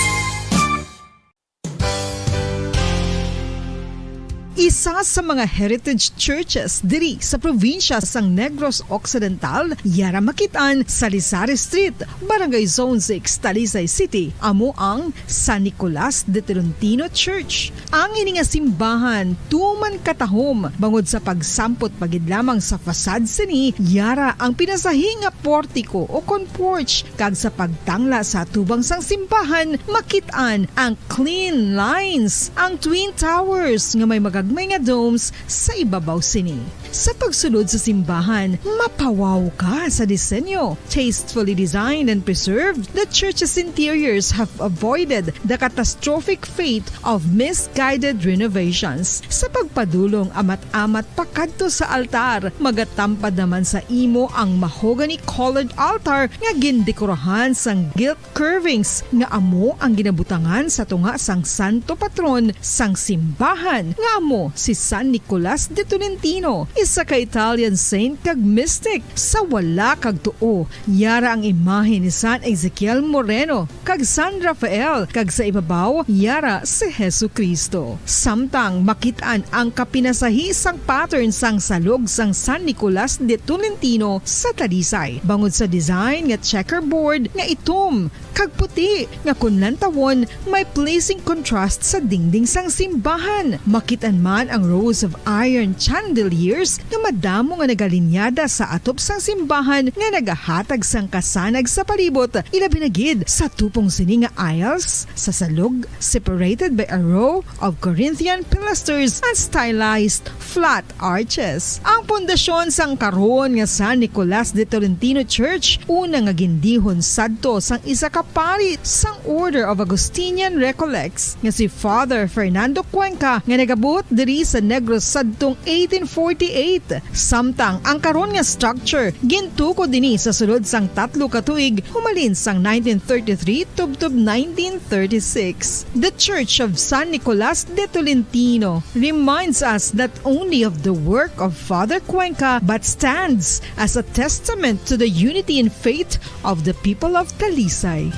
Isa sa mga heritage churches diri sa probinsya sang Negros Occidental, yara makit-an sa Lisari Street, Barangay Zone six, Talisay City, amo ang San Nicolas de Tolentino Church. Ang ini nga simbahan tuman katahom bangod sa pagsampot pa gid lamang sa facade sini, yara ang pinasahi nga portiko o kon porch, kag sa pagtangla sa atubang sang simbahan, makit-an ang clean lines, ang twin towers nga may magagmay nga domes sa ibabaw sini. Sa pagsulod sa simbahan, mapawaw ka sa disenyo. Tastefully designed and preserved, the church's interiors have avoided the catastrophic fate of misguided renovations. Sa pagpadulong amat-amat pakadto sa altar, magatampad naman sa imo ang mahogany-colored altar nga gindekorahan sang gilt curvings nga amo ang ginabutangan sa tunga sang santo patron sang simbahan, nga amo si San Nicolas de Tolentino, isa ka Italian saint kag mystic. Sa wala kag tuo, yara ang imahe ni San Ezekiel Moreno kag San Rafael, kag sa ibabaw, yara si Jesu-Cristo. Samtang makit-an ang kapinasahi sang pattern sang salog sang San Nicolas de Tolentino sa Talisay, bangod sa design nga checkerboard nga itom kag puti nga kon lantawon may pleasing contrast sa dingding sang simbahan. Makit-an man ang rows of iron chandeliers nga madamo nga nagalinyada sa atop sang simbahan nga nagahatag sang kasanag sa palibot, ilabi na gid sa tupong sini nga aisles sa salog, separated by a row of Corinthian pilasters and stylized flat arches. Ang pundasyon sang karon nga San Nicolas de Tolentino Church, una nga gindihon sadto sang isa ka pari sang Order of Augustinian Recollects nga si Father Fernando Cuenca, nga nagabuot diri sa Negros sadtong eighteen forty-eight. Samtang ang karon nga structure gintukod dinhi sa sulod sang tatlo ka tuig, humalin sang nineteen thirty-three tubtob nineteen thirty-six. The Church of San Nicolas de Tolentino reminds us not only of the work of Father Cuenca but stands as a testament to the unity in faith of the people of Talisay.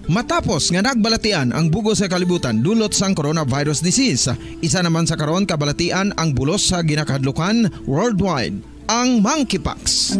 Matapos nga nagbalatian ang bug-os nga kalibutan dulot sang coronavirus disease, isa naman sa karon kabalatian ang bulos sa ginakahadlukan worldwide, ang monkeypox.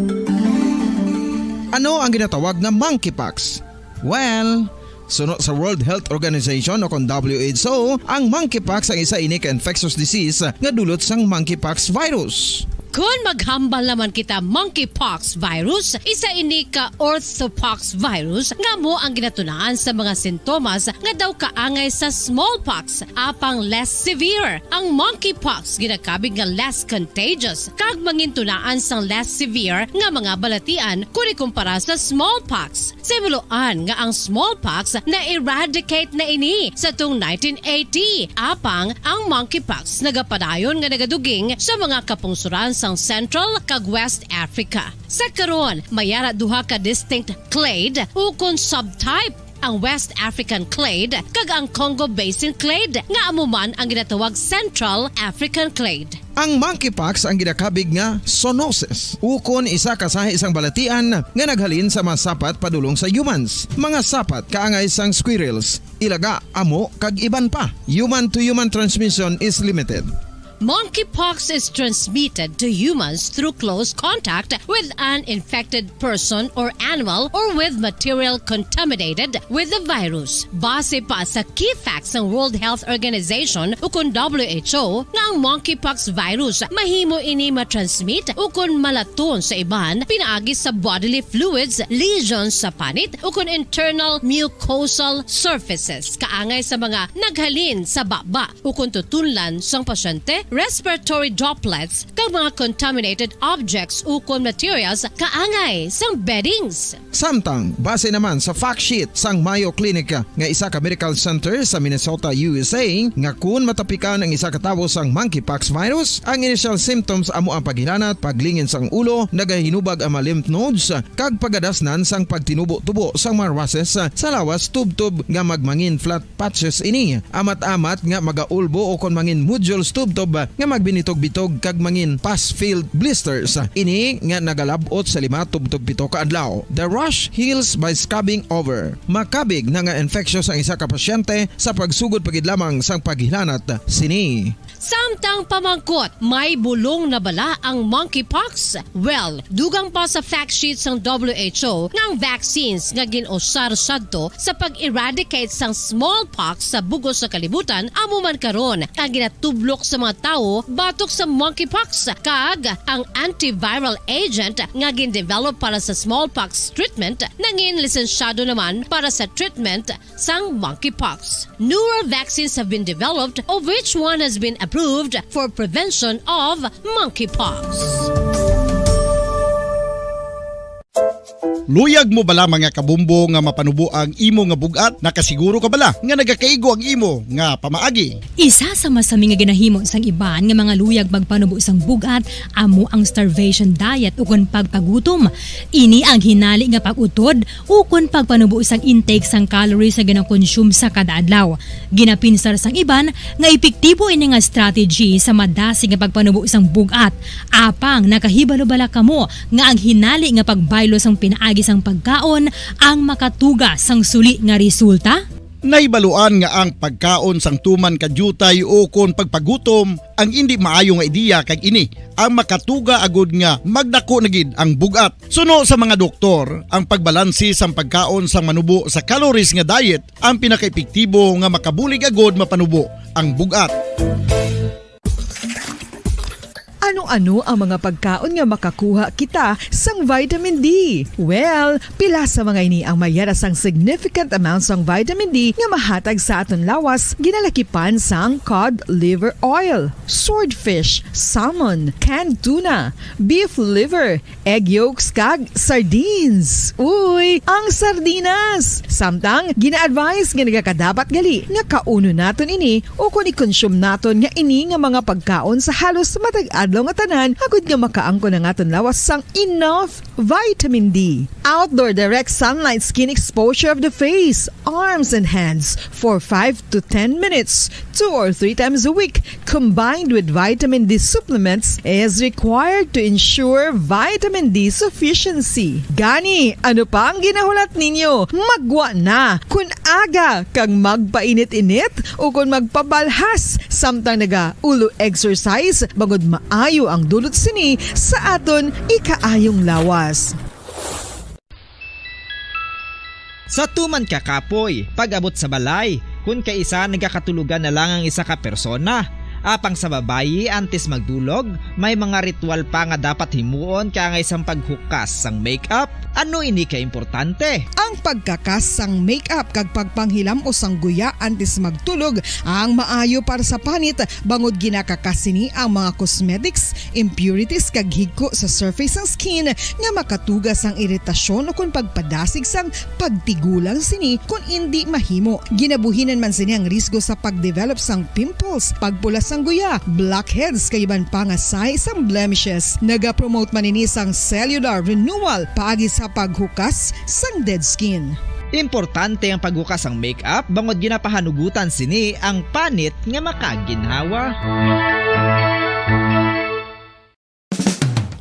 Ano ang ginatawag nga monkeypox? Well, suno sa World Health Organization o kon W H O, ang monkeypox ang isa ini ka infectious disease nga dulot sang monkeypox virus. Kon maghambal naman kita monkeypox virus, isa ini ka orthopox virus nga amo ang ginatunaan sa mga sintomas nga daw kaangay sa smallpox, apang less severe. Ang monkeypox ginakabig nga less contagious kag mangintunaan sang less severe nga mga balatian kon ikumpara sa smallpox. Sa binuloan nga ang smallpox na-eradicate na ini sa tuong nineteen eighty, apang ang monkeypox nagapadayon nga nagaduging sa mga kapungsuran sang Central kag West Africa. Sa karon, may ara duha ka distinct clade ukon subtype, ang West African clade kag ang Congo Basin clade, nga amo man ang ginatawag Central African clade. Ang monkeypox ang ginakabig nga zoonosis, ukon isa ka sahi sang balatian nga naghalin sa mga sapat padulong sa humans, mga sapat kaangay sang squirrels, ilaga, amo, kag iban pa. Human-to-human transmission is limited. Monkeypox is transmitted to humans through close contact with an infected person or animal or with material contaminated with the virus. Base pa sa key facts sang World Health Organization ukon W H O, nga ang monkeypox virus mahimo ini matransmit ukon malaton sa iban pinaagi sa bodily fluids, lesions sa panit, ukon internal mucosal surfaces, kaangay sa mga naghalin sa baba ukon tutunlan sang pasyente, respiratory droplets, kag mga contaminated objects ukon materials kaangay sang beddings. Samtang, base naman sa fact sheet sang Mayo Clinic nga isa ka medical center sa Minnesota, U S A, nga kun matapikan ang isa ka tawo sang monkeypox virus, ang initial symptoms amo ang paghilanat, paglingin sang ulo, nagahinubag ang mga lymph nodes, kag pagadasnan sang pagtinubo-tubo sang mga rushes sa lawas tubtob nga magmangin flat patches ini, amat-amat nga magaulbo ukon mangin nodules tubtob nga magbinitog-bitog kag mangin pus-filled blisters. Ini nga nagalab-ot sa lima tubtob pito ka adlaw. The rash heals by scabbing over. Makabig na nga infectious ang isa ka pasyente sa pagsugod pa gid lamang sang paghilanat sini. Samtang pamangkot, may bulong na bala ang monkeypox? Well, dugang pa sa fact sheet sang W H O nga ang vaccines nga gin-usar sadto sa pag-eradicate sang smallpox sa bug-os nga kalibutan amo man karon ang ginatublok sa mga tawo batok sa monkeypox, kag ang antiviral agent nga gin-develop para sa smallpox treatment nangin lisensyado naman para sa treatment sang monkeypox. Newer vaccines have been developed, of which one has been approved for prevention of monkeypox. Luyag mo bala, mga kabombo, nga mapanubo ang imo nga bug-at? Nakasiguro ka bala nga nagakaigo ang imo nga pamaagi? Isa sa masami nga ginahimo sang iban nga mga luyag magpanubo sang bug-at amo ang starvation diet ukon pagpagutom. Ini ang hinali nga pag-utod ukon pagpanubo sang intake sang calories nga ginakonsume sa kada adlaw. Ginapinsar sang iban nga epektibo ini nga strategy sa madasig nga pagpanubo sang bug-at. Apang nakahibalo bala kamo nga ang hinali nga pagbaylo sang pinaagi sang pagkaon ang makatuga sang suli nga resulta? Nahibaluan nga ang pagkaon sang tuman ka diutay ukon pagpagutom ang indi maayo nga ideya, kag ini ang makatuga agud nga magdako na gid ang bug-at. Suno sa mga doktor, ang pagbalanse sang pagkaon sang manubo sa calories nga diet ang pinakaepektibo nga makabulig agud mapanubo ang bug-at. Ano-ano ang mga pagkaon nga makakuha kita sang vitamin D? Well, pila sa mga ini ang may ara sang significant amount sang vitamin D nga mahatag sa aton lawas, ginalakipan sang cod liver oil, swordfish, salmon, canned tuna, beef liver, egg yolks, kag sardines. Uy, ang sardinas! Samtang, gina-advise nga nagakadapat gali nga kaunon naton ini ukon i-consume naton nga ini nga mga pagkaon sa halos matag adlaw nga tanan, agud nga makaangkon ang aton lawas sang enough vitamin D. Outdoor direct sunlight skin exposure of the face, arms, and hands for five to ten minutes, two or three times a week, combined with vitamin D supplements, is required to ensure vitamin D sufficiency. Gani, ano pa ang ginahulat ninyo? Maggwa na! Kon aga kag magpainit-init ukon magpabalhas samtang naga-ulo exercise, bangod maayo ang dulot sini sa aton ikaayong lawas. Sa tuman ka kapoy, pag-abot sa balay, kun kaisa nagakatulogan na lang ang isa ka persona, Apang sa babayi, antes magdulog, may mga ritual pa nga dapat himuon kaangay sang paghukas sang makeup. Ano ini ka importante? Ang pagkakas sang makeup kag pagpanghilam-os sang guya antes magtulog ang maayo para sa panit, bangod ginakakas sini ang mga cosmetics, impurities, kag higko sa surface sang skin nga makatuga sang iritasyon ukon pagpadasig sang pagtigulang sini kon indi mahimo. Ginabuhinan man sini ang risgo sa pag-develop sang pimples, pagpula sang guya, blackheads, kag iban pa nga sahi sang blemishes. Nagapromote man ini sang cellular renewal paagi sa paghukas sang dead skin. Importante ang paghukas sang makeup bangod ginapahanugutan sini ang panit nga makaginhawa.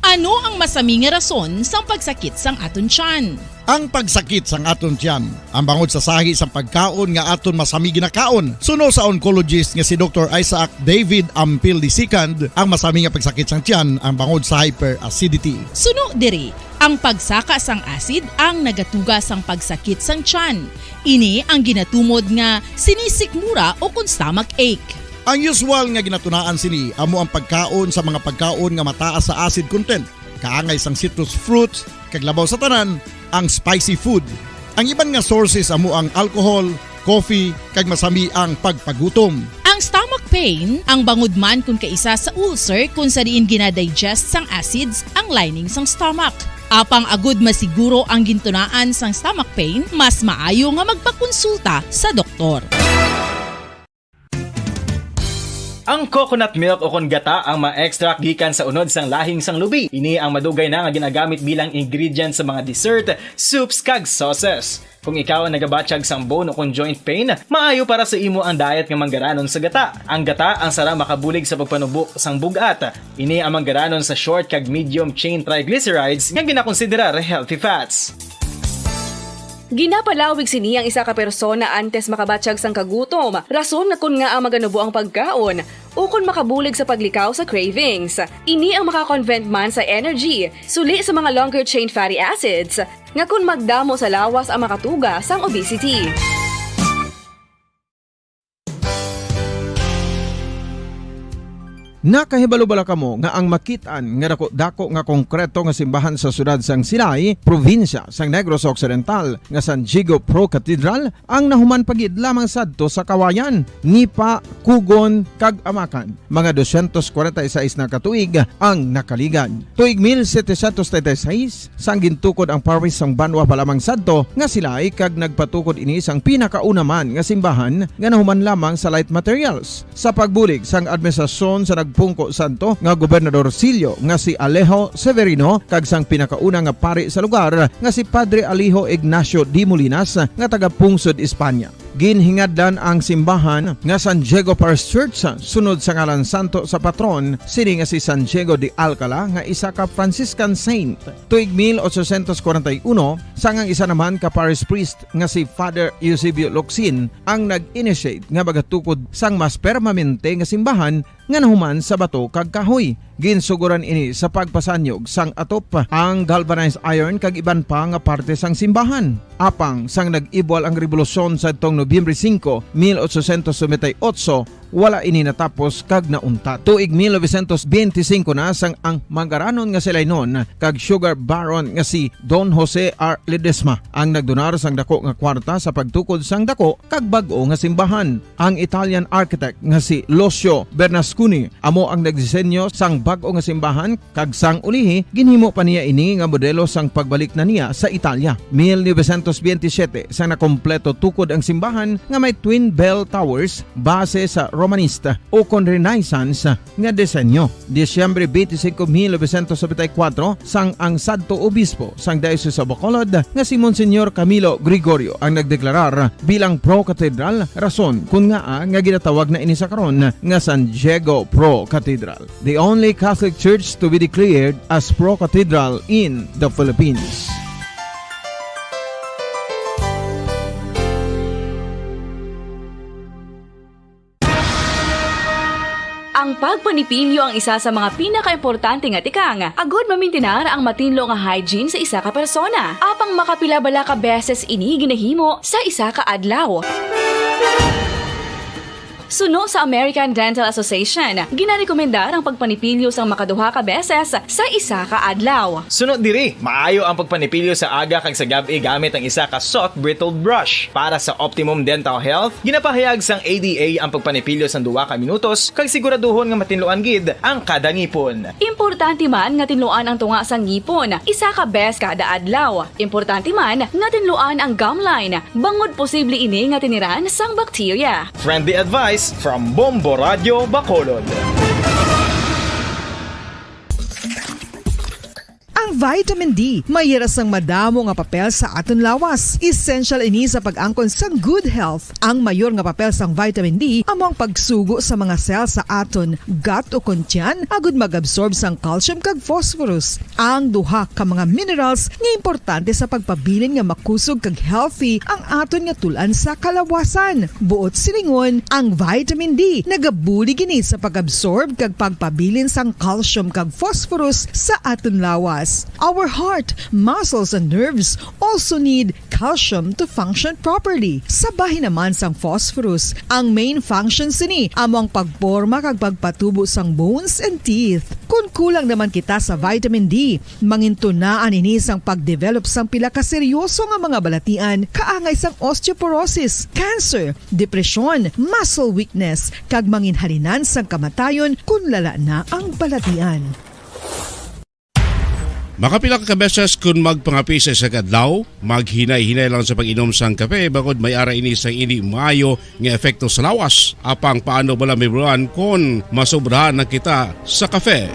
Ano ang masami nga rason sang pagsakit sang aton tiyan? Ang pagsakit sang aton tiyan, ang bangod sa sahi sang pagkaon nga aton masami ginakaon, suno sa oncologist nga si Doktor Isaac David Ampil the second, ang masami nga pagsakit sang tiyan ang bangod sa hyperacidity. Suno diri, ang pagsaka sang acid ang nagatuga sang pagsakit sang tiyan. Ini ang ginatumod nga sinisikmura ukon stomach ache. Ang usual nga ginatunaan sini amo ang pagkaon sa mga pagkaon nga mataas sa acid content, kaangay sang citrus fruits, kag labaw sa tanan, ang spicy food. Ang iban nga sources amo ang alcohol, coffee, kag masami ang pagpagutom. Ang stomach pain, ang bangod man kon kaisa sa ulcer kon sa diin ginadigest sang acids ang lining sang stomach. Apang agud masiguro ang gintunaan sang stomach pain, mas maayo nga magpakonsulta sa doktor. Ang coconut milk ukon gata ang ma-extract gikan sa unod sang lahing sang lubi. Ini ang madugay na nga ginagamit bilang ingredient sa mga dessert, soups, kag sauces. Kung ikaw ang nagabatyag sang bone ukon joint pain, maayo para sa imo ang diet nga manggaranon sa gata. Ang gata ang sara makabulig sa pagpanubo sang bug-at. Ini ang manggaranon sa short kag medium chain triglycerides nga ginakonsiderar healthy fats. Ginapalawig sini ang isa ka persona antes makabatyag sang kagutom, rason nga kon ngaa maganubo ang pagkaon, ukon makabulig sa paglikaw sa cravings. Ini ang makakonvert man sa energy, suli sa mga longer chain fatty acids, nga kon magdamo sa lawas ang makatuga sang obesity. Nakahibalo bala kamo nga ang makit-an nga daku-daku nga konkreto nga simbahan sa siyudad sang Silay, probinsya sang Negros Occidental, nga San Diego Pro Cathedral, ang nahuman pa gid lamang sadto sa Kawayan, Nipa, Cogon, kag Amacan? Mga dosyentos kwarenta y seis na ka tuig ang nakaligad. Tuig mil setecientos treinta y seis, sang gintukod ang parish sang banwa pa lamang sadto nga Silay, kag nagpatukod ini sang pinakauna man nga simbahan nga nahuman lamang sa light materials. Sa pagbulig sang administrasyon sa nagpungko sadto nga Gobernador Sillo nga si Alejo Severino kag sang pinakauna nga pari sa lugar nga si Padre Alejo Ignacio de Molinas nga taga Pungsod, Espanya. Ginhingadlan ang simbahan nga San Diego Parish Church sunod sa ngalan santo sa patron sini nga si San Diego de Alcala nga isa ka Franciscan saint. Tuig mil ochocientos kwarenta y uno, sang ang isa naman ka parish priest nga si Father Eusebio Locsin ang nag-initiate nga magatukod sang mas permanente nga simbahan nga nahuman sa bato kag kahoy. Ginsugoran ini sa pagpasanyog sang atop, ang galvanized iron kag iban pa nga parte sang simbahan. Apang sang nag-ibwal ang rebolusyon sadtong Nobyembre singko, mil ochocientos noventa y ocho, wala ini natapos kag nauntat. Tuig mil novecientos benti singko na sang ang manggaranon nga si Lainon kag sugar baron nga si Don Jose R. Ledesma ang nagdonar sang dako nga kwarta sa pagtukod sang dako kag bag-o nga simbahan. Ang Italian architect nga si Lucio Bernasconi amo ang nagdisenyo sang bag-o nga simbahan, kag sang ulihi, ginhimo pa niya ini nga modelo sang pagbalik na niya sa Italia. Mil novecientos benti siyete, sang nakompleto tukod ang simbahan nga may twin bell towers base sa Romanista ukon Renaissance nga disenyo. Disyembre benti singko, mil novecientos nobenta y kuwatro, sang ang sadto obispo sang Diocese of Bacolod nga si Monsignor Camilo Gregorio ang nagdeklarar bilang pro-cathedral, rason kon ngaa nga ginatawag na ini sa karon nga San Diego Pro Cathedral, the only Catholic church to be declared as pro-cathedral in the Philippines. Ang pagpanipilyo ang isa sa mga pinakaimportante nga tikang agud mamintinar ang matinlo nga hygiene sa isa ka persona. Apang makapila bala ka beses ini ginahimo sa isa ka adlaw? Suno sa American Dental Association, ginarekomendar ang pagpanipilyo sang makaduha ka beses sa isa ka adlaw. Suno diri, maayo ang pagpanipilyo sa aga kag sa gab-i gamit ang isa ka soft bristled brush. Para sa optimum dental health, ginapahayag sang A D A ang pagpanipilyo sang duha ka minutos kag siguraduhon nga matinluan gid ang kada ngipon. Importante man nga tinluan ang tunga sang ngipon isa ka bes kada adlaw. Importante man nga tinluan ang gum line, bangod posible ini nga tiniran sang bakterya. Friendly advice from Bombo Radio Bacolod. Ang vitamin D may ira sang madamo nga papel sa aton lawas. Essential ini sa pag-angkon sang good health. Ang mayor nga papel sang vitamin D amo ang pagsugo sa mga cell sa aton gut o kon tiyan agud mag-absorb sang calcium kag phosphorus, ang duha ka mga minerals nga importante sa pagpabilin nga makusog kag healthy ang aton nga tul-an sa kalawasan. Buot silingon, ang vitamin D nagabulig ini sa pag-absorb kag pagpabilin sang calcium kag phosphorus sa aton lawas. Our heart, muscles, and nerves also need calcium to function properly. Sa bahin naman sang phosphorus, ang main function sini amo ang pagporma kag pagpatubo sang bones and teeth. Kon kulang naman kita sa vitamin D, mangintunaan ini sang pag-develop sang pila ka seryoso nga mga balatian, kaangay sang osteoporosis, cancer, depresyon, muscle weakness, kag manginhalinan sang kamatayon kon lala na ang balatian. Makapila ka beses kon magpangape sa isa ka adlaw, maghinay-hinay lang sa pag-inom sang kape, bangod may ara ini sang indi maayo nga epekto sa lawas. Apang paano bala mahibaluan kon masobrahan na kita sa kape?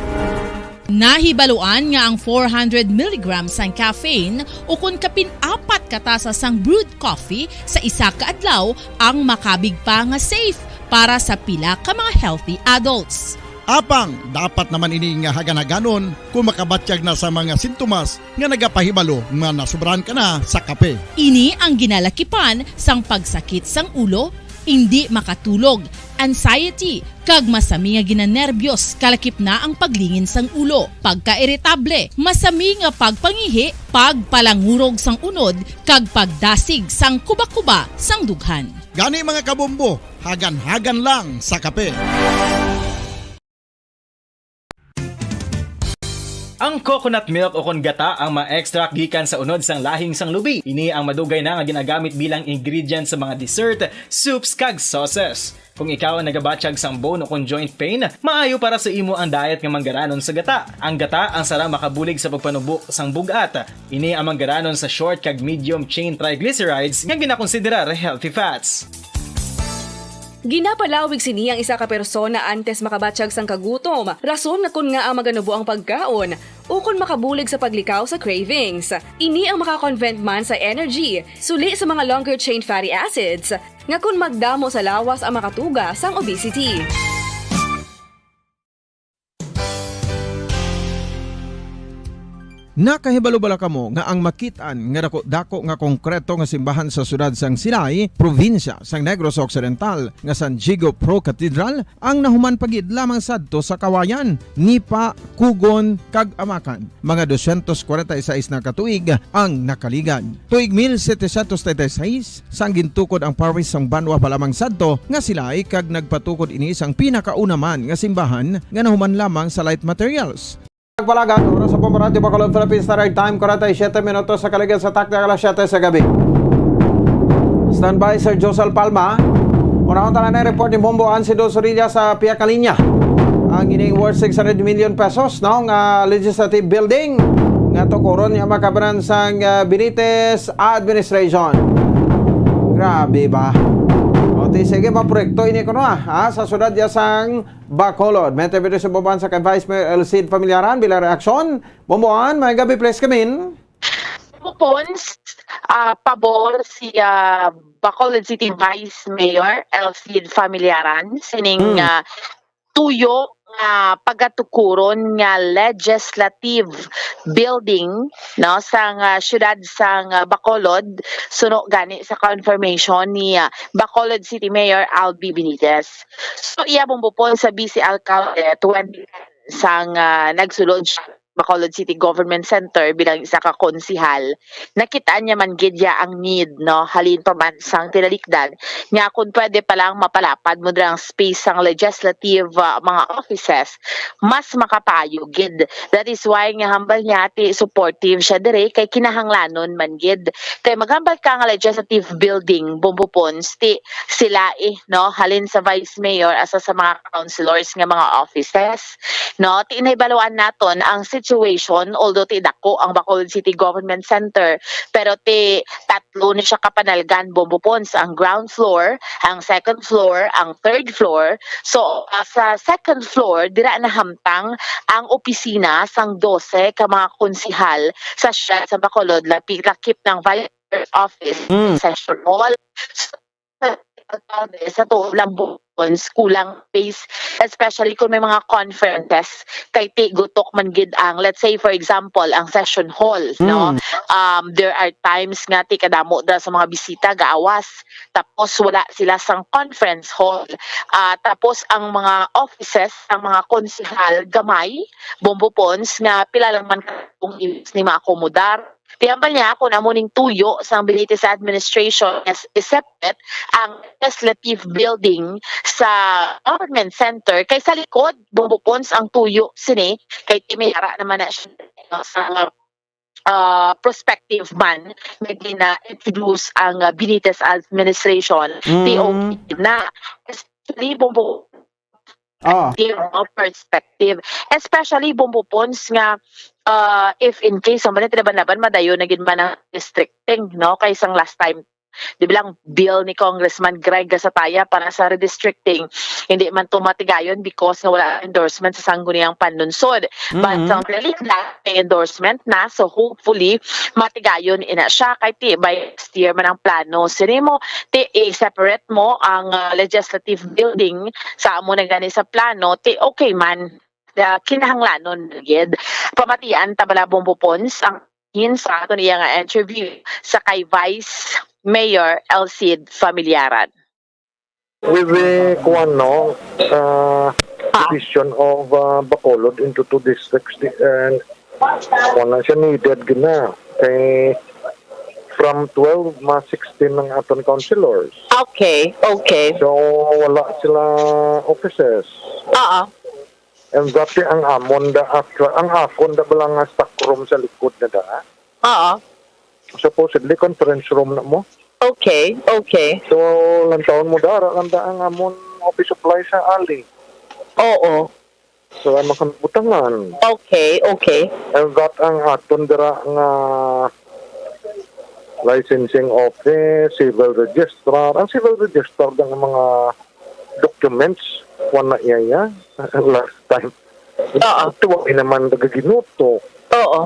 Nahibaluan nga ang four hundred milligrams sang caffeine ukon kapin apat ka tasa sang brewed coffee sa isa ka adlaw ang makabig pa nga safe para sa pila ka mga healthy adults. Apang dapat naman ini nga hagan-haganon kung makabatyag na sa mga sintomas nga nagapahibalo nga nasobrahan ka na sa kape. Ini ang ginalakipan sang pagsakit sang ulo, indi makatulog, anxiety, kag masami nga ginanerbyos, kalakip na ang paglingin sang ulo, pagkairitable, masami nga pagpangihi, pagpalangurog sang unod, kag pagdasig sang kubakuba sang dughan. Gani, mga kabombo, hagan-hagan lang sa kape. Ang coconut milk ukon gata ang ma-extract gikan sa unod sang lahing sang lubi. Ini ang madugay na nga ginagamit bilang ingredient sa mga dessert, soups, kag sauces. Kung ikaw ang nagabatyag sang bone ukon joint pain, maayo para sa imo ang diet nga manggaranon sa gata. Ang gata ang sara makabulig sa pagpanubo sang bug-at. Ini ang manggaranon sa short kag medium chain triglycerides nga ginakonsiderar healthy fats. Ginapalawig sini ang isa ka persona antes makabatyag sang kagutom, rason nga kon ngaa maganubo ang pagkaon, ukon makabulig sa paglikaw sa cravings. Ini ang makakonvert man sa energy, suli sa mga longer chain fatty acids, nga kon magdamo sa lawas ang makatuga sang obesity. Nakahibalo bala kamo nga ang makit-an nga dako-dako nga konkreto nga simbahan sa siyudad sang Silay, probinsya sang Negros Occidental, nga San Diego Pro Cathedral, ang nahuman pa gid lamang sadto sa Kawayan, Nipa, Kugon, kag Amacan? Mga dosyentos kwarenta y seis na ka tuig ang nakaligad. Tuig mil setecientos treinta y seis, sang gintukod ang parish sang banwa pa lamang sadto nga Silay, kag nagpatukod ini sang pinakauna man nga simbahan nga nahuman lamang sa light materials. Nagpalagan, oras sa Bombo Radyo Bacolod, Philippine Standard Time, kwarenta y siyete minutos sa kaligid sa takna alas siyete sa gabi. Standby, Sir Josel Palma. Unahon ta na ang report ni Bombo Ansido Zorilla sa pihak nga linya. Ang ining worth six hundred million pesos, no, nga legislative building nga tukuron niya makabanan sang, ah, Benitez administration. Grabe ba? O, ti, sige, maproyekto ini kuno, ah, ha, sa siyudad ya sang Bacolod. May interview si Bombo Ansido kay Vice Mayor Elcid Familiaran bilang reaksyon. Bombo An, may gabi, please come in. Bupon, ah, pabor si, ah, Bacolod City Vice Mayor Elcid Familiaran sining, Hmm. ah, tuyo nga pagatukuron nga legislative building, no, sang, ah, siyudad sang, ah, Bacolod, suno gani sa confirmation ni, ah, Bacolod City Mayor Albi Benitez. So, iya, Bombo Pons, sa Vice Alcalde, twenty sang, ah, nagsulod siya Bacolod City Government Center bilang isa ka konsihal, nakita niya man gid ya ang need, no, halin pa man sang tinalikdan nga kung pwede pa lang mapalapad mo dira ang space sang legislative, ah, mga offices, mas makapayo gid. That is why nga hambal niya ti supportive siya dire kay kinahanglanon man gid. Kay maghambal ka nga legislative building, Bombo Pons, ti sila eh, no, halin sa vice mayor, asa sa mga councilors nga mga offices, no? Ti nahibaluan naton ang situation, although ti dako ang Bacolod City Government Center, pero ti tatlo ni siya ka panalgan, Bombo Pons, ang ground floor, ang second floor, ang third floor. So, ah, sa second floor, dira nahamtang ang opisina sang dose ka mga konsihal sa siyudad sa Bacolod, lapi-, lakip ng vice office, Mm. session hall. So, sa tuod lang, Bombo Pons, kulang space, especially kung may mga conferences, kay ti gutok man gid ang, let's say, for example, ang session hall, no? Mm. Um, there are times nga ti kadamo da sa mga bisita gaawas, tapos wala sila sang conference hall. Ah, tapos ang mga offices, ang mga konsihal, gamay, Bombo Pons, nga pila lang man ka kung imbis ni maakomodar. Ti hambal niya, kung amo ning tuyo sang Benitez administration, is, is separate ang legislative building sa government center, kay sa likod, Bombo Pons, ang tuyo sini, kay ti may ara naman na siya, no, sa, ah, prospective man nga gina-introduce ang, ah, Benitez administration, Mm. T O P na. Especially, Bombo, Ah. their own perspective. Especially, Bombo Pons, nga, ah, if in case, sa man, laban-laban, madayon na gid man ang districting, no? Kay sang last time, di ba lang, bill ni Congressman Greg Gasataya para sa redistricting, hindi man to matigayon because nga wala endorsement sa Sangguniang Panlunsod. But Mhm. sa Pilipinas, may endorsement na, so hopefully, matigayon ina siya. Kay ti, by next year man ang plano. Sini mo, ti, i-separate mo ang, ah, legislative building sa amo na gani sa plano, ti, okay man. Ah, kinahanglanon gid. Pamatian ta bala, Bombo Pons, ang hin sa aton iya nga interview sa kay Vice Mayor Elcid Familiaran. With the, kuwan, no, uh, Ah. division of, uh, Bacolod into two districts, the, and kuwan na siya, needed gid na. Kay from twelve, ma sixteen ang aton councilors. Okay, okay. So, wala sila offices. Oo. And dati ang amon da actual, ang akon da bala nga stock room sa likod na da. Oo. Supposedly, conference room na mo. Okay, okay. So, lantawon mo dara, lang da ang amon office supply sa ali. Oo. So, ay makanabutangan. Okay, okay. And that ang aton dira nga licensing office, civil registrar. Ang civil registrar, ang mga documents, wala iya, iya. Last time. Oo. Tuwa naman nagaginuto. Oo.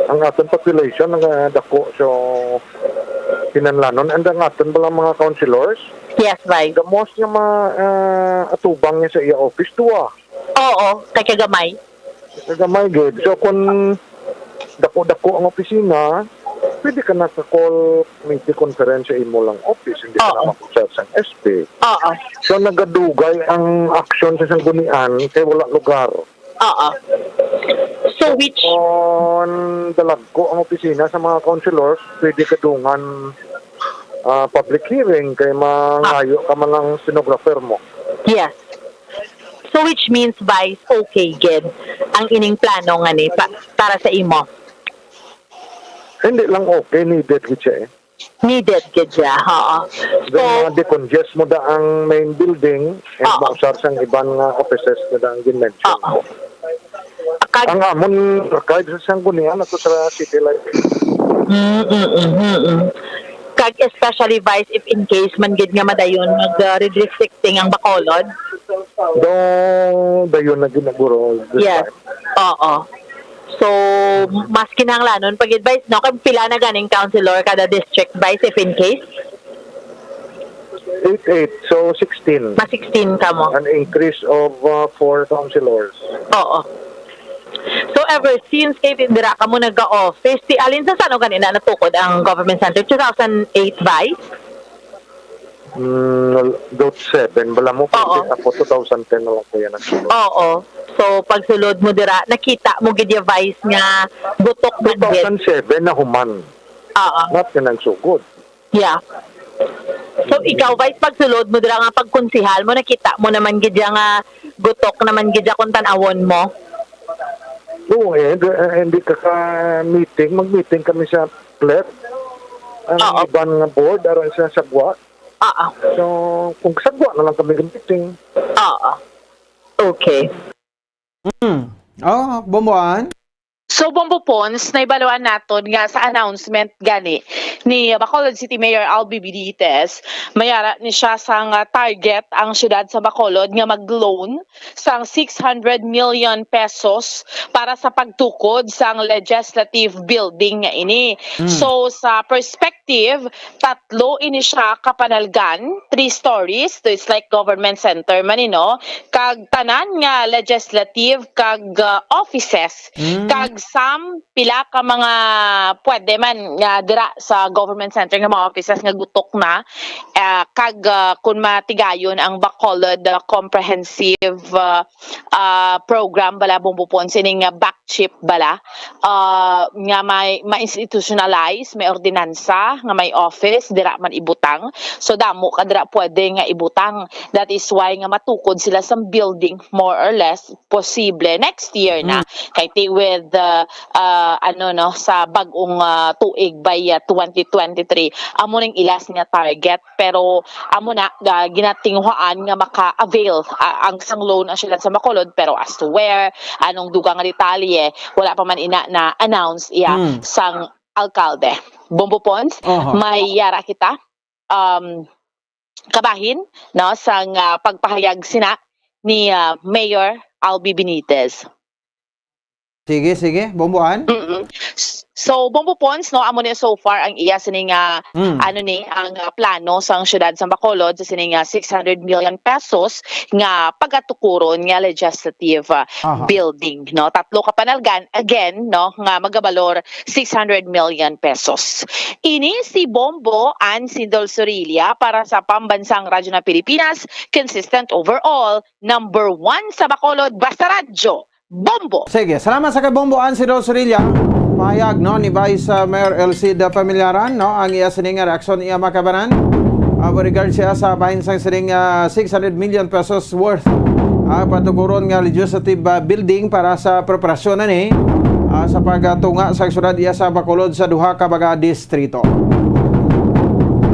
Ang aton population nagadako, so kinahanglanon, and ang aton bala mga councilors, Yes, Vice. the most nga ma-, ah, atubang niya sa iya office, duwa. Oo, kay kagamay. Kagamay gid. So, kung dako-dako ang opisina, pwede ka na ka-call committee conference sa imo lang office, hindi ka Oo. na mag-usap sa S P. Oo. So, nagadugay ang aksyon sa sanggunian kay wala lugar. Oo. So, which Kung dalagko ang opisina sa mga councilors, pwede kadungan, ah, public hearing kay mangayo ka man ang stenographer mo. Yes. So, which means, Vice, okay gid ang ining plano nga ni pa, para sa imo? Hindi lang okay, needed gid siya eh. Needed gid siya, oo. Then, So, mga decongest mo da ang main building and Oo. mausar sang iban nga offices na da ang gin-mention Oo. mo. Kag- Ang amon archive sa Sanggunian ato sa City Library. Mm, mm, mm, mm. Kag especially, Vice, if in case man gid nga madayon mag, uh, redistricting ang Bacolod. Do, dayon na ginaguro this Yes. time. Oo. So, mas kinahanglanon pag-advise, no? Kag pila na ganing councilor kada district, Vice, if in case? Eight, eight. So, sixteen. Mas sixteen kamo. An increase of, uh, four councilors. Oo. So, ever since kay dira kamo nag-office, ti alin sa ano ganina natukod ang government center? Two thousand eight, Vice? Mm, grade seven bala mo, kasi Oo. Ako, two thousand ten na lang ko yan nagsulod. Oo. So, pagsulod mo dira, nakita mo gid ya, Vice, nga gutok man gid. Two thousand seven na human. Oo. Not nga nagsugod. Yeah. So, ikaw, Vice, pagsulod mo dira nga pagkonsehal mo, nakita mo naman gid ya nga gutok naman gid ya kung tan-awon mo? Oo, eh, hindi, eh, hindi ka ka-meeting. Mag-meeting kami sa P L E P. Ang Oo. iban nga board, aron sa sagwa. Oo. So, kung sagwa na lang kami meeting. Oo. Okay. Mm. Oh, Bomboan? So, Bombo Pons, naibaluan naton nga sa announcement gani ni Bacolod City Mayor Albi Benitez, mayara ni siya sang, ah, target ang siyudad sa Bacolod nga mag-loan sang six hundred million pesos para sa pagtukod sang legislative building nga ini. Mm. So, sa perspective, tatlo ini siya ka panalgan, three stories, so it's like government center man, you know, kag tanan nga legislative kag, uh, offices, Mm. kag some pila ka mga pwede man nga dira sa government center nga mga offices nga gutok na, ah, kag, ah, kun matigayon ang Bacolod, ah, Comprehensive, ah, ah, program bala, Bombo Pons, ining, ah, back chip bala, ah, nga may ma-institutionalize, may ordinansa, nga may office, dira man ibutang. So, damo ka dira pwede nga ibutang. That is why nga matukod sila sa building, more or less, posible next year na. Mm. Kay ti with, ah, ah, ano, no, sa bag-ong, ah, tuig by, ah, twenty twenty-three, amo ning ilas nga target. Pero amo na, ah, ginatinguhaan nga maka-avail, ah, ang sang loan ang siyudad sa Bacolod, pero as to where, anong dugang nga detalye, wala pa man ina na-announce iya Hmm. sang alkalde. Bombo Pons, Aha. may yara kita, um, kabahin, no, sang, ah, pagpahayag sina ni, ah, Mayor Albi Benitez. Sige, sige. Bomboan? Mm-mm. S-, so, Bombo Pons, no, amo ni so far ang iya sini nga, Mm. ano ni, ang, ah, plano sang siyudad sa Bacolod sa sini nga six hundred million pesos nga pagatukuron nga legislative, ah, Aha. building, no? Tatlo ka panalgan, again, no, nga magabalor six hundred million pesos. Ini si Bombo Ann Sindol Sorilla para sa Pambansang Radyo ng Pilipinas, consistent overall, number one sa Bacolod, basta radyo. Bombo! Sige, salamat sa kay Bombo Ann Sindol Sorilla. Pahayag, no, ni Vice, uh, Mayor Elcid Familiaran, no, ang iya sining nga reaksyon, iya makabanan. Uh, with regard siya sa bahin sang sining, uh, six hundred million pesos worth, uh, patukuron nga legislative, uh, building para sa preparasyon na ni, uh, sa pagtunga sa siyudad iya sa Bacolod sa duha ka mga distrito.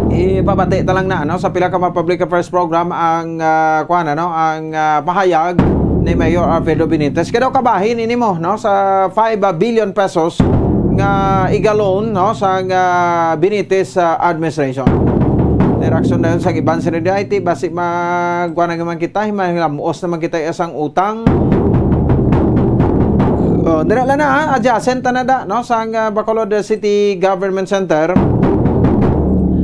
Ipabati ta lang na, no, sa pila ka mga public affairs program ang, ah, kuwan, ano, ang, ah, pahayag ni Mayor Alfredo Benitez. Kaya daw kabahin ini mo, no, sa five billion pesos nga iga-loan, no, sa, ah, Benitez, ah, administration. Reaksyon dayon sa iban sila di, "Ay, ti, basi mag-, kuwan na naman kita, himahilamuos naman kita isang utang." Oh, dira lang na, ah, adjacent na da, no, sang, ah, Bacolod City Government Center.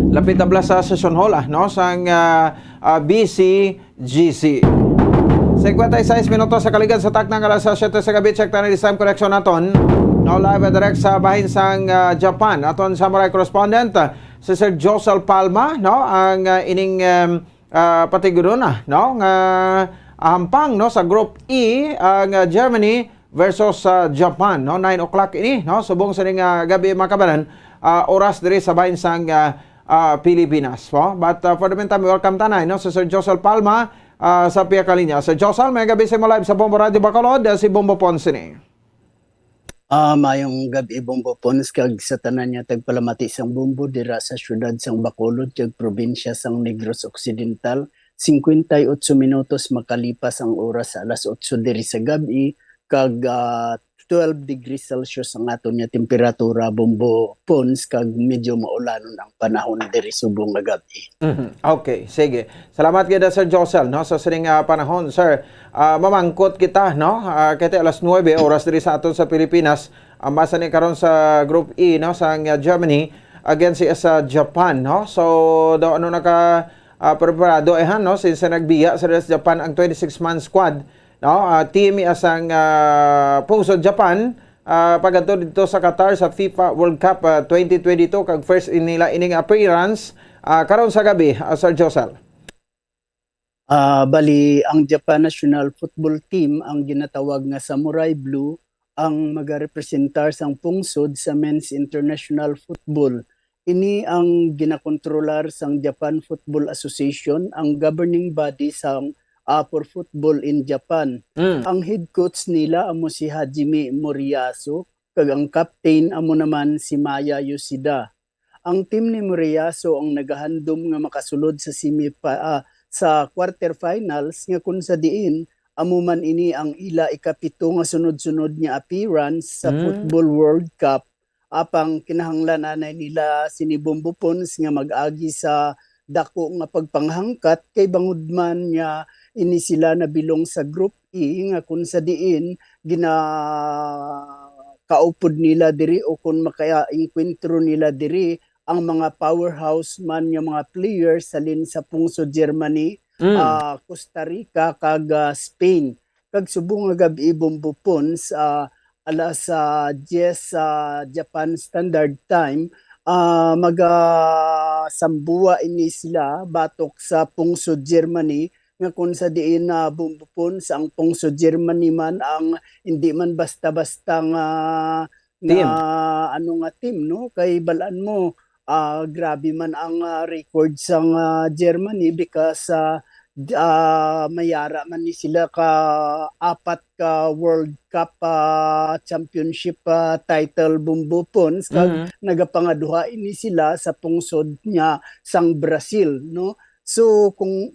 Lapit na bala sa session hall, ah, no, sang, ah, ah, B C G C. Cincuenta y seis minutos sa kaligad sa takna nga alas siyete sa gabi, check tayo sa time correction naton. No, live and direct sa bahin sang, ah, Japan. Aton samurai correspondent, ah, si Sir Josel Palma, no, ang, ah, ining, em, ah, patiguro na, no, nga hampang, no, sa Group E, ang, ah, Germany versus, ah, Japan, no, nine o'clock ini, no, subong sa ning, ah, gabi, mga kabanan, ah, oras diri sa bahin sang, ah, ah, Pilipinas, no? But, ah, for the meantime, welcome tanay, no, si Sir Josel Palma, ah, sa pihak kalinya. Sir Josel, may gabi sa imo live sa Bombo Radio Bacolod, ah, si Bombo Ponce ni. Ah, mayong gab-i, Bombo Pons, kag sa tanan nga tagpalamati sang Bombo dira sa siyudad sang Bacolod kag probinsya sang Negros Occidental. Cincuenta y ocho minutos makalipas ang oras sa alas otso diri sa gab-i, kag, ah, twelve degrees Celsius ang aton nga temperatura, Bombo Pons, kag medyo maulanon ang panahon diri subong nga gab-i. Mhm. Okay, sige. Salamat gid, Sir Josel, no, sa sining, ah, panahon, sir. Ah, mamangkot kita, no? Ah, kay ti alas nuebe oras diri sa aton sa Pilipinas. Ang basa ni karon sa Group E, no, sa, ah, Germany against sa Japan, no? So, daw ano naka, ah, preparado, eh, han, no? Since nagbiya sa Japan ang twenty-six-man squad, no? Ah, team iya sang, ah, pungsod Japan, ah, pagkadto didto sa Qatar sa FIFA World Cup, ah, twenty twenty-two, kag first nila ining appearance, ah, karon sa gabi, ah, Sir Josel. Ah, bali, ang Japan National Football Team, ang ginatawag nga Samurai Blue, ang magarepresentar sang pungsod sa men's international football. Ini ang ginakontrolar sang Japan Football Association, ang governing body sang, ah, for football in Japan. Mm. Ang head coach nila amo si Hajime Moriyasu, kag ang captain amo naman si Maya Yoshida. Ang team ni Moriyasu ang nagahandom nga makasulod sa semi, ah, sa quarterfinals, nga kung sa diin amo man ini ang ila ikapito nga sunod-sunod nga appearance sa, mm, Football World Cup. Apang kinahanglan anay nila sini Bombo Pons nga mag-agi sa dako nga pagpanghangkat, kay bangod man nga ini sila nabilong sa Group E, nga kung sa diin ginakaupod nila diri o kung makaengkwentro nila diri ang mga powerhouse man nga mga players halin sa pungsod Germany, mm, ah, Costa Rica, kag, ah, Spain. Kag subong nga gab-i, Bombo Pons, ah, alas, ah, diyes sa Japan Standard Time, ah, magasambua ini sila batok sa pungsod Germany, nga kung sa diin na, Bombo Pons, ang pungsod Germany man ang hindi man basta-basta nga, team, nga ano nga team, no? Kay balaan mo, ah, grabe man ang, ah, record sang, ah, Germany because, ah, d-, ah, mayara man ni sila ka apat ka World Cup, ah, championship, ah, title, Bombo Pons, kag, mhm, nagapangaduha ini sila sa pungsod nga sang Brazil, no? So kung,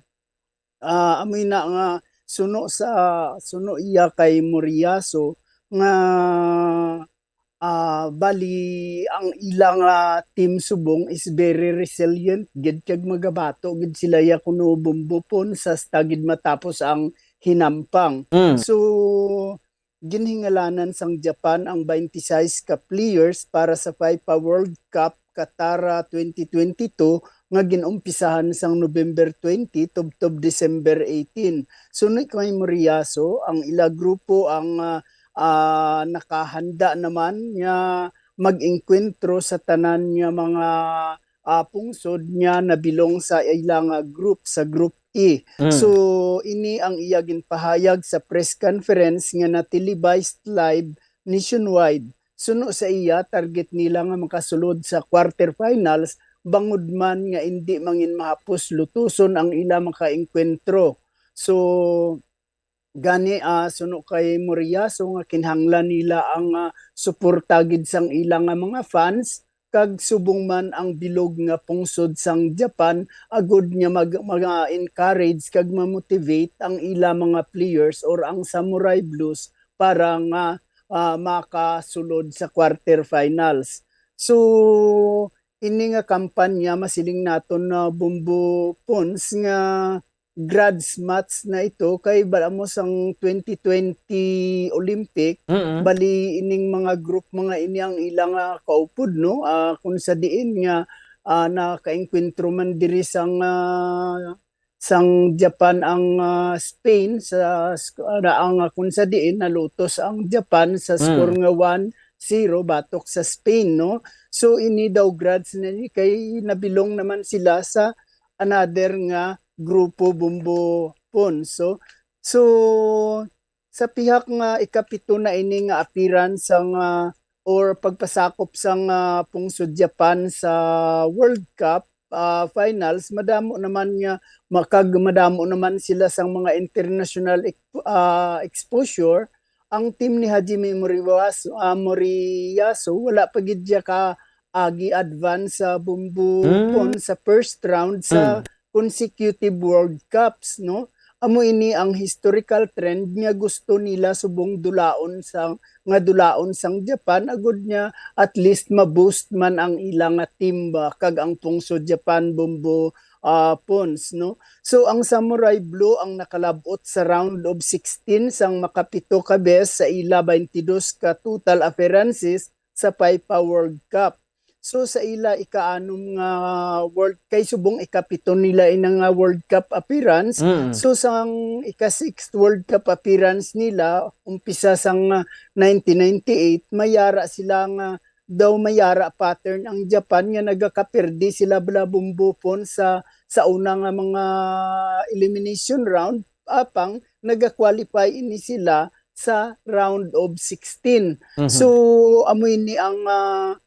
ah, amoy na nga suno sa, suno iya kay Moriyasu nga, ah, bali ang ila nga team subong is very resilient gid, kag magabato gid sila ya kuno, Bombo Pons, sa hasta gid matapos ang hinampang. Mm. So, ginhingalanan sang Japan ang twenty-six ka players para sa FIFA World Cup Qatar, ah, twenty twenty-two nga gin-umpisahan sang November twenty tubtob December eighteen. Suno kay Moriyasu, ang ila grupo ang, ah, ah, nakahanda naman nga mag-engkwentro sa tanan nga mga, ah, pungsod nga nabilong sa ila nga group, sa Group E. Mm. So, ini ang iya ginpahayag sa press conference nga na-televised live nationwide. Suno sa iya, target nila nga makasulod sa quarterfinals, bangod man nga indi mangin mahapos lutuson ang ila makaengkwentro. So, gani, ah, suno kay Moriyasu nga kinahanglan nila ang, ah, suporta gid sang ila nga mga fans, kag subong man ang bilog nga pungsod sang Japan, agud nga mag-, mag-encourage kag ma-motivate ang ila mga players or ang Samurai Blues para nga, ah, makasulod sa quarterfinals. So, ini nga kampanya, masiling naton na, Bombo Pons, nga grudge match na ito, kay bala mo sang twenty twenty Olympic, mm, bali ining mga group, mga ini ang ilang, ah, kaupod, no? Ah, kung sa diin nga, ah, nakaengkwentro man diri sang, ah, sang Japan ang, ah, Spain sa sk-, ah, ang, ah, kung sa diin nalutos ang Japan sa score, mm, nga one zero batok sa Spain, no? So ini daw grudge na ni kay nabilong naman sila sa another nga grupo, Bombo Pons. So, so, sa pihak nga ikapito na ini nga appearance sang, ah, or pagpasakop sang, ah, pungsod Japan sa World Cup, ah, finals, madamo naman nga makag-, madamo naman sila sang mga international ex-, ah, exposure. Ang team ni Hajime Moriwas-, ah, Moriyasu, wala pa gid siya ka agi advance sa Bombo, mm, Pon sa first round sa, mm, consecutive World Cups, no? Amo ini ang historical trend nga gusto nila subong dulaon sa, nga dulaon sang Japan, agud nga at least ma-boost man ang ila nga team ba, kag ang pungsod Japan, Bombo, ah, Pons, no? So ang Samurai Blue ang nakalab-ot sa round of sixteen sang makapito ka bes sa ila twenty-two ka total appearances sa FIFA World Cup. So sa ila ikaanom nga World, kay subong ikapito nila ina nga World Cup appearance. Mm. So sang ika-sixth World Cup appearance nila, umpisa sang, ah, nineteen ninety-eight, mayara sila nga daw mayara pattern ang Japan nga nagakapirdi sila bala, Bumbo Pons, sa, sa una nga mga elimination round, apang nagakwalify ini sila sa round of sixteen. Mhm. So, amo ini ang, ah,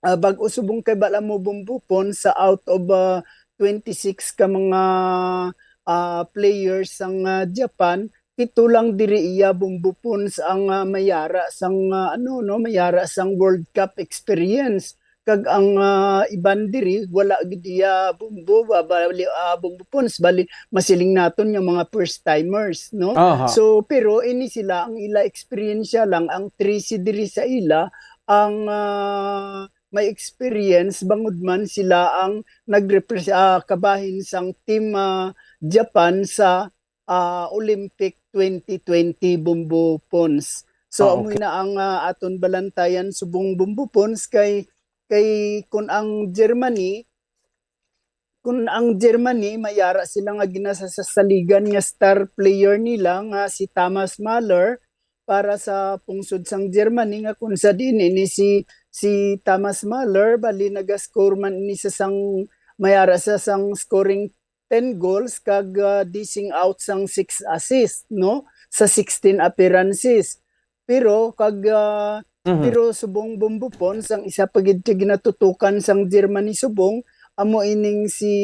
ah, bag-o subong kay bala mo, Bumbo Pons, sa out of, ah, twenty-six ka mga, ah, players sang, ah, Japan, pito lang diri iya, Bumbo Pons, ang, ah, mayara sang, ah, ano, no, mayara sang World Cup experience. Kag ang, ah, iban diri, wala gid iya, Bumbo, ba-, bali, ah, Bumbo Pons, bali, masiling naton nga mga first timers, no? Aha. So, pero ini sila, ang ila eksperyensya lang, ang trese diri sa ila, ang, ah, may experience, bangod man sila ang nagreprese-, ah, kabahin sang team, ah, Japan sa, ah, Olympic twenty twenty, Bumbo Pons. So, Ah, amo okay. na ang, ah, aton balantayan subong, Bumbo Pons, kay, kay kun ang Germany, kun ang Germany, mayara sila nga ginasasaligan nga star player nila nga si Thomas Muller para sa pungsod sang Germany, nga kung sa diin ini si, si Thomas Muller, bali nagascore man ini sa sang, mayara sa sang scoring ten goals kag, ah, dising out sang six assist, no? Sa sixteen appearances. Pero kag, ah, Mhm. pero subong, Bumbo Pons, ang isa pa gid ka ginatutukan sang Germany subong, amo ining si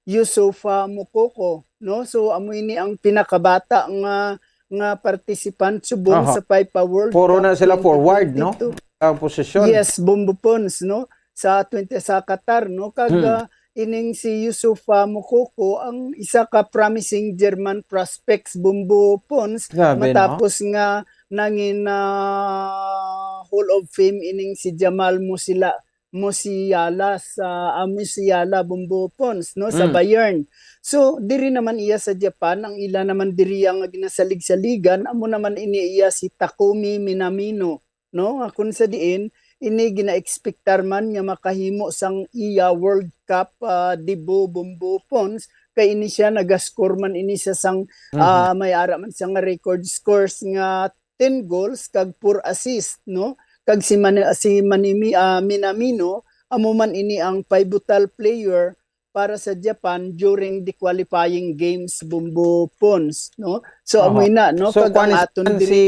Youssoufa Moukoko, no? So, amo ini ang pinakabata nga, nga participant subong Aha. sa FIFA World Puro Cup na sila forward, no? twenty twenty-two. Ang posisyon. Yes, Bumbo Pons, no? Sa twenty, sa Qatar, no? Kag, Hmm. ah, ining si Youssoufa Moukoko ang isa ka promising German prospects, Bumbo Pons, Grabe, no? matapos nga nangin, ah, Hall of Fame ining si Jamal Musila-, Musiala sa, ah, Musiala, Bumbo Pons, no, sa Mm. Bayern. So, diri naman iya sa Japan, ang ila naman diri nga ginasalig-saligan, amo naman ini iya si Takumi Minamino, no, nga kung sa diin, ini gina-expectar man nga makahimo sang iya World Cup, ah, debut, Bumbo Pons, kay ini siya nagascore man ini sa sang, Mhm. ah, may ara man siya nga record scores nga ten goals kag four assist, no? Kag si Man-, si Manimi-, ah, Minamino, amo man ini ang pivotal player para sa Japan during the qualifying games, Bumbo Pons, no? So, Aha. amo ina, no? So, Kag ang kuwan ni aton si diri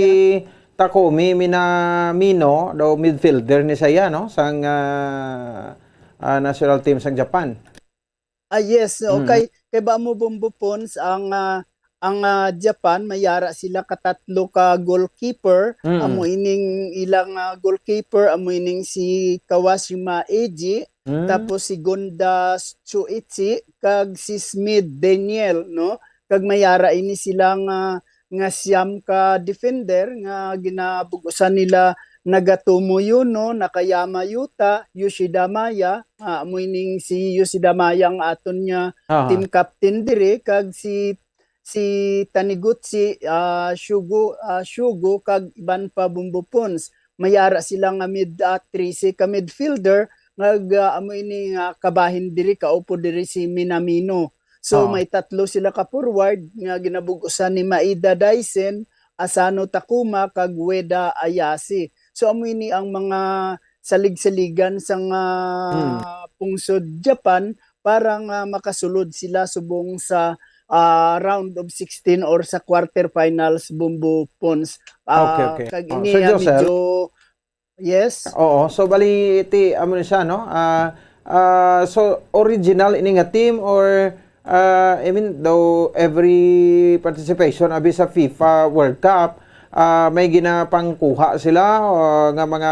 Takumi Minamino, daw midfielder ni siya, no? Sang, ah, ah, national team sang Japan. Ah, yes, no? Mm. Kay, kay ba mo, Bumbo Pons, ang, ah, ang, ah, Japan, may ara sila katatlo ka goalkeeper. Mm. Amo ining ilang, ah, goalkeeper, amo ining si Kawashima Eiji, Mm. tapos si Gonda Shuichi, kag si Smith Daniel, no? Kag may ara ini sila nga, nga siyam ka defender nga ginabug-usan nila Nagatomo Yuno, Nakayama Yuta, Yoshida Maya, ah, amo ining si Yoshida Maya ang aton nga Aha. team captain diri, kag si, si Taniguchi, ah, Shugo, ah, Shugo, kag iban pa, Bumbo Pons. May ara sila nga mid, ah, trese ka midfielder, nga, ah, amo ini nga kabahin diri, kaupo diri si Minamino. So, Oo. may tatlo sila ka forward nga ginabug-usan ni Maeda Dyson, Asano Takuma, kag Ueda Ayase. So, amo ini ang mga salig-saligan sang, ah, Hmm. pungsod Japan para nga makasulod sila subong sa, ah, round of sixteen or sa quarterfinals, Bumbo Pons. Ah, Okay, okay. kag Oh, ini, Sir ah, Josel? medyo Yes. Oo, so bali, ti, amo ni siya, no? Ah, ah, so, original ini nga team or, ah, I mean, daw every participation abi sa FIFA World Cup, ah, may ginapangkuha sila, ah, nga mga,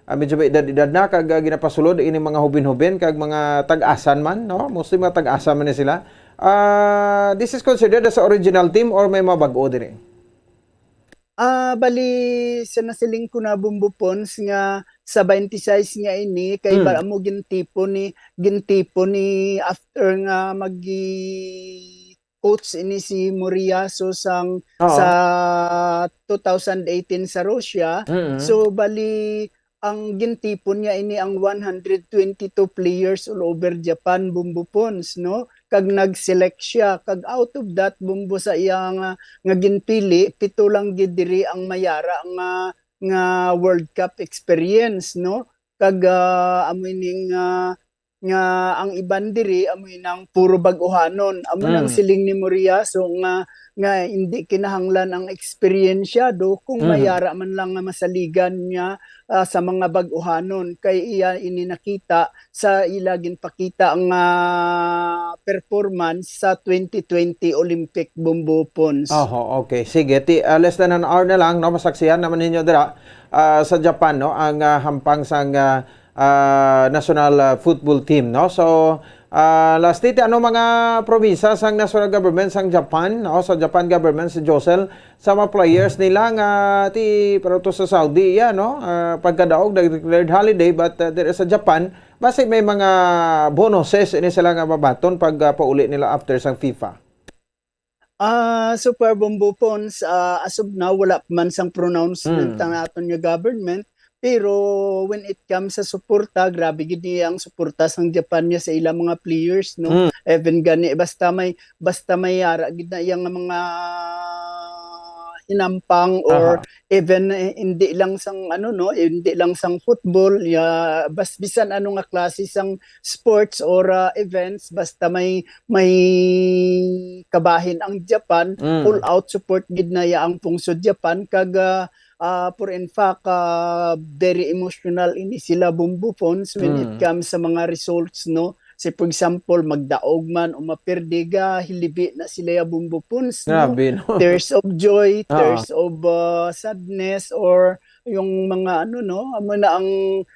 ah, medyo may edad-edad na, kag, ah, ginapasulod ini mga hubin-hubin, kag mga tag-asan man, no? Mostly mga tag-asan man ni sila. Ah, this is considered as original team or may mga bag-o diri? Ah, bali, sa nasiling ko na, Bumbo Pons, nga sa twenty-six nga ini, kay Hmm. bala mo gintipon ni, gintipon ni after nga magi-coach ini si Moriyasu sang, Oo. sa two thousand eighteen sa Russia. Mm. So, bali, ang gintipon niya ini ang one hundred twenty-two players all over Japan, Bumbo Pons, no? Kag nag-select siya. Kag out of that, Bumbo, sa iya nga, nga ginpili, pito lang gid diri ang mayara nga, nga World Cup experience, no? Kag, ah, amo ining, ah, nga ang iban diri amo nang puro bag-ohanon. Amo nang Mm. siling ni Moriaso nga, nga hindi kinahanglan ang eksperyensyado kung Mm. mayara man lang nga masaligan niya, ah, sa mga bag-ohanon. Kay iya ini nakita sa ila ginpakita nga performance sa twenty twenty Olympic, Bumbo Pons. Oho, okay. Sige, ti, ah, less than an hour na lang, no? Masaksihan naman ninyo dira, ah, sa Japan, no? Ang, ah, hampang sang, ah, ah, national, ah, football team, no? So, ah, lastly, ti ano mga probinsya sang national government sang Japan, no? Sa Japan government, si Josel, sa mga players nila nga ti, pero to sa Saudi, ya, no? Ah, pagkadaog, nag-declared holiday, but, ah, there sa Japan, basi may mga bonuses ini sila nga mabaton pag, ah, pauli nila after sang FIFA. Ah, so far, Bumbo Pons, ah, as of now, wala pa man sang pronouncement Hmm. ang aton nga government. Pero when it comes sa suporta, grabe gid niya ang suporta sang Japan niya sa ilang mga players, no? Hmm. Even gani, basta may, basta may ara gid na iya nga mga hinampang or Aha. even, eh, hindi lang sang, ano, no, hindi lang sang football, ya, bas-, bisan ano nga klase sang sports or, ah, events, basta may, may kabahin ang Japan, Mm. full out support gid na ya ang pungsod Japan, kag, ah, ah, for in fact, ah, very emotional ini sila, Bumbo Pons, when it Mm. comes sa mga results, no? Say, for example, magdaog man o mapirdi, gahilibi na sila ya, Bumbo Pons, no? Grabe, no? Tears of joy, Ah. tears of, ah, sadness, or yung mga ano, no? Amo na ang,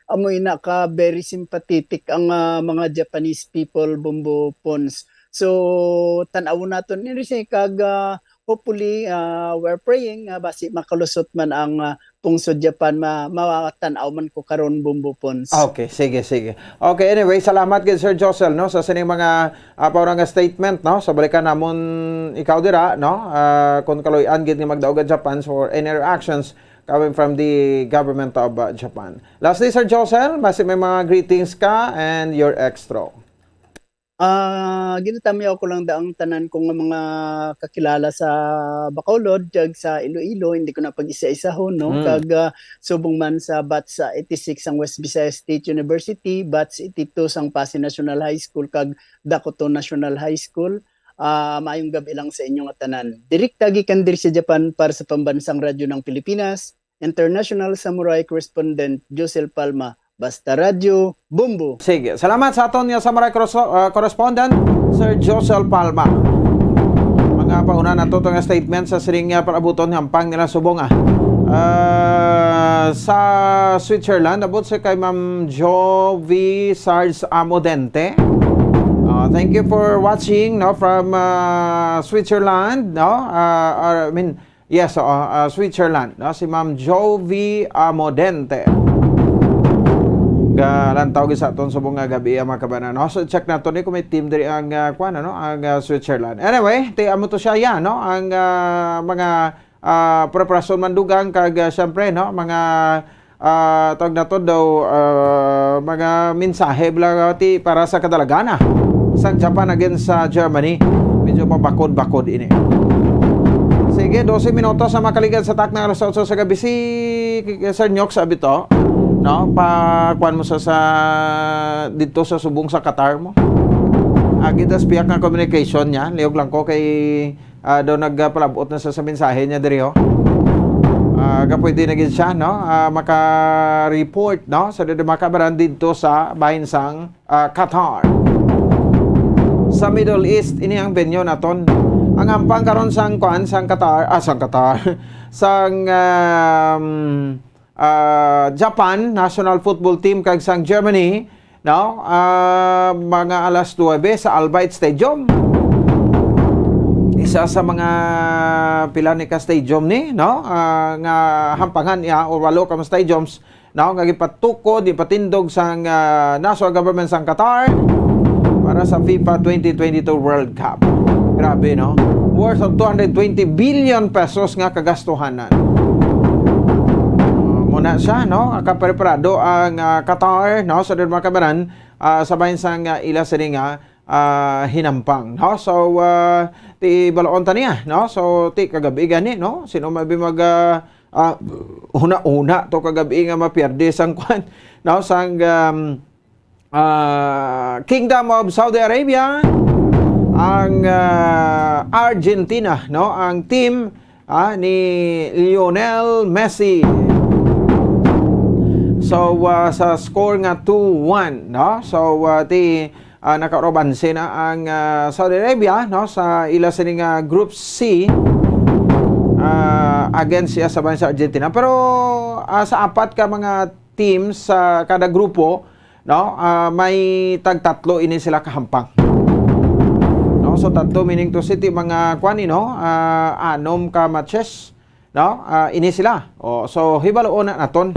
amo na ka very sympathetic ang, ah, mga Japanese people, Bumbo Pons. So, tan-awon naton ini si kag, ah, hopefully, ah, we're praying nga basi makalusot man ang, ah, pungsod Japan, ma-, matan-aw man ko karon, Bumbo Pons. Okay, sige, sige. Okay, anyway, salamat gid, Sir Josel, no, sa sining mga, ah, pauna nga statement, no. So, balikan namon ikaw dira, no, ah, kung kaluy-an gid nga magdaog ang Japan for any reactions coming from the government of, ah, Japan. Lastly, Sir Josel, basi may mga greetings ka and your extra. Ah, ginatamyaw ko lang da ang tanan ko nga mga kakilala sa Bacolod, kag sa Iloilo, hindi ko na pag-isa-isahon, no? Mm. Kag, ah, subong man sa batch sa eighty-six ang West Visayas State University, batch eighty-two sang Passi National High School, kag Dakuto National High School. Ah, maayong gab-i lang sa inyo nga tanan. Direkta gikan diri sa Japan para sa Pambansang Radyo ng Pilipinas, International Samurai Correspondent Josel Palma, Basta Radyo, Bumbo. Sige. Salamat sa aton nga Samurai Corres-, ah, Correspondent, Sir Josel Palma. Mga pauna na to, to nga statement sa sining, ah, palabuton nga hampang nila subong, ah. Ah, sa Switzerland, abot sa kay Ma'am Jovi Sarge Amodente. Ah, thank you for watching, no, from, ah, Switzerland, no? Ah, or, I mean, Yes, oo, ah, Switzerland, no? Si Ma'am Jovi Amodente. Galantaw gid sa aton subong nga gab-i, ah, mga kabanan, no? So, check nato ni kung may team diri ang, ah, kuwan, ano, ang, ah, Switzerland. Anyway, ti amo to siya, yan, no? Ang, ah, mga, ah, preparasyon man dugang kag, ah, siyempre, no, mga ah, tawag nato daw, ah, mga mensahe bala ti para sa kadalagan, ah, sang Japan against sa Germany. Medyo mabakod-bakod ini. Sige, dose minutos ang makaligad sa takna alas otso sa gabi. Si Sir Nyok sa abito, no? Pa, kuwan mo sa, sa, dito sa subong sa Qatar mo. Agi tas piyak nga communication niya. Liog lang ko kay ah, daw nagpalabot na sa, sa mensahe niya diri, oh. Ah, ga pwede na gid siya, no? Ah, maka-report, no? Sa dito makabaran dito sa bahin sang, ah, Qatar. Sa Middle East, ini ang venue naton. Ang hampang karon sang kuan, sang Qatar, ah, sang Qatar, sang, um, ah, Japan national football team kag sang Germany, no? Ah, mga alas nuebe sa Al Bayt Stadium. Isa sa mga pila ni ka stadium ni, no? Ah, nga hampangan niya or walo ka mga stadiums, no? Nga gipatukod, gipatindog sang, ah, national government sang Qatar para sa FIFA twenty twenty-two World Cup. Grabe, no? Worth of two hundred twenty billion pesos nga kagastuhanan. Ah, mo Na siya, no? Kapreparado ang, ah, Qatar, no? So, diri, mga kabanan, ah, sa bahin sang, ah, ila sini nga, ah, hinampang, no? So, ah, ti baloon ta niya, no? So, ti kagabi gani, no? Sino mabi mag, ah, ah, una-una to kagabi nga mapierde sang kwan, no? Sang, um, ah, Kingdom of Saudi Arabia, ang, ah, Argentina, no? Ang team, ah, ni Lionel Messi. So, ah, sa score nga two one, no? So, ah, ti, ah, nakaurobanse na ang, ah, Saudi Arabia, no? Sa ila sini nga Group C, ah, against siya sa bahin sa Argentina. Pero, ah, sa apat ka mga team sa kada grupo, no? Ah, may tagtatlo ini sila kahampang. No? So, tatlo, meaning to say, ti mga kwan, eh, no? Ah, anom ka matches, no? Ah, ini sila. O, so, hibaloon na naton.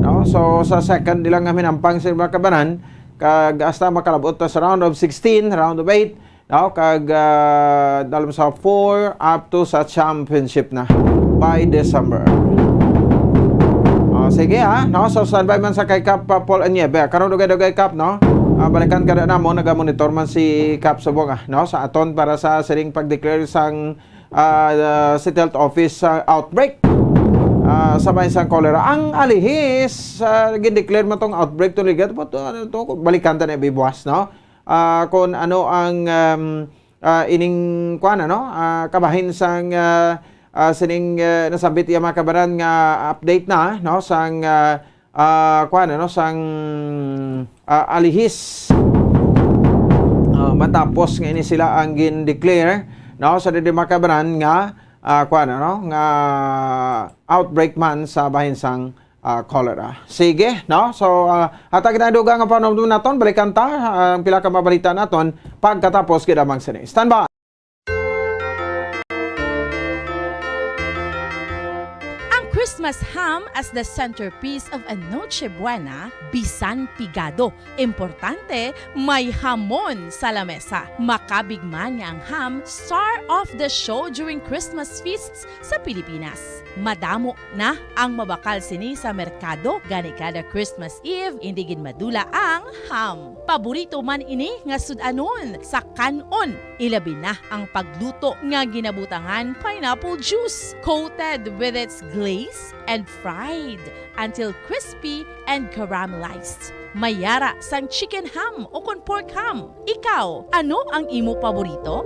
No? So, sa second nila nga hinampang sa mga kabanan, kag hasta makalabot ta sa round of sixteen, round of eight, no? Kag, ah, dalom sa four up to sa championship na by December. Ah, sige, ha, no? So, standby man sa kay Kap, ah, Paul Aniebe. Karon, dugay-dugay, Kap, no? Ah, balikan ka na namo, nagamonitor man si Kap subong, ah, no? Sa aton para sa sining pag-declare sang, ah, ah, City Health Office, ah, outbreak, ah, sa bahin sang cholera. Ang Alihis, ah, gin-declare man tong outbreak to ligat, but, ah, to, balikan ta na bibuas, no? Ah, kung ano ang, um, ah, ining, kuwan, ano, ah, kabahin sang, ah, ah, sining, ah, nasambit iya mga kabanan nga update na, no, sang, ah, ah, kuwan, ano, sang, ah, Alihis. Ah, matapos nga ini sila ang gin-declare, no, sa didi mga kabanan nga, ah, kuwan, ano, nga outbreak man sa bahin sang, ah, cholera. Sige, no? So, ah, hatag kita dugang nga panumdum naton, balikan ta, ah, ang pila ka mabalita naton pagkatapos gid lamang sini. Standby! Ang Christmas ham as the centerpiece of a Noche Buena, bisan pigado. Importante, may hamon sa lamesa. Makabig man nga ang ham, star of the show during Christmas feasts sa Pilipinas. Madamo na ang mabakal sini sa merkado, gani kada Christmas Eve, indi gid madula ang ham. Paborito man ini nga sud-anon sa kan-on, ilabi na ang pagluto nga ginabutangan pineapple juice, coated with its glaze and fried until crispy and caramelized. May yara sang chicken ham o kon pork ham. Ikaw, ano ang imo paborito?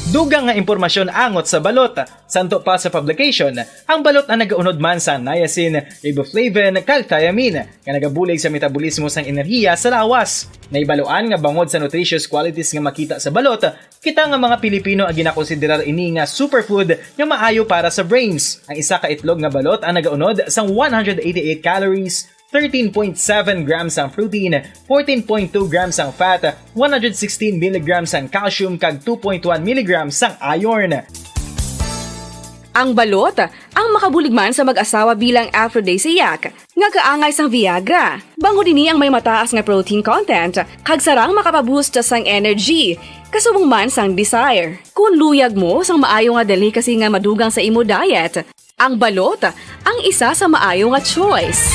Dugang nga impormasyon angot sa balot. Santo pa sa publication, ang balot ang nagaunod man sa niacin, riboflavin, kag thiamine, nga nagabulig sa metabolismo sang enerhiya sa lawas. Nahibaluan nga bangod sa nutritious qualities nga makita sa balot, kita nga mga Pilipino ang ginakonsiderar ini nga superfood nga maayo para sa brains. Ang isa ka itlog nga balot ang nagaunod sang one hundred eighty-eight calories, thirteen point seven grams ang protein, fourteen point two grams ang fat, one hundred sixteen milligrams ang calcium, kag two point one milligrams ang iron. Ang balot, ang makabulig man sa mag-asawa bilang aphrodisiac, nga kaangay sang Viagra. Bangod ini ang may mataas nga protein content, kag sarang makapaboost sang energy, kasubong man sang desire. Kung luyag mo sang maayo nga delicacy nga madugang sa imo diet, ang balot ang isa sa maayo nga choice.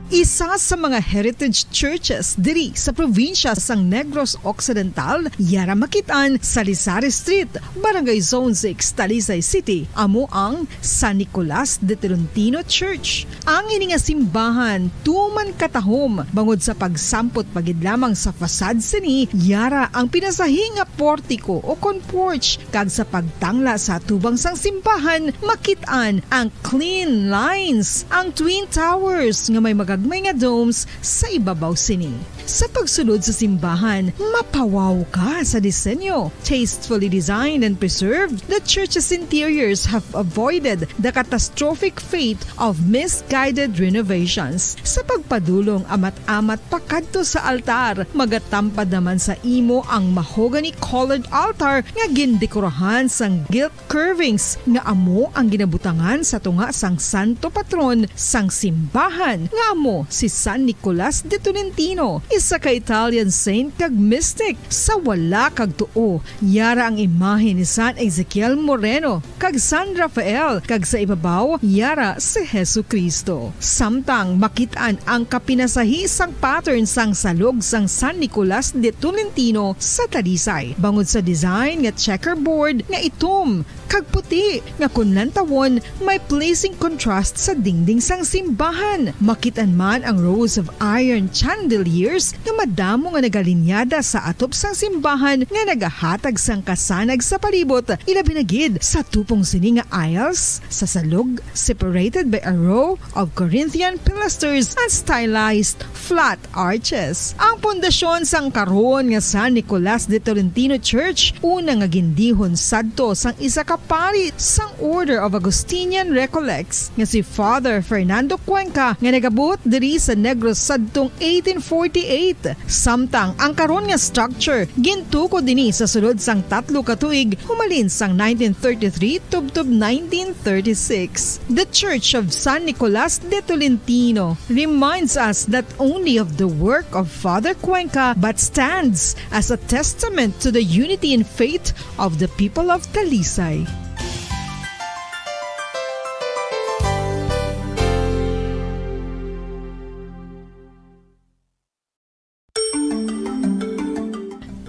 Isa sa mga heritage churches diri sa probinsya sang Negros Occidental, yara makit-an sa Lizares Street, Barangay Zone six, Talisay City, amo ang San Nicolas de Tolentino Church. Ang ini nga simbahan tuman katahom bangod sa pagsampot pa gid lamang sa facade sini, yara ang pinasahi nga portiko o kon porch, kag sa pagtangla sa atubang sang simbahan, makit-an ang clean lines, ang twin towers nga may magagmay nga domes sa ibabaw sini. Sa pagsulod sa simbahan, mapawaw ka sa disenyo. Tastefully designed and preserved, the church's interiors have avoided the catastrophic fate of misguided renovations. Sa pagpadulong amat-amat pakadto sa altar, magatampad naman sa imo ang mahogany-colored altar nga gindekorahan sang gilt curvings nga amo ang ginabutangan sa tunga sang santo patron sang simbahan, nga amo si San Nicolas de Tolentino, isa ka Italian saint kag mystic. Sa wala kag tuo, yara ang imahe ni San Ezekiel Moreno kag San Rafael, kag sa ibabaw, yara si Jesu-Cristo. Samtang makit-an ang kapinasahi sang pattern sang salog sang San Nicolas de Tolentino sa Talisay, bangod sa design nga checkerboard nga itom kag puti, nga kon lantawon, may pleasing contrast sa dingding sang simbahan. Makit-an man ang rows of iron chandeliers nga madamo nga nagalinyada sa atop sang simbahan nga nagahatag sang kasanag sa palibot, ilabi na gid sa tupong sini nga aisles sa salog, separated by a row of Corinthian pilasters and stylized flat arches. Ang pundasyon sang karon nga San Nicolas de Tolentino Church, una nga gindihon sadto sang isa ka pari sang Order of Augustinian Recollects nga si Father Fernando Cuenca, nga nagabuot diri sa Negros sadtong eighteen forty-eight. Samtang ang karon nga structure gintukod dinhi sa sulod sang tatlo ka tuig, humalin sang nineteen thirty-three tubtob nineteen thirty-six. The Church of San Nicolas de Tolentino reminds us not only of the work of Father Cuenca, but stands as a testament to the unity and faith of the people of Talisay.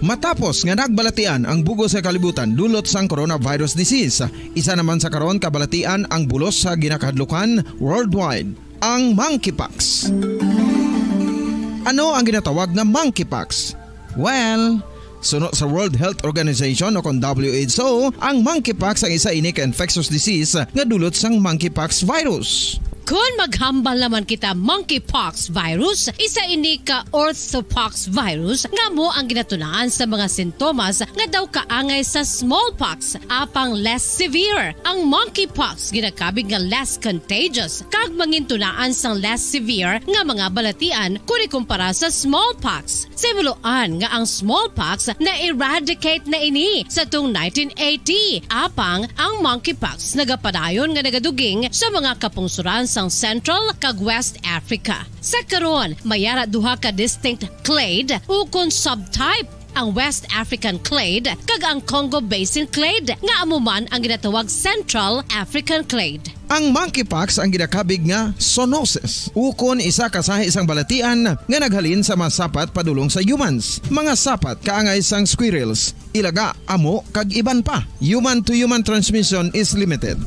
Matapos nga nagbalatian ang bug-os nga kalibutan dulot sang coronavirus disease, isa naman sa karon kabalatian ang bulos sa ginakahadlukan worldwide, ang monkeypox. Ano ang ginatawag nga monkeypox? Well, suno sa World Health Organization o kon W H O, ang monkeypox ang isa ini ka infectious disease nga dulot sang monkeypox virus. Kon maghambal naman kita, monkeypox virus, isa ini ka orthopox virus nga amo ang ginatunaan sa mga sintomas nga daw kaangay sa smallpox, apang less severe. Ang monkeypox ginakabig nga less contagious kag mangintunaan sang less severe nga mga balatian kon ikumpara sa smallpox. Sa himuloan nga ang smallpox na-eradicate na ini sa tong nineteen eighty, apang ang monkeypox nagapadayon nga nagaduging sa mga kapungsoran sang Central kag West Africa. Sa karon, may ara duha ka distinct clade ukon subtype, ang West African clade kag ang Congo Basin clade, nga amo man ang ginatawag Central African clade. Ang monkeypox ang ginakabig nga zoonosis, ukon isa ka sahi sang balatian nga naghalin sa mga sapat padulong sa humans, mga sapat kaangay sang squirrels, ilaga, amo, kag iban pa. Human-to-human transmission is limited.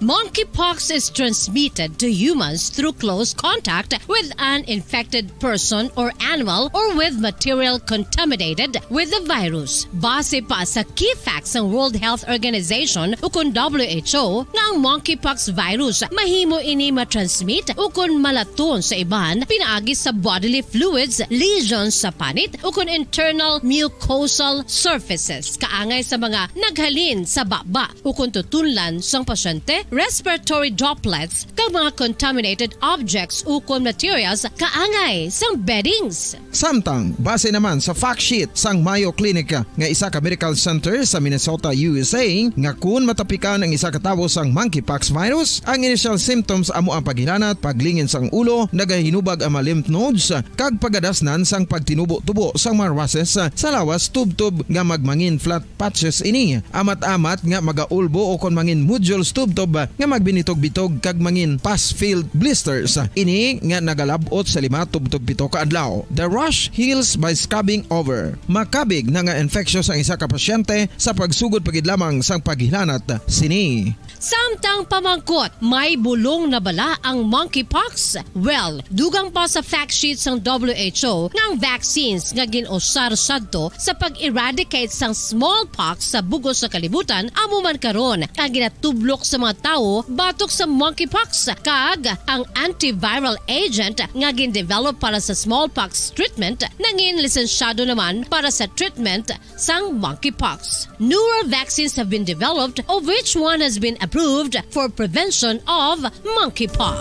Monkeypox is transmitted to humans through close contact with an infected person or animal or with material contaminated with the virus. Base pa sa key facts sang World Health Organization ukon W H O, nga ang monkeypox virus mahimo ini matransmit ukon malaton sa iban pinaagi sa bodily fluids, lesions sa panit, ukon internal mucosal surfaces, kaangay sa mga naghalin sa baba ukon tutunlan sang pasyente, respiratory droplets, kag mga contaminated objects ukon materials kaangay sang beddings. Samtang, base naman sa fact sheet sang Mayo Clinic nga isa ka medical center sa Minnesota, U S A, nga kun matapikan ang isa ka tawo sang monkeypox virus, ang initial symptoms amo ang paghilanat, paglingin sang ulo, nagahinubag ang mga lymph nodes, kag pagadasnan sang pagtinubo-tubo sang mga rushes sa lawas tubtob nga magmangin flat patches ini. Amat-amat nga magaulbo ukon mangin nodules tubtob nga magbinitog-bitog kag mangin pus-filled blisters. Ini nga nagalab-ot sa lima tubtob pito ka adlaw. The rash heals by scabbing over. Makabig na nga infectious ang isa ka pasyente sa pagsugod pa gid lamang sang paghilanat sini. Samtang pamangkot, may bulong na bala ang monkeypox? Well, dugang pa sa fact sheet sang W H O nga ang vaccines nga gin-usar sadto sa pag-eradicate sang smallpox sa bug-os nga kalibutan amo man karon ang ginatublok sa mga tawo batok sa monkeypox, kag ang antiviral agent nga gin-develop para sa smallpox treatment nangin lisensyado naman para sa treatment sang monkeypox. Newer vaccines have been developed, of which one has been approved for prevention of monkeypox.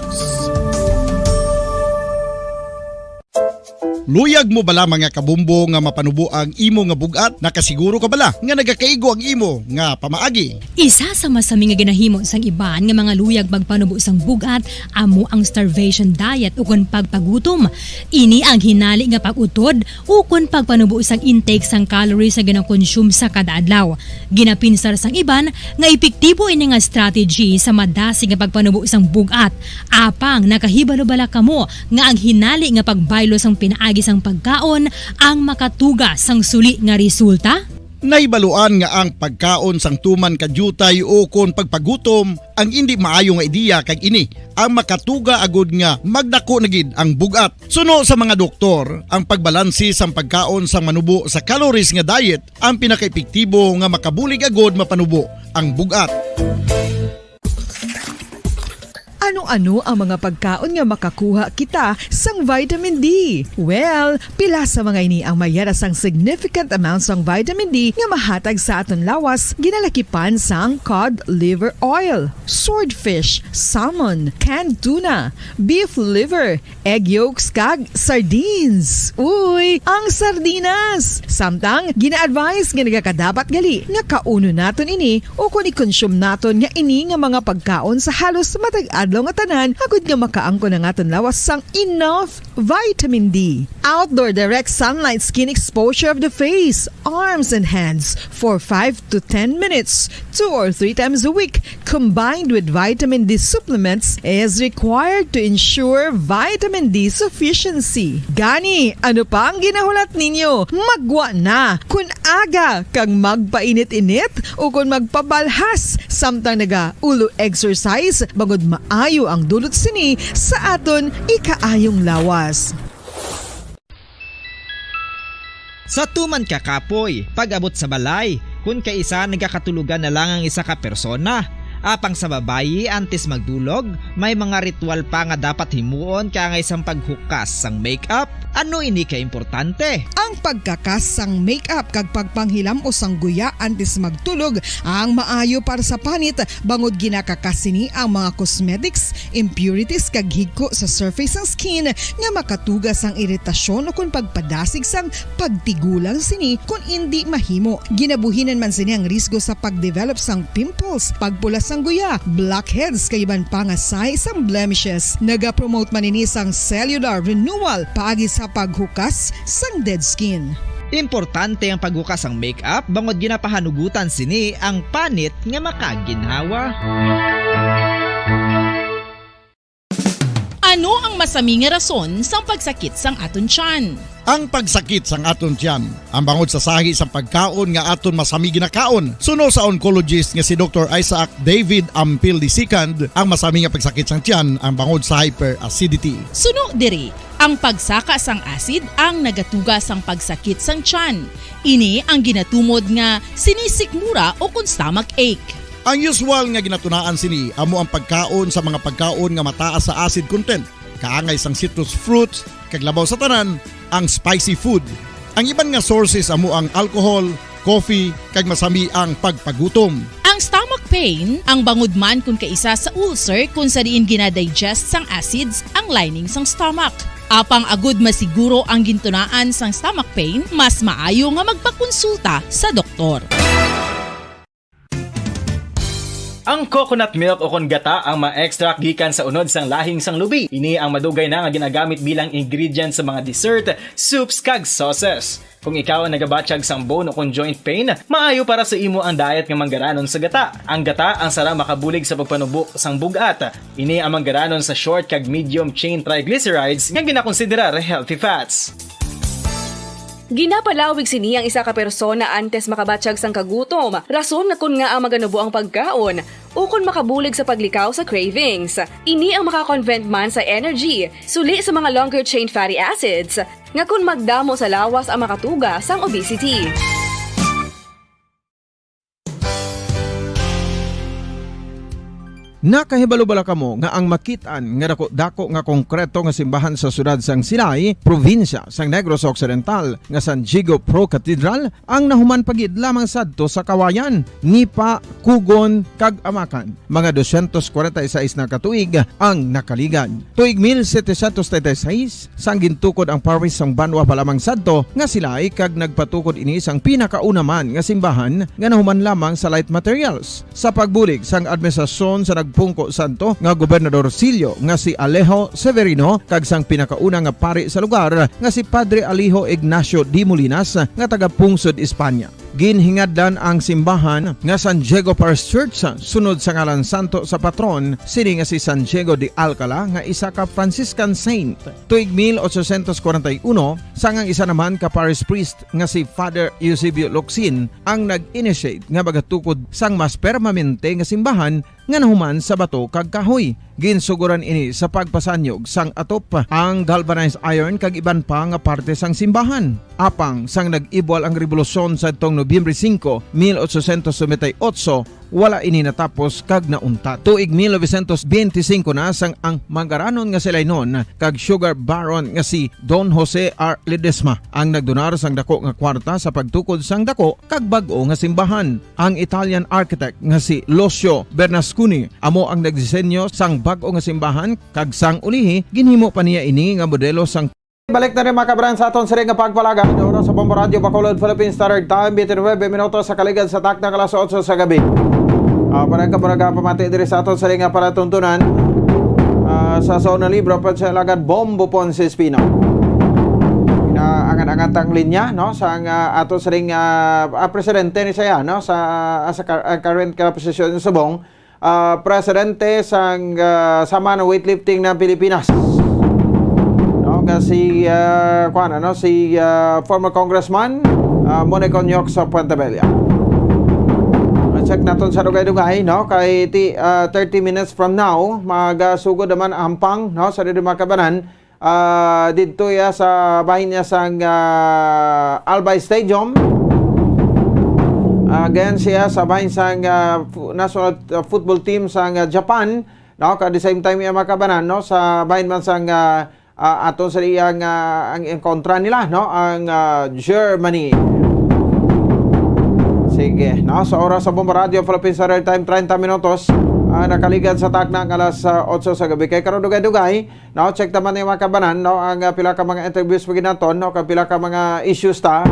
Luyag mo bala, mga kabumbo, nga mapanubo ang imo nga bug-at? Nakasiguro ka bala nga nagakaigo ang imo nga pamaagi? Isa sa masami nga ginahimo sang iban nga mga luyag magpanubo sang bug-at amo ang starvation diet ukon pagpagutom. Ini ang hinali nga pag-utod ukon pagpanubo sang intake sang calories nga ginakonsume sa kada adlaw. Ginapinsar sang iban nga epektibo ini nga strategy sa madasig nga pagpanubo sang bug-at. Apang nakahibalo bala kamo nga ang hinali nga pagbaylo sang pinaagi sang pagkaon ang makatuga sang suli nga resulta? Nahibaluan nga ang pagkaon sang tuman ka diutay ukon pagpagutom ang indi maayo nga ideya, kag ini ang makatuga agud nga magdako na gid ang bug-at. Suno sa mga doktor, ang pagbalanse sang pagkaon sang manubo sa calories nga diet ang pinakaepektibo nga makabulig agud mapanubo ang bug-at. Ano-ano ang mga pagkaon nga makakuha kita sang vitamin D? Well, pila sa mga ini ang mayara sang significant amount sang vitamin D nga mahatag sa aton lawas, ginalakipan sang cod liver oil, swordfish, salmon, canned tuna, beef liver, egg yolks, kag sardines. Uy, ang sardinas! Samtang, gina-advise nga nagakadapat gali nga kaunon naton ini ukon i-consume naton nga ini nga mga pagkaon sa halos matag adlaw nga tanan, agud nga makaangkon ang aton lawas sang enough vitamin D. Outdoor direct sunlight skin exposure of the face, arms, and hands for five to ten minutes, two or three times a week, combined with vitamin D supplements, is required to ensure vitamin D sufficiency. Gani, ano pa ang ginahulat ninyo? Maggwa na! Kun aga kag magpainit-init ukon magpabalhas samtang naga-ulo exercise, bangod maayo ang dulot sini sa aton ikaayong lawas. Sa tuman ka kapoy, pag-abot sa balay, kun kaisa nagakatulogan na lang ang isa ka persona. Apang sa babayi, antes magdulog, may mga ritual pa nga dapat himuon kaangay sang paghukas sang makeup. Ano ini ka importante? Ang pagkakas sang makeup kag pagpanghilam-os sang guya antes magtulog ang maayo para sa panit, bangod ginakakas sini ang mga cosmetics, impurities, kag higko sa surface sang skin nga makatuga sang iritasyon ukon pagpadasig sang pagtigulang sini kon indi mahimo. Ginabuhinan man sini ang risgo sa pagdevelop sang pimples, pagpula sang guya, blackheads, kag iban pa nga sahi sang blemishes. Nagapromote man ini sang cellular renewal paagi sa paghukas sang dead skin. Importante ang paghukas sang makeup bangod ginapahanugutan sini ang panit nga makaginhawa. Ano ang masami nga rason sang pagsakit sang aton tiyan? Ang pagsakit sang aton tiyan, ang bangod sa sahi sang pagkaon nga aton masami ginakaon. Suno sa oncologist nga si Doktor Isaac David Ampil the second, ang masami nga pagsakit sang tiyan ang bangod sa hyperacidity. Suno diri, ang pagsaka sang acid ang nagatuga sang pagsakit sang tiyan. Ini ang ginatumod nga sinisikmura ukon stomach ache. Ang usual nga ginatunaan sini amo ang pagkaon sa mga pagkaon nga mataas sa acid content, kaangay sang citrus fruits, kag labaw sa tanan, ang spicy food. Ang iban nga sources amo ang alcohol, coffee, kag masami ang pagpagutom. Ang stomach pain, ang bangod man kun kaisa sa ulcer kun sa diin ginadigest sang acids ang lining sang stomach. Apang agud masiguro ang gintunaan sang stomach pain, mas maayo nga magpakonsulta sa doktor. Ang coconut milk ukon gata ang ma-extract gikan sa unod sang lahing sang lubi. Ini ang madugay na nga ginagamit bilang ingredient sa mga dessert, soups, kag sauces. Kung ikaw ang nagabatyag sang bone ukon joint pain, maayo para sa imo ang diet nga manggaranon sa gata. Ang gata ang sara makabulig sa pagpanubo sang bug-at. Ini ang manggaranon sa short kag medium chain triglycerides nga ginakonsiderar healthy fats. Ginapalawig sini ang isa ka persona antes makabatyag sang kagutom, rason nga kon ngaa maganubo ang pagkaon, ukon makabulig sa paglikaw sa cravings. Ini ang maka-convert man sa energy, suli sa mga longer chain fatty acids, nga kon magdamo sa lawas ang makatuga sang obesity. Nakahibalo bala kamo nga ang makit-an nga dako-dako nga konkreto nga simbahan sa siyudad sang Silay, probinsya sang Negros Occidental, nga San Diego Pro Cathedral, ang nahuman pa gid lamang sadto sa kawayan, nipa, kugon, kag amakan? Mga dosyentos kwarenta y seis na ka tuig ang nakaligad. Tuig mil setecientos treinta y seis, sang gintukod ang parish sang banwa pa lamang sadto nga Silay, kag nagpatukod ini sang pinakauna man nga simbahan nga nahuman lamang sa light materials. Sa pagbulig sang administrasyon sa nagpungko sadto nga Gobernador Sillo nga si Alejo Severino kag sang pinakauna nga pari sa lugar nga si Padre Alejo Ignacio de Molinas nga taga Pungsod, Espanya. Ginhingadlan ang simbahan nga San Diego Parish Church sunod sa ngalan santo sa patron sini nga si San Diego de Alcala nga isa ka Franciscan saint. Tuig mil ochocientos kwarenta y uno, sang ang isa naman ka parish priest nga si Father Eusebio Locsin ang nag-initiate nga magatukod sang mas permanente nga simbahan nga nahuman sa bato kag kahoy. Ginsugoran ini sa pagpasanyog sang atop, ang galvanized iron kag iban pa nga parte sang simbahan. Apang sang nag-ibwal ang rebolusyon sadtong Nobyembre singko, mil ochocientos noventa y ocho, wala ini natapos kag nauntat. Tuig mil novecientos benti singko na sang ang manggaranon nga si Lainon kag sugar baron nga si Don Jose R. Ledesma ang nagdonar sang dako nga kwarta sa pagtukod sang dako kag bag-o nga simbahan. Ang Italian architect nga si Lucio Bernasconi amo ang nagdisenyo sang bag-o nga simbahan, kag sang ulihi ginhimo pa niya ini nga modelo sang Balik na rin, mga kabaran, sa aton sini nga pagpalagad. Oras sa Bombo Radyo Bacolod, Philippine Standard Time, twenty-nine minutos sa kaligad sa takna nga alas otso sa gabi. Ah, para ka muna pamati diri sa aton sini nga palatuntunan, ah, sa Zona Libre, pa sa alagad Bombo Ponce Espino. Inaangat-angat ang linya, no, sa nga ato sining, ah, ah, presidente ni siya, no, sa, ah, sa ka-, ah, current ka posisyon sa Subong, ah, presidente sang, ah, Sama ng Weightlifting ng Pilipinas. No, nga si, ah, kuwan, ano, si, ah, former Congressman, ah, Monic Onyok sa Puente Vella. Check naton sa dugay-dugay, no? Kay ti-, ah, thirty minutes from now, magasugod naman ang hampang, no, sa diri, mga kabanan, ah, didto iya sa bahin niya sang, ah, Albay Stadium. Against siya sa bahin sang, ah, fu-, national, ah, football team sang, ah, Japan, no? At the same time, iya, mga kabanan, no, sa bahin man sang, ah, ah, aton sa iyang, ah, ang, ang kontra nila, no, ang, ah, Germany. Sige, no, sa oras sa Bombo Radyo Philippines Standard Time, treinta minutos, ah, nakaligad sa takna nga alas, ah, otso sa gabi. Kay karon, dugay-dugay, no, check naman ni, mga kabanan, no, ang, ah, pila ka mga interviews pa gid naton, no, kag pila ka mga issues ta,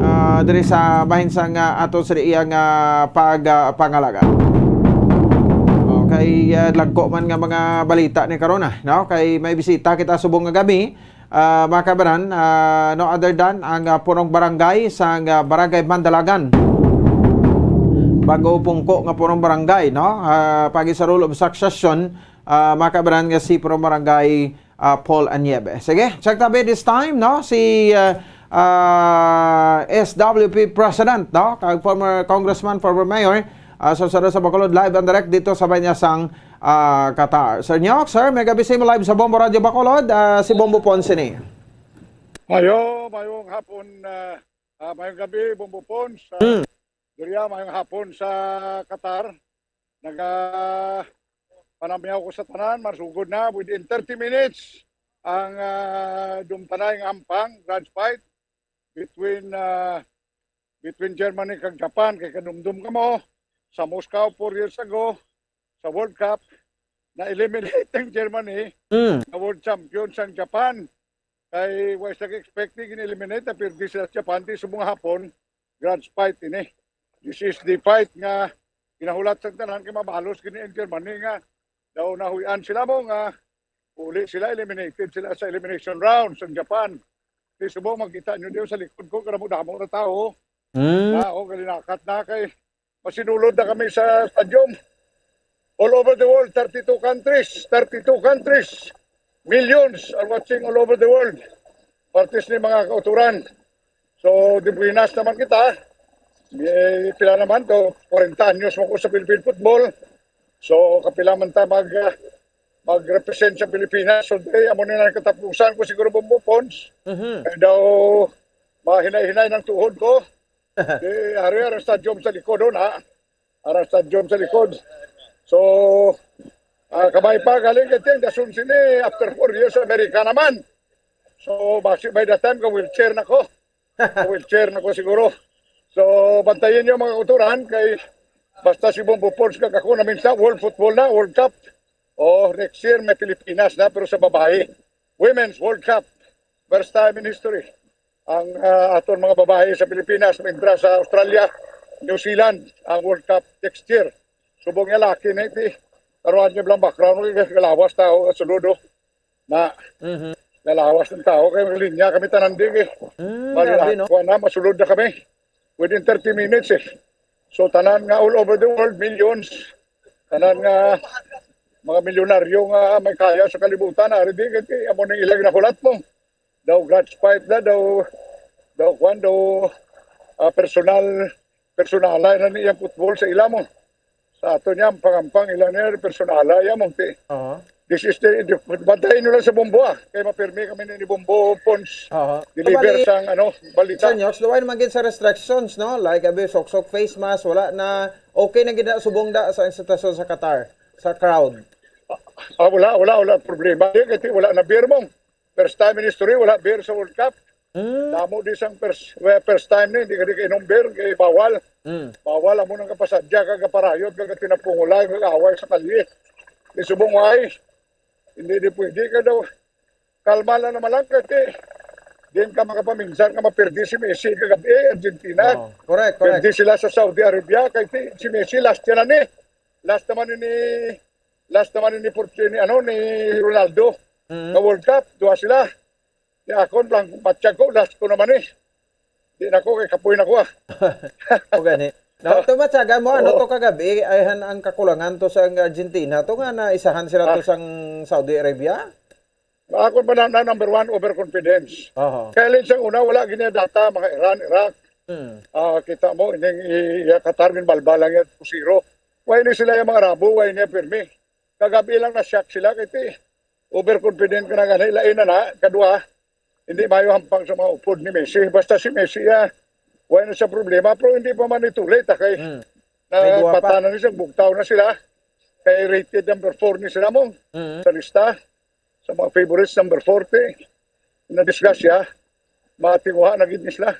ah, diri sa bahin sang, ah, ato sa iyang, ah, pag, ah, pangalaga. Okay, ah, dagko man nga mga balita ni karon, ah, no, kay may bisita kita subong nga gabi, ah, mga kabanan, ah, no other than ang, ah, punong barangay sang, ah, Barangay Mandalagan. Bago pungko nga punong barangay, no, ah, pagi sa rule of succession, ah, mga kabanan, nga si Pro Barangay, ah, Paul Aniebe. Sige, check tabi this time, no? Si, ah, ah, S W P President, no? Kag former Congressman, former Mayor, ah, sa Sara sa Bacolod, live and direct dito sa Banyasang, ah, Qatar. Sir Nyok, sir, may gabi sa imo live sa Bombo Radio Bacolod, ah, si Bombo Ponce ni. Mayo, mayong hapon, ah, ah, mayong gabi, Bombo Ponce. Ah, Mm. Julia, mayong hapon sa Qatar. Naga panamyaw ko sa tanan, masugod na within thirty minutes ang, ah, dumtanay nga hampang, grudge fight between, ah, between Germany kag Japan. Kay kadumdom kamo, sa Moscow four years ago, sa World Cup, na-eliminate ang Germany, Mm. na world champion sang Japan. Kay wa sila expecting in-eliminate, na pirdi sila sa Japan, ti subong nga hapon, grudge fight ini. This is the fight nga ginahulat sa tanan kay mabalos gini ang Germany nga daw nahuy-an sila mo nga uli sila, eliminated sila sa elimination round sa Japan. Ti subong makita nyo diyo sa likod ko, kadamo-damo na tao. Mm. Na, oh, galinakat na kay masinulod na kami sa stadium. All over the world, thirty-two countries, thirty-two countries, millions are watching all over the world. Partis ni mga kauturan. So, di buenas naman kita. Eh, pila naman to, forty anyos mo ko sa Philippine football. So, kapila man ta mag, ah, mag-represent sa Pilipinas. So, di, amo na lang katapusan ko siguro, Bombo Pons. Mhm. Eh, daw, mahinay-hinay ng tuhod ko. Eh, ari, ari ang stadium sa likod, oh, na. Ari ang stadium sa likod. So, ah, kabay pa, galing kay Ting, dason sini, after four years, Amerika naman. So, basi by the time ka wheelchair na ko. Wheelchair na ko siguro. So, bantayin niyo mga kauturan kay basta si Bombo Pons kag ako naminsan, World Football na, World Cup. Oh, next year may Pilipinas na, pero sa babae. Women's World Cup. First time in history. Ang ah, aton mga babae sa Pilipinas, maentra sa Australia, New Zealand, ang World Cup next year. Subong nga laki na iti. Karuan niyo lang background, kay galawas tao, sulod, oh. Na, Mhm. Nalawas ng tao, kay linya kami tanan din, eh. Mm, Bali grabe, na, no? Kuha na, masulod na kami. Within thirty minutes, eh. So, tanan nga all over the world, millions. Tanan nga mga milyonaryo nga may kaya sa kalibutan, ari di, kay amo ning ilag na hulat mo. Daw grudge fight na, daw, daw, kwan, daw, ah, personal, personal na niyang football sa ila mo. Sa ato niya, pangampang ila niya, personal, ya mo, ti. Aha. This is the, the, bantayin nyo lang sa Bombo, ah. Kay mapirmi kami ni Bombo Pons. Aha. Deliver Bali, sang, ano, balita. Sa news, luway naman gid sa restrictions, no? Like, abi, sok-sok face mask, wala na, okay na gid na subong da sa, sa, sa Qatar, sa crowd. Ah, wala, wala, wala problema. Di, kasi wala na beer mo. First time in history, wala beer sa World Cup. Mm. Damo di sang first, well, first time ni, hindi ka di kainom beer, kay bawal. Mm. Bawal, amo nang kapasadya, kag kaparayot, kag tinapungulay, kag away sa kalye. Di subong, why? Hindi, di pwede ka daw. Kalma lang naman lang, kasi din ka makapaminsan nga mapirdi si Messi kagabi, eh, Argentina. Oh, correct, correct. Pirdi sila sa Saudi Arabia, kay si, si Messi last yan na ni. Last naman ni, last naman ni Fortune, ano, ni Ronaldo. Mm. Sa World Cup, duha sila. Di akon lang, matsyag ko, last ko naman eh. Di na ko, kay kapoy na ko ah. O gani. Now, to matyaga mo, ano Oo. to kagabi, ay han ang kakulangan to sa Argentina, to nga naisahan sila to Ah. sang Saudi Arabia? Ako pa na, na number one, overconfidence. Oho. Kaya lang sa una, wala gini data, mga Iran, Iraq. Hmm. Ah, kita mo, ining i-, iya Qatar, min balbal lang yan, two zero. Why ni sila yung mga Arabo, why niya pirmi? Kagabi lang na-shock sila, kay ti, overconfident ka na gani, lain na na, kadwa, hindi mayo hampang sa mga upod ni Messi. Basta si Messi, ah, why na sa problema, pero hindi pa man itulit, ah, kay Hmm. May duwa pa. Nagpatanan ni siya, bugtaw na sila. Kay rated number four ni sila mo Hmm. sa lista. Sa mga favorites, number forty. Na disgrasya, matinguha na gid ni sila.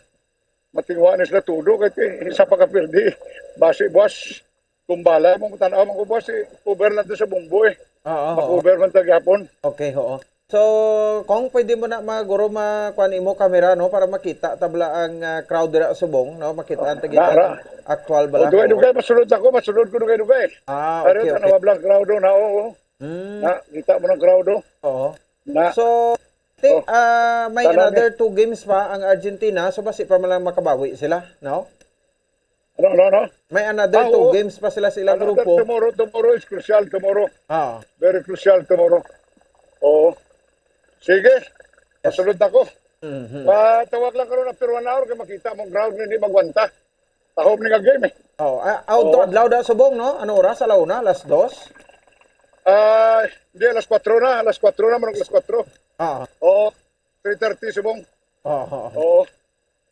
Matinguha na sila tudo, kay ti, isa pa ka pirdi. Basi, buwas, kumbala, mong tanaw, mong buwas, eh, cover lang to sa Bombo, eh. Oo, oo. Ma-cover man to gyapon. Okay, oo. So, kung pwede mo na, ma-, guro, ma-, kuan imo camera, no, para makita tabla ang, ah, crowd dira subong, no, makita ang tagita Ra, ra. Actual bala. O, dugay-dugay, masulod ako, masulod ko dugay-dugay. Ah, Pero okay, okay. Tanawa blang crowd, oh, na, oo. Hmm. Na, kita mo ng crowd, oh. Oo. Na. So, ti-, Oh. ah, may Tanan another eh. two games pa ang Argentina, so basi pa man lang makabawi sila, no? Ano, ano, ano? May another Ah, two oo. games pa sila sa ilang Another grupo. Tomorrow, tomorrow is crucial, tomorrow. Ah. Very crucial tomorrow. Oo. Sige. Yes. Pasulod ako. Mhm. Patawag lang karon after one hour kay makita mong ground nga hindi magwanta. Tahom ni nga game eh. Oh, ah, ah, Oo. Adlaw da subong, no? Ano oras? Ala una, alas dos? Ah, hindi, alas kwatro na. Alas kwatro na, manong alas kwatro. Ah. Oo. Three thirty subong. Oo, oo. Oo.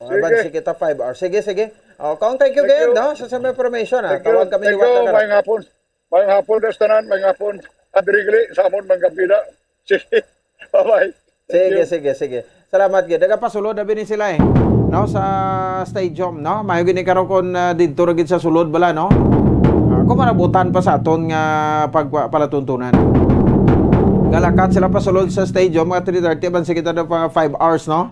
Oh, Sige. abansi kita five hours. Sige, sige. Oh, Kong, thank you, Thank Gerd, you. no? Sa, sa mga information, ah. Thank you. Tawag kami ni Thank you. Wata Karap. Mayang hapon. Mayang hapon, dos tanan. Mayang hapon. Adrigli, sa amon, mayang gabi na. Sige. Bye-bye. Thank Sige, you. sige, sige. Salamat gid. Nagapasulod na bini sila eh. No, sa stadium, no? Mayo gini karon kon, ah, didto ra gid sa sulod bala, no? Ah, kung marabutan pa sa aton nga pagpalatuntunan. Galakat sila pasulod sa stadium, mga three thirty, abansi kita na pa five hours, no?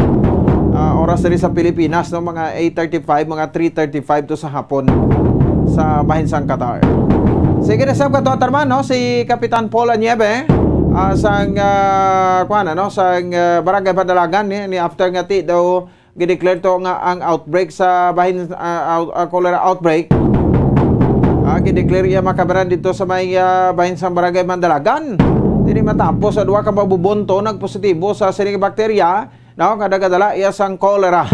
Ah, oras diri sa Pilipinas, no? Mga eight thirty-five, mga three thirty-five to sa hapon sa bahin sang Qatar. Sige na sab, katuatan man, no? Si Kapitan Paul Anieve, ah, sang, ah, kuwan, ano? Sang, ah, Barangay Mandalagan, ni, ni after nga ti daw gideclare to nga ang outbreak sa bahin, ah, out-, ah, cholera outbreak. Ah, gideclare iya makabaran dito sa may, ah, bahin sang Barangay Mandalagan. Dili matapos sa duha ka mabubon to nagpositibo sa sining bakterya, no, nga nagadala iya sang cholera.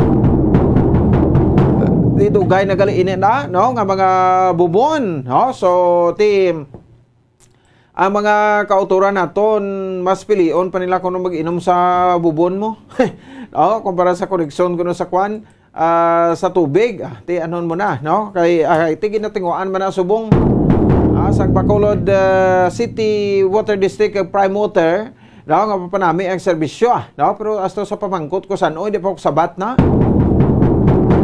Di dugay na gali ini na, no, nga mga bubon, no? So, ti, ang mga kautoran naton, mas pilion pa nila kuno mag-inom sa bubon mo. No, kumpara sa koneksyon kuno sa kwan, ah, sa tubig. Ah, ti anon mo na, no? Kay, ah, ti ginatinguan man na subong. Ah, sang Bacolod, ah, City Water District, ah, Prime Water, no, nga papanami ang serbisyo, ah, no? Pero hasta sa pamangkot ko san-o, hindi pa ko sabat na.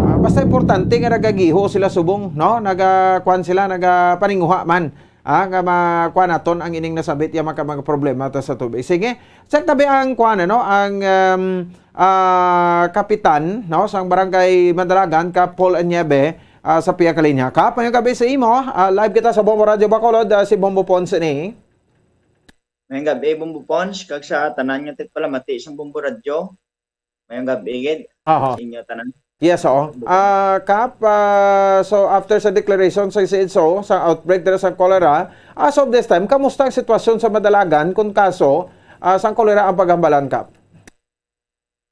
Ah, basta importante nga nagagiho sila subong, no? Naga-, kuwan sila, nagapaninguha man, ah, nga makuha naton ang ining nasabit ya mga, mga problema ta sa tubig. Sige, check tabi ang kuwan, ano, ang, um, ah, kapitan, no, sang Barangay Madalagan, Kap Paul Anyebe, ah, sa pihak linya. Kap, mayong gabi sa imo. Ah, live kita sa Bombo Radyo Bacolod, ah, si Bombo Ponce ni. Mayong gabi, Bombo Pons, kag sa tanan nga tigpalamati sang Bombo Radyo. Mayong gabi gid Aha. sa inyo tanan. Yes, oo. Bombo Pons. Ah, Kap, ah, so after sa declaration sa C E D S O, sa outbreak dira sa cholera, as of this time, kamusta ang sitwasyon sa Madalagan kung kaso, ah, sang cholera ang paghambalan, Kap?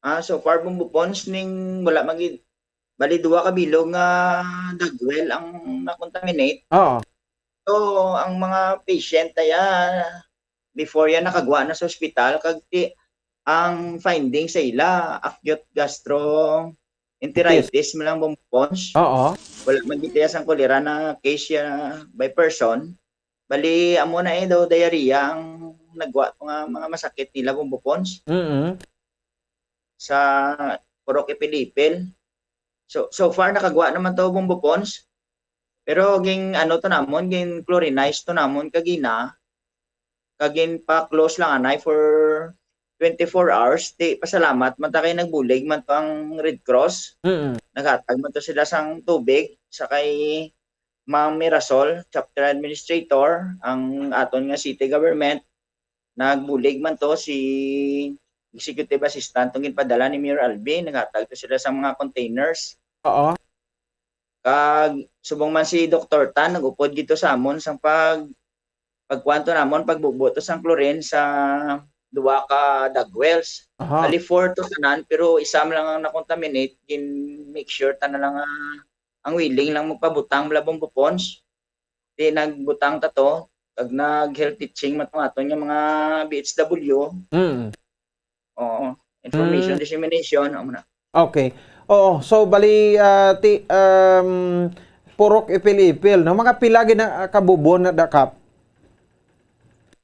Ah, so far, Bombo Pons, ning wala magi-, bali, duha ka bilog nga dug well ang na-contaminate. Oo. So, ang mga patient na yan, before yan, nakagwa na sa ospital, kag ti-, ang finding sa ila, acute gastroenteritis man lang, Bombo Pons. Oo. Wala man gid tiya sang cholera na case ya by person. Bali, amo na eh, daw diarrhea ang nagwa nga mga masakit nila, Bombo Pons. Mm-mm. Sa Purok Ipil-Ipil. So, so far, nakagwa naman to, Bombo Pons. Pero ging, ano to namon, gin chlorinize to namon kagina. Kag ginpa-close lang anay for twenty-four hours. Ti, pasalamat man ta kay nagbulig man to ang Red Cross. Mm. Naghatag man to sila sang tubig sa kay Ma'am Mirasol, chapter administrator, ang aton nga city government. Nagbulig man to si executive assistant tong ginpadala ni Mayor Alvin, naghatag to sila sa mga containers. Oo. Kag subong man si Doktor Tan, nag-upod gid to sa amon sang pag-, pagkuan to namon, pagbubo to sang chlorine sa duha ka dug wells. Aha. Bali, four to tanan, pero isa man lang ang na-contaminate. Gin-make sure ta na lang nga ang willing lang magpabutang bala, Bombo Pons. Di nagbutang ta to, kag nag-health teaching man tong aton nga mga B H W. Mm. Oo. Information Mm. dissemination, amo na. Okay. Oo, so bali, ah, ti-, um, Purok Ipil-Ipil, no? Mga pila gid na, ah, ka bubon na, Kap?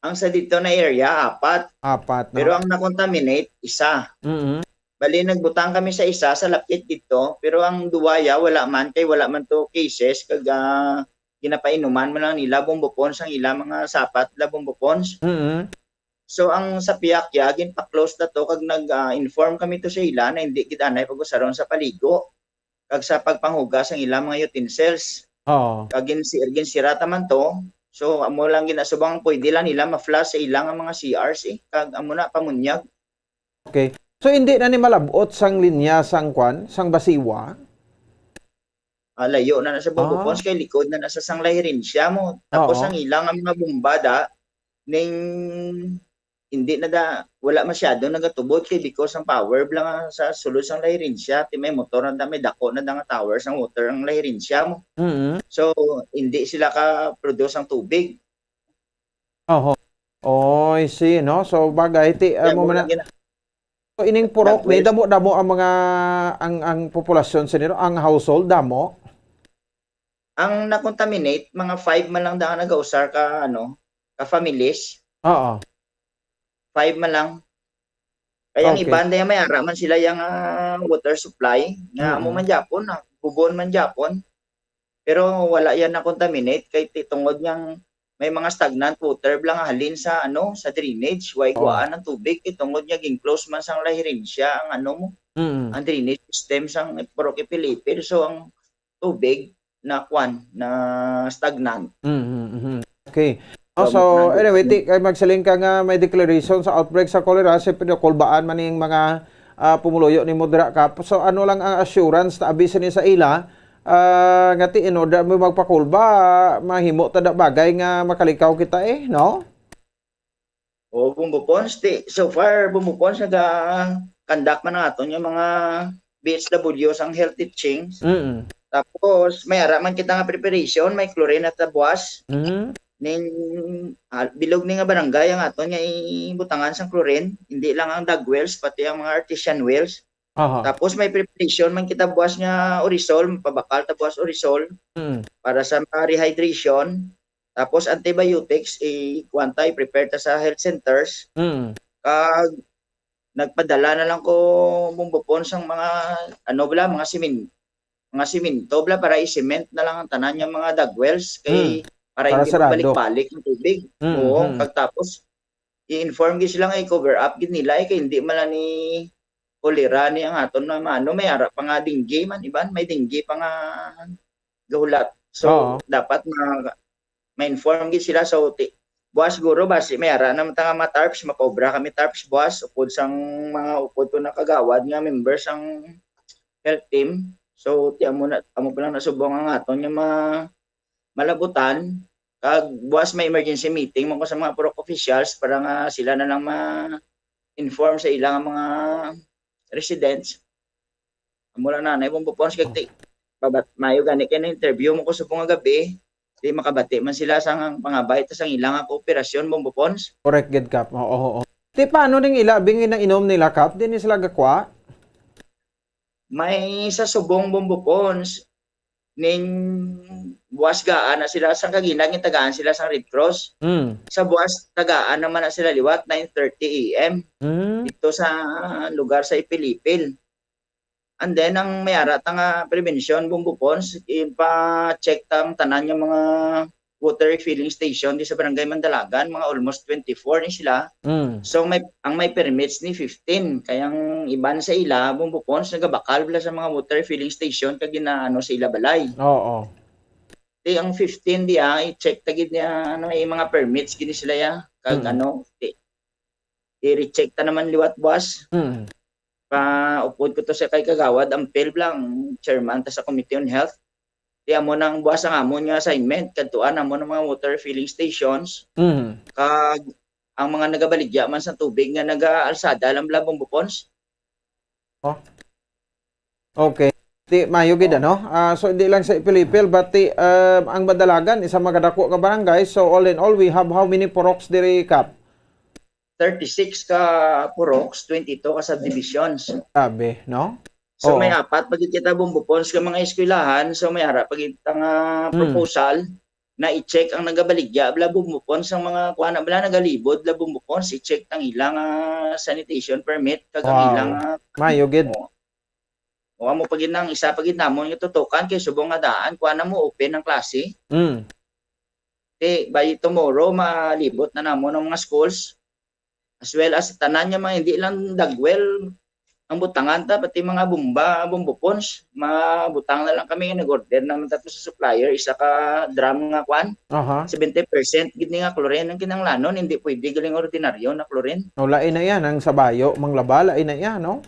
Ang sa dito na area, apat. Apat, no? Pero ang na-contaminate, isa. Mm-hmm. Bali, nagbutang kami sa isa, sa lapit dito, pero ang duwa ya, wala man, kay wala man to cases, kag, ah, ginapainuman man lang nila, Bombo Pons, ang ila mga sapat nila, Bombo Pons. Mm-hmm. So, ang sa pihak ya, ginpa-close na to, kag nag, ah, inform kami to sa ila na hindi gid anay pag-usaron sa paligo, kag sa pagpanghugas ang ila mga utensils. Oo. Kag gin-, ginsira ta man to. So, amo lang ginasubang pwede lang nila ma-flush sa ila nga mga C Rs, eh. Kag amo na, pamunyag. Okay. So, hindi na ni malab-ot sang linya sang kwan, sang Basiwa? Ah, layo na na sa Bombo Ah. Pons, kay likod na na sa sang Lahirensya mo. Tapos Oo. ang ila nga mga bomba da, ning, hindi na da, wala masyado nagatubod kay because ang power bala nga sa sulod sang Lahirensya, ti may motor na da, may dako na da nga tower sang water ang Lahirensya mo. Mm. So, hindi sila ka-produce ang tubig. Oho. Oh, I see, no? So, bagay, ti, Kaya amo mo man na, lang gina-, so, ining purok, may nag-west. Damo-damo ang mga, ang, ang populasyon sa niro, ang household, damo? Ang na-contaminate, mga five man lang da ang nagausar ka, ano, ka families. Oo. Five man lang. Kaya ang Okay. iban, dahil may ara man sila yang, ah, water supply, nga amo Mm. man gyapon, ah, bubon man gyapon. Pero wala yan na-contaminate kay ti-, tungod niyang may mga stagnant water bala nga halin sa, ano, sa drainage, way Ah. guwaan ang tubig, kay tungod niya gin-close man sang Lahirensya ang, ano mo, Mm. ang drainage system sang Purok Ipil-Ipil. So, ang tubig na, kwan, na stagnant. Mm, mm, mm. Okay. Oh, So, so, nag- anyway, ti-, kay magsiling ka nga may declaration sa outbreak sa cholera, siyempre, nakulbaan man ning mga, ah, pumuluyo nimo dira, Kap. So, ano lang ang assurance na abi sini sa ila, ah, nga ti, in order mo magpakulba, mahimo ta da bagay nga makalikaw kita eh, no? O, Bombo Pons, ti, so far, Bombo Pons, naga-conduct man ang aton nga mga B H W sang health teachings. Mm. Tapos, may ara man kita nga preparation, may chlorine at buwas. Mm. Ning, ah, bilog ni nga barangay ang aton nga ibutangan sang chlorine, hindi lang ang dug wells, pati ang mga artesian wells. Aha. Tapos may preparation man kita buwas nga Orisol, pabakal ta buwas Orisol Mm. para sa mga rehydration. Tapos antibiotics, i-, kuwan ta, i-prepare ta sa health centers. Mm. Kag nagpadala na lang ko, Bombo Pons, ang mga, ano bala, mga simin-, mga siminto bala para i-cement na lang ang tanan nga mga dug wells kay Mm. para Para hindi sarado. magbalik-balik ang tubig. Mm, Oo, mm. Kag tapos i-inform gid sila nga i-cover up gid nila, eh, kay hindi man lang ni cholera ni ang aton na maano, may ara pa nga dengue man, iban may dengue pa nga gahulat. So, Oo. dapat ma-, ma-inform gid sila. So, ti-, buwas siguro, basi may ara naman ta nga mga tarps, mapaobra kami tarps buwas, upod sang mga upod ko na kagawad nga member sang health team. So, ti amo na, amo pa lang nasubong ang aton nga ma-, malabutan. Kag buwas may emergency meeting man ko sa mga purok officials para nga sila na lang ma-inform sa ilang mga residents. Amo lang, Nanay, Bombo Pons, kag ti-, babat-, mayo gani kay na-interview mo ko subong nga gabi, di makabati man sila sang pangabay ta sang ilang nga kooperasyon, Bombo Pons. Correct gid, Kap. Oo, oo, oo. Ti, paano ning ila, bingin na inom nila, Kap? Di ni sila gakwa? May sa subong, Bombo Pons, ning buwas gaan na sila sang kagina, gintagaan sila sang Red Cross. Mm. Sa buwas, tagaan naman na sila liwat, nine thirty A M. Mm. Dito sa lugar sa Ipilipil. And then, ang may ara ta nga prevention, Bombo Pons, ipa-check ta ang tanan nga mga water refilling station di sa Barangay Mandalagan, mga almost twenty-four ni sila. Mm. So, may, ang may permits ni fifteen. Kaya ang iban sa ila, Bombo Pons, nagabakal bala sa mga water refilling station kag ginaano sa ila balay. Oo. Di ang fifteen di, ah, i-check ta gid niya, ano, may mga permits gini sila, ya. Kag Mm. ano, di, i-recheck ta naman liwat buwas. Mm. Pa, upod ko to sa kay Kagawad Ampil bala, ang chairman ta sa Committee on Health. Di amo nang buwas ang amon nga assignment, kadtuan amo ng mga water filling stations. Mm. Kag ang mga nagabaligya man sa tubig nga nagaalsada lang bala, Bombo Pons. Oh. Okay. Di, mayo gid, Oh. ano? Ah, so, di lang sa Ipilipil, but ti, um, ang Mandalagan, isa makadako nga barangay. So, all in all, we have how many puroks diri, Kap? Thirty-six ka puroks, twenty-two ka subdivisions. Grabe, no? So, Oo. may apat pa gid kita, Bombo Pons, ka mga eskwelahan. So, may ara pa gid ta nga Hmm. proposal na i-check ang nagabaligya bala, Bombo Pons, ang mga kuan na bala, nagalibod bala, Bombo Pons, i-check ang ilang, ah, sanitation permit kag ang Wow. ilang, ah, Mayo gid. Oo. O, amo pa gid nang isa pa gid namon nga tutukan kay subong nga daan, kuan na mo, open ang klase. Mm. Kay by tomorrow, malibot na namon ang mga schools. As well as tanan nga mga, hindi lang dug well ang butangan ta, pati mga bomba, Bombo Pons, mabutang na lang kami. Nag-order naman ta to sa supplier, isa ka drum nga kuan, Aha. seventy percent gid ni nga chlorine ang kinahanglanon, hindi pwede galing ordinaryo na chlorine. O, lain na yan. Ang sa bayo, manglaba, lain na yan, no?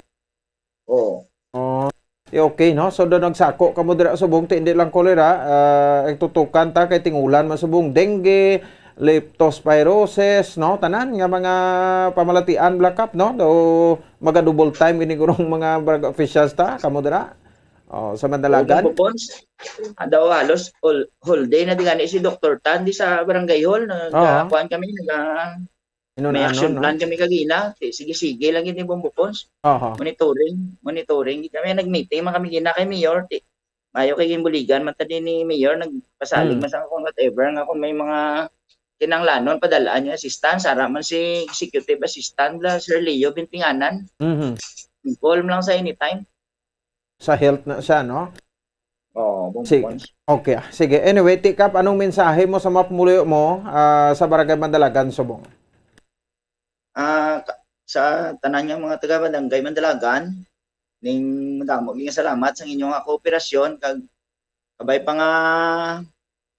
Oo. Oh, eh, okay, no? So, daw nagsako kamo dira subong, ti, hindi lang cholera, ah, ang tutukan ta kay tingulan man subong dengue, leptospirosis, no? Tanan nga mga pamalatian, Black Cap, no? Daw maga-double time gini gurong mga barangay officials ta, kamo dira. Oh, sa Mandalagan. Oo, Bombo Pons. Ah, daw halos all, whole day na di gani si Doktor Tan di sa barangay hall. Nag-, Oo. ah, kuwan kami, nag-, ah, Inun may ano, action no? plan kami kagina. Si-, sige-sige lang gid ni Bombo Pons. Aha. Monitoring, monitoring gid kami. Nag-meeting man kami gina kay Mayor. Ti, mayo kay ginbuligan man ta din ni Mayor. Nagpasalig Hmm. man sa kung whatever nga kung may mga kinanglanon, padalaan niya assistance. Ara man si executive assistant la, Sir Leo Bintinganan. Mhm. Call mo lang sa anytime. Sa health na siya, no? Oo, Bombo Sige. Pons. Okay, ah, sige. Anyway, Tikap, anong mensahe mo sa mga pumuluyo mo, ah, sa Barangay Mandalagan, Subong? Ah, ka-, sa tanan nga mga taga Barangay Mandalagan, ning madamo nga salamat sa inyo nga kooperasyon, kag kabay pa nga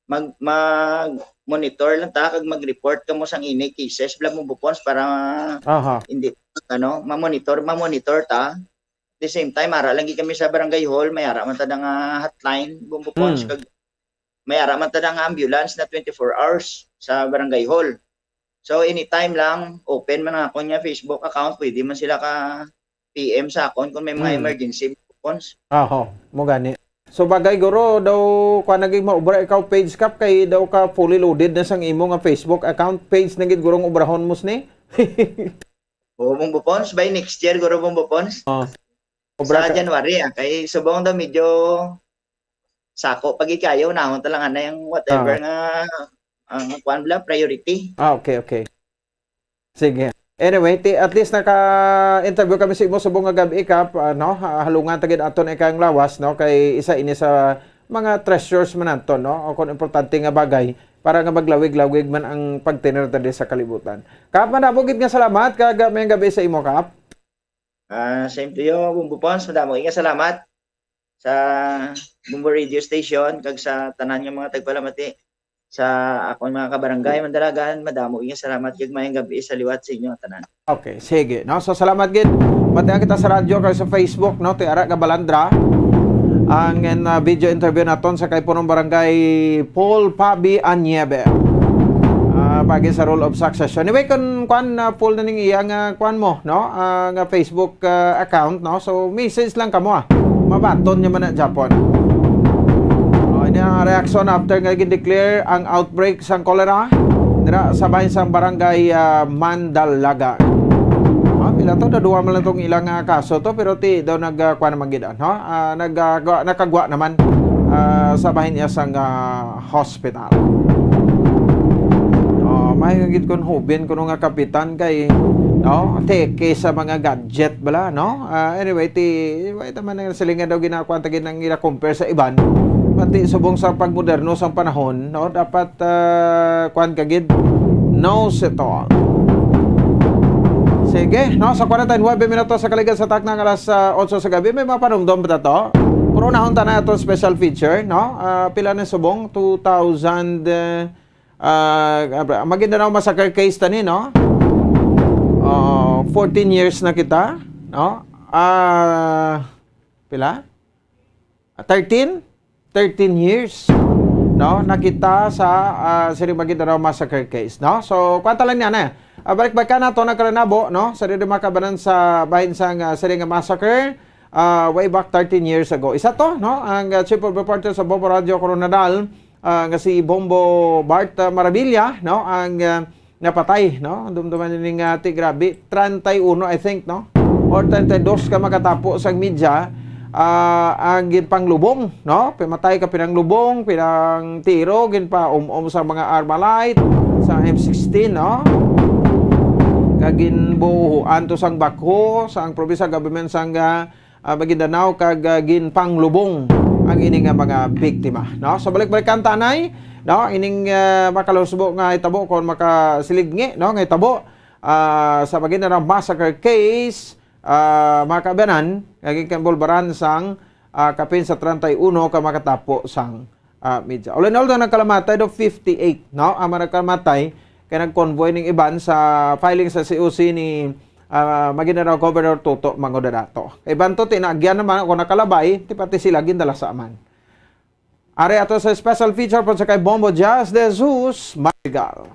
mag, mag-monitor lang ta, kag mag-report kamo sang ini cases, bala, Bombo Pons, para Aha. hindi, ano, ma-monitor, ma-monitor ta. At the same time, ara lang gid kami sa barangay hall, may ara man ta na nga hotline, Bombo Pons, Hmm. kag may ara man ta na nga ambulance na twenty-four hours sa barangay hall. So, anytime lang, open man ang akon nga Facebook account, pwede man sila ka P M sa akon kung may mga Hmm. emergency, Bombo Pons. Aho, mo gani. So, bagay, guro, daw, kuwan, naging maubra ikaw page, Kap, kay daw ka fully loaded na sang imo nga Facebook account. Page na gid, gurong ubrahon mo sini. Oo, Bombo Pons, by next year, guro, Bombo Pons. Oh. Obra Sa ka January, ah, kay subong daw medyo sako pa gid kayo, unahon ta lang anay ang whatever Ah. nga ang kuan bala, priority. Ah, okay, okay. Sige. Anyway, ti, at least naka-interview kami sa imo subong nga gab-i, Kap, ano, ha-, halungan ta gid aton ikang lawas, no, kay isa ini sa mga treasures man naton, no, o kung importante nga bagay para nga maglawig-lawig man ang pagtener ta diri sa kalibutan. Kap, madamo gid nga salamat, kag, ah, maayong gab-i sa imo, Kap. Ah, same to you, Bombo Pons. Madamo nga salamat sa Bombo Radio Station kag sa tanan nga mga tagpalamati sa akon mga kabarangay, Mandalagan. Madamo nga salamat kag maayong gab-i sa liwat sa inyo tanan. Okay, sige, no? So, salamat gid. Batian kita sa radyo kag sa Facebook, no? Ti ara nga balandra. Ang, ah, video interview naton sa kay punong barangay Paul Pabi Anyebe. Ah, pagi sa rule of succession. Anyway, kung kuan, ah, full na ning iya nga kuan mo, no? Ah, nga Facebook, ah, account, no? So, message lang kamo, ah. Mabaton niya man na Japon. Oh, ini ang reaksyon after nga gin-declare ang outbreak sang cholera dira sa bahin sang barangay, ah, Mandalaga. Ah, pila to? Dadua man lang tong ilang, ah, kaso to, pero ti daw nag, ah, kuan naman gid, no? Ah, nag, ah, gwa-, nakagwa naman, ah, sa bahin iya sang, ah, hospital. Oh, may gid kon hubin kuno nga kapitan kay, no, teke sa mga gadget bala, no? Ah, anyway, ti, wait naman ang silingan daw ginakuan ta gid ang ila compare sa iban. Pati subong sa pagmoderno sang panahon, no? Dapat, ah, kuan ka gid, knows it all. Sige, no? Sa kwarenta y nuebe minutos sa kaligan sa takna nga alas, ah, otso sa gabi, may mga panumdom pa to. Pero unahon ta na atong special feature, no? Ah, pila na subong? Two thousand, eh, ah, Maguindanao Massacre case tani, no? Ah, fourteen years na kita, no? Ah, pila? Ah, thirteen? Thirteen years, no? Na kita sa, ah, siring Maguindanao Massacre case, no? So, kwanta lang niya na. Ah, balik-balikan nato nagkalanabo, no? Sa diri makabanan sa bahin sang, ah, siring nga massacre, ah, way back thirteen years ago. Isa to, no? Ang, ah, Chief of Reporter sa Bombo Radio Coronadal, ah, nga si Bombo Bart, ah, Marabilia, no? Ang, ah, napatay, no? Dumduman ni nga ti, grabe, treinta y uno, I think, no? Or treinta y dos ka makatapo sang media, ah, ang ginpanglubong, no? Pimatay ka pinanglubong, pinangtiro, ginpaum-om sa mga Armalite, sa M sixteen, no? Kag ginbuhuan to sang bakho, sang provincial government, sang, ah, ah, Maguindanao kag, ah, ginpanglubong ang ini nga mga biktima, no? So, balik-balikan ta anay, no, ining, ah, makalusbo nga hitabo kon makasilingi, no, nga hitabo, ah, sa Maguindanao Massacre case, ah, mga kaabanan, nga ginkainbolbaran sang, ah, kapin sa treinta y uno ka makatapo sang ah, media. All in all, daw nagkalamatay daw fifty-eight, no? Ang mga nagkalamatay kay nag-convoy ning iban sa filing sa C O C ni, ah, Maguindanao Governor Toto Mangudadato. Iban to, tinagyan naman ako nakalabay, ti pati sila gindala sa aman. Ari ato sa special feature po sa kay Bombo Jazz de Jesus Madrigal.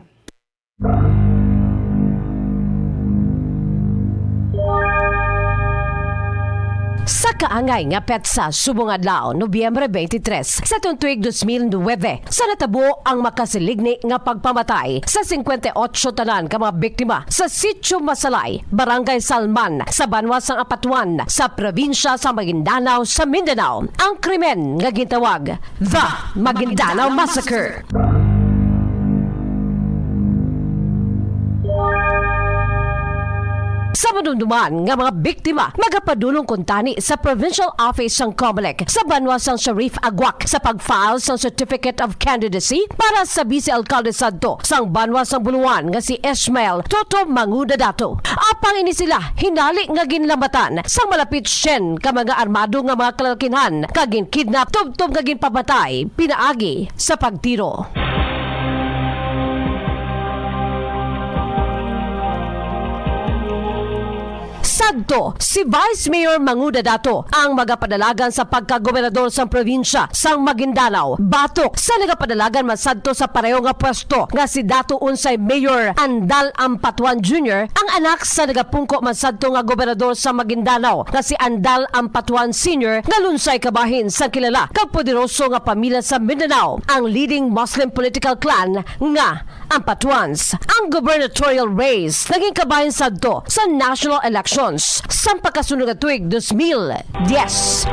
Sa kaangay nga petsa subong adlaw, Nobyembre twenty-three, sa tuig dos mil nuebe, sa natabo ang makasilingi nga pagpamatay sa singkwenta y otso tanan ka mga biktima sa Sitio Masalay, Barangay Salman, sa banwa sang Apatuan, sa probinsya sa Maguindanao, sa Mindanao. Ang krimen nga gintawag The Maguindanao Massacre. Sa madumduman nga mga biktima, magapadulong kuntani sa Provincial Office sang Comelec sa banwa sang Sharif Aguac sa pag-file sang Certificate of Candidacy para sa Vice Alcalde sadto sang banwa sang Buluan nga si Ishmael Toto Mangudadato. Apang ini sila hinali nga ginlambatan sang malapit syen ka mga armado nga mga kalalakinhan kag ginkidnap tubtob nga ginpapatay pinaagi sa pagtiro. Sadto, si Vice Mayor Mangudadato ang magapadalagan sa pagkagobernador sang probinsya sang Maguindanao, batok sa nagapadalagan man sadto sa pareho nga pwesto nga si dato unsay Mayor Andal Ampatuan Junior, ang anak sa nagapungko man sadto nga gobernador sa Maguindanao nga si Andal Ampatuan Senior nga lunsay kabahin sang kilala kag poderoso nga pamilya sa Mindanao, ang leading Muslim political clan nga Ampatuans. Ang gubernatorial race naging kabahin sadto sa national elections sang pagkasunod nga tuig dos mil diyes.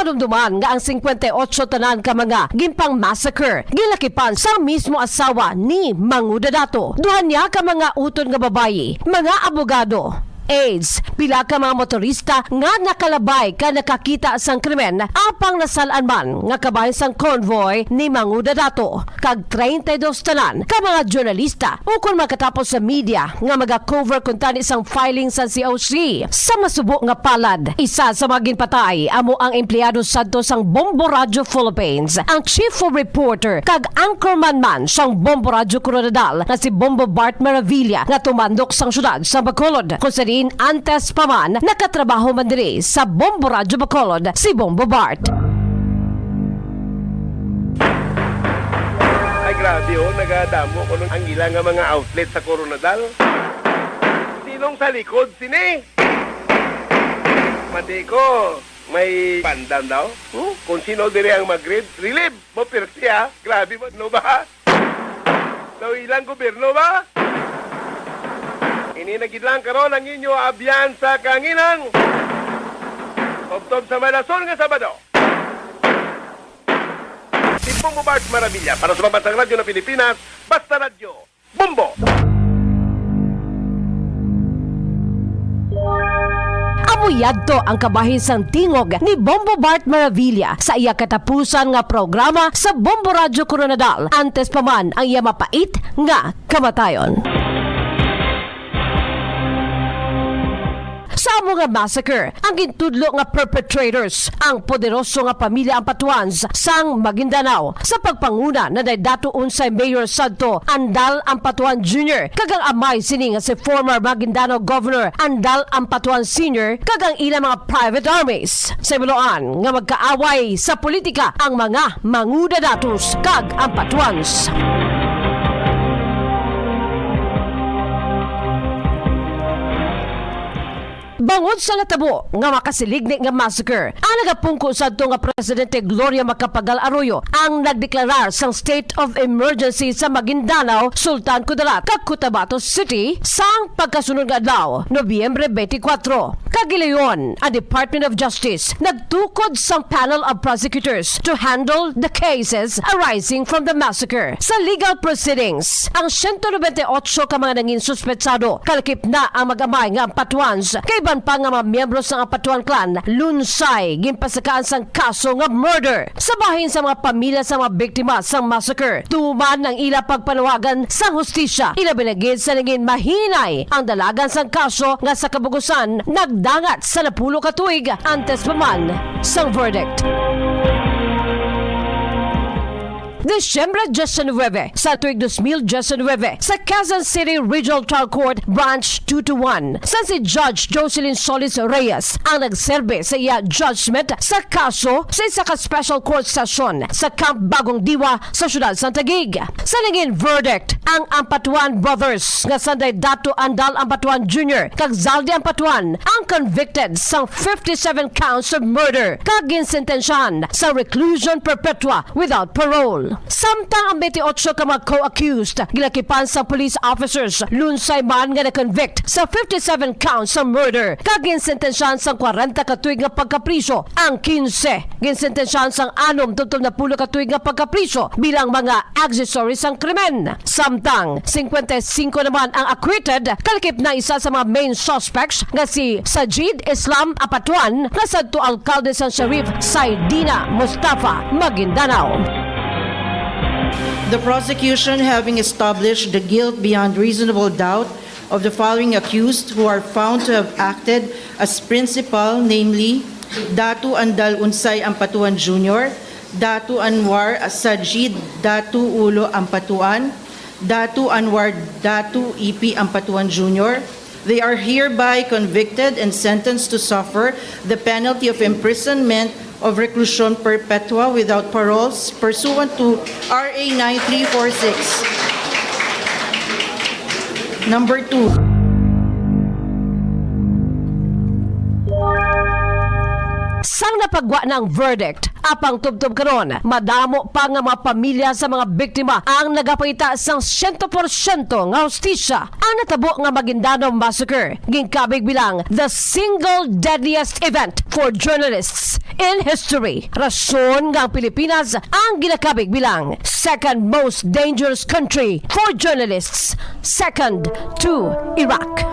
Madumduman nga ang singkwenta y otso tanan ka mga ginpang-massacre ginakipan sang mismo asawa ni Manguda Dato. Duha niya ka mga utod nga babayi, mga abogado, aides, pila ka mga motorista nga nakalabay ka nakakita sang krimen, apang nasal-an man nga kabahin sang convoy ni Manguda Dato, kag treinta y dos tanan ka mga journalista ukon makatapos sa media nga maga-cover kuntani sang filing sang C O C. Sa masubo nga palad, isa sa mga ginpatay amo ang empleyado sadto sang Bombo Radyo Philippines, ang chief of reporter kag anchorman man sang Bombo Radyo Koronadal nga si Bombo Bart Maravilla nga tumandok sang siyudad sa Bacolod, kung sa diin antes pa man nakatrabaho man diri sa Bombo Radyo Bacolod si Bombo Bart. Ay, grabe, oh, nagadamo ko ang ila nga mga outlet sa Koronadal. Sinong sa likod sini? Mati ko, may pandan daw. Hmm? Kung sino diri ang mag-relieve, mo pirti, ha? Grabe mo, no ba? Daw ilang gobyerno ba? Ini na gid lang karon ang inyo abyan sa kanginan. Tubtob sa malason nga Sabado. Si Bombo Bart Maravilla para sa Pambansang Radyo ng Pilipinas, Basta Radyo, Bombo! Amo yadto ang kabahin sang tingog ni Bombo Bart Maravilla sa iya katapusan nga programa sa Bombo Radyo Koronadal, antes pa man ang iya mapait nga kamatayon. Sa amo nga massacre, ang gintudlo nga perpetrators ang poderoso nga pamilya Ampatuans sang Maguindanao, sa pagpanguna na ni Dato Unsay Mayor sadto, Andal Ampatuan Junior, kag ang amay sini nga si former Maguindanao Governor Andal Ampatuan Senior, kag ang ilang mga private armies. Sa binuloan nga magkaaway sa politika ang mga Manguda Datos kag Ampatuans. Bangod sa natabo nga makasiligni nga massacre, ang nagapungko sadto nga Presidente Gloria Macapagal Arroyo ang nagdeklarar sang state of emergency sa Maguindanao, Sultan Kudarat, kag Cotabato City sang pagkasunod nga adlaw, Nobyembre twenty-four. Kag gilayon, ang Department of Justice nagtukod sang panel of prosecutors to handle the cases arising from the massacre. Sa legal proceedings, ang siyento nobenta y otso ka mga nangin suspetsado, kalakip na ang mag-amay nga Ampatuans, kag iban pa nga mga miyembro sang Ampatuan clan, lunsay ginpasakaan sang kaso nga murder. Sa bahin sa mga pamilya sa mga biktima sang massacre, tuman ang ila pagpanawagan sang hustisya, ilabi na gid sa nangin mahinay ang dalagan sang kaso nga sa kabugusan nagdangat sa napulo ka tuig antes pa man sang verdict. Disyembre diecinuebe, sa tuig dos mil diecinuebe, sa Quezon City Regional Trial Court Branch two two one, sa si Judge Jocelyn Solis Reyes ang nagserbe sa iya judgment sa kaso sa isa ka special court session sa Camp Bagong Diwa sa siyudad sang Taguig. Sa nangin verdict, ang Ampatuan brothers nga sanday Dato Andal Ampatuan Junior kag Zaldy Ampatuan ang convicted sang fifty-seven counts of murder kag ginsentensyahan sa reclusion perpetua without parole. Samtang ang twenty-eight ka mga co-accused ginakipan sang police officers, lunsay man nga na-convict sa fifty-seven counts sa murder kag ginsentensyahan sang kwarenta ka tuig nga pagkapriso ang quince. Ginsentensyahan sang anom tubtob napulo ka tuig nga pagkapriso bilang mga accessory sang krimen. Samtang, singkwenta y singko naman ang acquitted, kalakip na isa sa mga main suspects nga si Sajid Islam Apatuan nga sadto alkalde sang Sharif Saidina Mustafa, Maguindanao. The prosecution, having established the guilt beyond reasonable doubt of the following accused who are found to have acted as principal, namely Datu Andal Unsay Ampatuan Junior, Datu Anwar Sajid Datu Ulo Ampatuan, Datu Anwar Datu Ipi Ampatuan Junior, they are hereby convicted and sentenced to suffer the penalty of imprisonment of reclusion perpetua without paroles pursuant to R A nine three four six. Number two. Sang napagwa na ang verdict, apang tubtob karon, madamo pa nga mga pamilya sa mga biktima ang nagapangita sang siyento porsyento nga hustisya. Ang natabo nga Maguindanao Massacre ginkabig bilang the single deadliest event for journalists in history. Rason nga ang Pilipinas ang ginakabig bilang second most dangerous country for journalists, second to Iraq.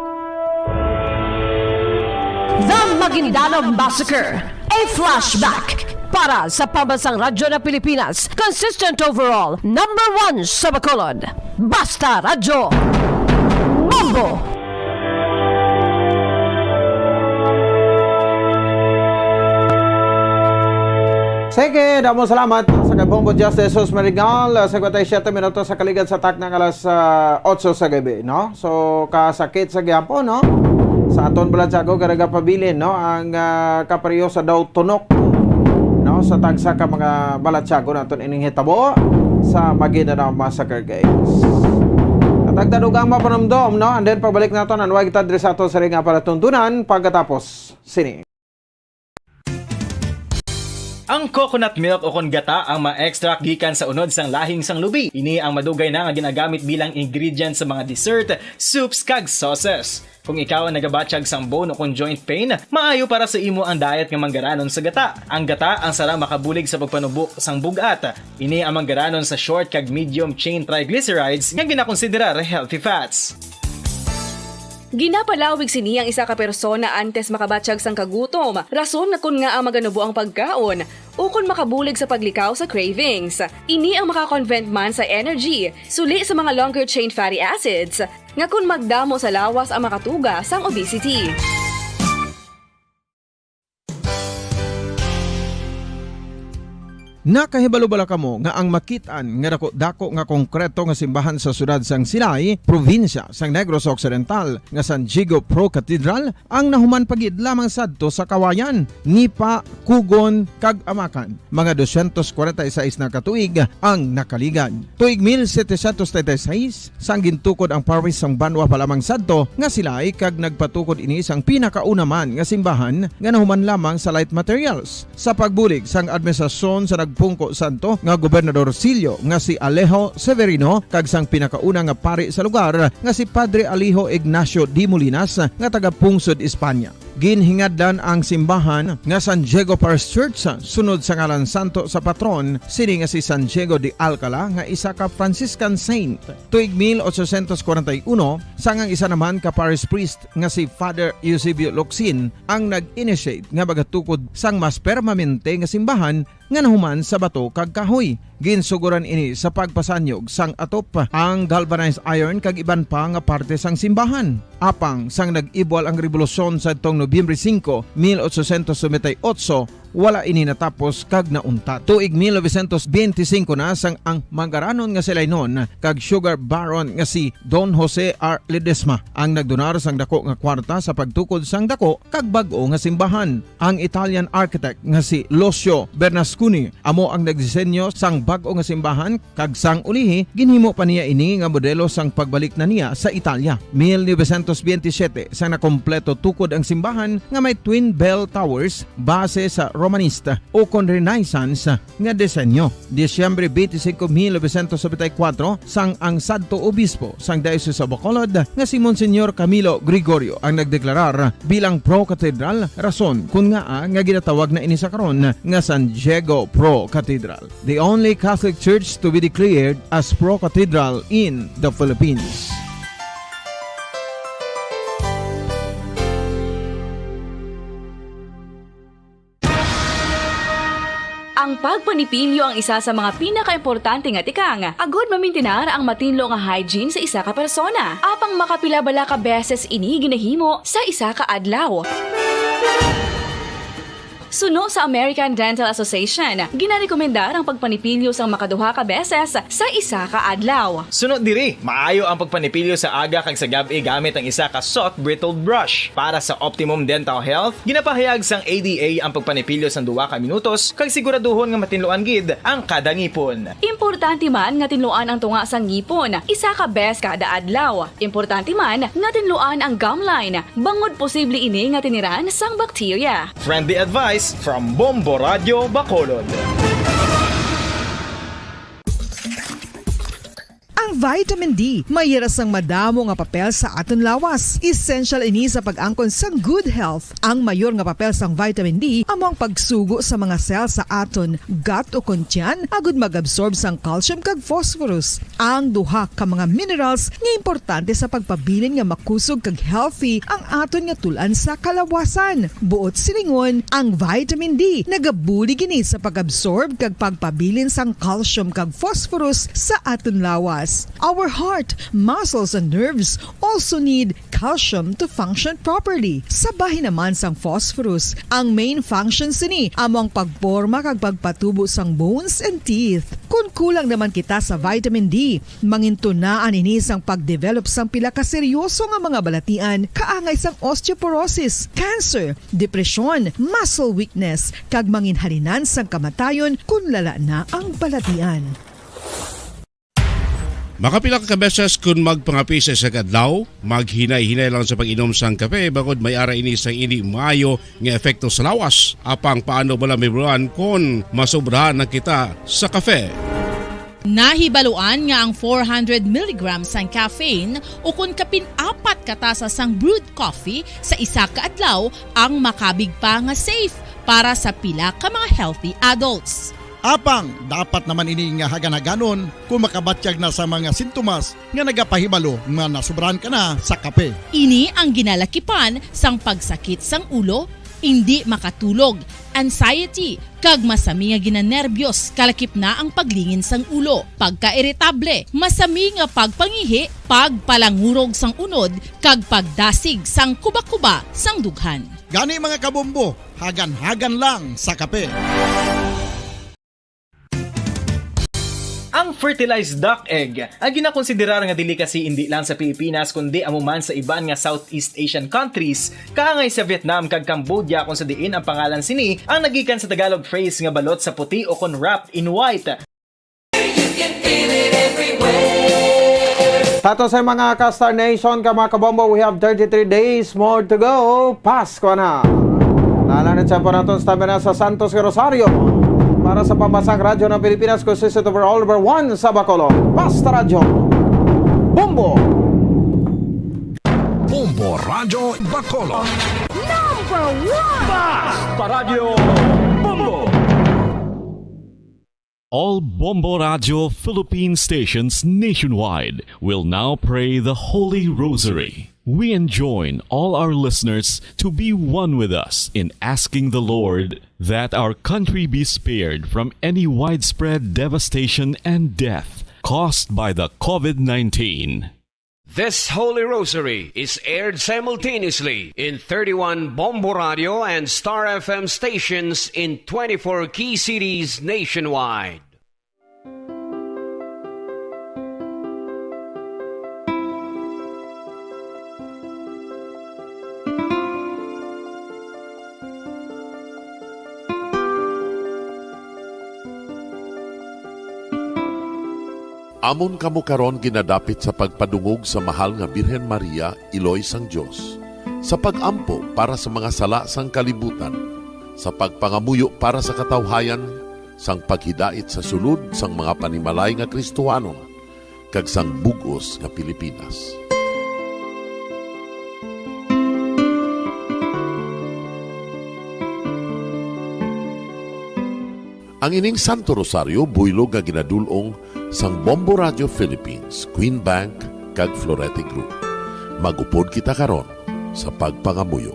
The Maguindanao Massacre, a flashback. Para sa Pambansang Radyo ng Pilipinas, consistent overall, number one sa Bacolod. Basta Radyo, Bombo! Sige, damo salamat sa kay Bombo Justice Jesus Marigal. Sa kwenta siyete minutos sa kaligad sa takna nga alas ah, otso sa gabi, no? So, kasakit sa gihapon, no? Sa aton balatyagon nga nagapabilin, no? Ang ah, kapareho sa daw tunok, no? Sa tagsa ka mga balatyagon naton ining hitabo sa Maguindanao Massacre, guys. At ang tanugang mapanumdom, no? And then pagbalik naton, anway kita diri sa aton sa nga palatuntunan pagkatapos sini. Ang coconut milk o kon gata ang ma-extract gikan sa unod sang lahing sang lubi. Ini ang madugay na nga ginagamit bilang ingredient sa mga dessert, soups, kag sauces. Kung ikaw ang nagabatyag sang bone o kon joint pain, maayo para sa imo ang diet nga manggaranon sa gata. Ang gata ang sara makabulig sa pagpanubo sang bug-at. Ini ang manggaranon sa short kag medium chain triglycerides nga ginakonsiderar healthy fats. Ginapalawig sini ang isa ka persona antes makabatyag sang kagutom, rason nga kon ngaa maganubo ang pagkaon, ukon makabulig sa paglikaw sa cravings. Ini ang maka-convert man sa energy, suli sa mga longer chain fatty acids, nga kon magdamo sa lawas ang makatuga sang obesity. Nakahibalo bala kamo nga ang makit-an nga dako-dako nga konkreto nga simbahan sa siyudad sang Silay, probinsya sang Negros Occidental, nga San Diego Pro Cathedral ang nahuman pa gid lamang sadto sa Kawayan, Nipa, Kugon, kag Amacan? Mga dosyentos kwarenta y seis na ka tuig ang nakaligad. Tuig mil setecientos treinta y seis, sang gintukod ang parish sang banwa pa lamang sadto nga Silay kag nagpatukod ini sang pinakauna man nga simbahan nga nahuman lamang sa light materials. Sa pagbulig sang administrasyon sa nagpungko sadto nga Gobernador Silio nga si Alejo Severino kag sang pinakauna nga pari sa lugar nga si Padre Alejo Ignacio de Molinas nga taga-pungsod Espanya. Ginhingadlan ang simbahan nga San Diego Parish Church sunod sa ngalan santo sa patron sini nga si San Diego de Alcala nga isa ka Franciscan saint. Tuig mil ochocientos kwarenta y uno, sang ang isa naman ka parish priest nga si Father Eusebio Locsin ang nag-initiate nga magatukod sang mas permanente nga simbahan nga nahuman sa bato kag kahoy. Ginsugoran ini sa pagpasanyog sang atop, ang galvanized iron kag iban pa nga parte sang simbahan. Apang sang nag-ibwal ang rebolusyon sadtong Nobyembre singko, mil ochocientos noventa y ocho, wala ini natapos kag nauntat. Tuig mil novecientos benti singko na sang ang manggaranon nga Silaynon kag sugar baron nga si Don Jose R. Ledesma ang nagdonar sang dako nga kwarta sa pagtukod sang dako kag bag-o nga simbahan. Ang Italian architect nga si Lucio Bernasconi amo ang nagdisenyo sang bag-o nga simbahan, kag sang ulihi ginhimo pa niya ini nga modelo sang pagbalik na niya sa Italia. Mil novecientos benti siyete sang nakompleto tukod ang simbahan nga may twin bell towers base sa Romanista o kon Renaissance nga disenyo. Disyembre benti singko, mil novecientos noventa y kuwatro, sang ang sadto obispo sang Diocese of Bacolod nga si Monsignor Camilo Gregorio ang nagdeklarar bilang pro-cathedral, rason kon ngaa nga ginatawag na ini sa karon nga San Diego Pro Cathedral, the only Catholic Church to be declared as pro-cathedral in the Philippines. Ang pagpanipilyo ang isa sa mga pinakaimportante nga tikang agod mamintinar ang matinlo nga hygiene sa isa ka persona. Apang makapila bala ka beses ini ginahimo sa isa ka adlaw? Suno sa American Dental Association, ginarekomendar ang pagpanipilyo sang makaduha ka beses sa isa ka adlaw. Suno diri, maayo ang pagpanipilyo sa aga kag sa gab-i gamit ang isa ka soft bristled brush. Para sa optimum dental health, ginapahayag sang A D A ang pagpanipilyo sang duha ka minutos kag siguraduhon nga matinluan gid ang kada ngipon. Importante man nga tinluan ang tunga sang ngipon isa ka bes kada adlaw. Importante man nga tinluan ang gum line bangod posible ini nga tiniran sang bakterya. Friendly advice. From Bombo Radyo Bacolod. Ang vitamin D may ira sang madamo nga papel sa aton lawas. Essential ini sa pag-angkon sang good health. Ang mayor nga papel sang vitamin D amo ang pagsugo sa mga cell sa aton gut o kon tiyan agud mag-absorb sang calcium kag phosphorus, ang duha ka mga minerals nga importante sa pagpabilin nga makusog kag healthy ang aton nga tul-an sa kalawasan. Buot silingon, ang vitamin D nagabulig ini sa pag-absorb kag pagpabilin sang calcium kag phosphorus sa aton lawas. Our heart, muscles, and nerves also need calcium to function properly. Sa bahin naman sang phosphorus, ang main function sini amo ang pagporma kag pagpatubo sang bones and teeth. Kon kulang naman kita sa vitamin D, mangintunaan ini sang pag-develop sang pila ka seryoso nga mga balatian, kaangay sang osteoporosis, cancer, depresyon, muscle weakness, kag manginhalinan sang kamatayon kon lala na ang balatian. Makapila ka beses kon magpangape sa isa ka adlaw, maghinay-hinay lang sa pag-inom sang kape, bangod may ara ini sang indi maayo nga epekto sa lawas. Apang paano bala mahibaluan kon masobrahan na kita sa kape? Nahibaluan nga ang four hundred milligrams sang caffeine ukon kapin apat ka tasa sang brewed coffee sa isa ka adlaw ang makabig pa nga safe para sa pila ka mga healthy adults. Apang dapat naman ini nga hagan-haganon kung makabatyag na sa mga sintomas nga nagapahibalo nga nasobrahan ka na sa kape. Ini ang ginalakipan sang pagsakit sang ulo, indi makatulog, anxiety, kag masami nga ginanerbyos, kalakip na ang paglingin sang ulo, pagkairitable, masami nga pagpangihi, pagpalangurog sang unod, kag pagdasig sang kubakuba sang dughan. Gani, mga kabombo, hagan-hagan lang sa kape. Ang fertilized duck egg, ang ginakonsiderar nga delicacy indi lang sa Pilipinas kundi amo man sa iban nga Southeast Asian countries, kaangay sa Vietnam kag Cambodia, kung sa diin ang pangalan sini ang nagikan sa Tagalog phrase nga balot sa puti o kon wrapped in white. You can feel it everywhere. Sa ato sa mga ka-Star Nation, ka mga kabombo, we have thirty-three days more to go. Pasko na. Nalan na siya po naton sa tabi na sa Santos nga Rosario. Para sa pambasang radyo ng Pilipinas, consistent over all over one sa Bacolod. Basta Radyo. Bombo! Bombo Radyo Bacolod. Number one! Basta Radyo Bombo! All Bombo Radio Philippine stations nationwide will now pray the Holy Rosary. We enjoin all our listeners to be one with us in asking the Lord that our country be spared from any widespread devastation and death caused by the COVID nineteen. This Holy Rosary is aired simultaneously in thirty-one Bombo Radio and Star F M stations in twenty-four key cities nationwide. Amon kamo karon ginadapit sa pagpadungog sa Mahal nga Birhen Maria, Iloy sang Dios, sa pag-ampo para sa mga sala sang kalibutan, sa pagpangamuyo para sa katawhayan, sang paghidait sa sulod sang mga panimalay nga Kristohanon, kag sang bug-os nga Pilipinas. Ang ining Santo Rosario buylog nga ginadul-ong sang Bombo Radio Philippines, Queen Bank, kag Florete Group. Mag-upod kita karon sa pagpangamuyo.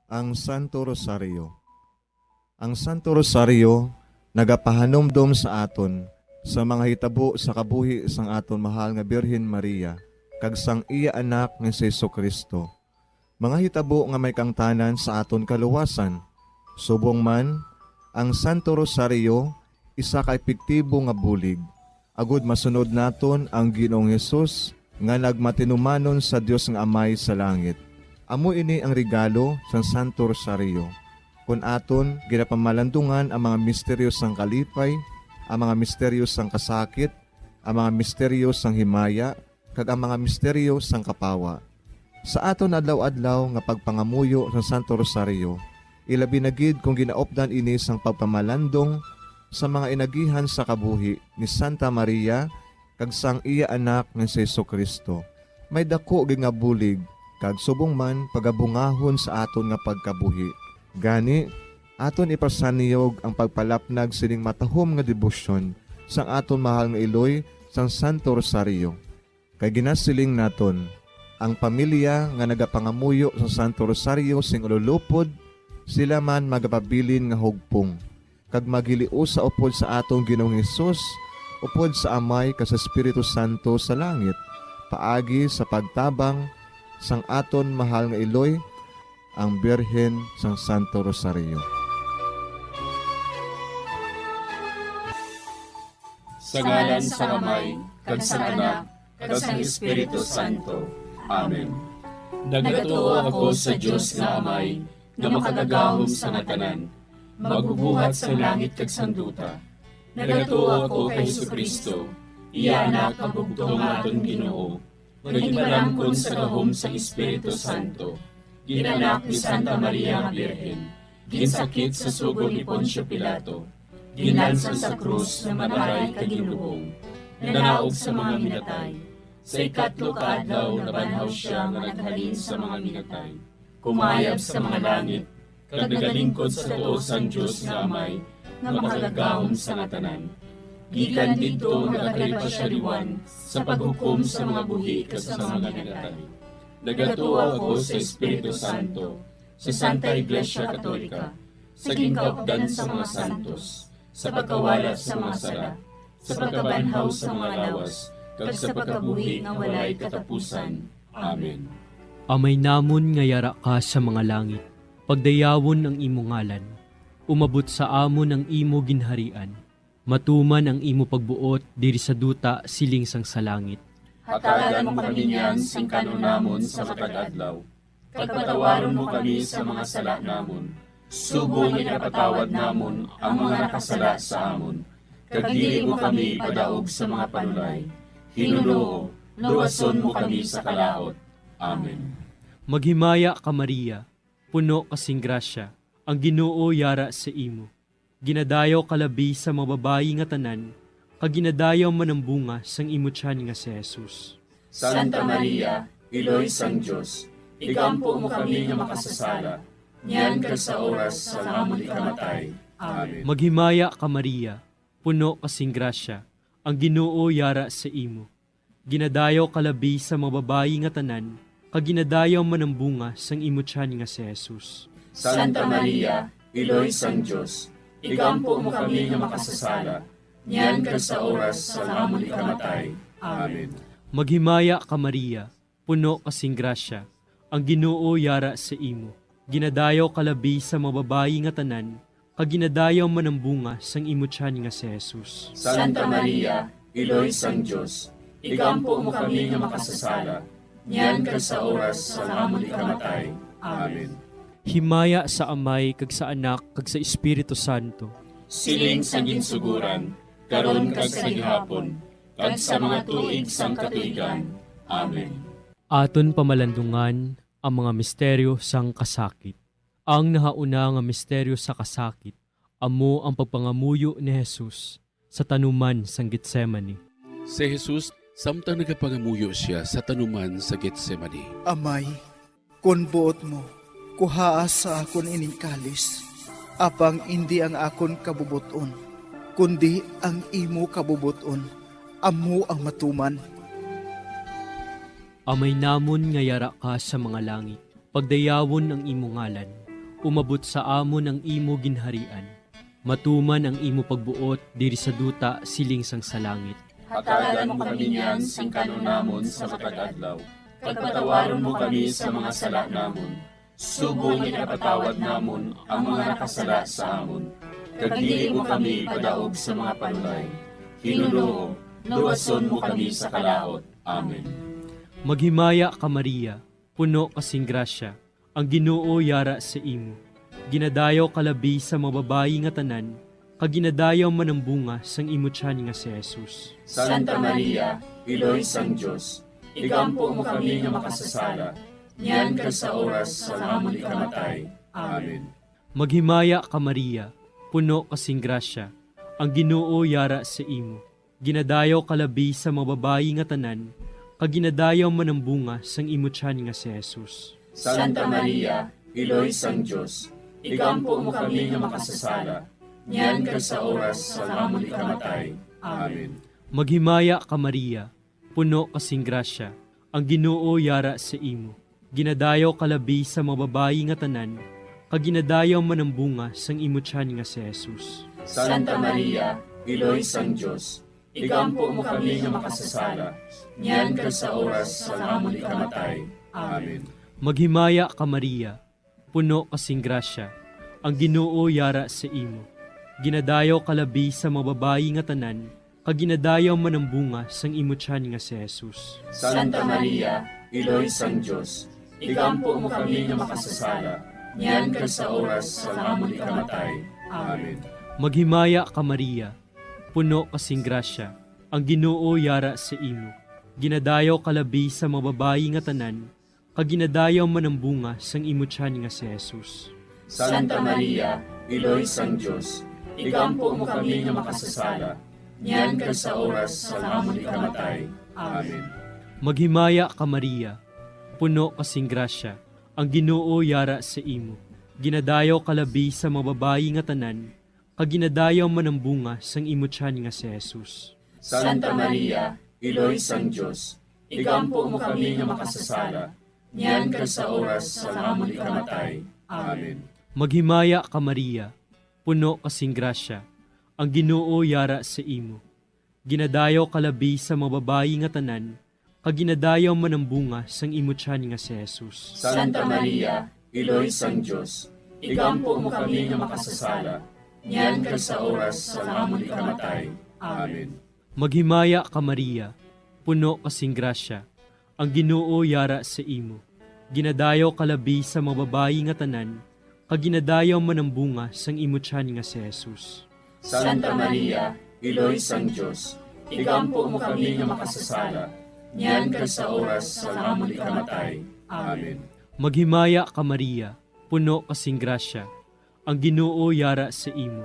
Ang Santo Rosario. Ang Santo Rosario nagapahanumdom sa aton sa mga hitabo sa kabuhi sang aton mahal nga Birhen Maria kag sang iya Anak nga si Jesu-Cristo, mga hitabo nga may kaangtanan sa aton kaluwasan. Subong man, ang Santo Rosario isa ka epektibo nga bulig agud masunod naton ang Ginoong Jesus nga nagmatinumanon sa Dios nga Amay sa langit. Amo ini ang regalo sang Santo Rosario. Kon aton ginapamalandungan ang mga misteryo sang kalipay, ang mga misteryo sang kasakit, ang mga misteryo sang himaya, kag ang mga misteryo sang kapawa. Sa aton adlaw-adlaw nga pagpangamuyo sang Santo Rosario, ilabi na gid kon ginaupdan ini sang pagpamalandong sa mga inagihan sa kabuhi ni Santa Maria kag sang iya Anak nga si Jesu-Cristo, may daku gid nga bulig kag subong man pagabungahon sa aton nga pagkabuhi. Gani, aton ipasanyog ang pagpalapnag sining matahom nga debosyon sang aton mahal nga iloy sang Santo Rosario. Kay ginasiling naton, ang pamilya nga nagapangamuyo sa Santo Rosario sing ululupod, sila man magapabilin nga hugpong, kag maghiliusa upod sa aton Ginoong Hesus, upod sa Amay kag sa Espiritu Santo sa langit, paagi sa pagtabang sang aton mahal nga iloy, ang Birhen sang Santo Rosario. Sa ngalan sang Amay, kag sang Anak, kag sang Espiritu Santo. Amen. Nagatuo ako sa Dios nga Amay, nga makagagahom sa nga tanan, magbubuhat sang langit kag sang duta. Nagatuo ako kay Jesu-Cristo, iya Anak, ang bugtong nga aton Ginoo, nga ginpalamkon sa gahom sang Espiritu Santo, ginanak ni Santa Maria nga Birhen, ginsakit sa sugo ni Poncio Pilato, ginlansang sa krus, namatay kag ginlubong, nanaog sa mga minatay. Sa ikatlo ka adlaw nabanhaw sia nga naghalin sa mga minatay, kumayab sa mga langit, kag nagalingkod sa tuo sang Dios nga Amay, nga makagagahom sa nga tanan. Gikan didto nagakalipa sia liwan sa paghukom sa mga buhi kag sa mga minatay. Nagatuo ako sa Espiritu Santo, sa Santa Iglesia Katolika, sa ginkaupdan sa mga santos, sa pagkawala sa mga sala, sa pagkabanhaw sa mga lawas, kag sa pagkabuhi nga walay katapusan. Amen. Amay namon nga yara ka sa mga langit, pagdayawon ang imo ngalan. Umabot sa amon ang imo ginharian. Matuman ang imo pagbuot diri sa duta siling sang sa langit. Hatagan mo kami niyan sing kan-on namon sa matag adlaw, kag patawaron mo kami sa mga sala namon, subong nga ginapatawad namon ang mga nakasala sa amon, kag dili mo kami ipadaog sa mga panulay. Hinunoo, luwason mo kami sa kalaut. Amen. Maghimaya ka, Maria, puno ka sing grasya, ang Ginoo yara sa imo. Ginadayaw ka labi sa mga babayi nga tanan, kag ginadayaw man ang bunga sang imo tiyan nga si Jesus. Santa Maria, Iloy sang Dios, igampo mo kami nga makasasala, niyan kag sa oras sang amon ikamatay. Amen. Maghimaya ka, Maria, puno ka sing grasya, ang Ginoo yara sa imo. Ginadayaw ka labi sa mga babayi nga tanan, kag ginadayaw man ang bunga sang imo tiyan nga si Jesus. Santa Maria, Iloy sang Dios, igampo mo kami nga makasasala, niyan kag sa oras sang amon ikamatay. Amen. Maghimaya ka, Maria, puno ka sing grasya, ang Ginoo yara sa imo. Ginadayaw ka labi sa mga babayi nga tanan, kag ginadayaw man ang bunga sang imo tiyan nga si Jesus. Santa Maria, Iloy sang Dios, igampo mo kami nga makasasala, niyan kag sa oras sang amon ikamatay. Amen. Himaya sa Amay, kag sa Anak, kag sa Espiritu Santo. Siling sa ginsugoran, karon kag sa gihapon, kag sa mga tuig sang katuigan. Amen. Aton pamalandungan ang mga misteryo sang kasakit. Ang nahauna nga misteryo sa kasakit amo ang pagpangamuyo ni Jesus sa tanuman sang Getsemani. Si Jesus, samtang nagapangamuyo sia sa tanuman sa Getsemani. Amay, kon buot mo, kuhaa sa akon ining kalis, apang indi ang akon kabubot-on, kundi ang imo kabubot-on, amo ang matuman. Amay namon nga yara ka sa mga langit, pagdayawon ang imo ngalan. Umabot sa amon ang imo ginharian. Matuman ang imo pagbuot diri sa duta siling sang sa langit. Hatagan mo kami niyan sing kan-on namon sa matag adlaw, kag patawaron mo kami sa mga sala namon, subong nga ginapatawad namon ang mga nakasala sa amon. Kag dili mo kami ipadaog sa mga panulay. Ginoo, luwason mo kami sa kalaut. Amen. Maghimaya ka, Maria, puno ka sing grasya, ang Ginoo yara sa imo. Ginadayaw ka labi sa mga babayi nga tanan, kag ginadayaw man ang bunga sang imo tiyan nga si Jesus. Santa Maria, Iloy sang Dios, igampo mo kami nga makasasala, niyan kag sa oras sang amon ikamatay. Amen. Maghimaya ka, Maria, puno ka sing grasya, ang Ginoo yara sa imo. Ginadayaw ka labi sa mga babayi nga tanan, kag ginadayaw man ang bunga sang imo tiyan nga si Jesus. Santa Maria, Iloy sang Dios, igampo mo kami nga makasasala, niyan kag sa oras sang amon ikamatay. Amen. Maghimaya ka, Maria, puno ka sing grasya, ang Ginoo yara sa imo. Ginadayaw ka labi sa mga babayi nga tanan, kag ginadayaw man ang bunga sang imo tiyan nga si Jesus. Santa Maria, Iloy sang Dios, igampo mo kami nga makasasala, niyan kag sa oras sang amon ikamatay. Amen. Maghimaya ka, Maria, puno ka sing grasya, ang Ginoo yara sa imo. Ginadayaw ka labi sa mga babayi nga tanan, kag ginadayaw man ang bunga sang imo tiyan nga si Jesus. Santa Maria, Iloy sang Dios, igampo mo kami nga makasasala, niyan kag sa oras sang amon ikamatay. Amen. Maghimaya ka, Maria, puno ka sing grasya, ang Ginoo yara sa imo. Ginadayaw ka labi sa mga babayi nga tanan, kag ginadayaw man ang bunga sang imo tiyan nga si Jesus. Santa Maria, Iloy sang Dios, igampo mo kami nga makasasala, niyan kag sa oras sang amon ikamatay. Amen. Maghimaya ka, Maria, puno ka sing grasya, ang Ginoo yara sa imo. Ginadayaw ka labi sa mga babayi nga tanan, kag ginadayaw man ang bunga sang imo tiyan nga si Jesus. Santa Maria, Iloy sang Dios, igampo mo kami nga makasasala, niyan kag sa oras sang amon ikamatay. Amen. Maghimaya ka, Maria, puno ka sing grasya, ang Ginoo yara sa imo. Ginadayaw ka labi sa mga babayi nga tanan, kag ginadayaw man ang bunga sang imo tiyan nga si Jesus. Santa Maria, Iloy sang Dios, igampo mo kami nga makasasala, niyan kag sa oras sang amon ikamatay. Amen. Maghimaya ka, Maria, puno ka sing grasya, ang Ginoo yara sa imo. Ginadayaw ka labi sa mga babayi nga tanan, kag ginadayaw man ang bunga sang imo tiyan nga si Jesus. Santa Maria, Iloy sang Dios, igampo mo kami nga makasasala, niyan kag sa oras sang amon ikamatay. Amen. Maghimaya ka, Maria, puno ka sing grasya, ang Ginoo yara sa imo.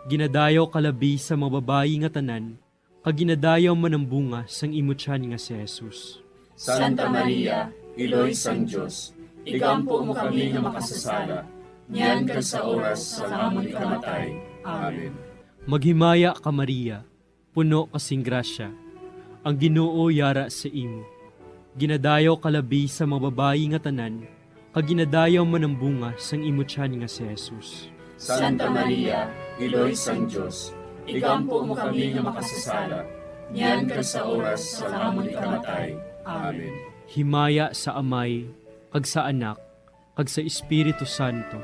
Ginadayaw ka labi sa mga babayi nga tanan, kag ginadayaw man ang bunga sang imo tiyan nga si Jesus. Santa Maria, Iloy sang Dios, igampo mo kami nga makasasala, niyan kag sa oras sang amon ikamatay. Amen. Maghimaya ka, Maria, puno ka sing grasya, ang Ginoo yara sa imo. Ginadayaw ka labi sa mga babayi nga tanan, kag ginadayaw man ang bunga sang imo tiyan nga si Jesus. Santa Maria, Iloy sang Dios, igampo mo kami nga makasasala, niyan kag sa oras sang amon ikamatay. Amen. Himaya sa Amay, kag sa Anak, kag sa Espiritu Santo.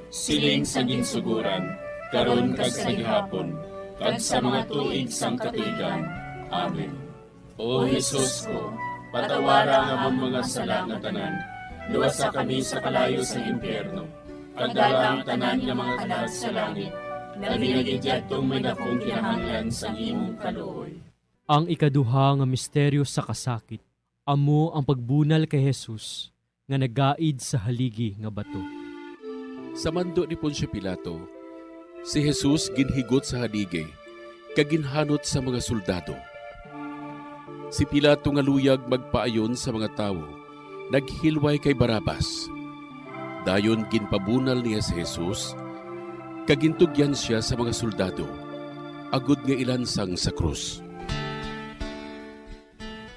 Siling sa ginsuguran, karon kag sa gihapon, kag sa mga tuig sang katuigan. Amen. O Jesus ko, patawara ang amon mga sala nga tanan, luwasa kami sa kalayo sang impyerno, kag dala ang tanan nga mga kalag sa langit, labi na gid yadtong may dakong kinahanglan sang imong kaluoy. Ang ikaduha nga misteryo sa kasakit, amo ang pagbunal kay Jesus nga nagaid sa haligi nga bato. Sa mando ni Poncio Pilato, si Jesus ginhigot sa haligi kag ginhanot sa mga soldado. Si Pilato nga luyag magpaayon sa mga tawo, naghilway kay Barrabas. Dayon ginpabunal niya si Jesus, kag gintugyan sia sa mga soldado, agod nga ilansang sa krus.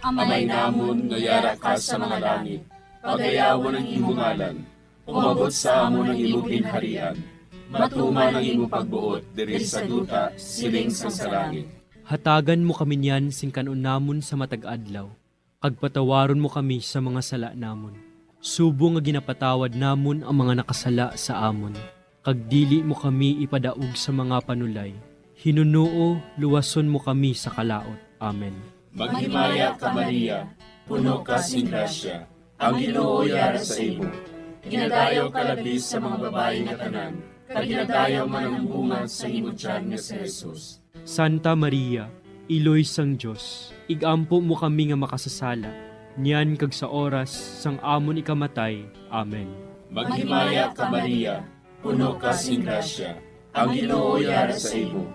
Amay namon nga yara ka sa mga langit, pagayawon ang imo ngalan. Umabot sa amon ang imo ginharian. Matuman ang imo pagbuot diri sa duta, siling sang sa langit. Hatagan mo kami niyan sing kan-on namon sa matag adlaw, kag patawaron mo kami sa mga sala namon, subong nga ginapatawad namon ang mga nakasala sa amon, kag dili mo kami ipadaog sa mga panulay. Hinunoo, luwason mo kami sa kalaut. Amen. Maghimaya ka, Maria, puno ka sing grasya, Ang Ginoo yara sa imo. Ginadayaw ka labi sa mga babayi nga tanan, kag ginadayaw man ang bunga sa imo tiyan nga si Jesus. Santa Maria, Iloy sang Dios, ig-ampo mo kami nga makasasala, niyan kag sa oras sang amon ikamatay. Amen. Maghimaya ka, Maria, puno ka sing grasya, ang Ginoo yara sa imo.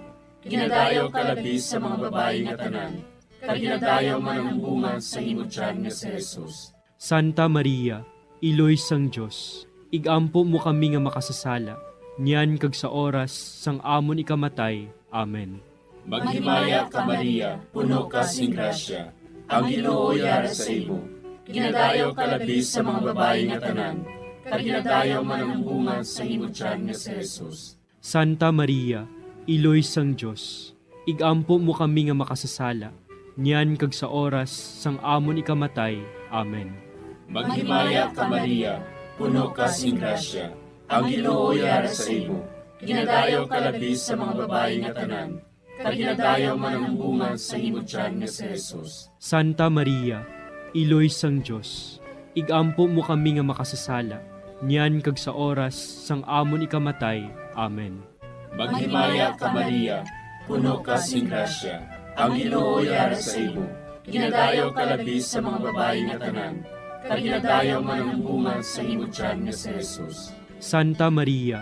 Ginadayaw ka labi sa mga babayi nga tanan, kag ginadayaw man ang bunga sa imo tiyan nga si Jesus. Santa Maria, Iloy sang Dios, ig-ampo mo kami nga makasasala, niyan kag sa oras sang amon ikamatay. Amen. Maghimaya ka, Maria, puno ka sing grasya, ang Ginoo yara sa imo. Ginadayaw ka labi sa mga babayi nga tanan, kag ginadayaw man ang bunga sa imo tiyan nga si Jesus. Santa Maria, Iloy sang Dios, ig-ampo mo kami nga makasasala, niyan kag sa oras sang amon ikamatay. Amen. Maghimaya ka, Maria, puno ka sing grasya, ang Ginoo yara sa imo. Ginadayaw ka labi sa mga babayi nga tanan, kag ginadayaw man ang bunga sa imo tiyan nga si Jesus. Santa Maria, Iloy sang Dios, ig-ampo mo kami nga makasasala, niyan kag sa oras sang amon ikamatay. Amen. Maghimaya ka, Maria, puno ka sing grasya, ang Ginoo yara sa imo. Ginadayaw ka labi sa mga babayi nga tanan, kag ginadayaw man ang bunga sa imo tiyan nga si Jesus. Santa Maria,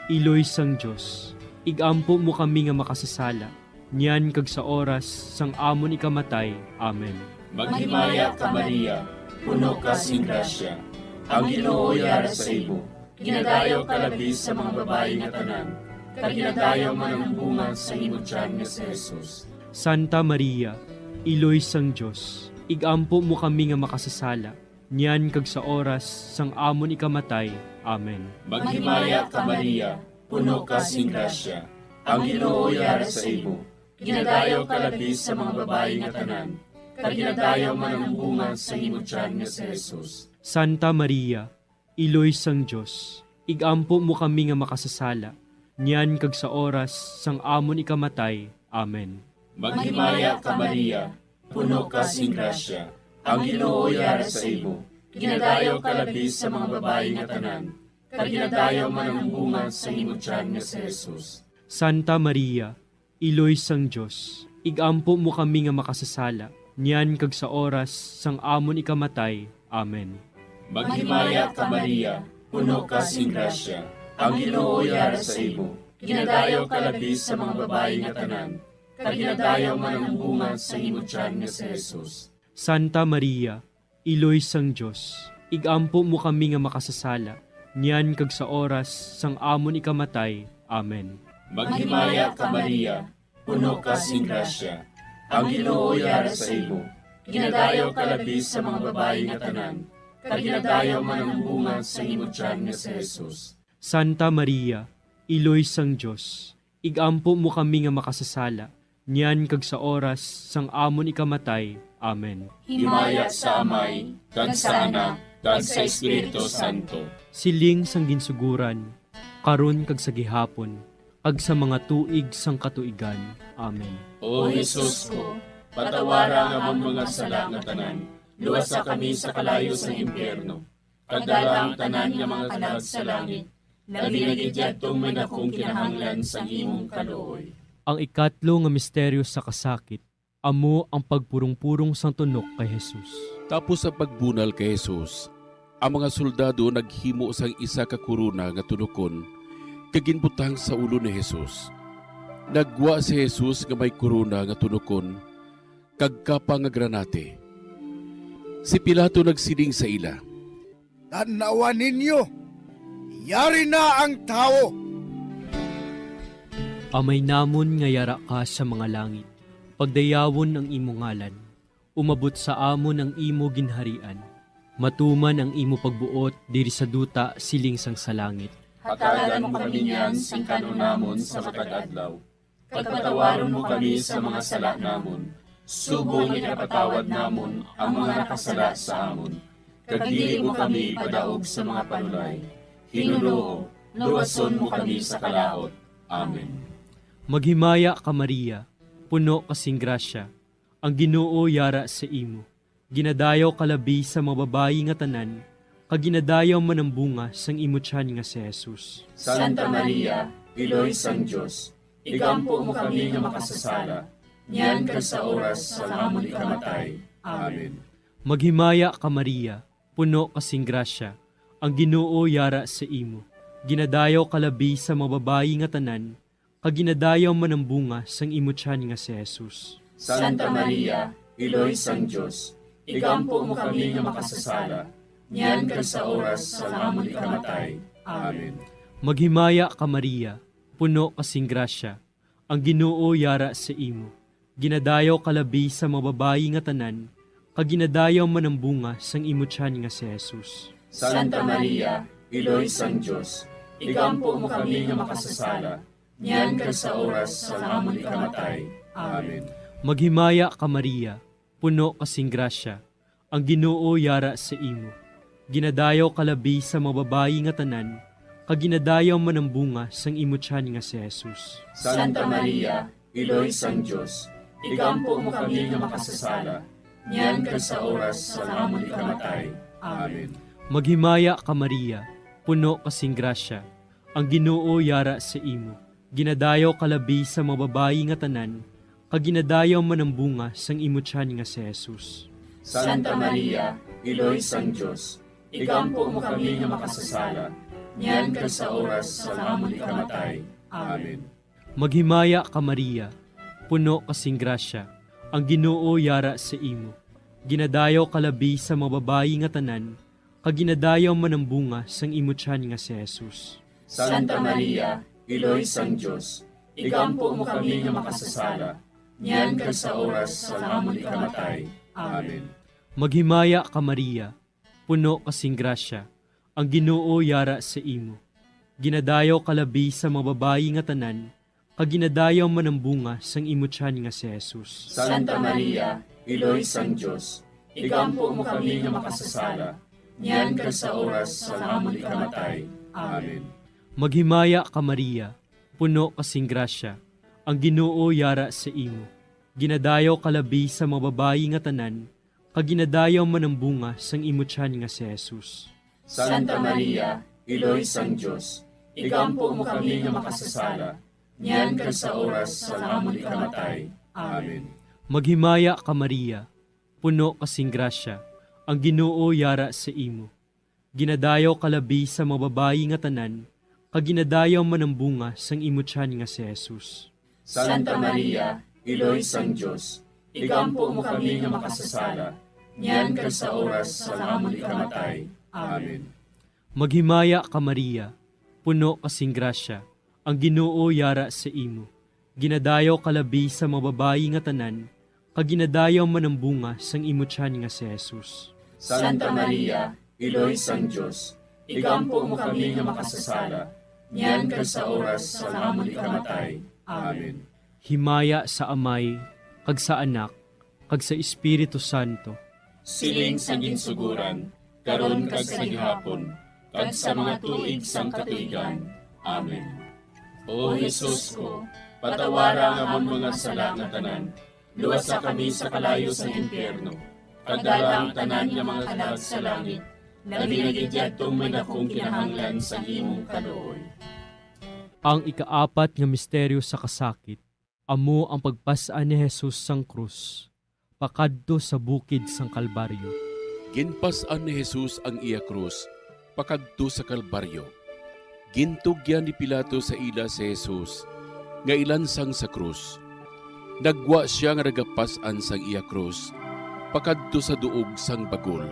Iloy sang Dios, ig-ampo mo kami nga makasasala, niyan kag sa oras sang amon ikamatay. Amen. Maghimaya ka, Maria, puno ka sing grasya, ang Ginoo yara sa imo. Ginadayaw ka labi sa mga babayi nga tanan, kag ginadayaw man ang bunga sa imo tiyan nga si Jesus. Santa Maria, Iloy sang Dios, ig-ampo mo kami nga makasasala, niyan kag sa oras sang amon ikamatay. Amen. Maghimaya ka, Maria, puno ka sing grasya, ang Ginoo yara sa imo. Ginadayaw ka labi sa mga babayi nga tanan, kag ginadayaw man ang bunga sa imo tiyan nga si Jesus. Santa Maria, Iloy sang Dios, ig-ampo mo kami nga makasasala, niyan kag sa oras sang amon ikamatay. Amen. Maghimaya ka, Maria, puno ka sing grasya, ang Ginoo yara sa imo. Ginadayaw ka labi sa mga babayi nga tanan, kag ginadayaw man ang bunga sa imo tiyan nga si Jesus. Santa Maria, Iloy sang Dios, ig-ampo mo kami nga makasasala, niyan kag sa oras sang amon ikamatay. Amen. Maghimaya ka, Maria, puno ka sing grasya, ang Ginoo yara sa imo. Ginadayaw ka labi sa mga babayi nga tanan, kag ginadayaw man ang bunga sa imo tiyan nga si Jesus. Santa Maria, Iloy sang Dios, ig-ampo mo kami nga makasasala, niyan kag sa oras sang amon ikamatay. Amen. Maghimaya ka, Maria, puno ka sing grasya, ang Ginoo yara sa imo. Ginadayaw ka labi sa mga babayi nga tanan, kag ginadayaw man ang bunga sa imo tiyan nga si Jesus. Santa Maria, Iloy sang Dios, ig-ampo mo kami nga makasasala, niyan kag sa oras sang amon ikamatay. Amen. Himaya sa Amay, kag sa Anak, kag sa Espiritu Santo. Siling sang ginsuguran, karon kag sa gihapon, kag sa mga tuig sang katuigan. Amen. O Jesus ko, patawara ang amon mga sala nga tanan, luwasa kami sa kalayo sang impyerno, kag dala ang tanan nga mga kalag sa langit, labi na gid yadtong may dakong kinahanglan sang imong kaluoy. Ang ikatlo nga misteryo sa kasakit, amo ang pagpurong-purong sang tunok kay Jesus. Tapos sa pagbunal kay Jesus, ang mga soldado naghimo sang isa ka korona nga tunokon kag ginbutang sa ulo ni Jesus. Naggwa si Jesus nga may korona nga tunokon kag kapa nga granate. Si Pilato nagsiling sa ila, "Tan-awa ninyo, yari na ang tawo." Amay namon nga yara ka sa mga langit, pagdayawon ang imo ngalan. Umabot sa amon ang imo ginharian. Matuman ang imo pagbuot diri sa duta siling sang sa langit. Hatagan mo kami niyan sing kan-on namon sa matag adlaw. Kag patawaron mo kami sa mga sala namon, subong nga ginapatawad namon ang mga nakasala sa amon. Kag dili mo kami ipadaog sa mga panulay. Ginoo, luwason mo kami sa kalaut. Amen. Maghimaya ka, Maria, puno ka sing grasya, ang Ginoo yara sa imo. Ginadayaw ka labi sa mga babayi nga tanan, kag ginadayaw man ang bunga sang imo tiyan nga si Jesus. Santa Maria, Iloy sang Dios, igampo mo kami nga makasasala, niyan kag sa oras sang amon ikamatay. Amen. Maghimaya ka, Maria, puno ka sing grasya, ang Ginoo yara sa imo. Ginadayaw ka labi sa mga babayi nga tanan, kag ginadayaw man ang bunga sang imo tiyan nga si Jesus. Santa Maria, Iloy sang Dios, igampo mo kami nga makasasala, niyan kag sa oras sang amon ikamatay. Amen. Maghimaya ka, Maria, puno ka sing grasya, ang Ginoo yara sa imo. Ginadayaw ka labi sa mga babayi nga tanan, kag ginadayaw man ang bunga sang imo tiyan nga si Jesus. Santa Maria, Iloy sang Dios, igampo mo kami nga makasasala, niyan kag sa oras sang amon ikamatay. Amen. Maghimaya ka, Maria, puno ka sing grasya, ang Ginoo yara sa imo. Ginadayaw ka labi sa mga babayi nga tanan, kag ginadayaw man ang bunga sang imo tiyan nga si Jesus. Santa Maria, Iloy sang Dios, igampo mo kami nga makasasala, niyan kag sa oras sang amon ikamatay. Amen. Maghimaya ka, Maria, puno ka sing grasya, ang Ginoo yara sa imo. Ginadayaw ka labi sa mga babayi nga tanan, kag ginadayaw man ang bunga sang imo tiyan nga si Jesus. Santa Maria, Iloy sang Dios, igampo mo kami nga makasasala, niyan kag sa oras sang amon ikamatay. Amen. Maghimaya ka, Maria, puno ka sing grasya, ang Ginoo yara sa imo. Ginadayaw ka labi sa mga babayi nga tanan, kag ginadayaw man ang bunga sang imo tiyan nga si Jesus. Santa Maria, Iloy sang Dios, igampo mo kami nga makasasala, niyan kag sa oras sang amon ikamatay. Amen. Maghimaya ka, Maria, puno ka sing grasya, ang Ginoo yara sa imo. Ginadayaw ka labi sa mga babayi nga tanan, kag ginadayaw man ang bunga sang imo tiyan nga si Jesus. Santa Maria, Iloy sang Dios, igampo mo kami nga makasasala, niyan kag sa oras sang amon ikamatay. Amen. Maghimaya ka, Maria, puno ka sing grasya, ang Ginoo yara sa imo. Ginadayaw ka labi sa mga babayi nga tanan, kag ginadayaw man ang bunga sang imo tiyan nga si Jesus. Santa Maria, Iloy sang Dios, igampo mo kami nga makasasala, niyan kag sa oras sang amon ikamatay. Amen. Maghimaya ka, Maria, puno ka sing grasya, ang Ginoo yara sa imo. Ginadayaw ka labi sa mga babayi nga tanan, kag ginadayaw man ang bunga sang imo tiyan nga si Jesus. Santa Maria, Iloy sang Dios, igampo mo kami nga makasasala, niyan kag sa oras sang amon ikamatay. Amen. Maghimaya ka, Maria, puno ka sing grasya, ang Ginoo yara sa imo. Ginadayaw ka labi sa mga babayi nga tanan, kag ginadayaw man ang bunga sang imo tiyan nga si Jesus. Santa Maria, Iloy sang Dios, igampo mo kami nga makasasala, niyan kag sa oras sang amon ikamatay. Amen. Himaya sa Amay, kag sa Anak, kag sa Espiritu Santo. Siling sa ginsuguran, karon kag sa gihapon, kag sa mga tuig sang katuigan. Amen. O Jesus ko, patawara ang amon mga sala nga tanan, luwasa kami sa kalayo sang impyerno, kag dala ang tanan nga mga kalag sa langit, labi na gid yadtong may dakong kinahanglan sang imong kaluoy. Ang ikaapat nga misteryo sa kasakit amo ang pagpas-an ni Jesus sang krus pakadto sa bukid sang Kalbaryo. Ginpas-an ni Jesus ang iya krus pakadto sa Kalbaryo. Gintugyan ni Pilato sa ila si Jesus nga ilansang sa krus. Naggwa sia nga nagapas-an sang iya krus pakadto sa duog sang bagol,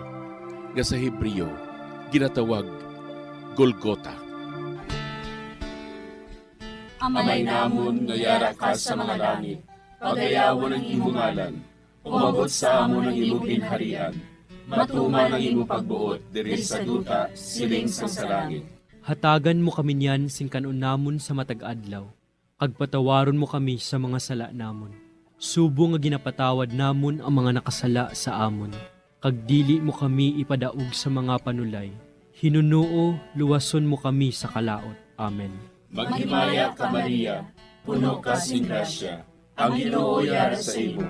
nga sa Hebreo ginatawag Golgota. Amay namon nga yara ka sa mga langit, pagayawon ang imo ngalan. Umabot sa amon ang imo ginharian. Matuman ang imo pagbuot diri sa duta, siling sang sa langit. Hatagan mo kami niyan sing kan-on namon sa matag adlaw, kag patawaron mo kami sa mga sala namon, subong nga ginapatawad namon ang mga nakasala sa amon. Kag dili mo kami ipadaog sa mga panulay. Hinunoo, luwason mo kami sa kalaut. Amen. Maghimaya ka, Maria, puno ka sing grasya, ang Ginoo yara sa imo.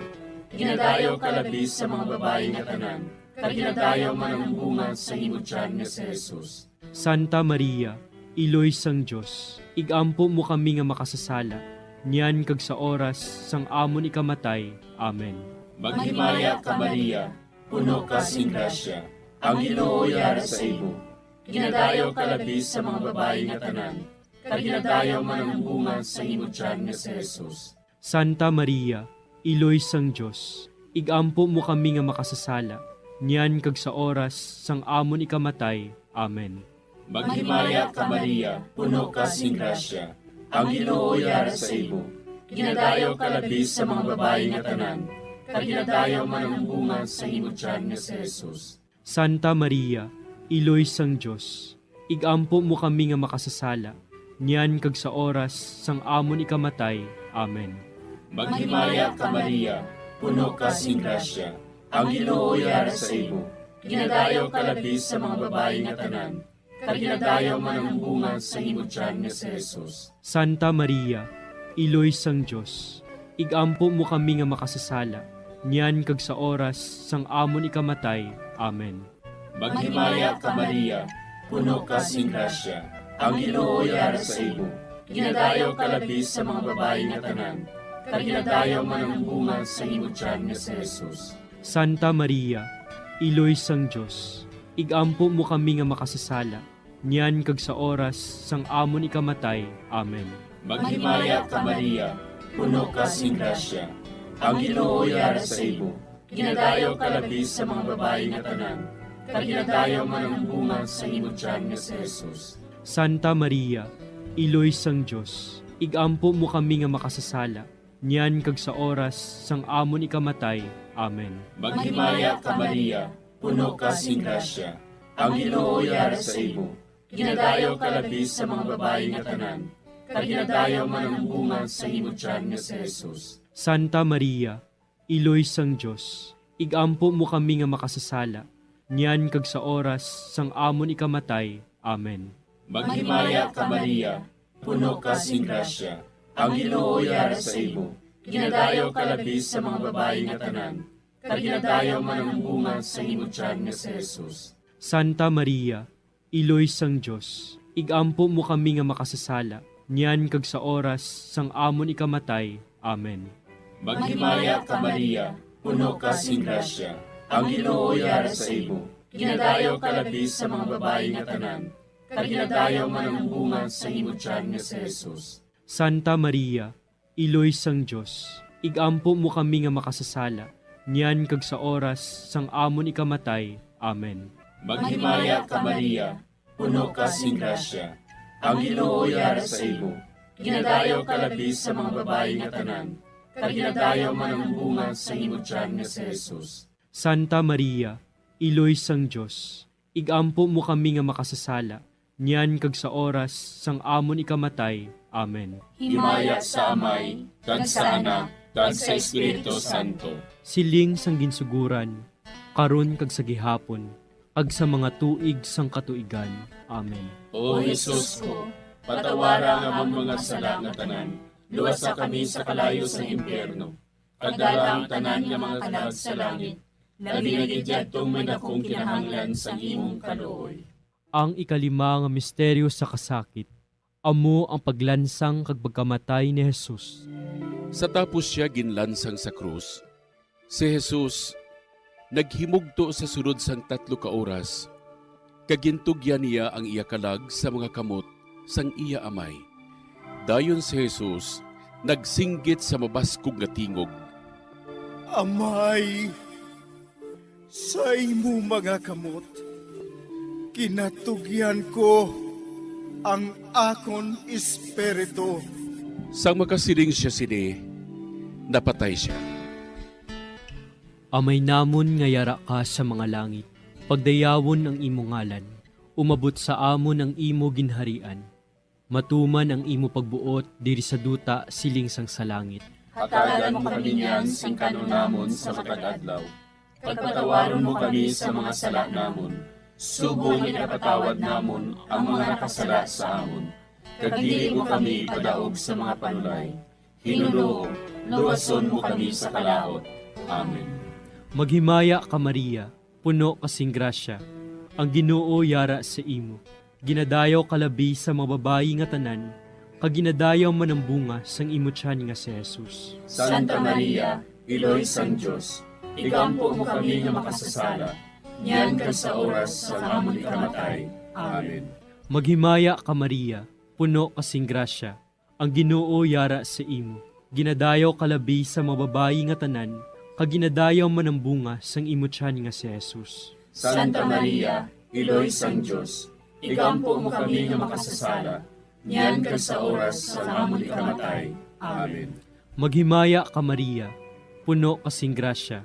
Ginadayaw ka labi sa mga babayi nga tanan, kag ginadayaw man ang bunga sang imo tiyan nga si Jesus. Santa Maria, Iloy sang Dios, igampo mo kami nga makasasala, niyan kag sa oras sang amon ikamatay. Amen. Maghimaya ka, Maria, puno ka sing grasya, ang Ginoo yara sa imo. Ginadayaw ka labi sa mga babayi nga tanan, kag ginadayaw man ang bunga sang imo tiyan nga si Jesus. Santa Maria, Iloy sang Dios, igampo mo kami nga makasasala, niyan kag sa oras sang amon ikamatay. Amen. Maghimaya ka, Maria, puno ka sing grasya, ang Ginoo yara sa imo. Ginadayaw ka labi sa mga babayi nga tanan, kag ginadayaw man ang bunga sang imo tiyan nga si Jesus. Santa Maria, Iloy sang Dios, igampo mo kami nga makasasala, niyan kag sa oras sang amon ikamatay. Amen. Maghimaya ka, Maria, puno ka sing grasya, ang Ginoo yara sa imo. Ginadayaw ka labi sa mga babayi nga tanan, kag ginadayaw man ang bunga sang imo tiyan nga si Jesus. Santa Maria, Iloy sang Dios, igampo mo kami nga makasasala, niyan kag sa oras sang amon ikamatay. Amen. Maghimaya ka, Maria, puno ka sing grasya, ang Ginoo yara sa imo. Ginadayaw ka labi sa mga babayi nga tanan, kag ginadayaw man ang bunga sang imo tiyan nga si Jesus. Santa Maria, Iloy sang Dios, igampo mo kami nga makasasala, niyan kag sa oras sang amon ikamatay. Amen. Maghimaya ka, Maria, puno ka sing grasya, ang Ginoo yara sa imo. Ginadayaw ka labi sa mga babayi nga tanan, kag ginadayaw man ang bunga sang imo tiyan nga si Jesus. Santa Maria, Iloy sang Dios, igampo mo kami nga makasasala, niyan kag sa oras sang amon ikamatay. Amen. Maghimaya ka, Maria, puno ka sing grasya, ang Ginoo yara sa imo. Ginadayaw ka labi sa mga babayi nga tanan, kag ginadayaw man ang bunga sang imo tiyan nga si Jesus. Santa Maria, Iloy sang Dios, igampo mo kami nga makasasala, niyan kag sa oras sang amon ikamatay. Amen. Maghimaya ka, Maria, puno ka sing grasya, ang Ginoo yara sa imo. Ginadayaw ka labi sa mga babayi nga tanan, kag ginadayaw man ang bunga sang imo tiyan nga si Jesus. Santa Maria, Iloy sang Dios, igampo mo kami nga makasasala, niyan kag sa oras sang amon ikamatay. Amen. Maghimaya ka, Maria, puno ka sing grasya, ang Ginoo yara sa imo. Ginadayaw ka labi sa mga babayi nga tanan, kag ginadayaw man ang bunga sang imo tiyan nga si Jesus. Santa Maria, Iloy sang Dios, igampo mo kami nga makasasala, niyan kag sa oras sang amon ikamatay. Amen. Maghimaya ka, Maria, puno ka sing grasya, ang Ginoo yara sa imo. Ginadayaw ka labi sa mga babayi nga tanan, kag ginadayaw man ang bunga sang imo tiyan nga si Jesus. Santa Maria, Iloy sang Dios, igampo mo kami nga makasasala, niyan kag sa oras sang amon ikamatay. Amen. Himaya sa Amay, kag sa Anak, kag sa Espiritu Santo. Siling sang ginsugoran, karon kag sa gihapon, kag sa mga tuig sang katuigan. Amen. O Jesus ko, patawara ang amon mga sala nga tanan, luwasa kami sa kalayo sang impyerno, kag dala ang tanan nga mga kalag sa langit, labi na gid yadtong may dakong kinahanglan sang imong kaluoy. Ang ikalima nga misteryo sa kasakit, amo ang paglansang kag pagkamatay ni Jesus. Sa tapos sia ginlansang sa krus, si Jesus naghimugto sa sulod sang tatlo ka oras, kag gintugyan niya ang iya kalag sa mga kamot sang iya Amay. Dayon si Jesus nagsinggit sa mabaskog nga tingog, "Amay, sa imo mga kamot ginatugyan ko ang akon espiritu." Sang makasiling sia sini, napatay sia. Amay namon nga yara ka sa mga langit, pagdayawon ang imo ngalan, umabot sa amon ang imo ginharian, matuman ang imo pagbuot diri sa duta siling sang sa langit. Hatagan mo kami niyan sing kan-on namon sa matag adlaw, kag patawaron mo kami sa mga sala namon, subong nga ginapatawad namon ang mga nakasala sa amon, kag dili mo kami ipadaog sa mga panulay. Ginoo, luwason mo kami sa kalaut, Amen. Maghimaya ka, Maria, puno ka sing grasya, ang Ginoo yara sa imo. Ginadayaw ka labi sa mga babayi nga tanan, kag ginadayaw man ang bunga sang imo tiyan nga si Jesus. Santa Maria, Iloy sang Dios, igampo mo kami nga makasasala, niyan kag sa oras sang amon ikamatay. Amen. Maghimaya ka, Maria, puno ka sing grasya, ang Ginoo yara sa imo. Ginadayaw ka labi sa mga babayi nga tanan, kag ginadayaw man ang bunga sang imo tiyan nga si Jesus. Santa Maria, Iloy sang Dios, igampo mo kami nga makasasala, niyan kag sa oras sang amon ikamatay. Amen. Maghimaya ka, Maria, puno ka sing grasya,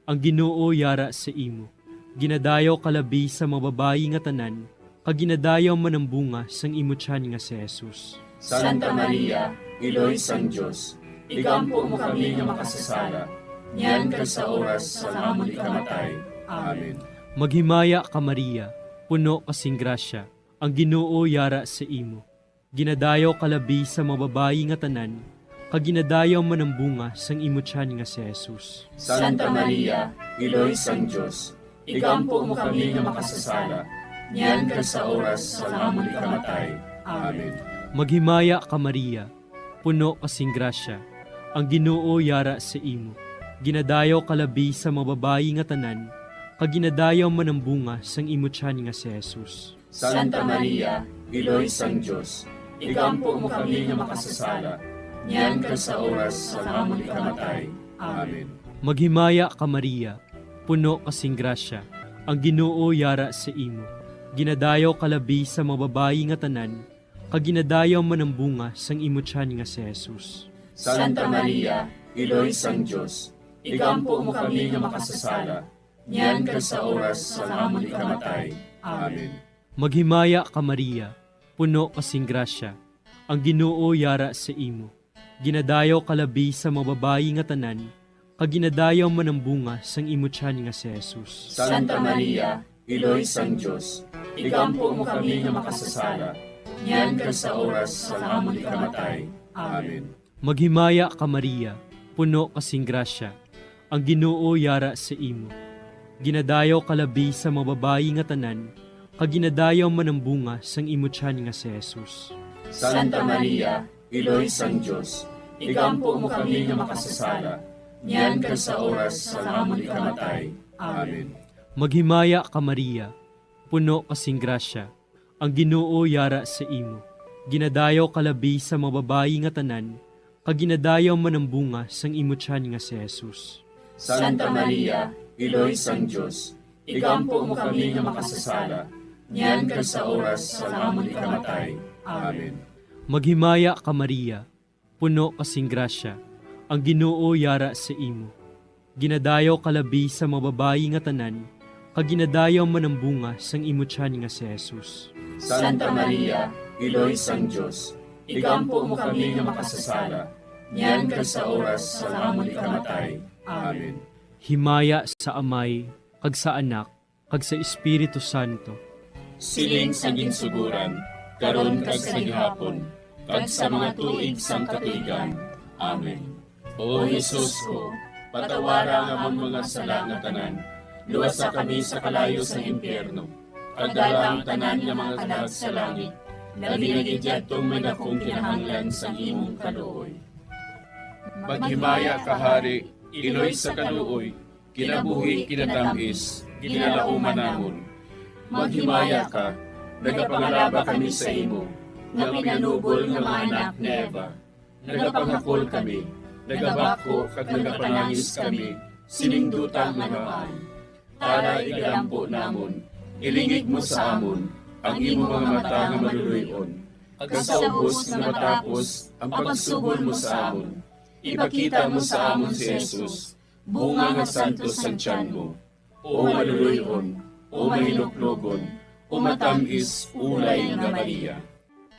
ang Ginoo yara sa imo. Ginadayaw ka labi sa mga babayi nga tanan, kag ginadayaw man ang bunga sang imo tiyan nga si Jesus. Santa Maria, Iloy sang Dios, igampo mo kami nga makasasala, niyan kag sa oras sang amon ikamatay. Amen. Maghimaya ka, Maria, puno ka sing grasya, ang Ginoo yara sa imo. Ginadayaw ka labi sa mga babayi nga tanan, kag ginadayaw man ang bunga sang imo tiyan nga si Jesus. Santa Maria, Iloy sang Dios, igampo mo kami nga makasasala, niyan kag sa oras sang amon ikamatay. Amen. Maghimaya ka, Maria, puno ka sing grasya, ang Ginoo yara sa imo. Ginadayaw ka labi sa mga babayi nga tanan, kag ginadayaw man ang bunga sang imo tiyan nga si Jesus. Santa Maria, Iloy sang Dios, igampo mo kami nga makasasala, niyan kag sa oras sang amon ikamatay. Amen. Maghimaya ka, Maria, puno ka sing grasya, ang Ginoo yara sa imo. Ginadayaw ka labi sa mga babayi nga tanan, kag ginadayaw man ang bunga sang imo tiyan nga si Jesus. Santa Maria, Iloy sang Dios, igampo mo kami nga makasasala, niyan kag sa oras sang amon ikamatay. Amen. Maghimaya ka, Maria, puno ka sing grasya, ang Ginoo yara sa imo. Ginadayaw ka labi sa mga babayi nga tanan, kag ginadayaw man ang bunga sang imo tiyan nga si Jesus. Santa Maria, Iloy sang Dios, igampo mo kami nga makasasala, niyan kag sa oras sang amon ikamatay. Amen. Maghimaya ka, Maria, puno ka sing grasya, ang Ginoo yara sa imo. Ginadayaw ka labi sa mga babayi nga tanan, kag ginadayaw man ang bunga sang imo tiyan nga si Jesus. Santa Maria, Iloy sang Dios, igampo mo kami nga makasasala, niyan kag sa oras sang amon ikamatay. Amen. Maghimaya ka, Maria, puno ka sing grasya, ang Ginoo yara sa imo. Ginadayaw ka labi sa mga babayi nga tanan, kag ginadayaw man ang bunga sang imo tiyan nga si Jesus. Santa Maria, Iloy sang Dios, igampo mo kami nga makasasala, niyan kag sa oras sang amon ikamatay. Amen. Maghimaya ka, Maria, puno ka sing grasya, ang Ginoo yara sa imo. Ginadayaw ka labi sa mga babayi nga tanan, kag ginadayaw man ang bunga sang imo tiyan nga si Jesus. Santa Maria, Iloy sang Dios, igampo mo kami nga makasasala, niyan kag sa oras sang amon ikamatay. Amen. Himaya sa Amay, kag sa Anak, kag sa Espiritu Santo. Siling sa ginsugoran, karon kag sa gihapon, kag sa mga tuig sang katuigan. Amen. O Jesus ko, patawara ang amon mga sala nga tanan, luwasa kami sa kalayo sang impyerno, kag dala ang tanan nga mga kalag sa langit, labi na gid yadtong may dakong kinahanglan sang imong kaluoy. Maghimaya ka, Hari, Iloy sa kaluoy, kinabuhi, kinatamis, ginalauman namon. Maghimaya ka, nagapangalaba kami sa imo, nga pinanubol nga mga anak ni Eva. Nagapanghakol kami, nagabakho kag nagapanangis kami sining duta nga namaan. Tara, igalampo namon, ilingig mo sa amon ang imo mga mata nga maluloy-on, kag sa ubos nga matapos ang pagsugod mo sa amon, ipakita mo sa amon si Jesus, bunga nga santos sang tiyan mo. O maluloy-on, o mahinuklogon, o matam-is ulay nga Maria.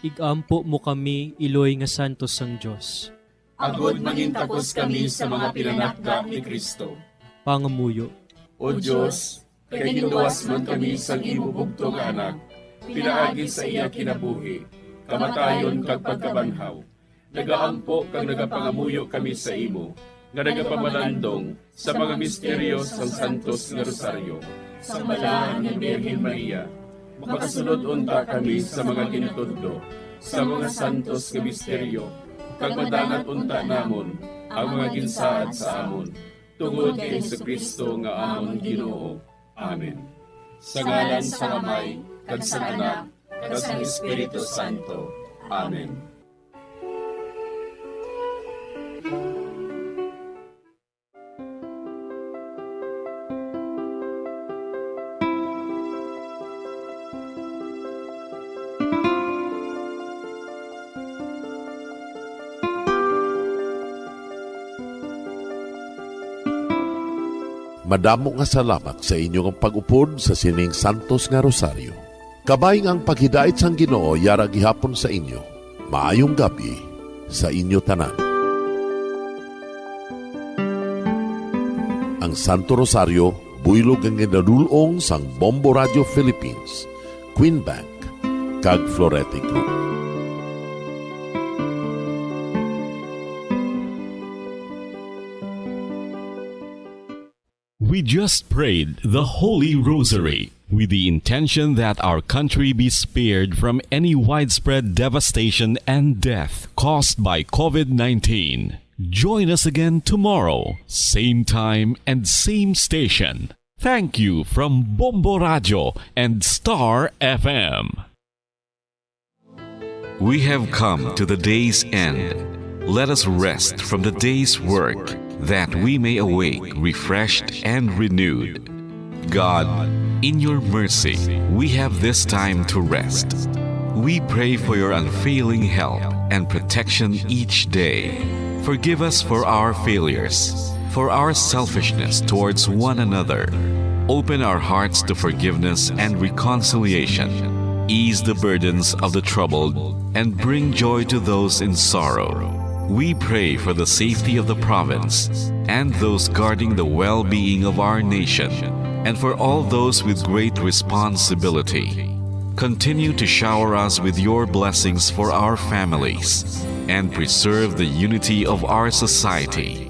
Igampo mo kami, Iloy nga santos sang Dios. Agod mangintakos kami sa mga pinanakda ni Cristo. Pangamuyo. O Dios, kay ginluwas man kami sang imo bugtong nga Anak, pinaagi sa iya kinabuhi, kamatayon kag pagkabanhaw, nagaampo kag nagapangamuyo kami sa imo, nga nagapamalandong sa mga misteryo sang Santos nga Rosaryo, sa Balaan nga Birhen Maria, makasulod unta kami sa mga gintudlo sa mga santos nga misteryo, kag madangat unta namon ang mga ginsaad sa amon, tungod kay Jesu-Cristo nga amon Ginoo. Amen. Sa ngalan sang Amay, kag sang Anak, kag sang Espiritu Santo. Amen. Madamo nga salamat sa inyo nga pag-upod sa sining santos nga rosaryo. Kabay nga ang paghidait sang Ginoo yara gihapon sa inyo. Maayong gab-i sa inyo tanan. Ang Santo Rosario, buylog nga ginadul-ong sang Bombo Radio Philippines, Queen Bank, kag Florete Group. We just prayed the Holy Rosary with the intention that our country be spared from any widespread devastation and death caused by COVID nineteen. Join us again tomorrow, same time and same station. Thank you from Bombo Radio and Star F M. We have come to the day's end. Let us rest from the day's work, that we may awake refreshed and renewed. God, in your mercy, we have this time to rest. We pray for your unfailing help and protection each day. Forgive us for our failures, for our selfishness towards one another. Open our hearts to forgiveness and reconciliation. Ease the burdens of the troubled and bring joy to those in sorrow. We pray for the safety of the province and those guarding the well-being of our nation, and for all those with great responsibility. Continue to shower us with your blessings for our families and preserve the unity of our society.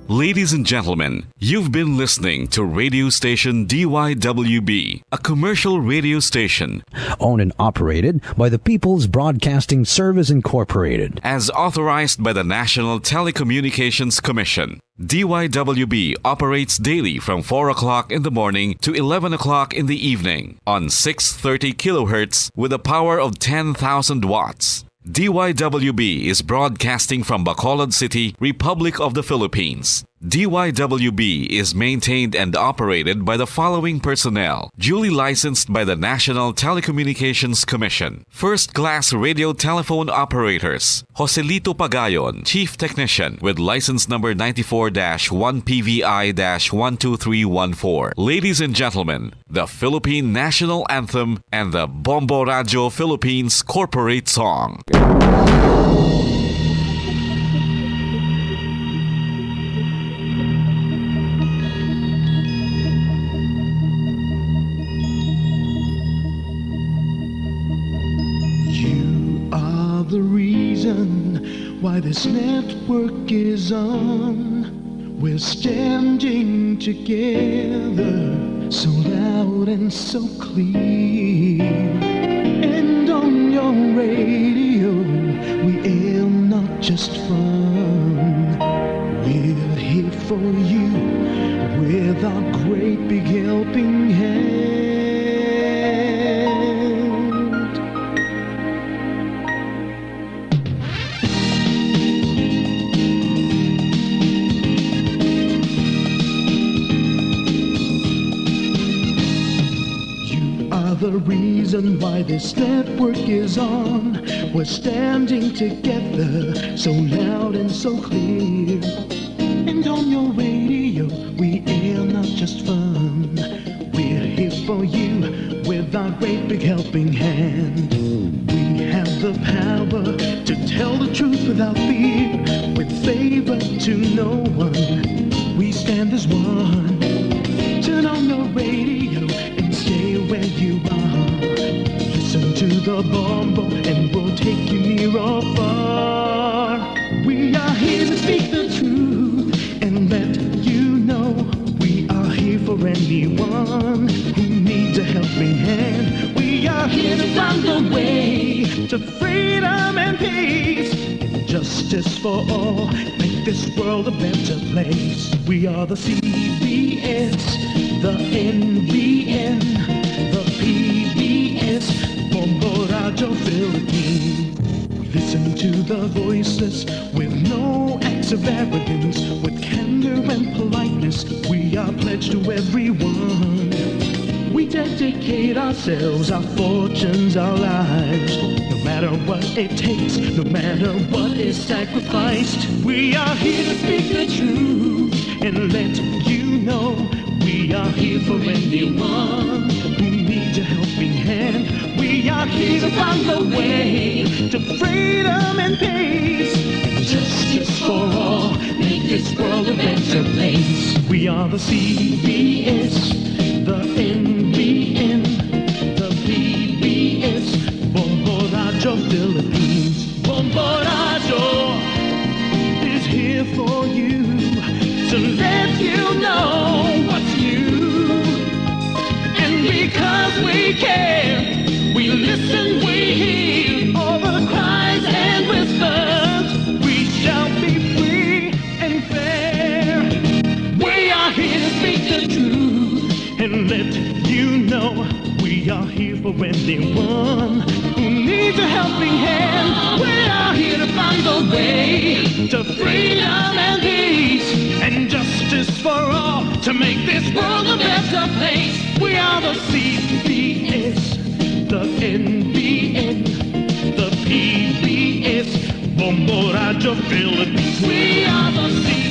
Ladies and gentlemen, you've been listening to radio station D Y W B, a commercial radio station owned and operated by the People's Broadcasting Service Incorporated, as authorized by the National Telecommunications Commission. D Y W B operates daily from four o'clock in the morning to eleven o'clock in the evening on six thirty kilohertz with a power of ten thousand watts. D Y W B is broadcasting from Bacolod City, Republic of the Philippines. D Y W B is maintained and operated by the following personnel, duly licensed by the National Telecommunications Commission. First-class radio telephone operators, Joselito Pagayon, Chief Technician, with license number ninety-four dash one P V I dash one two three one four. Ladies and gentlemen, the Philippine National Anthem and the Bombo Radio Philippines Corporate Song. You are the reason why this network is on. We're standing together, so loud and so clear. And on your radio, we air not just fun. We're here for you with our great big helping hand. You are the reason why this network is on. We're standing together, so loud and so clear. And on your radio, we air not just fun. We're here for you with our great big helping hand. We have the power to tell the truth without fear, with favor to no one. We stand as one. Turn on your radio and stay where you are. Listen to the Bombo and we'll take you near or far. We are here to speak the truth. To freedom and peace, justice for all, make this world a better place. We are the C B S, the N B N, the P B S, Bombo Radyo Philippines. We listen to the voiceless with no acts of arrogance, with candor and politeness. We are pledged to everyone. We dedicate ourselves, our fortunes, our lives. No matter what it takes, no matter what is sacrificed, we are here to speak the truth and let you know we are here for anyone who needs a helping hand. We are here to find the way to freedom and peace and justice for all. Make this world a better place. We are the C B S, the N B N, the P B S, Bombo Radyo Philippines. Bombo Radyo is here for you to let you know what's new. And because we care, we listen, we hear all the cries and whispers. We shall be free and fair. We are here to speak the truth and let you know we are here for anyone who needs a helping hand. We are here to find the way to freedom and peace and justice for all, to make this world a better place. We are the C B S, the N B N, the P B S, Bombo Radyo Philippines. We are the C